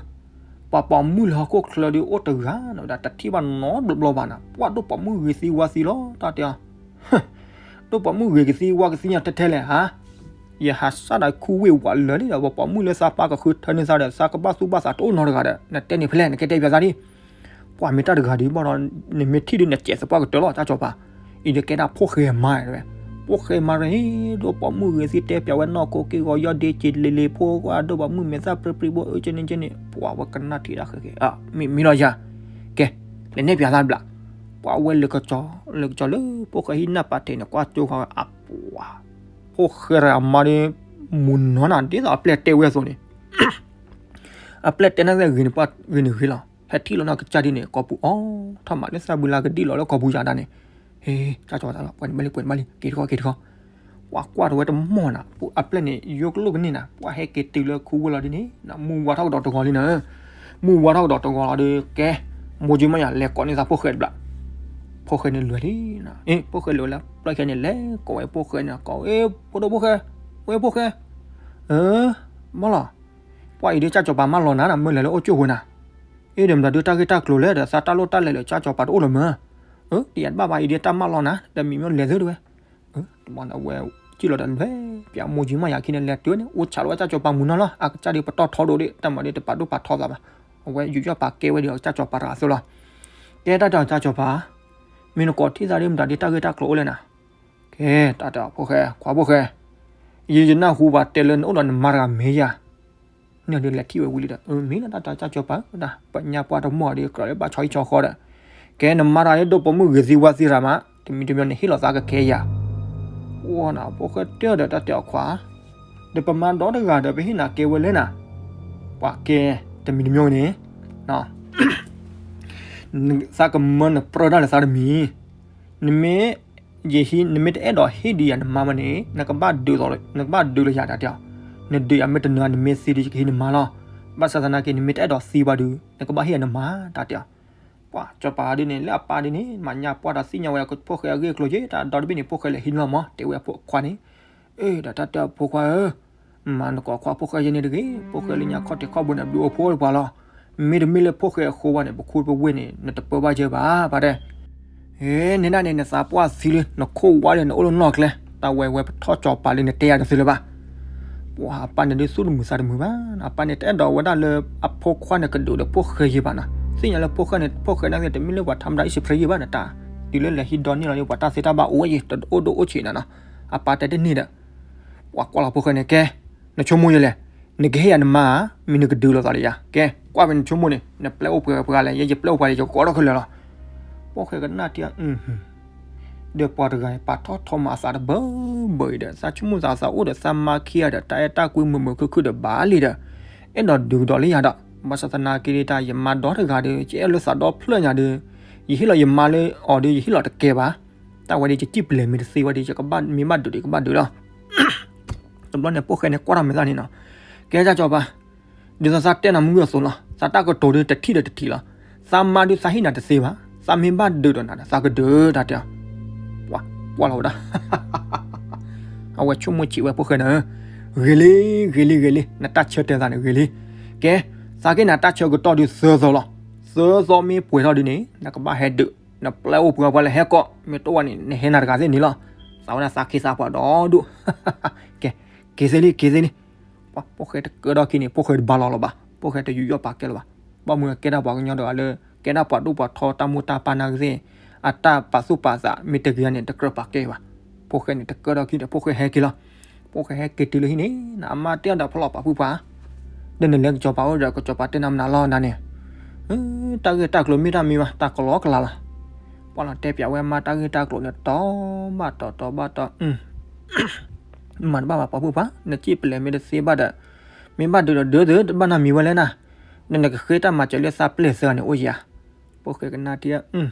ပှၤပိာ်မုၣ်လၢဟီၣ်ခိၣ်ချၢဒီးအိၣ်တဂၤနၤဒီး တထံၣ်ဘၣ်နီတဘျီဘၣ်နၤ, ပှၤဒိၣ်ပိာ်မုၣ်ဂ့ၤသံဝါသံလီၤ တၢ်တဲအီၤ ဒိၣ်ပိာ်မုၣ်ဂ့ၤကသံဝါကသံညါထဲထဲလဲၣ်ဧါ. ယဟးစၢ်ဒီးခူဝ့ၢ်ဝးလၢာ်လံဒီး ပှၤပိာ်မုၣ်လၢသးပၢ်ကဃုထၢန့ၢ်သးဒီး သးကဘၣ်သူၣ်ဘၣ်သးတအိၣ်နီတဂၤဒီး နတဲန့ၣ်ဖဲလဲၣ် နကတဲပၠးသးဒ် ပှၤမ့ၢ်တၢ်တဂၤဒ်ဘၣ်ဒီး နမ့ၢ်ထံၣ်ဒ်နစဲးသပှၢ်ကတၢၢ်လီၤ ကစၢ်စီၤပၤ, အံၤဒီးကဲဒၣ်ဖိၣ်ဃဲမါတဲဝဲ, ဖိၣ်ဃဲမါရ့ ဒိၣ်ပိာ်မုၣ်ဂ့ၤသံတဲပၠးဝဲနီၢ်ခိက့ၢ်ဂီၤယီၢ်ဒ့က့ၤလ့လ့ဖိ ပှၤဒိၣ်ပိာ်မုၣ်မဲာ်သၣ်ပြ့ပြ့ဖိ အၢကန့ၣ်ကန့ၣ် ပှၤဝဲကနၣ်ထံၣ်ဒၣ်ဃဲဃဲ မ့ၢ်မ့ၢ်လီၤယၤ, ကဲ လဲၤနဲၣ်ပၠးသးဘျး, ပှၤဝဲလဲၤကစီၤ လဲၤကစီၤလၢဖိၣ်ဃဲဟံၣ်နၢ်ပၤထံးန့ၣ် ကွၢ်ကၠိဃီဝဲအပှၤ ဖိၣ်ဃဲတဂၤမါဒီး မူၤနီၤနၤ ဒ်သိးအပျဲၢ်တဲဝဲအသိးန့ၣ် အပျဲၢ်တဲန့ၣ်ဂ့ၤန့ၣ်ပှၤဂ့ၤန့ၣ်ဂ့ၤလီၤ. ဟဲထံၣ်လီၤနီၢ်ကစၢ်ဒ်န့ၣ် ကိာ်ပူၤအီထီၣ်မးလၢသးဘုလါကဒံၣ်လီၤလၢကိာ်ပူၤယၤဒၣ်န့ၣ်, ဟ့ ကစၢ်စီၤပၤတၢ်လီၤ ပှၤန့ၣ်ဘၣ်လံ ပှၤန့ၣ်ဘၣ်လံ က့ၤတခီ က့ၤတခီ, ပှၤကွၢ်တဝဲတမီၢ်နၤ အပျဲၢ်န့ၣ် ယိကလိၣ်ကန့ၢ်နၤ ပှၤဟဲက့ၤတုၤလၢခူဝ့ၢ်လီၤဒ်န့ၣ် မုၢ်ဝါထီၣ်ကဒီးတဂီၤလံနၤ, မုၢ်ဝါထီၣ်ကဒီးတဂီၤလီၤဒီး ကဲ မိၢ်ကၠံမါယၤလဲၤကိးန့ၢ်သးဖိၣ်ဃဲတဘျး, ဖိၣ်ဃဲန့ၣ်လဲၤလံနၤ, အ့ ဖိၣ်ဃဲလဲၤဝဲလၢ ပျဲၢ်ခဲန့ၣ် လဲၤကိးဝဲဖိၣ်ဃဲန့ၣ် ကိး အ့ ဖိဒိၣ်ဖိၣ်ဃဲ, ဝဲဖိၣ်ဃဲ, အၢ မၢလီၤ, ပှၤအံၤဒ်ကစၢ်စီၤပၤမၢလီၤနၤ မၢလဲၤလၢအိၣ်ကၠိၢ်ဝဲနၤ, အ့ ဒီးမတၤဒုးတၢ်ဂ့ၢ်တၢ်ကျိၤလဲၣ်ဒီး သးတၢ်လိၣ်တၢ်လဲၤလၢကစၢ်စီၤပၤတအိၣ်လၢၤမၢ, အၢ တယၤတဘၣ်ဘၣ်အံၤဒ်တၢ်မၢလီၤနၤ ဒီးမံၤမ့ၢ်လဲၤသုတဝဲ တဘျီန့ၣ် အဝဲစံၣ်လီၤဒီးလဲၤပၠးမိၢ်ကၠံမါယၤခံန့ၣ် လဲၤတုၤဝဲန့ၣ် အိၣ်ဆးလီၤဝဲကစၢ်စီၤပၤမုၢ်နီၤလီၤ အကစၢ်ဒ်ပတီၢ်ထီဒိၣ်ဒ် တၢ်မၤဒ်တပာ်ဒိၣ်ပာ်ထီသးဘၣ်, အဝဲယူးယီၣ်ပာ်ကဲဝဲဒ်အကစၢ်စီၤပၤတဂၤအသိးလီၤ. ကဲတၢ်တဲအီၤကစၢ်စီၤပၤ, မ့ၢ်နကိးထံၣ်သးဒ်မတၤဒ်တၢ်ဂ့ၢ်တၢ်ကျိၤအိၣ်လဲၣ်နၤ, ကဲတၢ်တဲအီၤဖိၣ်ဃဲ ခွါဖိၣ်ဃဲ, ယယနၢ်ဟူပှၤတဲလၢနအိၣ်ဒီးနမါတဂၤမ့ၢ်ယၤ န့ၣ်ဒီးလဲၤထံၣ်ဝဲဝံၤလံဒီး အၢ မ့ၢ်လၢတၢ်တဲကစၢ်စီၤပၤ ပညါပှၢ်တမီၢ်ဒီးကြၢးလၢဘၣ်ဆီဟံၣ်ဆီဃီဒီး ကဲနမါတဂၤဒ်ဒိၣ်ပိာ်မုၣ်ဂ့ၤသံဝါသံရၤမး တမံၤတမံၤန့ၣ်ဟ့ၣ်လီၤသးကခဲယၤ, အိၣ်နၤဖိၣ်ဃဲတဲဒီးတၢ်တဲအီၤခွါ, ဒီးပမါဒီတဂၤဒီးပဟ့ၣ်နၤကဲဝဲလဲၣ်နၤ, ပှၤကဲ တမံၤတမံၤန့ၣ် သးကမၢနပြၢတၢ်လၢသးတမံၤ, နမ့ၢ် ယဟံး နမ့ၢ်တအဲၣ်ဒိးဟ့ၣ်ဒံးယၤနမါမးန့ၣ် နကဘၣ်ဒုးလီၤ နကဘၣ်ဒုးလီၤယၤတၢ်တဲအီၤ, နဒုးယၤမ့ၢ်တနၢၤ နမ့ၢ်သံဒီးယကဟံးနမါလီၤ, ဘၣ်ဆၣ်သနာ်က့ နမ့ၢ်တအဲၣ်ဒိးသံဘၣ်ဒီး နကဘၣ်ဟ့ၣ်ယၤနမါတၢ်တဲအီၤ, ပှၤစီၤပၤဒ်န့ၣ် လၢအပၢ်ဒ်န့ၣ် မၤညါပှၢ်ဒီးသ့ၣ်ညါဝဲဖိၣ်ဃဲအဂ့ၢ်အကျိၤက့ တၢ်ဒီတဘ့ၣ်န့ၣ် ဖိၣ်ဃဲလဲၤဟံးန့ၢ်လီၤမး တဲဝဲအဖိခွါန့ၣ်, အၢ ဒီးတၢ်တဲအီၤဖိခွါဧၢ မၤနကိးခွါဖိၣ်ဃဲယဲန့ၣ်တဂ့ၤ, ဖိၣ်ဃဲလၢညါခီၣ်ထံးခီၣ်ဘိန့ၣ် ဘျုးအိၣ်ဖှိၣ်တပှၤလီၤ, မ့တမ့ၢ်လၢဖိၣ်ဃဲအဃိဘၣ်န့ၣ် ပခူပဝ့ၢ်န့ၣ် နတပၢဘၣ်ယဲဘၣ် ပှၤတဲ, ဟဲ နဲဒၣ်န့ၣ် နသးပှၢ်သံလံ နခိၣ်ဝါဒီးနအိၣ်လၢနီၢ်ကျဲ, တၢ်ဝဲဝဲပထီၣ်ကၠီၤပၤလၢနတဲယၤတသ့လၢၤဘၣ်. ပှၤအပၢ်န့ၣ်ဒုးသူၣ်တမုာ်သးတမုာ်ဘၣ်, အပၢ်န့ၣ်တအဲၣ်ဒိးဝဲဒၣ်လၢအဖိခွါန့ၣ်ကဒုးဒီးဖိၣ်ဃဲယံၤဘၣ်နီၤ, သ့ၣ်ညါလၢဖိၣ်ဃဲန့ၣ် ဖိၣ်ဃဲနာ်က့တမ့ၢ်လၢပှၤထါမတၤအံၣ်စံးဖရ့ယံၤဘၣ်န့ၣ်တၢ်, တုၤလၢလဲၤဟံးဒီနံၣ်လီၤဒီး ပှၤတၢ်သ့တၢ်ဘၣ်အိၣ်ဝဲယံၤ တအိၣ်ဒိၣ်အိၣ်ဆံးနီၤနီၤ, အပၢ်တဲတန့ၢ်ဒီး ပှၤကွၢ်လီၤဖိၣ်ဃဲန့ၣ် ကဲ, နဆိကမိၣ်ယလဲၣ်, နကဟ့ၣ်ယၤနမါဧါ, မ့ၢ်နကဒုးလိာ်သးဒီးယၤ, ကဲ, ကွၢ်ဖဲနဆိကမိၣ်န့ၣ် နပျဲအိၣ်ပှဲၤပှဲၤလဲၣ်, ယဲယပျဲအိၣ်ပှဲၤဒီး ယကကိးထီၣ်ခဲလၢာ်လီၤ. ဖိၣ်ဃဲကနၣ်တံၢ်, ဒီးပှၤတဂၤန့ၣ် ပာ်ထီၣ်ထီမၤအသးတဘၢဘၢအံၤဒီး သးဆိကမိၣ်သးသးအိၣ်ဒီးသးမါခံဂၤဒီး တၢ်အဲၣ်တၢ်ကွံမုာ်မုာ်ခုၣ်ခုၣ်ဒီးဘၣ်လံဒီး အဲၣ်ဒိးဒုးကဒီးလၢယၤဒီး ဘၣ်ဆၣ်သနာ်က့ဒီး တၢ်ယမါဒီတဂၤဒီး ယအဲၣ်လၢသးဒီဖျၢၣ်ညါဒီး ယဟ့ၣ်လီၤယမါလၢအီၤဒီး ယဟ့ၣ်လီၤတကဲဘၣ်. တၢ်ဝဲဒီး ယစံၣ်ပလဲၤမ့ၢ်တသ့ဝဲဒီး ယကဘၣ်မ့ၢ်ဘၣ်ဒုးဒီး ယကဘၣ်ဒုးလီၤ. တဘျီန့ၣ် ဖိၣ်ဃဲန့ၣ် ကွၢ်ထီၣ်မဲာ်သၣ်န့ၣ်နီၤ, ကဲ ကၠီၤပၤ, ဒ်သိးသးတဲနၤမုၢ်ဂီၢ်အသိးလီၤ, သးတၢ်ကတိၤဒုးတထံၣ်ဒီးတထံၣ်လီၤ. သးမါဒုးသးဟ့ၣ်နၤတသ့ဘၣ်, သးမ့ၢ်ဘၣ်ဒုးဒီးနၤဒီး သးကဒုးတၢ်တဲအီၤ. ပှၤကွၢ်လီၤဝဲဒၣ် အဝဲဆိကမိၣ်ဆံးဝဲဖိၣ်ဃဲန့ၣ်, ဂ့ၤလံ, ဂ့ၤလံ, ဂ့ၤလံ, နတၢ်ဆၢတဲာ်သးန့ၣ်ဂ့ၤလံ. ကဲ, သးက့ၤနၤတၢ်ဆၢကတီၢ်ဒုးသၢသီလီၤ. သၢသီမ့ၢ်ပှဲၤထီၣ်ဒုးန့ၣ် နကဘၣ်ဟဲဒုး, နပျဲအိၣ်ပှဲၤပှဲၤလၢဟဲကိး, မ့ၢ်တအိၣ်ဝဲန့ၣ် နဟဲနၤတဂၤသ့ၣ်န့ၣ်လီၤ. သးဝဲဒၣ်သးခ့သးပှၤဒီဒူၣ်, ကဲ, က့ၤသ့လံ, က့ၤသ့လံ. ပှၤဖိၣ်ဃဲတကၢထီၣ်ခံန့ၣ် ဖိၣ်ဃဲတဘၣ်လီၤလီၤဘၣ်, ဖိၣ်ဃဲတယူးယီၣ်ပာ်ကဲလၢၤဘၣ်. ဘၣ်မနုၤကဲဒၣ်ပှၤကညီတဂၤလၢ ကဲဒၣ်ပှၤဒိၣ်ပှၤထီတၢ်မိၢ်တၢ်ပၢ်နာ်က့သ့ၣ်, အတၢ်ပာ်သူၣ်ပာ်သးမ့ၢ်တဂ့ၤန့ၣ် တကြၢးပာ်ကဲဘၣ်. ဖိၣ်ဃဲန့ၣ်တကၢထီၣ်ခံန့ၣ် ဖိၣ်ဃဲဟဲက့ၤလီၤ. ဖိၣ်ဃဲဟဲက့ၤတုၤလၢဟံၣ်န့ၣ် အမါတဲအီၤဒီးဖီလီၤပာ်ဖုပှၤ, ဒီးနလဲၤကစီၤပၤအိၣ်ဒီး ကစီၤပၤတဲနၤမနုၤလီၤနၤန့ၣ်, တၢ်ဂ့ၢ်တၢ်ကျိၤမ့ၢ်တၢ်မံၤဘၣ် တၢ်ကလီကလီလီၤ. ပှၤလီၤတဲပၠးဝဲအမါတၢ်ဂ့ၢ်တၢ်ကျိၤန့ၣ် တီဘၣ်တီတီဘၣ်တီ, မၤတဘၣ်ဘၣ်ပှၤဖုပှၤ, နစံၣ်ပလဲၤမ့ၢ်တသ့ဘၣ်ဒီး, မ့ၢ်ဘၣ်ဒုးဒီးဒုးသုတဘၣ်နီတမံၤဝဲလဲၣ်နၤ, ဒီးနကဃ့တၢ်မၤစၢၤလၢသးပျဲၢ်သၢဂၤန့ၣ်အိၣ်ဧါ. ဖိၣ်ဃဲကနၣ်တံၢ်,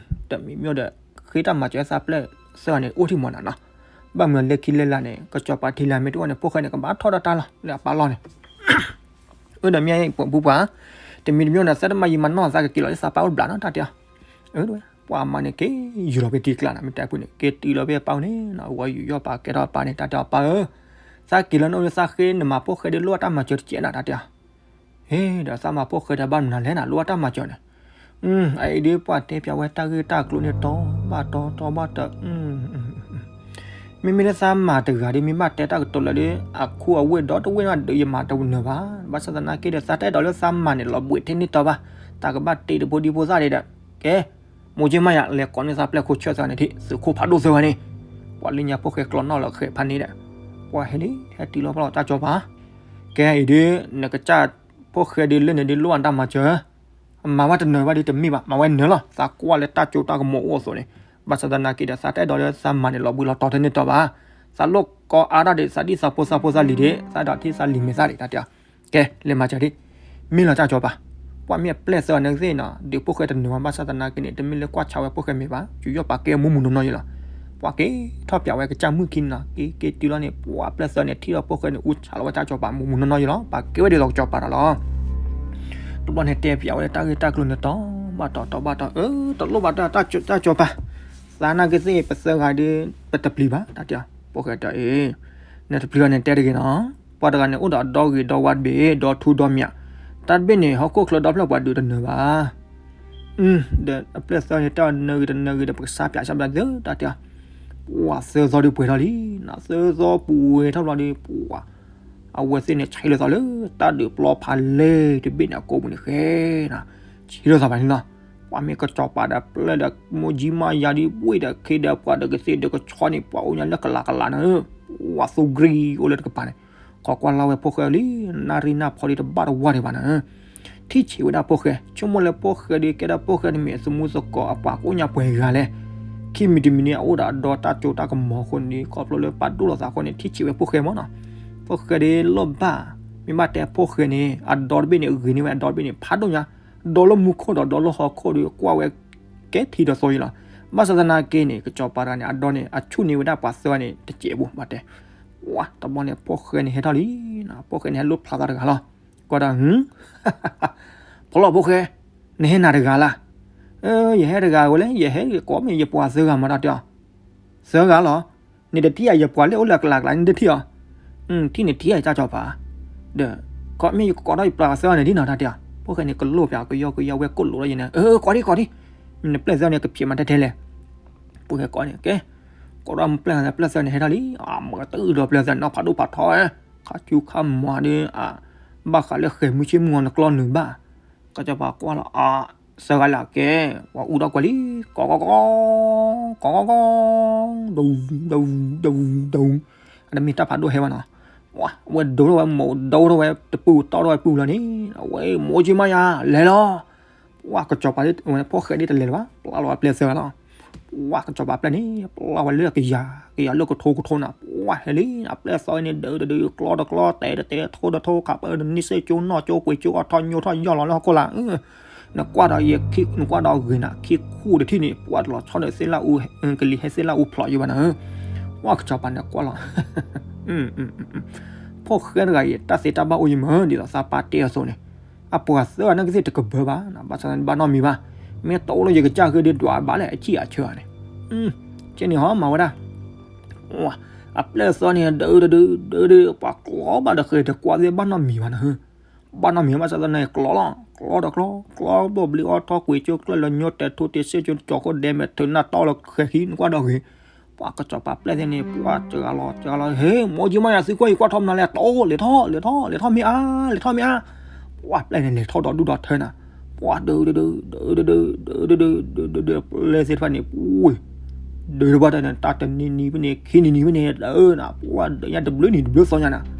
တမံၤမ့ၢ်ဒီး ဃ့တၢ်မၤစၢၤလၢသးပျဲၢ်သၢဂၤန့ၣ်အိၣ်ထံၣ်မးနၤနီၤ, ဘၣ်မနုၤလၢခံလၢလာ်န့ၣ် ကစီၤပၤထံၣ်လၢမ့ၢ်တအိၣ်န့ၣ် ဖိၣ်ဃဲန့ၣ် ကဘၣ်ထီၣ်ဒီးတၢ်လီၤ လၢအပၢ်လီၢ်န့ၣ် အၢဒီးမ့ၢ်ပှၤဖုပှၤ, တမံၤတမံၤဒီး သးတမၤယံာ်မၤနီၢ်သးကက့ၤလီၤလၢသးပၢ်အိၣ်တဘျီနီၤ တၢ်တဲအီၤ, အၢ ပှၤမါန့ၣ်က့ၤယူၤလီၤဖဲထံကျါနီၤ မ့ၢ်တဲဖုန့ၣ် က့ၤတုၤလီၤဖဲအပၢ်အိၣ်န့ၣ်နီၤ ဝဲယူးယီၣ်ပာ်ကဲထီၣ်အပၢ်န့ၣ် တၢ်တဲအီၤ ပၢ်ဧၢ, သးက့ၤလီၤန့ၣ်အိၣ်လၢသးဃ့နမၤဖိၣ်ဃဲဒီးလိၣ်အတၢ်မၤစၢၤတကဲးနၤ တၢ်တဲအီၤ, ဟ့ၣ် ဒီးသးမၤဖိၣ်ဃဲဒီးဘၣ်မနုၤလဲၣ်နၤ လိၣ်အတၢ်မၤစၢၤန့ၣ်, အအံၤဒ်ပှၤတဲပၠးဝဲတၢ်ဂ့ၢ်တၢ်ကျိၤန့ၣ် တီဘၣ်တီတီဘၣ်တီ မ့မ့ၢ်လၢသးမၤတဂၤဒီး မ့ၢ်ဘၣ်တဲတၢ်ကတိၤလၢၤဒီး အခူအဝ့ၢ်ဒီတဝ့ၢ်နီၤဒီး ယမၤတနၢၤဘၣ်, ဘၣ်ဆၣ်သနာ်က့ဒီး သးတအဲၣ်ဒိးလၢသးမၤန့ၣ် လီၤဘှံးထဲန့ၣ်တီဘၣ်, တၢ်ကဘၣ်တ့တဖိဒံဖိသၣ်ဒံးဒီး, ကဲ, မိၢ်က့မးယၤ လဲၤကိးန့ၢ်သးပျဲၢ်ခိၣ်ဆၢၣ်သၢဂၤန့ၣ်ထံၣ် သုးခိၣ်ဖးဒိၣ်သၢဂၤန့ၣ်, ပှၤလၢညါဖိၣ်ဃဲကျီနီၣ်လီၤဃဲးဖးန့ၣ်ဒီး, ပှၤဟဲလံ ဟဲတုၤလီၤဖီလီၤတၢ်ကၠီၤပၤ, ကဲအံၤဒ် နကစၢ်ဖိၣ်ဃဲဒ်လၢန့ၣ်ဒ်လိၣ်အတၢ်မၤစၢၤ မၤဝဲတနၢၤဘၣ်ဒီးတမ့ၢ်ဘၣ် မၤဝဲနၢၤလီၤ သးကွၢ်လၢတၢ်ကၠိတၢ်ကမီၤအိၣ်အသိးန့ၣ်, ဘၣ်ဆၣ်သနာ်က့ဒီး သးတအဲၣ်ဒိးလၢသးမၤန့ၣ် လီၤဘှံးလီၤတီထဲန့ၣ်တီဘၣ်, သးလိၣ်ကီအါထီၣ်ဒံး သးဒံၣ်သးဖိသၣ်ဖိသၣ်လံၤဒံး သးဒိးထံၣ်သးလံၤမဲာ်သၣ်ဒံး တၢ်တဲအီၤ, ကဲ လဲၤမၤစၢၤဒံး, မ့ၢ်လီၤတၢ်ကၠီၤပၤ, ပှၤမ့ၢ်အပျဲၢ်သၢဂၤန့ၣ်သ့ၣ်နီၤ ဒုးဖိၣ်ဃဲတနၢၤဘၣ် ဘၣ်ဆၣ်သနာ်က့န့ၣ် တမ့ၢ်လၢကွၢ်ဆါဝဲဖိၣ်ဃဲမ့ၢ်ဘၣ် ယူးယီၣ်ပာ်ကဲမူးမူးနီၢ်နီၢ်ယံၤလီၤ, ပှၤက့ၤထီၣ်ပၠးဝဲကစၢ်မုၣ်ခံန့ၣ်နီၤ က့ၤက့ၤတုၤလီၤန့ၣ် ပှၤအပျဲၢ်သၢဂၤန့ၣ် ထံၣ်ဒီးဖိၣ်ဃဲန့ၣ် အူဆါလီၤဝဲတၢ်ကၠီၤပၤမူးမူးနီၢ်နီၢ်ယံၤလီၤ ပှၤကဲဝဲဒ်သိးကစၢ်ပၤတၢ်လီၤ တဘျီန့ၣ်တဲပၠးဝဲတၢ်ဂ့ၢ်တၢ်ကျိၤန့ၣ်တီဘၣ်တီတီဘၣ်တီ အၢ တလိၣ်ဘၣ်တၢ် တၢ်ကၠီၤပၤ, သးနာ်က့သ့ၣ်ပသၢဂၤဒီး ပတပျံၤဘၣ် တၢ်တဲအီၤ, ဖိၣ်ဃဲတဲအီၤအ့ၣ်, နတပျံၤဘၣ်န့ၣ်တဲတဂ့ၤနီၤ, ပှၤတဂၤန့ၣ်အိၣ်ဒီးအဒီဂ့ၤဒီဝါတဘ့ၣ် ဒီထူဒီမၠး, တၢ်တဘ့ၣ်န့ၣ် ဟီၣ်ခိၣ်ချၢဒီဖျၢၣ်ပှၤဒုးတနၢၤဘၣ် ဒီးအပျဲၢ်သၢဂၤန့ၣ် တၢ်နၢဂ့ၤတနၢဂ့ၤဒီး ပကစါပၠးစါပၠးသ့ တၢ်တဲအီၤ, ပှၤသၢသီဒုးပှဲၤထီၣ်လံနီၤ, သၢသီပှဲၤထီၣ်ဘျီဒီး ပှၤ အဝဲသ့ၣ်န့ၣ် ဆံးလိာ်သးလၢ တၢ်ဒုးပျီဖးလဲၢ်တဘ့ၣ်န့ၣ် အကိာ်ပူၤန့ၣ်ဃဲနီၤ, ဆံးလိာ်သးဘၣ်န့ၣ်လီၤ, ပှၤမ့ၢ်ကစီၤပၤဒီးပျဲၢ်ဒီး မိၢ်က့မးယၤဒီး ဘှ့ၣ်ဒီးခ့ဒီးပှၤဒီးကသ့ၣ်ဒီးကဆီန့ၣ် ပှၤအိၣ်ညါလၢကလးကလးန့ၣ်, ပှၤသူၣ်ဂရံၤအိၣ်လၢတကပၤန့ၣ်, ခိးကွၢ်လီၤဝဲဖိၣ်ဃဲလံ, နၣ်ရံၣ်နၢ်ဖီဒံးတဘၣ်တဝါဒံးဘၣ်န့ၣ် ထံၣ်ဆံးဝဲဒၣ်ဖိၣ်ဃဲ, ဆိကမိၣ်လၢဖိၣ်ဃဲဒီး ကဲဒၣ်ဖိၣ်ဃဲတမ့ၢ်အသမူသကိးအပှၤကအိၣ်ညါပှဲၤဂၤလဲၣ်, ခံမံၤတမံၤန့ၣ် အအိၣ်ဒီးအဒီတၢ်ကၠိတၢ်ကမီၤအဃိန့ၣ် ခီဖျိလၢပာ်ဒိၣ်လိာ်သးအဃိန့ၣ် ထံၣ်ဆံးဝဲဖိၣ်ဃဲမ့ၢ်နီၤ, ဖိၣ်ဃဲဒီးလိၣ်ဘၣ်, မ့ၢ်ဘၣ်တဲဖိၣ်ဃဲန့ၣ် အဒီတဘ့ၣ်န့ၣ် ဂ့ၤန့ၢ်ဝဲအဒီတဘ့ၣ်န့ၣ် ဖးဒိၣ်ညါ, ဒီလၢမူခိၣ်ဒီးဒီလၢဟီၣ်ခိၣ်ဒီး ကွၢ်ဝဲကဲထံဒီးသိယံၤလီၤ, ဘၣ်ဆၣ်သနာ်က့န့ၣ် ကစီၤပၤတဂၤန့ၣ် အဒီန့ၣ် အဆူၣ်န့ၢ်ဝဲဒၣ်ပှၤသၢဂၤန့ၣ် တစဲးဘၣ် ဘၣ်တဲ ဝါ တဘျီန့ၣ် ဖိၣ်ဃဲန့ၣ်ဟဲထီၣ်လံ, ဖိၣ်ဃဲန့ၣ်ဟဲလိၣ်ဖျါသးတဂၤလီၤ, ကွၢ်ဒီး ဖီလီၤဖိၣ်ဃဲ, နဟဲနၤတဂၤလၢ်, ယဟဲတဂၤဝဲလဲၣ်, ယဟဲကိးမ့ၢ်ယပှၤသၢဂၤမး တၢ်တဲအီၤ, သၢဂၤလီၤ, နတထံၣ်ဧါ ယပှၤလၢအိၣ်လၢအကလးကလးန့ၣ် နတထံၣ်ဧါ, ထံၣ်န့ၣ်ထံၣ်ဧါ တၢ်ကၠီၤပၤ, ဒီး ကိးမ့ၢ်ယကကိးထီၣ်ယပှၤသၢဂၤန့ၣ်ဒ်နီၤ တၢ်တဲအီၤ, ဖိၣ်ဃဲန့ၣ် ကလိၣ်ပၠးကယီကယီဝဲကိၣ်လိာ်လီၤယဲန့ၣ်, ကိးဒံကိးဒံ, နပျဲၢ်သၢဂၤန့ၣ် ကဖျဲးမးထဲထဲလဲၣ်, ဖိၣ်ဃဲကိးန့ၣ် ကဲ, ပ ကိးထီၣ်ပျဲၢ်သၢ ပျဲၢ်သၢန့ၣ် ဟဲထီၣ်လံ, အမၤတအုၣ်ဒီးပျဲၢ်သၢန့ၣ် ဖးဒိၣ်ဖးထီဝဲ, ခါဆူခါမၤဒီး အဘၣ်ဃးလၢဃဲၤမုၢ်ဆ့ၣ်မုၢ်ဂီၤနကျီနုာ်ဘၣ်. ကစီၤပၤကွၢ်လီၤ အ သၢဂၤလၢကဲ, ပှၤအူထီၣ်ကွၢ်လံ, ကီကီကီ, ကီကီကီ, ဒူ, ဒူ, ဒူ, ဒူ, အတမ့ၢ်တၢ်ဖးဒိၣ်ဟဲဘၣ်နီၤ, ဝဲဒိထီၣ်ဝဲမိၢ်ဒိထီၣ်ဝဲတပူၤတီထီၣ်ဝဲပူၤလီၤန့ၣ်, အဝဲမိၢ်ကၠံမးယၤ လဲၤလီၤ. ပှၤကစီၤပၤ ဖီၣ်ဃဲဒ်တလဲၤလၢၤဘၣ်, ပျၢ်လီၤဝဲပျဲၢ်သၢဂၤလီၤ. ပှၤကစီၤပၤပျဲၢ်န့ၣ် ပျၢ်ဝဲလၢကယၤ, ကယၤလၢကထိကထိနၤ, ပှၤဟဲလံ အပျဲၢ်သၢဂၤန့ၣ် ဒုးတဒုး ကျီတကျီ တဲတတဲ ထိတထိ ခးပၢတနံၣ်စ့ၢ်ကၠိနီၢ်ကၠိကွ့ၢ်ကၠိ အီၣ်ထီၣ်ညိၣ်ထီၣ်ယီၢ်လီၤလၢဟီၣ်ခိၣ်လာ် နကွၢ်ဒီးယခံ နကွၢ်ဒီးဂ့ၤနၤ ခံခူၣ်တထံၣ်န့ၣ် ပှၤတလီၤဆီဒီးသ့ၣ်လၣ်အူ, ကလံၤဟဲသ့ၣ်လၣ်အူဖျိးယံၤဘၣ်နၤဧၢ, ပှၤကစီၤပၤန့ၣ်ကွၢ်လီၤ, ဖီၣ်ဃဲတဂၤအံၤ တၢ်သ့တၢ်ဘၣ်အိၣ်ယံၤမး ဒ်သိးသးပၢ်တဲအသိးန့ၣ်, အပှၤသၢဂၤန့ၣ်ကသ့ၣ်တကဘၢဘၣ်, ဘၣ်ဆၣ်ဘၣ်နီတမံၤဘၣ်, မ့ၢ်တအိၣ်လၢယကစၢ်ဃ့ဒ်ဒွးဘၣ်လဲၣ် အဆံၣ်အဆၢဧါန့ၣ်, ကဲန့ၣ်ဟီမၤဝဲဒၣ် အပျဲၢ်သၢဂၤန့ၣ် ဒုးတဒုး ဒုးဒုး ပှၤကျီဘၣ်ဒီးဃဲၤတကွၢ်သ့ၣ်ဘၣ်နီတမံၤဘၣ်နၤဧၢ, ဘၣ်နီတမံၤဘၣ်ဆၣ်သနာ်က့ကျီလီၤ, ကျီတကျီ, ကျီဘိၣ်ဘျ့အီၣ်ထီၣ်ကွ့ၢ်ကၠိကျၢၢ်လၢညိၣ်တဲာ်ထိတ့ၢ်စ့ၢ်ကၠိကၠီၤခိၣ်ဒဲမဲာ်ထုးနၢ်တီလီၤဃဲၤခံနကွၢ်ဒီးဂ့ၤ, ပှၤကစီၤပၤပျဲၢ်သ့ၣ်န့ၣ် ပှၤစှၤလီၤစှၤလီၤ ဟ့ၣ် မိၢ်ကၠံမးယၤ သုကွၢ်ယကွၢ်ထီၣ်မနုၤလဲၣ် တိၢ် လဲၤထီၣ် လဲၤထီၣ်မ့ၢ်အါ လဲၤထီၣ်မ့ၢ်အါ, ပှၤပျဲၢ်န့ၣ် လဲၤထီၣ်ဒီးဒူၣ်ဒီးထၢနၤ, ပှၤဒုးဒုးဒုး ဒုးဒုးဒုး ဒုးဒုးဒုး ဒုးဒုးဒုး ပျဲၢ်သ့ၣ်တဖၣ်န့ၣ် ပှၤ ဒုးတဘၣ်တၢ်န့ၣ် တၢ်တနံၤနံၤဖဲန့ၣ် ခံနံၤနံၤဖဲန့ၣ် ဒုးနၤ ပှၤဒုးညါတဘျုးနံၤတဘျုးသီညါနၤ,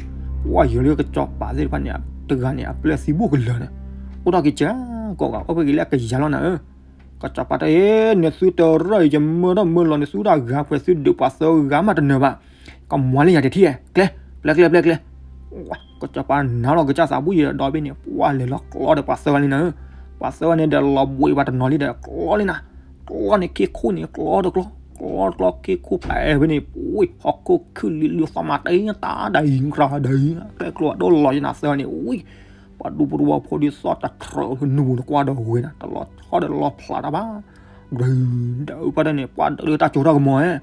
ပှၤယီၤလၢကစီၤပၤသ့ၣ်တဖၣ်န့ၣ် တဂၤန့ၣ် အပျဲၢ်သံဘိၣ်ကလၢာ်န့ၣ်, အိၣ်ထီၣ်က့ၤစှၤကိးဂၤ အိၣ်ဖဲက့ၤလၢအကယၤလီၤနၤဧၢ, ကစီၤပၤတဲ နသုတရၢၢ်အံၤ ယမၢထီၣ်မၢလီၤန့ၣ် သုတၢ်ဂၤ ပှဲၤသုဒုးပှၤသၢဂၤမးတနၢၤဘၣ်, ကမၤလၢယၤတထံၣ် ကျဲ ပျဲကျဲ ပျဲကျဲ, ကစီၤပၤနၤလီၤကစၢ်သးဘူၣ်ယံၤဒီဘ့ၣ်န့ၣ် ပှၤလဲၤလီၤကျီဒီးပှၤသၢဂၤလံနၤဧၢ, ပှၤသၢဂၤန့ၣ်ဒီးလီၤဘှံးပှၤတနီၤလံဒီးကျီလံနၤ, ကျီန့ၣ်ခံခူၣ်န့ၣ် ကျီတကျီ, ကျီတကျီခံခူၣ်ဖဲဖဲန့ၣ် ပှၤဟီၣ်ခိၣ်ခုၣ်လံလုၢ်သီၣ်မးတအံၤ တၢ်ဒၣ်အံၤ ကြၢးဒၣ်အံၤ ကျဲကျိၤအဒိၣ်လီၤယနၤသၢဂၤန့ၣ် ဝံၤ ပှၤဒူပဒူဝီဖိဒုးသီၣ်တထြၢးနူနကွၢ်ဒီးဂ့ၤနၤ တလီၤဆီဒီးလီၤဖျးတၢ်ဘၣ်, ဒုးဒုးပှၤတၢ်န့ၣ် ပှၤဒုးလၢတၢ်ကၠိတၢ်ကမီၤဧၢ,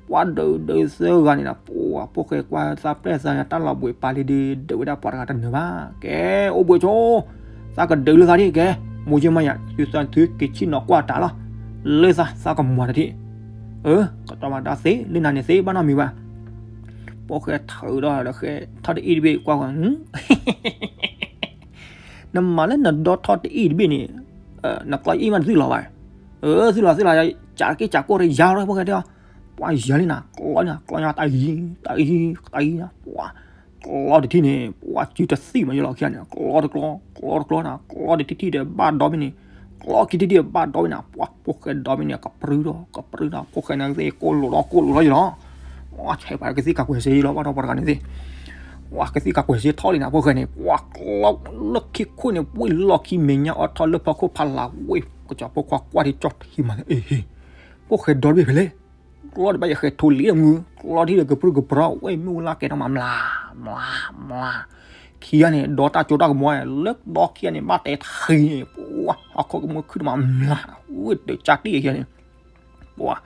ပှၤဒုးဒုးသၢဂၤန့ၣ်ဒီး ပှၤဖိၣ်ဃဲကွၢ်သးပျဲၢ်သးန့ၣ် တၢ်လီၤဘှံးပာ်လံဒီး ဒုးဝဲဒၣ်ပှၤတဂၤတနၢၤဘၣ်, ကဲ အိၣ်ဘှံးဆိ သးကဒုးလၢသးဒံးကဲ, မိၢ်ကၠံမးယၤ သုသးသုက့ၤဆံၣ်နီၤကွၢ်တၢ်လီၤ, လၢသးသးကမၤတထံၣ်, အၢ ကတီၤမၤတၢ်သ့ လၢနၤန့ၣ်သ့ဘၣ်နီတမံၤဘၣ်, ဖိၣ်ဃဲထုးဒီးဒီးဃဲ ထီၣ်တအံၣ်တဘ့ၣ်ကွၢ်ကွၢ် နမၤလၢနဒီထီၣ်တအံၣ်တဘ့ၣ်န့ၣ် နကျီအံၣ်မးတသုလီၤဘၣ်, အၢ သုလီၤသုလီၤ, ကးက့ၤကးကိၢ်တယါလီၤ ဖိၣ်ဃဲတဲအီၤ, ပှၤယၤလံနၤ ကျီနၤ ကျီနၤတၢ်အံၤ တၢ်အံၤ တၢ်အံၤနၤ ပှၤ ကျီတထံၣ်န့ၣ် ပှၤစုတသံၣ်မးယလီၤခံဂၤန့ၣ် ကျီတကျီ ကျီတကျီနၤ ကျီတထံၣ်ထံၣ်ဒီးဘၣ်ဒီဘ့ၣ်န့ၣ် ကျီခံထံၣ်ထံၣ်ဒီးဘၣ်ဒီဘ့ၣ်နၤ ပှၤဖိၣ်ဃဲဒီဘ့ၣ်န့ၣ် ကပြုၢ်ဒီး ကပြုၢ်ဒီး ဖိၣ်ဃဲန့ၣ်သ့ၣ် ကိၢ်လိာ်ဒီးကိၢ်လိာ်လီၤယလီၤ, ပှၤဆဲးပှၤကသံၣ်ကးကွဲးစ့ယလီၤ ဘၣ်ဒီးပှၤတဂၤန့ၣ်သ့ၣ် ပှၤကသံၣ်ကးကွဲးစ့ထီၣ်လံနၤ ဖိၣ်ဃဲန့ၣ် ပှၤကျီလၢခံခိၣ်န့ၣ် ဝံၤလီၢ်ခံမဲာ်ညါအီထီၣ်လၢဖီခိၣ်ဖးလၢ်ဝံၤ ကစီၤဖိခွါကွၢ်ထံကၠီၣ်ထံမး အ့ၣ်ဟ့ၣ် ဖိၣ်ဃဲဒီတဘ့ၣ်ဖဲလဲၣ် ကျီတဘၣ်ယဃဲၤထိးလံမုၢ် ကျီထံၣ်ဒီးကပြုၢ်ကပြီဝဲ မ့ၣ်အူလၢကဲထီၣ်မး မျး မျး မျး, ခံဂၤန့ၣ် ဒီတၢ်ကၠိတၢ်ကမီၤ လၢဒီခံဂၤန့ၣ် ဘၣ်တဲထံန့ၣ် ပှၤဟီၣ်ခိၣ်ကမူၣ်ခုၣ်တမး မျး ဝဲဒၣ်ကၠီၣ်ထံၣ်ခံဂၤန့ၣ် ပှၤ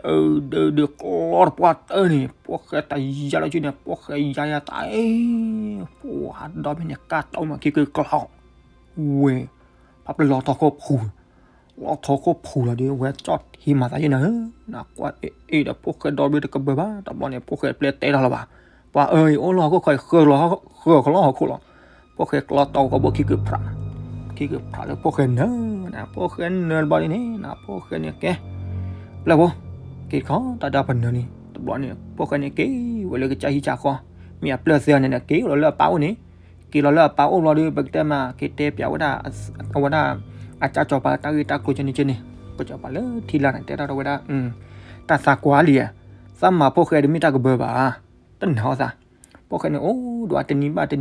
ဒုးဒုးဒုးကျီတပှၢ်တၢၢ်န့ၣ် ဖိၣ်ဃဲတယါလီၤစုန့ၣ် ဖိၣ်ဃဲယါယါတၢ်အံၤ ပှၤဒီဘ့ၣ်န့ၣ် ကၢ်တီမးခံကကျီ ဝဲ ဖးပျဲၢ်လီၤထီၣ်ခိၣ်ဖူ လီၤထီၣ်ခိၣ်ဖူလီၤဒီး ဝဲကၠီၣ်ထံမၤသးယဲၢ်နၤဧၢ, နကွၢ်အ့ၣ်ဒီးဖိၣ်ဃဲဒီဘ့ၣ်တကဘၢဘၣ် တဘျီန့ၣ် ဖိၣ်ဃဲပျဲတဲတၢ်လီၤဘၣ်, ပှၤအၢအံၤအိၣ်လီၤဟီၣ်ခိၣ်ခီ ဃၢၤကလီဟီၣ်ခိၣ်လီၤ, ဖိၣ်ဃဲကျီတီကီဘိခံကဖး, ခံကဖးလၢဖိၣ်ဃဲနၢၤ, ဖိၣ်ဃဲနၢၤတဘျီဒ်န့ၣ် နဖိၣ်ဃဲန့ၣ်ကဲ, ပျဲၢ်ဖိ, က့ၤတခီတၢ်ဒၣ်ပနၢၤန့ၣ် တဘျီန့ၣ် ဖိၣ်ဃဲန့ၣ်က့ၤဝဲလၢကစၢ်ဟံၣ်ကၢ်ဃီ, မ့ၢ်အပျဲၢ်သၢဂၤန့ၣ်ဒီး က့ၤအိၣ်လီၤလၢအပၢ်အိၣ်န့ၣ် က့ၤလီၤလၢအပၢ်အိၣ်ဘျီဒီး ပကတဲမး က့ၤတဲပျးဝဲဒၣ် အဝဲဒၣ် အကၢ်စီၤပၤတၢ်ဂ့ၢ်တၢ်ကျိၤကဲန့ၣ်ကဲန့ၣ်, ကၢ်စီၤပၤလၢထံလာ်န့ၣ် တဲတၢ်ဒီးဝဲဒၣ် တၢ်သးကွၢ်လံဧါ, သးမၤဖိၣ်ဃဲတမ့ၢ်တၢ်ကဘၢဘၣ်, တနာ်အီၤသး, ဖိၣ်ဃဲန့ၣ်အိၣ်ဒီးတနံၤဘၣ်တနံၤ တသ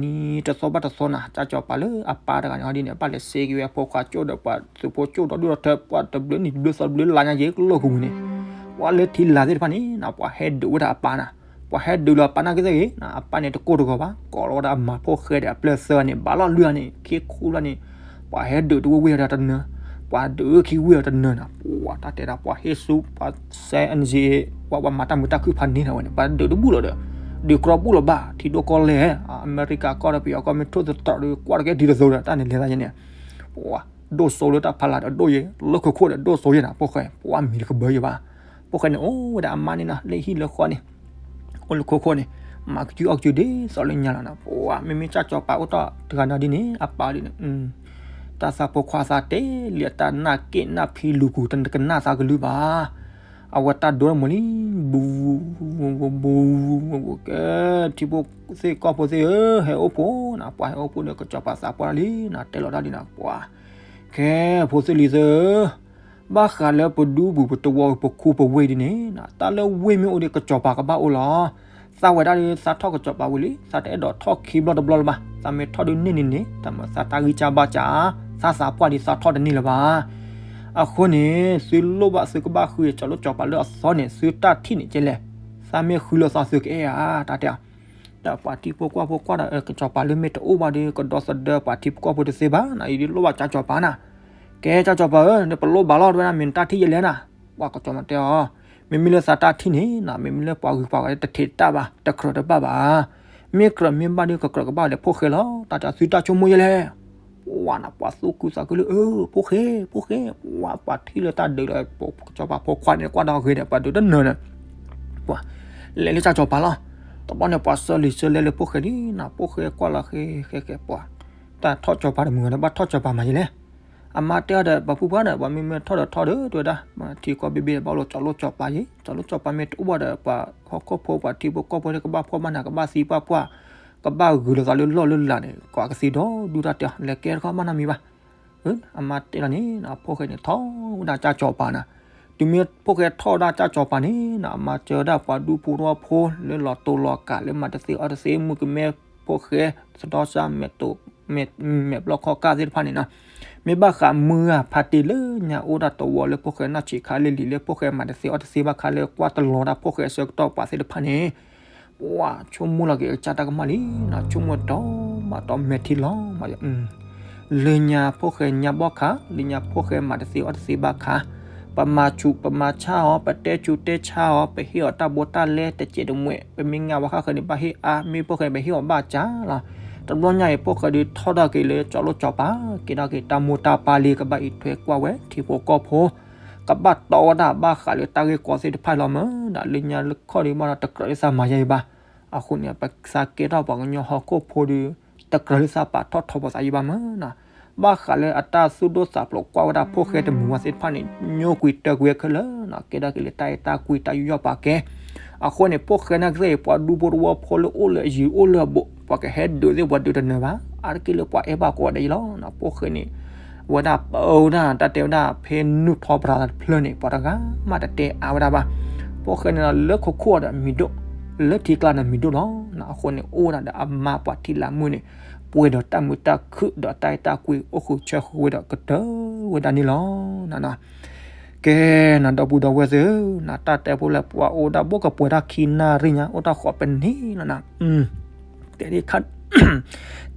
ီဘၣ်တသီနၤ ကၢ်စီၤပၤလၢအပၢ်တဂၤန့ၣ်ဟီဒ်န့ၣ် ဘၣ်လဲၤစ့က့ၤဝဲအဖိခွါကၠိဒီးပှၤသုးဖိကၠိဒီးဒူၣ်ဒီးထၢ ပှၤတဘျုးနံၣ်တဘျုးသီတဘျုးလါညါက့ၤကလိာ်ကဝံၤန့ၣ်, ပှၤလၢထံလာ်သ့ၣ်တဖၣ်န့ၣ် ပှၤဟဲဒုးဝဲဒၣ်အပၢ်နၤ, ပှၤဟဲဒုးလီၤအပၢ်နာ်က့သ့ၣ်ဂ့ၤ အပၢ်န့ၣ်တကိၢ်တဂီၤဘၣ် ကိးလီၤဝဲဒၣ်အမၤဖိၣ်ဃဲဒီးအပျဲၢ်သၢဂၤန့ၣ် ဘၣ်လီၤလွံၢ်ဂၤန့ၣ် ခံခူလီၤန့ၣ် ပှၤဟဲဒုးတဝ့ၢ်ဝ့ၢ်ဒီးတနၢၤ, ပှၤဒုးခံဝ့ၢ်ဒီးတနၢၤနၤ, ပှၤတၢ်တဲဒၣ်ပှၤဟ့ၣ်ဆူပှၤစဲ NCA ပှၤပှၤမၤတၢ်မုာ်တၢ်ခုၣ်ဖးန့ၢ်နၤဝဲန့ၣ် ပှၤဒုးတဘူၣ်လီၤဒီး ဒုးကြီဘူၣ်လီၤဘၣ် ထံဒိၣ်ကီၢ်လဲၢ် အမဲရကၤကီၢ်ဒီးပယီၤကီၢ်မ့ၢ်ထိၣ်သတြီၤဒီးကွၢ်တကဲဒ်သိးဒီး တၢ်န့ၣ်လဲၤသးယဲန့ၣ်, ပှၤဒိၣ်စိလၢတၢ်ဖးလၢ်ဒီးဒိၣ်ယဲ လၢခိခိၣ်ဒီးဒိၣ်စိယဲနၤ ဖိၣ်ဃဲ ပှၤမံၤတကဘၢယဲဘၣ်, ဖိၣ်ဃဲန့ၣ်အိၣ်ဝဲဒၣ်အမါန့ၣ်နီၤ လၢဟံၣ်လၢဃီန့ၣ် အိၣ်လၢခိခိၣ်န့ၣ် မၤကစုအီၣ်ကစုဒ်သိးလၢညါလီၤနီၤ. ပှၤမ့မ့ၢ်ကၠၢ်ကၠီၤပၤအိၣ်ထီၣ်တဂၤဒီးဒ်န့ၣ် အပၢ်ဒ်န့ၣ် တၢ်သးဖိခွါသးတဲလံ အတၢ်နၢ်က့ၣ်နၢ်ဖံလူၤကူၤ တကနၣ်သးကလုၢ်ဘၣ်. အဝဲတၢ်ဒိတမုာ်လံ ဘူး ဘူး ကဲ ထံဖိသ့ၣ်ကီၢ်ဖိသ့ၣ်ဧၢ ဟဲအိၣ်ဖှိၣ်နီၤ. ပှၤဟဲအိၣ်ဖှိၣ်ဒီး ကစီၤပၤသးပှၢ်လံနီၤ တဲလီၤတၢ်ဒ်န့ၣ် ပှၤ ကဲ ဖိသ့ၣ်လံၤသ့ၣ်ဧၢ ဘၣ်ဃးလၢပဒူပူၤပတဝီ ပခူပဝ့ၢ်ဒ်န့ၣ် တၢ်လၢဝ့ၢ်မ့ၢ်အိၣ်ဒီး ကစီၤပၤကဘၣ်အိၣ်လီၤ. သးဝဲဒၣ်ဒီး သးထီၣ်ကစီၤပၤဝံၤလံ သးတအဲၣ်ဒိးထီၣ်ခံဘျီတဘျီလၢၤဘၣ်. သးမ့ၢ်ထီၣ်ဒုးန့ၢ်န့ၣ်န့ၣ် တၢ်မၤသးတၢ်ဂံၢ်စၢ်ဘါစၢ် သးသးပှၢ်ဒီးသးထီၣ်တန့ၢ်လၢၤဘၣ်. အဃိန့ၣ် သုလိၣ်ဘၣ်သုကဘၣ်ဃုကစီၤလိၣ်ကစီၤပၤလၢအသီန့ၣ် သုတၢ်ထံၣ်န့ၣ်ကဲလဲၣ်. သးမ့ၢ်ဃုလၢသီသုကအဲၣ်ဧါ တၢ်တဲ ဒီးပှၤထံဖိကီၢ်ဖိကွၢ်ဒီး ကစီၤပၤလၢမ့ၢ်တအိၣ်ဘၣ်ဒီး ကဒီသဒၢပှၤထံဖိကီၢ်ဖိတသ့ဘၣ်နီၤ အံၤဒ်လိၣ်ဘၣ်ကၠၢ်ကစီၤပၤနီၤ. ကဲ ကၠၢ်ကစီၤပၤဧၢ နပလိၣ်ဘၣ်လီၤ တဝဲဒၣ်မ့ၢ်နတၢ်ထံၣ်ယဲလဲၣ်နီၤ. ပှၤကစီၤပၤတဲအီၤ မ့မ့ၢ်လၢသးတၢ်ထံၣ်န့ၣ်နီၤ မ့မ့ၢ်လၢပှၤဂုၤပှၤဂၤတထံးတၢ်ဘၣ် တကြၢးတဘၣ်ဘၣ်. မ့ၢ်ကြၢးမ့ၢ်ဘၣ်ဒီး ကကြၢးကဘၣ်ဒီးဖိၣ်ဃဲလီၤ တၢ်တဲသုတၢ်ဆိကမိၣ်ယဲလဲၣ်. ပှၤနီၤ ပှၤသူၣ်ခုသးခုလၢ အၢ ဖိၣ်ဃဲ ဖိၣ်ဃဲ ပှၤပှၤထံၣ်လၢတၢ်ဒုးဒီး ကစီၤပၤဖိခွါန့ၣ် ကွၢ်ဒီးဂ့ၤဒီး ပှၤဒုးတနၢၤန့ၣ် ပှၤ လဲၤလၢကၠၢ်ကစီၤပၤလီၤ. တဘျီန့ၣ် ပှၤစၢလံၤစၢလဲလၢဖိၣ်ဃဲဒ်နီၤ ဖိၣ်ဃဲကွၢ်လီၤဃဲဃဲဃဲ ပှၤ တၢ်ထီၣ်ကစီၤပၤတမုာ်ဒီး ဘၣ်ထီၣ်ကစီၤပၤမးယဲလဲၣ်. အမါတဲအီၤဒီး ပှၤဖုပှၢ်ဒီး ပှၤမ့မ့ၢ်ထီၣ်ဒီးထီၣ်ဒီး တဝဲဒၣ် ထံကီၢ်ဘ့ၣ်ဘ့ၣ်ဒီး ဘၣ်အိၣ်လၢကစီၤလိၣ်ကစီၤပၤယဲ ကစီၤလိၣ်ကစီၤပၤမ့ၢ်တအိၣ်ဘၣ်ဒီး ပှၤဟီၣ်ခိၣ်ဖိပှၤထံဖိကီၢ်ဖိဒီး ကဘၣ်ဖှီၣ်ဘၣ်နး ကဘၣ်သံပှၢ်ပှၢ် ကဘၣ်ဂုာ်လိာ်သးလၢလီၢ်လၢလာ်န့ၣ် ကွၢ်ကသံဒီဒူၣ်တၢ်တဲအီၤ လဲၤကဲတခီဘၣ်နီတမံၤဘၣ်. အမါတဲလီၤန့ၣ် ဖိၣ်ဃဲန့ၣ်ထီၣ်ဝဲဒၣ်ကၠၢ်ကစီၤပၤနီၤ. တုၤမ့ၢ်ဖိၣ်ဃဲထီၣ်ဝဲဒၣ်ကၠၢ်ကစီၤပၤန့ၣ်နီၤ အမါစၢဝဲဒၣ်ပှၤဒူဖိတဝီဖိ လၢလီၤတိၢ်လီၤကးလၢမၤတသ့အီၣ်တသ့ မုၣ်ကမဲဖိၣ်ဃဲ သဒီစၢ်မဲာ်တိၢ် မဲာ်ဘျီၣ်ခီၣ်ကၢ်သ့ၣ်တဖၣ်န့ၣ်နီၤ. မ့ၢ်ဘၣ်ဃးမုၢ်ဂၤဖါတ့ၢ်လၢညါအိၣ်ဒၣ်တဝီလၢဖိၣ်ဃဲနီၢ်ဆံးခါလံၤလံၤ လၢဖိၣ်ဃဲမၤတသ့အီၣ်တသ့ဘၣ်ခါလၢကွၢ်တလီၤဒၣ်ဖိၣ်ဃဲအဆၢကတီၢ်ပှၤသ့ၣ်တဖၣ်န့ၣ် ပှၤဆိကမိၣ်လီၤက့ၤကစၢ်တၢ်ကမၣ်လံနီၤ ဆိကမိၣ်တီမးတီမဲာ်ထံလီၤမး လၢညါဖိၣ်ဃဲညါဘီၣ်ခါ လၢညါဖိၣ်ဃဲမၤတသ့အီၣ်တသ့ဘၣ်ခါ ပမၤဆူးပမၤဆါအီၤ ပတဲဆူးတဲဆါအီၤ ပဟ့ၣ်အီၤတၢ်ဘိတၢ်လဲတစဲးတမှဲး ပမ့ၢ်ငါဝဲဃၣ်ဃၢၤန့ၣ် ဘၣ်ဟ့ၣ်အါ မ့ၢ်ဖိၣ်ဃဲန့ၣ် ပဟ့ၣ်အီၤဘၣ်စၢ်လီၤ. တဘျီညါအံၤ ဖိၣ်ဃဲဒုးထီၣ်ထီၣ်က့ၤလၢကၠီလိၣ်ကၠီပၤ ကဲထီၣ်က့ၤတၢ်မိၢ်တၢ်ပၢ်လံ ကဘၣ်အံးထွဲကွၢ်ဝဲထံဖိကီၢ်ဖိ ကဘၣ်တီဝဲဒၣ်ဘၣ်ဃးလၢတၢ်ဂ့ၢ်ကီသ့ၣ်တဖၣ်လီၤမး ဒီးလၢညါလၢခီၣ်ဒုးဘၣ်ဒီးတကြၢးလၢသးမၤယါအံၤဘၣ်. အဃိန့ၣ် ပသးကဲထီၣ်ပှၤကညီဟီၣ်ခိၣ်ဖိဒုး တကြၢးလၢသးပာ်ထီၣ်ထီပှၤသးယံၤဘၣ်မးနီၤ. ဘၣ်ဃးလၢအတၢ်သူၣ်ဒိၣ်သးဖျိးကွၢ်ဝဲဒၣ်ဖိၣ်ဃဲတမုာ်ဝဲသ့ၣ်တဖၣ်န့ၣ် ညိကွံာ်တၢကွံာ်ခဲလၢာ်နီၤ ကဲထီၣ်က့ၤလၢတၢ်အဲၣ်တၢ်ကွံတၢ်ယူးယီၣ်ပာ်ကဲ. အဃိန့ၣ် ဖိၣ်ဃဲနာ်က့သ့ၣ် ပှၤဒူဖိတဝီဖိလၢအိၣ်လၢအယံၤအိၣ်လၢအဘူး ပှၤကဟဲဒုးသ့ၣ်ပှၤဒုးတနၢၤဘၣ် အါတက့ၢ်လၢပှၤအဲၣ်ဘၣ်ကိးဂၤဒဲးအံၤလီၤ. ဖိၣ်ဃဲန့ၣ် ဝဲဒၣ်ပၢဝဲဒၣ်တၢ်တဲဝဲဒၣ်ဖဲနုာ်ထီၣ်ပတြၢၤတဖျၢၣ်န့ၣ် ပှၤတဂၤမးတတဲအါဝဲဒၣ်ဘၣ်. ဖိၣ်ဃဲန့ၣ်ဒီးလၢခိခိၣ်ဒီးမံၤဒိၣ် လၢထံကျါန့ၣ်မံၤဒိၣ်လီၤ. အဃိန့ၣ် အိၣ်ဝဲဒၣ်ဒီးအမါပှၤထံလၢ်မုၢ်န့ၣ် ပှဲၤဒီးတၢ်မုာ်တၢ်ခုၣ်ဒီးတၢ်အဲၣ်တၢ်ကွံအိၣ်ဃုာ်ဆၢဃုာ်ဝဲဒီးကတၢၢ်ဝဲဒၣ်န့ၣ်လီၤ. ကဲနီၤ ဒီပုၢ်ဒီဝဲၢ်သ့ၣ်ဧၢ နတၢ်တဲဖိလၢပှၤအိၣ်ဒၣ်ဘိၣ်ကပှဲၤတၢ်ခံနၣ်ရံၣ်ညါ အိၣ်တၢ်ဃီးပနံၤလီၤနီၤ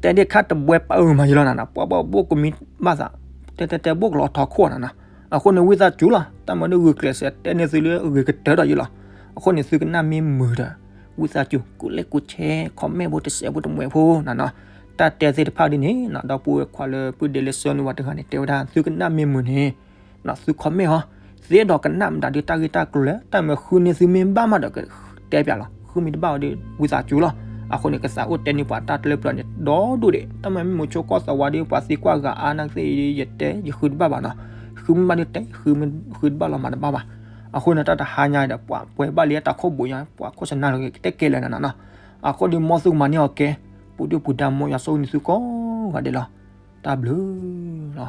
တဲဒ်ခါတဘှဲပာ်အုးမးယလီၤနၤ ပှၤဘၣ်ဘိၣ်ကမံဘၣ်သး တဲတဲတဲဘိၣ်ကလီၤထီခိၣ်နၤနီၤ. အဃိန့ၣ်ဝံသးစူၤလီၤ တၢ်မၤဒုးဂုာ်ကျဲးစၢးတဲန့ၢ်သုလၢအဂ့ၤကတၢၢ်ဒီးယလီၤ. အဃိန့ၣ်သုကနၣ်မ့ၢ်မုာ်ဒီး ဝံသးစူၤ ကူးလဲၣ်ကူးဆဲ comment ဖိတစဲးဖိတမှဲးဖိနၤနီၤ. တၢ်တဲသ့ၣ်တဖၣ်ဒ်န့ၣ်နီၤ ဒီပုၢ်ဝဲၢ်ခွါလၢပုၢ်ဒ့လၢဆၢနုာ်ဝဲတဂၤန့ၣ် တဲဝဲဒၣ် သုကနၣ်မ့ၢ်မုာ်န့ၣ် သု comment ဟီ သ့ဒီးကနၣ်မတၤဒုးတၢ်ဂ့ၢ်တၢ်ကျိၤလၢ တၢ်မၤဃုန့ၢ်သုမ့ၢ်ဘၣ်မးဒီးကတဲပၠးလီၤ ဃုမ့ၢ်တဘၣ်ဝဲဒီးဝံသးစူၤလီၤ. အဃိန့ၣ် ကစးအိၣ်တဲန့ၢ်ပှၤတၢ်တလၢပျၢၤန့ၣ် ဒီဒူၣ်ဒံး တၢ်မၤမ့ၢ်မုာ်ဆိကီၢ်သးဝးဒီး ပှၤသံကွၢ်ဂၤအါနာ်က့သ့ၣ် ယတဲယဃုတဘၣ်ဘၣ်နီၤ. ဃုမ့ၢ်ဘၣ်ဒုးတဲ ဃုမ့ၢ်ဃုတဘၣ်လီၤမၤတဘၣ်ဘၣ်. အဃိန့ၣ် တၢ်တဟါညါဒီး ပှၤပှဲၤဘၣ်လံတၢ်ခိၣ်ဘိညါ ပှၤခိၣ်စနါလီၤက့ၤကတဲကဲလၢာ်နၤနီၤ. အဃိဒီးမ်သုကမၤန့ၢ်အီၤကဲ ပူၤဒုၣ်ပူၤဒါ မ်ယွၤဆိၣ်ဂ့ၤန့ၢ်သုကိးဂၤဒဲးလီၤ. တၢ်ဘျုးလီၤ.